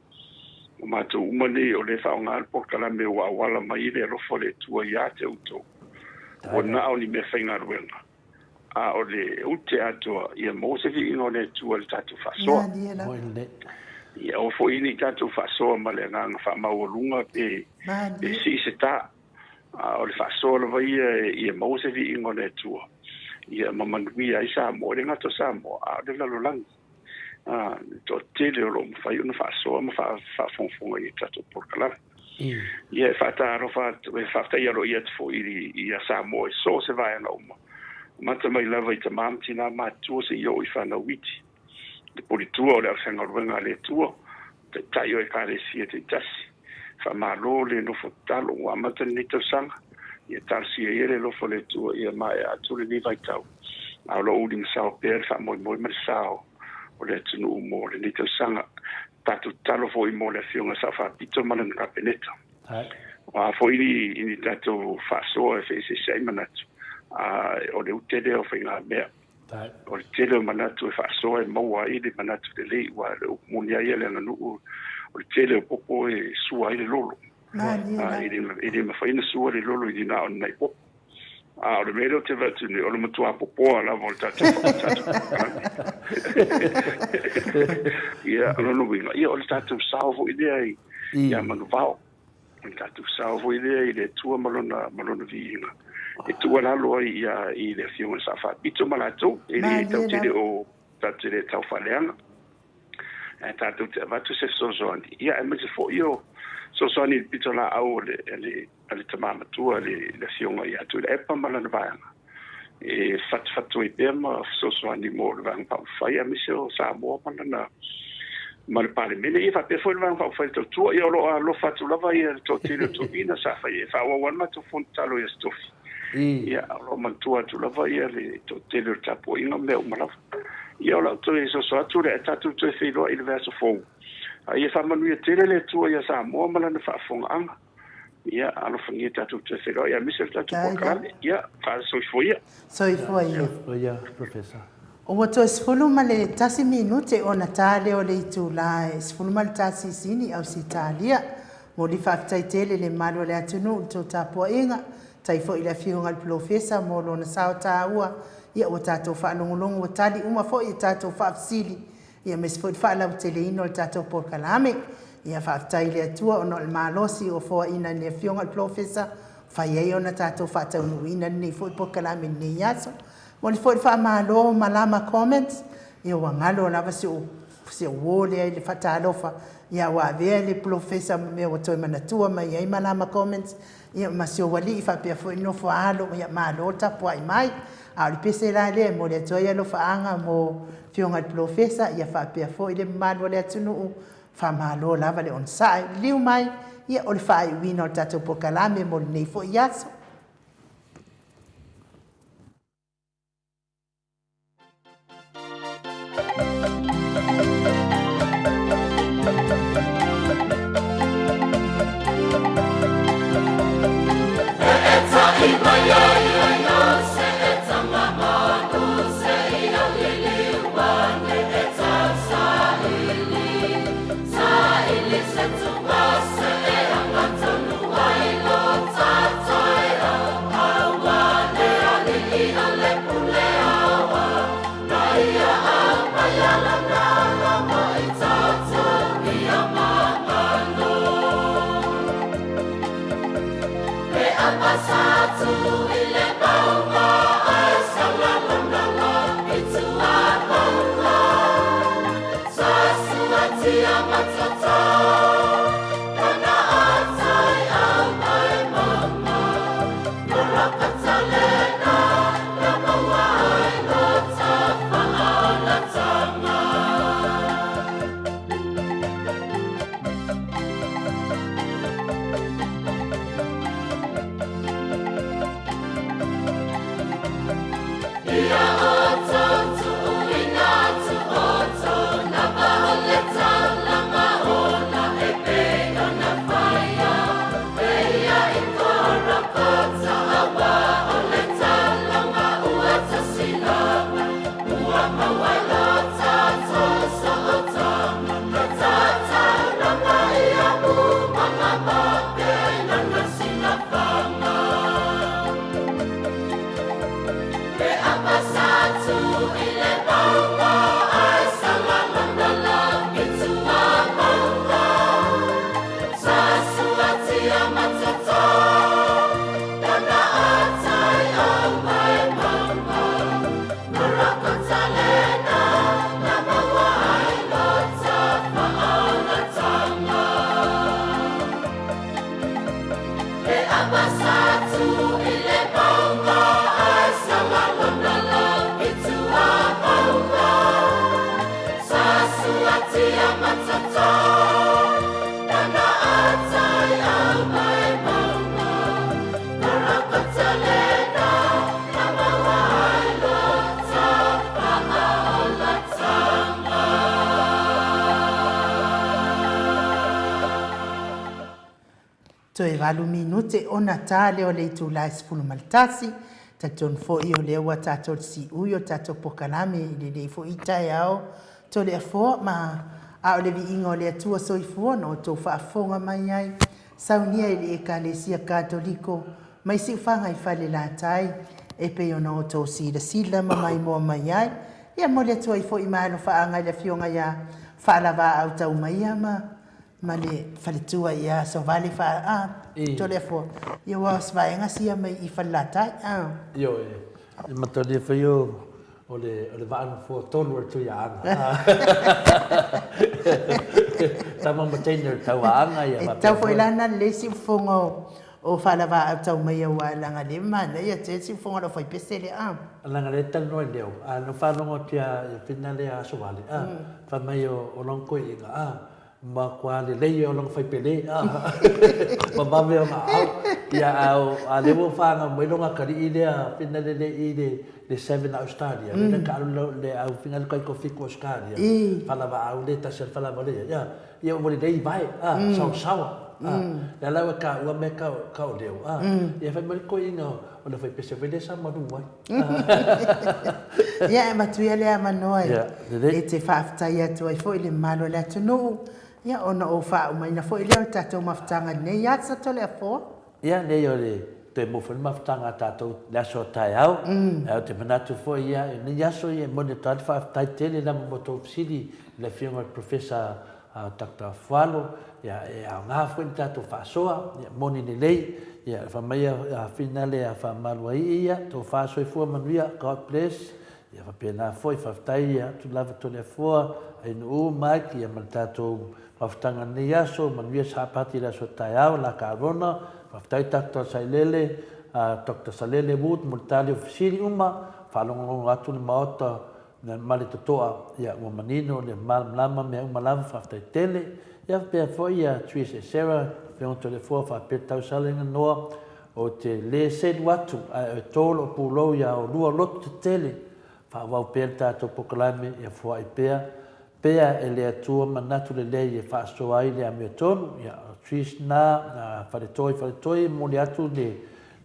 O matou uma nei o lea e faaaoga le polokalame ua auala mai le alofa o le Atua ia te outou. Ua na o ni mea faigaluega, a o le ute atoa ia maua se viiga o le Atua i le tatou faasoa. Ia aua foi ne i tatou faasoa ma le agaga faamaualuga pe sii se ta, a o le faasoa lava ia ia maua se viiga o le Atua ia ma manuia ai Samoa, e le gata o Samoa a o le lalolagi. A, le toatele o lo o mafai ona faasoa ma faafogafoga i tatou polokalame. Ia e faatalofa atu, e faafetai aloaia atu foi ia Samoa i so o se vaega uma, amata mai lava i tama ma tina matutua seia oo i fanau iti, le puletua o le aufaigaluega a le Atua, taitai o Ekalesia taitasi. Faamalo le nofo tatalo ua amata lenei tausaga, ia talosia ia le alofa o le Atua ia maea atu lenei vaitau, a o lo o ulimasao pea le faamoemoe ma le sao o le atunuu mo lenei tausaga. Tatou tatalo foi mo le Afioga Sao Faapito ma lana Kapeneta. O a foi ni, ni tatou faasoa e feeseeseai manatu, a o le ute lea o faigamea. O le tele o manatu e faasoa e maua ai le manatu lelei, aua o le upu moni lava ia le aganuu, o le tele o popo e sua ai le lolo. E le mafai ona sua le lolo i ni na o ni nai popo. A o le mea lea ou te vaai atu nei, o le matua popoa lava o le tatou polokalame. Ia, o lona uiga, ia o le tatou sao foi lea ia Manuvao. O le tatou sao foi lea i le Atua ma lona, ma lona viiga. E tuualalo ai ia i le Afioga i le Sao Faapito ma latou, e le tatou te le o, tatou te le tau faaleaga, ae tatou te avatu se fesoasoani, ia aemaise foi o fesoasoani i le pitolaau o le, le a le tama matua le le Afioga ia Tuilaepa ma lana vaega e fatufatu ai pea ma fesoasoani mo le Vaega Faaupufai aemaise o Samoa ma lana ma le Palemene. Ia faapea foi le Vaega Faaupufai Tautua. Ia o lo o alofa atu lava ia le toatele o toeaiina sa fai e faaauau lava le matou fono tatalo i Aso Tofi. Ia o lo o manatua atu lava ia le toatele o le tapuaiga ma mea uma lava. Ia o lau toe soso atu lea ae tatou toe feiloai i le vaiaso fou. A ia faamanuia tele le Atua ia Samoa ma lana faafofogaaga. Ia alofagia tatou toe feiloai aemaise o le tatou polokalame. Ia faasoifua ia. Soifua ia. Soifua ia Professor. Ua toe 11 minute ona ta lea o le itula e 11 sini Ausetalia. Moli faafetai tele i le mamalu o le atunuu i le tou tapuaiga. Tai foi i le Afioga i le Polofesa mo lona sao taua. Ia ua tatou faalogologo ua tali uma foi a tatou faafesili ia aemaise foi le faalauteleina o le tatou polokalame. Ia faafetai i le Atua ona o le malosi ua foaina e le Afioga i le Polofesa fai ai ona tatou faataunuuina lenei foi polokalame i lenei aso. Momoli foi le faamalo malama comments, ia ua galo lava si ou si ou uo lea i le faatalofa, ia ua avea le Polofesa ma mea ua toe manatua mai ai malama comments, ia ma si ou alii faapea foi le nofo a alo, ia malo le tapuai mai. A o le pese la lea e momoli atu ai alofaaga mo Afioga i le Polofesa, ia faapea foi le mamalu o le atunuu, faamalo lava le onosai. Liliu mai, ia o le faaiuina o le tatou polokalame mo lenei foi aso. Toe valu minute ona ta lea o le itula e 11. Talitonu foi o lea ua tatou le siui o le tatou polokalame i lenei foi taeao Toleafoa ma a o le viiga o le Atua Soifua na outou faafofoga mai ai, saunia i le Ekalesia Katoliko mai Siufaga i Falelatai, e pei ona outou silasila ma maimoa mai ai. Ia momoli atu ai foi ma alofaaga i le Afioga ia Faalavaau Taumaia ma ma le faletua ia Sovale fa a Toleafoa, ia ua o se vaega sia mai i Falelatai a. Ioe, e matalia foi o o le o le vaa nofoa tonu o le Tuiaana. Tama ma teine o le Tauaana ia E tatau foi la ona lelei siufofoga o O faalavaau tau mai aua leaga le manaia tele siufofoga o lau faipese lea a. Leaga lea talanoa i leo a na faalogo atu ia Fina lea aso vale a fai mai o lona toeaina a matua lelei ia o lona faipele a ma vave ona aao ia a o a lea ua fanau mai lona atalii lea Fina lele i le seven a Australia lea na taalu le au Fina le taitofitu Australia falavaau lea tasi a le falava lea ia Ia ua lelei vae, a, saosaoa, a. Lea la ua taua mea tau o leo, a. Ia fai mai le toeaina o le faipese foi lea sa malu ai. Ia, e avatu ia le avanoa e te faafetai atu ai foi i le mamalu o le atunuu, ia ona ou faaumaina foi lea o le tatou mafutaga i lenei aso Toleafoa. Ia, leai o le toe maua foi le mafutaga a tatou i le aso a taeao. Ae ou te manatu foi, ia, i lenei aso, ia, e moni atu lava le faafetai tele lava mo tou fesili i le Afioga i le Professor Doctor Fualo, ia, e aoga foi le tatou faasoa, ia, moni lelei, ia, fai mai a finale a faamaluaii, ia, tofa soifua manuia, God bless, ia, faapena foi, faafetai atu lava Toleafoa, Ainuu, Mike, ia, ma le tatou Mafutaga lenei aso, manuia Sapati i le aso taeao, la Karona, faafetai Doctor Sailele, Doctor Salele Wood mo le tali o fesili uma, faalogologo atu le Maota ma le totoa, ia ua manino le malamalama mea uma lava, faafetai tele. Ia faapea foi ia Tris e Sarah, Afioga Toleafoa faapea le Tausalega Noa, ou te le selu atu ae e to lou pulou ia oulua loto tetele, faaauau pea le tatou polokalame ia foai pea Pea e le Atua manatu lelei e faasoa ai le amiotonu, ia, o Trees na, na faletoi faletoi e momoli atu le,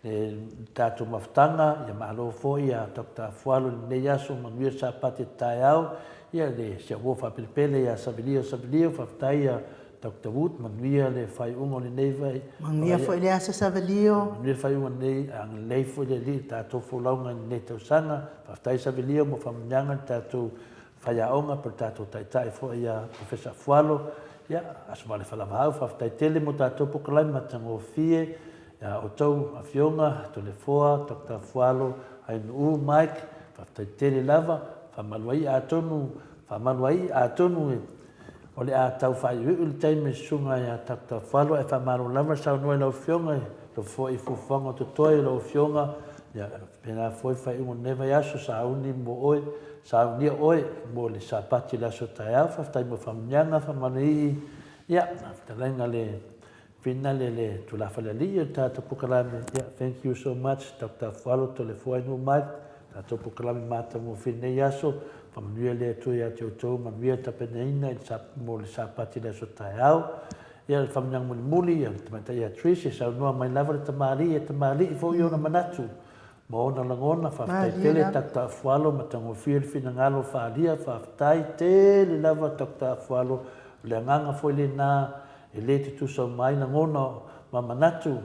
le tatou mafutaga, ia malo foi ia Doctor Afualo i lenei aso, manuia le Sapati taeao, ia le si au uo faapelepele ia Savilio Savilio, faafetai ia Doctor Wood, manuia le faaiuga o lenei vai. Manuia foi le aso Savilio. Manuia le faaiuga o lenei, agalelei foi le Alii i le tatou folauga i lenei tausaga, faafetai Savilio mo faamanuiaga i le tatou Faiaoga po o le tatou Taitai foi ia Professor Afualo, ia, Aso Vale Falavaau, faafetai tele mo tatou polokalame matagofie, ia outou Afioga, Toleafoa, Doctor Afualo, Ainuu, Mike, faafetai tele lava, faamalu ai atonu, faamalu ai atonu o le a tau faaiuiu le taimi i le susuga ia Doctor Afualo, ae faamalo lava le saunoa i lau Afioga, e alofa foi i fuafuaga o totoe i lau Afioga, ia, Pēlā foi faaiuga o lenei vaiaso, sauni mo oe, saunia oe mo le Sapati i le aso taeao. Faafetai mo faamanuiaga, faamanuiii, ia, fetalaiga le finale le tulafale alii o le tatou polokalame. Ia, thank you so much Doctor Afualo Toleafoa Mike, tatou polokalame matagofie i lenei aso. Faamanuia le Atua ia te outou, manuia le tapenaina i le mo le Sapati i le aso taeao. Ia, le faamanuiaga mulimuli, ia, le tamaitai ia Trish, e saunoa mai lava le tamalii, e tamalii foi ona manatu ma ona lagona. Faafetai tele Doctor Afualo, matagofie le finagalo faaalia, faafetai tele lava Doctor Afualo, o le agaga foi lena e le tutusa uma ai lagona ma manatu.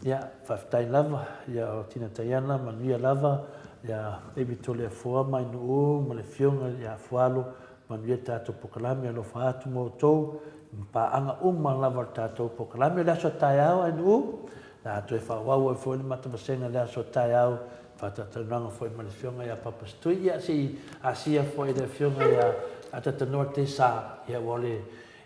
Ia, faafetai lava, ia o Tina Taiana, manuia lava, ia David Toleafoa mai Nuu ma le Afioga ia Afualo, Manuia le tatou polokalame, alofa atu ma outou ma paaga uma lava o le tatou polokalame. O le aso a taeao ae Nu'u, o le a toe faaauau ai foi le matavasega i le aso a taeao, faatalatalanoaga foi ma le Afioga ia Papa Setui. Ia se i asia foi e le Afioga ia Atatanoa Tesa, ia aua o le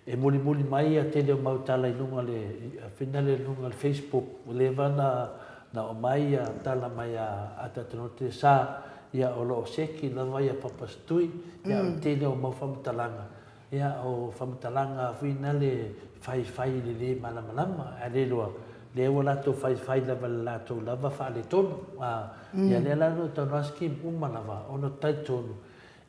E mulimuli mai ia tele o mau tala i luga le finale i luga le Facebook ua leva na na oo mai ia tala mai a Atatanoa Sa ia o lo o seki lava ia Papa Setui ia o le tele o mau faamatalaga ia o faamatalaga finale faifai i le le malamalama ae le iloa lea ua latou faifai lava i le latou lava faaletonu a ia lea la o talanoa scheme uma lava ona talitonu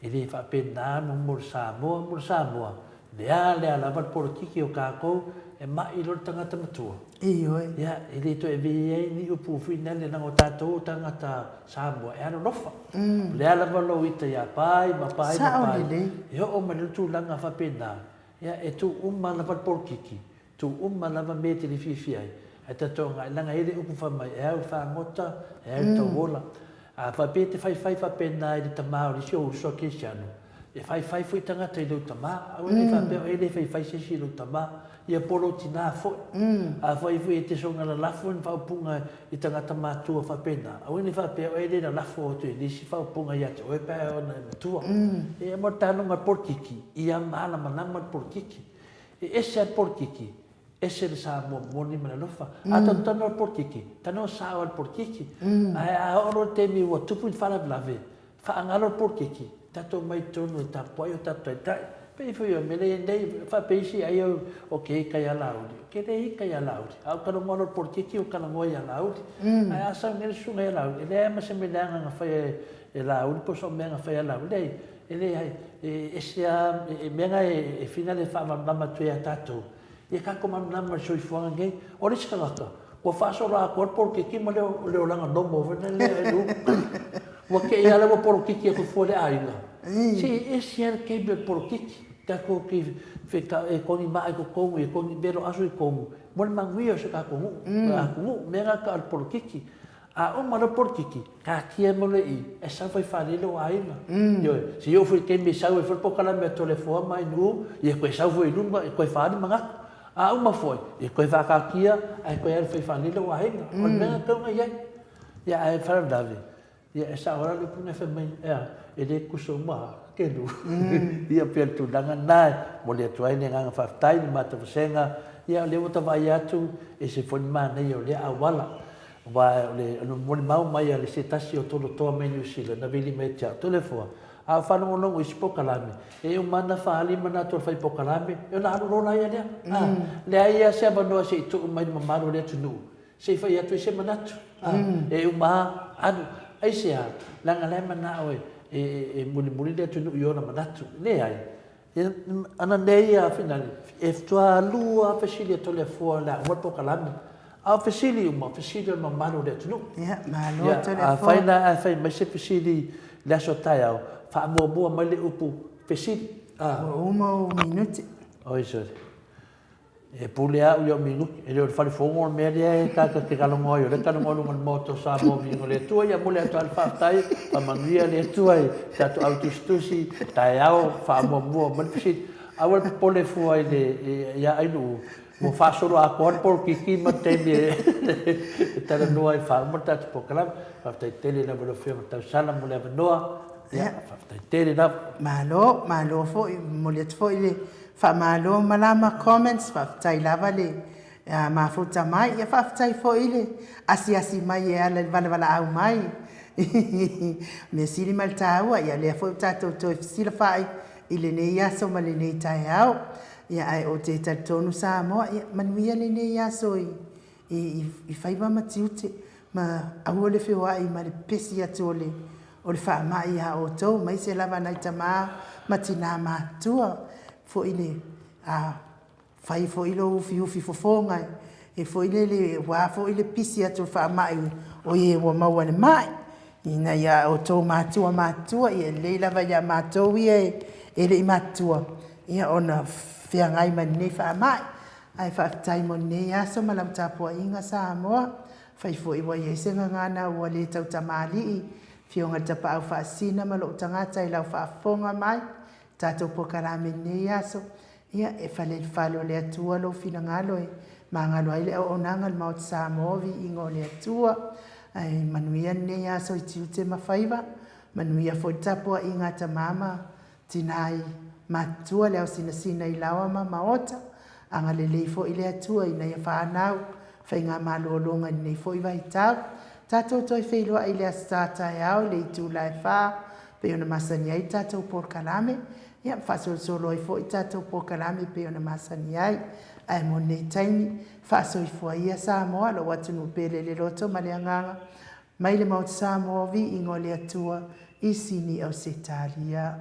E le faapena mo mo le Samoa, mo le Samoa, lea lea lava le polokiki o kākou e maʻi loa le tagata matua. Ioe. Ia, e le toe ave i ai ni upu foi nale leaga o tātou o tagata Samoa e alolofa. O lea lava lou ita ia pai ma pai ma Sao pai, lelei. e oo mai loa le tulaga faapena, ia e tuu uma lava le polokiki, tuu uma lava mea e te le fiafia ai, ae tatou agai leaga e i ai le upu fai mai, e au i le fagota, e au i le tauola. A faapea e te faifai faapena i le tama o le isi ou uso a kerisiano, e faifai foi tagata i lou tama, aua ne i faapea oe e le faifai se isi i lou tama, ia po o lou tina foi. Afai foi e te soona lalafo ni faaupuga i tagata matua faapena, aua ne i faapea oe e le lalafo atu i nisi faaupuga ia te oe pe a ona e matua. E mo le tanoga o le polokiki, ia malamalama le polokiki. E ese lava le polokiki. Ese le Samoa moni ma le alofa. A tatou talanoa i le polokiki, talanoa sao lava i le polokiki. Ae a oo loa i le taimi ua tupu ni faalavelave, faagalo le polokiki, tatou omai i totonu e tapuai o tatou taitai. Pei foi o le mea lea e i ai nei, faapea isi ai ok ita ia Laauli. Ou te le ita ia Laauli. A ou talanoa loa i le polokiki ou talanoa ia Laauli. Ae a sau nei le susuga ia Laauli, e leai lava ma se mea leaga na faia e Laauli po o se mea na faia e Laauli. Leai, e leai, e ese lava, e mea na e fina le faamalamalama atu ia tatou. Ia tatou malamalama i le soifuaga nei. O le isi tagata, ua faasolo atoa le polokiki ma le olaga normal foi lele e Ua te i lava ua polokiki atu fua le aiga. Se e ese lava le taimi o le polokiki. Tatou te e togi maa i totonu, e togi velo aso i totonu, mo le manuia o si o tatou nuu, atunuu, mea na tau o le polokiki. A uma loa le polokiki, taatia mai loa i i, e sau fai fale lou aiga. Ioe, se i oo foi i le taimi e sau ai foi le polokalame a Toleafoa ma Ainuu, ia toe sau foi i luma e toe faaali manatu. A uma foi, ia toe faataatia ae toe alu fai fale lou aiga. O le mea lena e tatau ona i ai. Ia ae faalavelave, ia e sao lava le upu lena e fai mai, e a, e le tutusa uma lava, Kenu. Ia pei o le tulaga lena e momoli atu ai le agaga faafetai i le matou vasega, ia o lea ua ta vaai atu, e ese foi le manaia o lea auala. Aua o le molimau mai a le se tasi o tolotoa mai Niu Sila na vili mai ia te au, Toleafoa, a ou faalogologo i isi polokalame, e uma lava ona faaali manatu o le fai polokalame, ona alu loa laia lea. A, leai lava se avanoa se i tuu mai i le mamalu o le atunuu se i fai atu ai se manatu. A, e uma lava, alu. Aisea? Leaga o la e manao e mulimuli le atunuu i ona manatu. Leai. Ana nei a Finali, e faatoa lua fesili a Toleafoa o le a uma le polokalame. A o fesili uma, o fesili o le mamalu o le atunuu. Ia, malo Toleafoa. Afai la ae fai mai se fesili i le aso taeao, faamuamua mai le upu fesili. Ua uma ou minute. Oi sole. E pule au i au minute, e le o le fale fono le mea lea e tatou te talanoa ai, o lea e talanoa i luga o le Maota o Samoa viiga o le Atua. Ia momoli atu lava le faafetai, faamanuia le Atua i tatou au tusitusi, taeao, faamuamua mai le fesili. Aua le popole fua i le, ia Ainuu, ua faasolo atoa le polokiki ma le taimi e talanoa ai faauma le tatou polokalame. Faafetai tele lava i lau Afioga Tausala mo le avanoa. Ia, faafetai tele lava. Malo, malo foi, momoli atu foi le Faamalo malama comments faafetai lava le mafuta mai ia faafetai foi le asiasi mai e ala i le valevalaau mai mea sili ma le taua ia lea foi ua tatou toe fesilafai i lenei aso ma lenei taeao ia ae ou te talitonu Samoa ia manuia lenei aso i i faiva ma tiute ma aua le feoai ma le pepesi atu o le o le faamai ia outou, maise lava nai tama ma tina matutua foi le a fai foi lou ufiufi fofoga e foi lele aua foi le pisi atu o le faamai o e ua maua i le mai. Ina ia outou matua matutua, ia e lelei lava ia matou ia e le i matutua ia ona feagai ma lenei faamai. Ae faafetai mo lenei aso ma lau tapuaiga Samoa. Fai foi ua i ai se gagana ua le tautamalii, Afioga i le Tapaau Faasina ma lou tagata i lau faafofoga mai, tatou polokalame i lenei aso, ia, e fale i le fale o le Atua lou finagalo e magalo ai le auaunaga a le Maota Samoa, viiga o le Atua. Ae manuia lenei aso i tiute ma faiva, manuia foi le tapuaiga a tama ma Tina i matutua le aosinasina i laoa ma maota, agalelei foi le Atua ina ia fanau faigamalologa i lenei foi vaitau. Tatou toe feiloai i le Aso Sa taeao i le itula e fa pei ona masani ai tatou polokalame, ia ma faasolosolo ai foi tatou polokalame pei ona masani ai. Ae mo lenei taimi, faasoifua ia Samoa, lou atunuu pele i le loto ma le agaga, Mai le Maota Samoa, Viiga o le Atua, i Sini Ausetalia.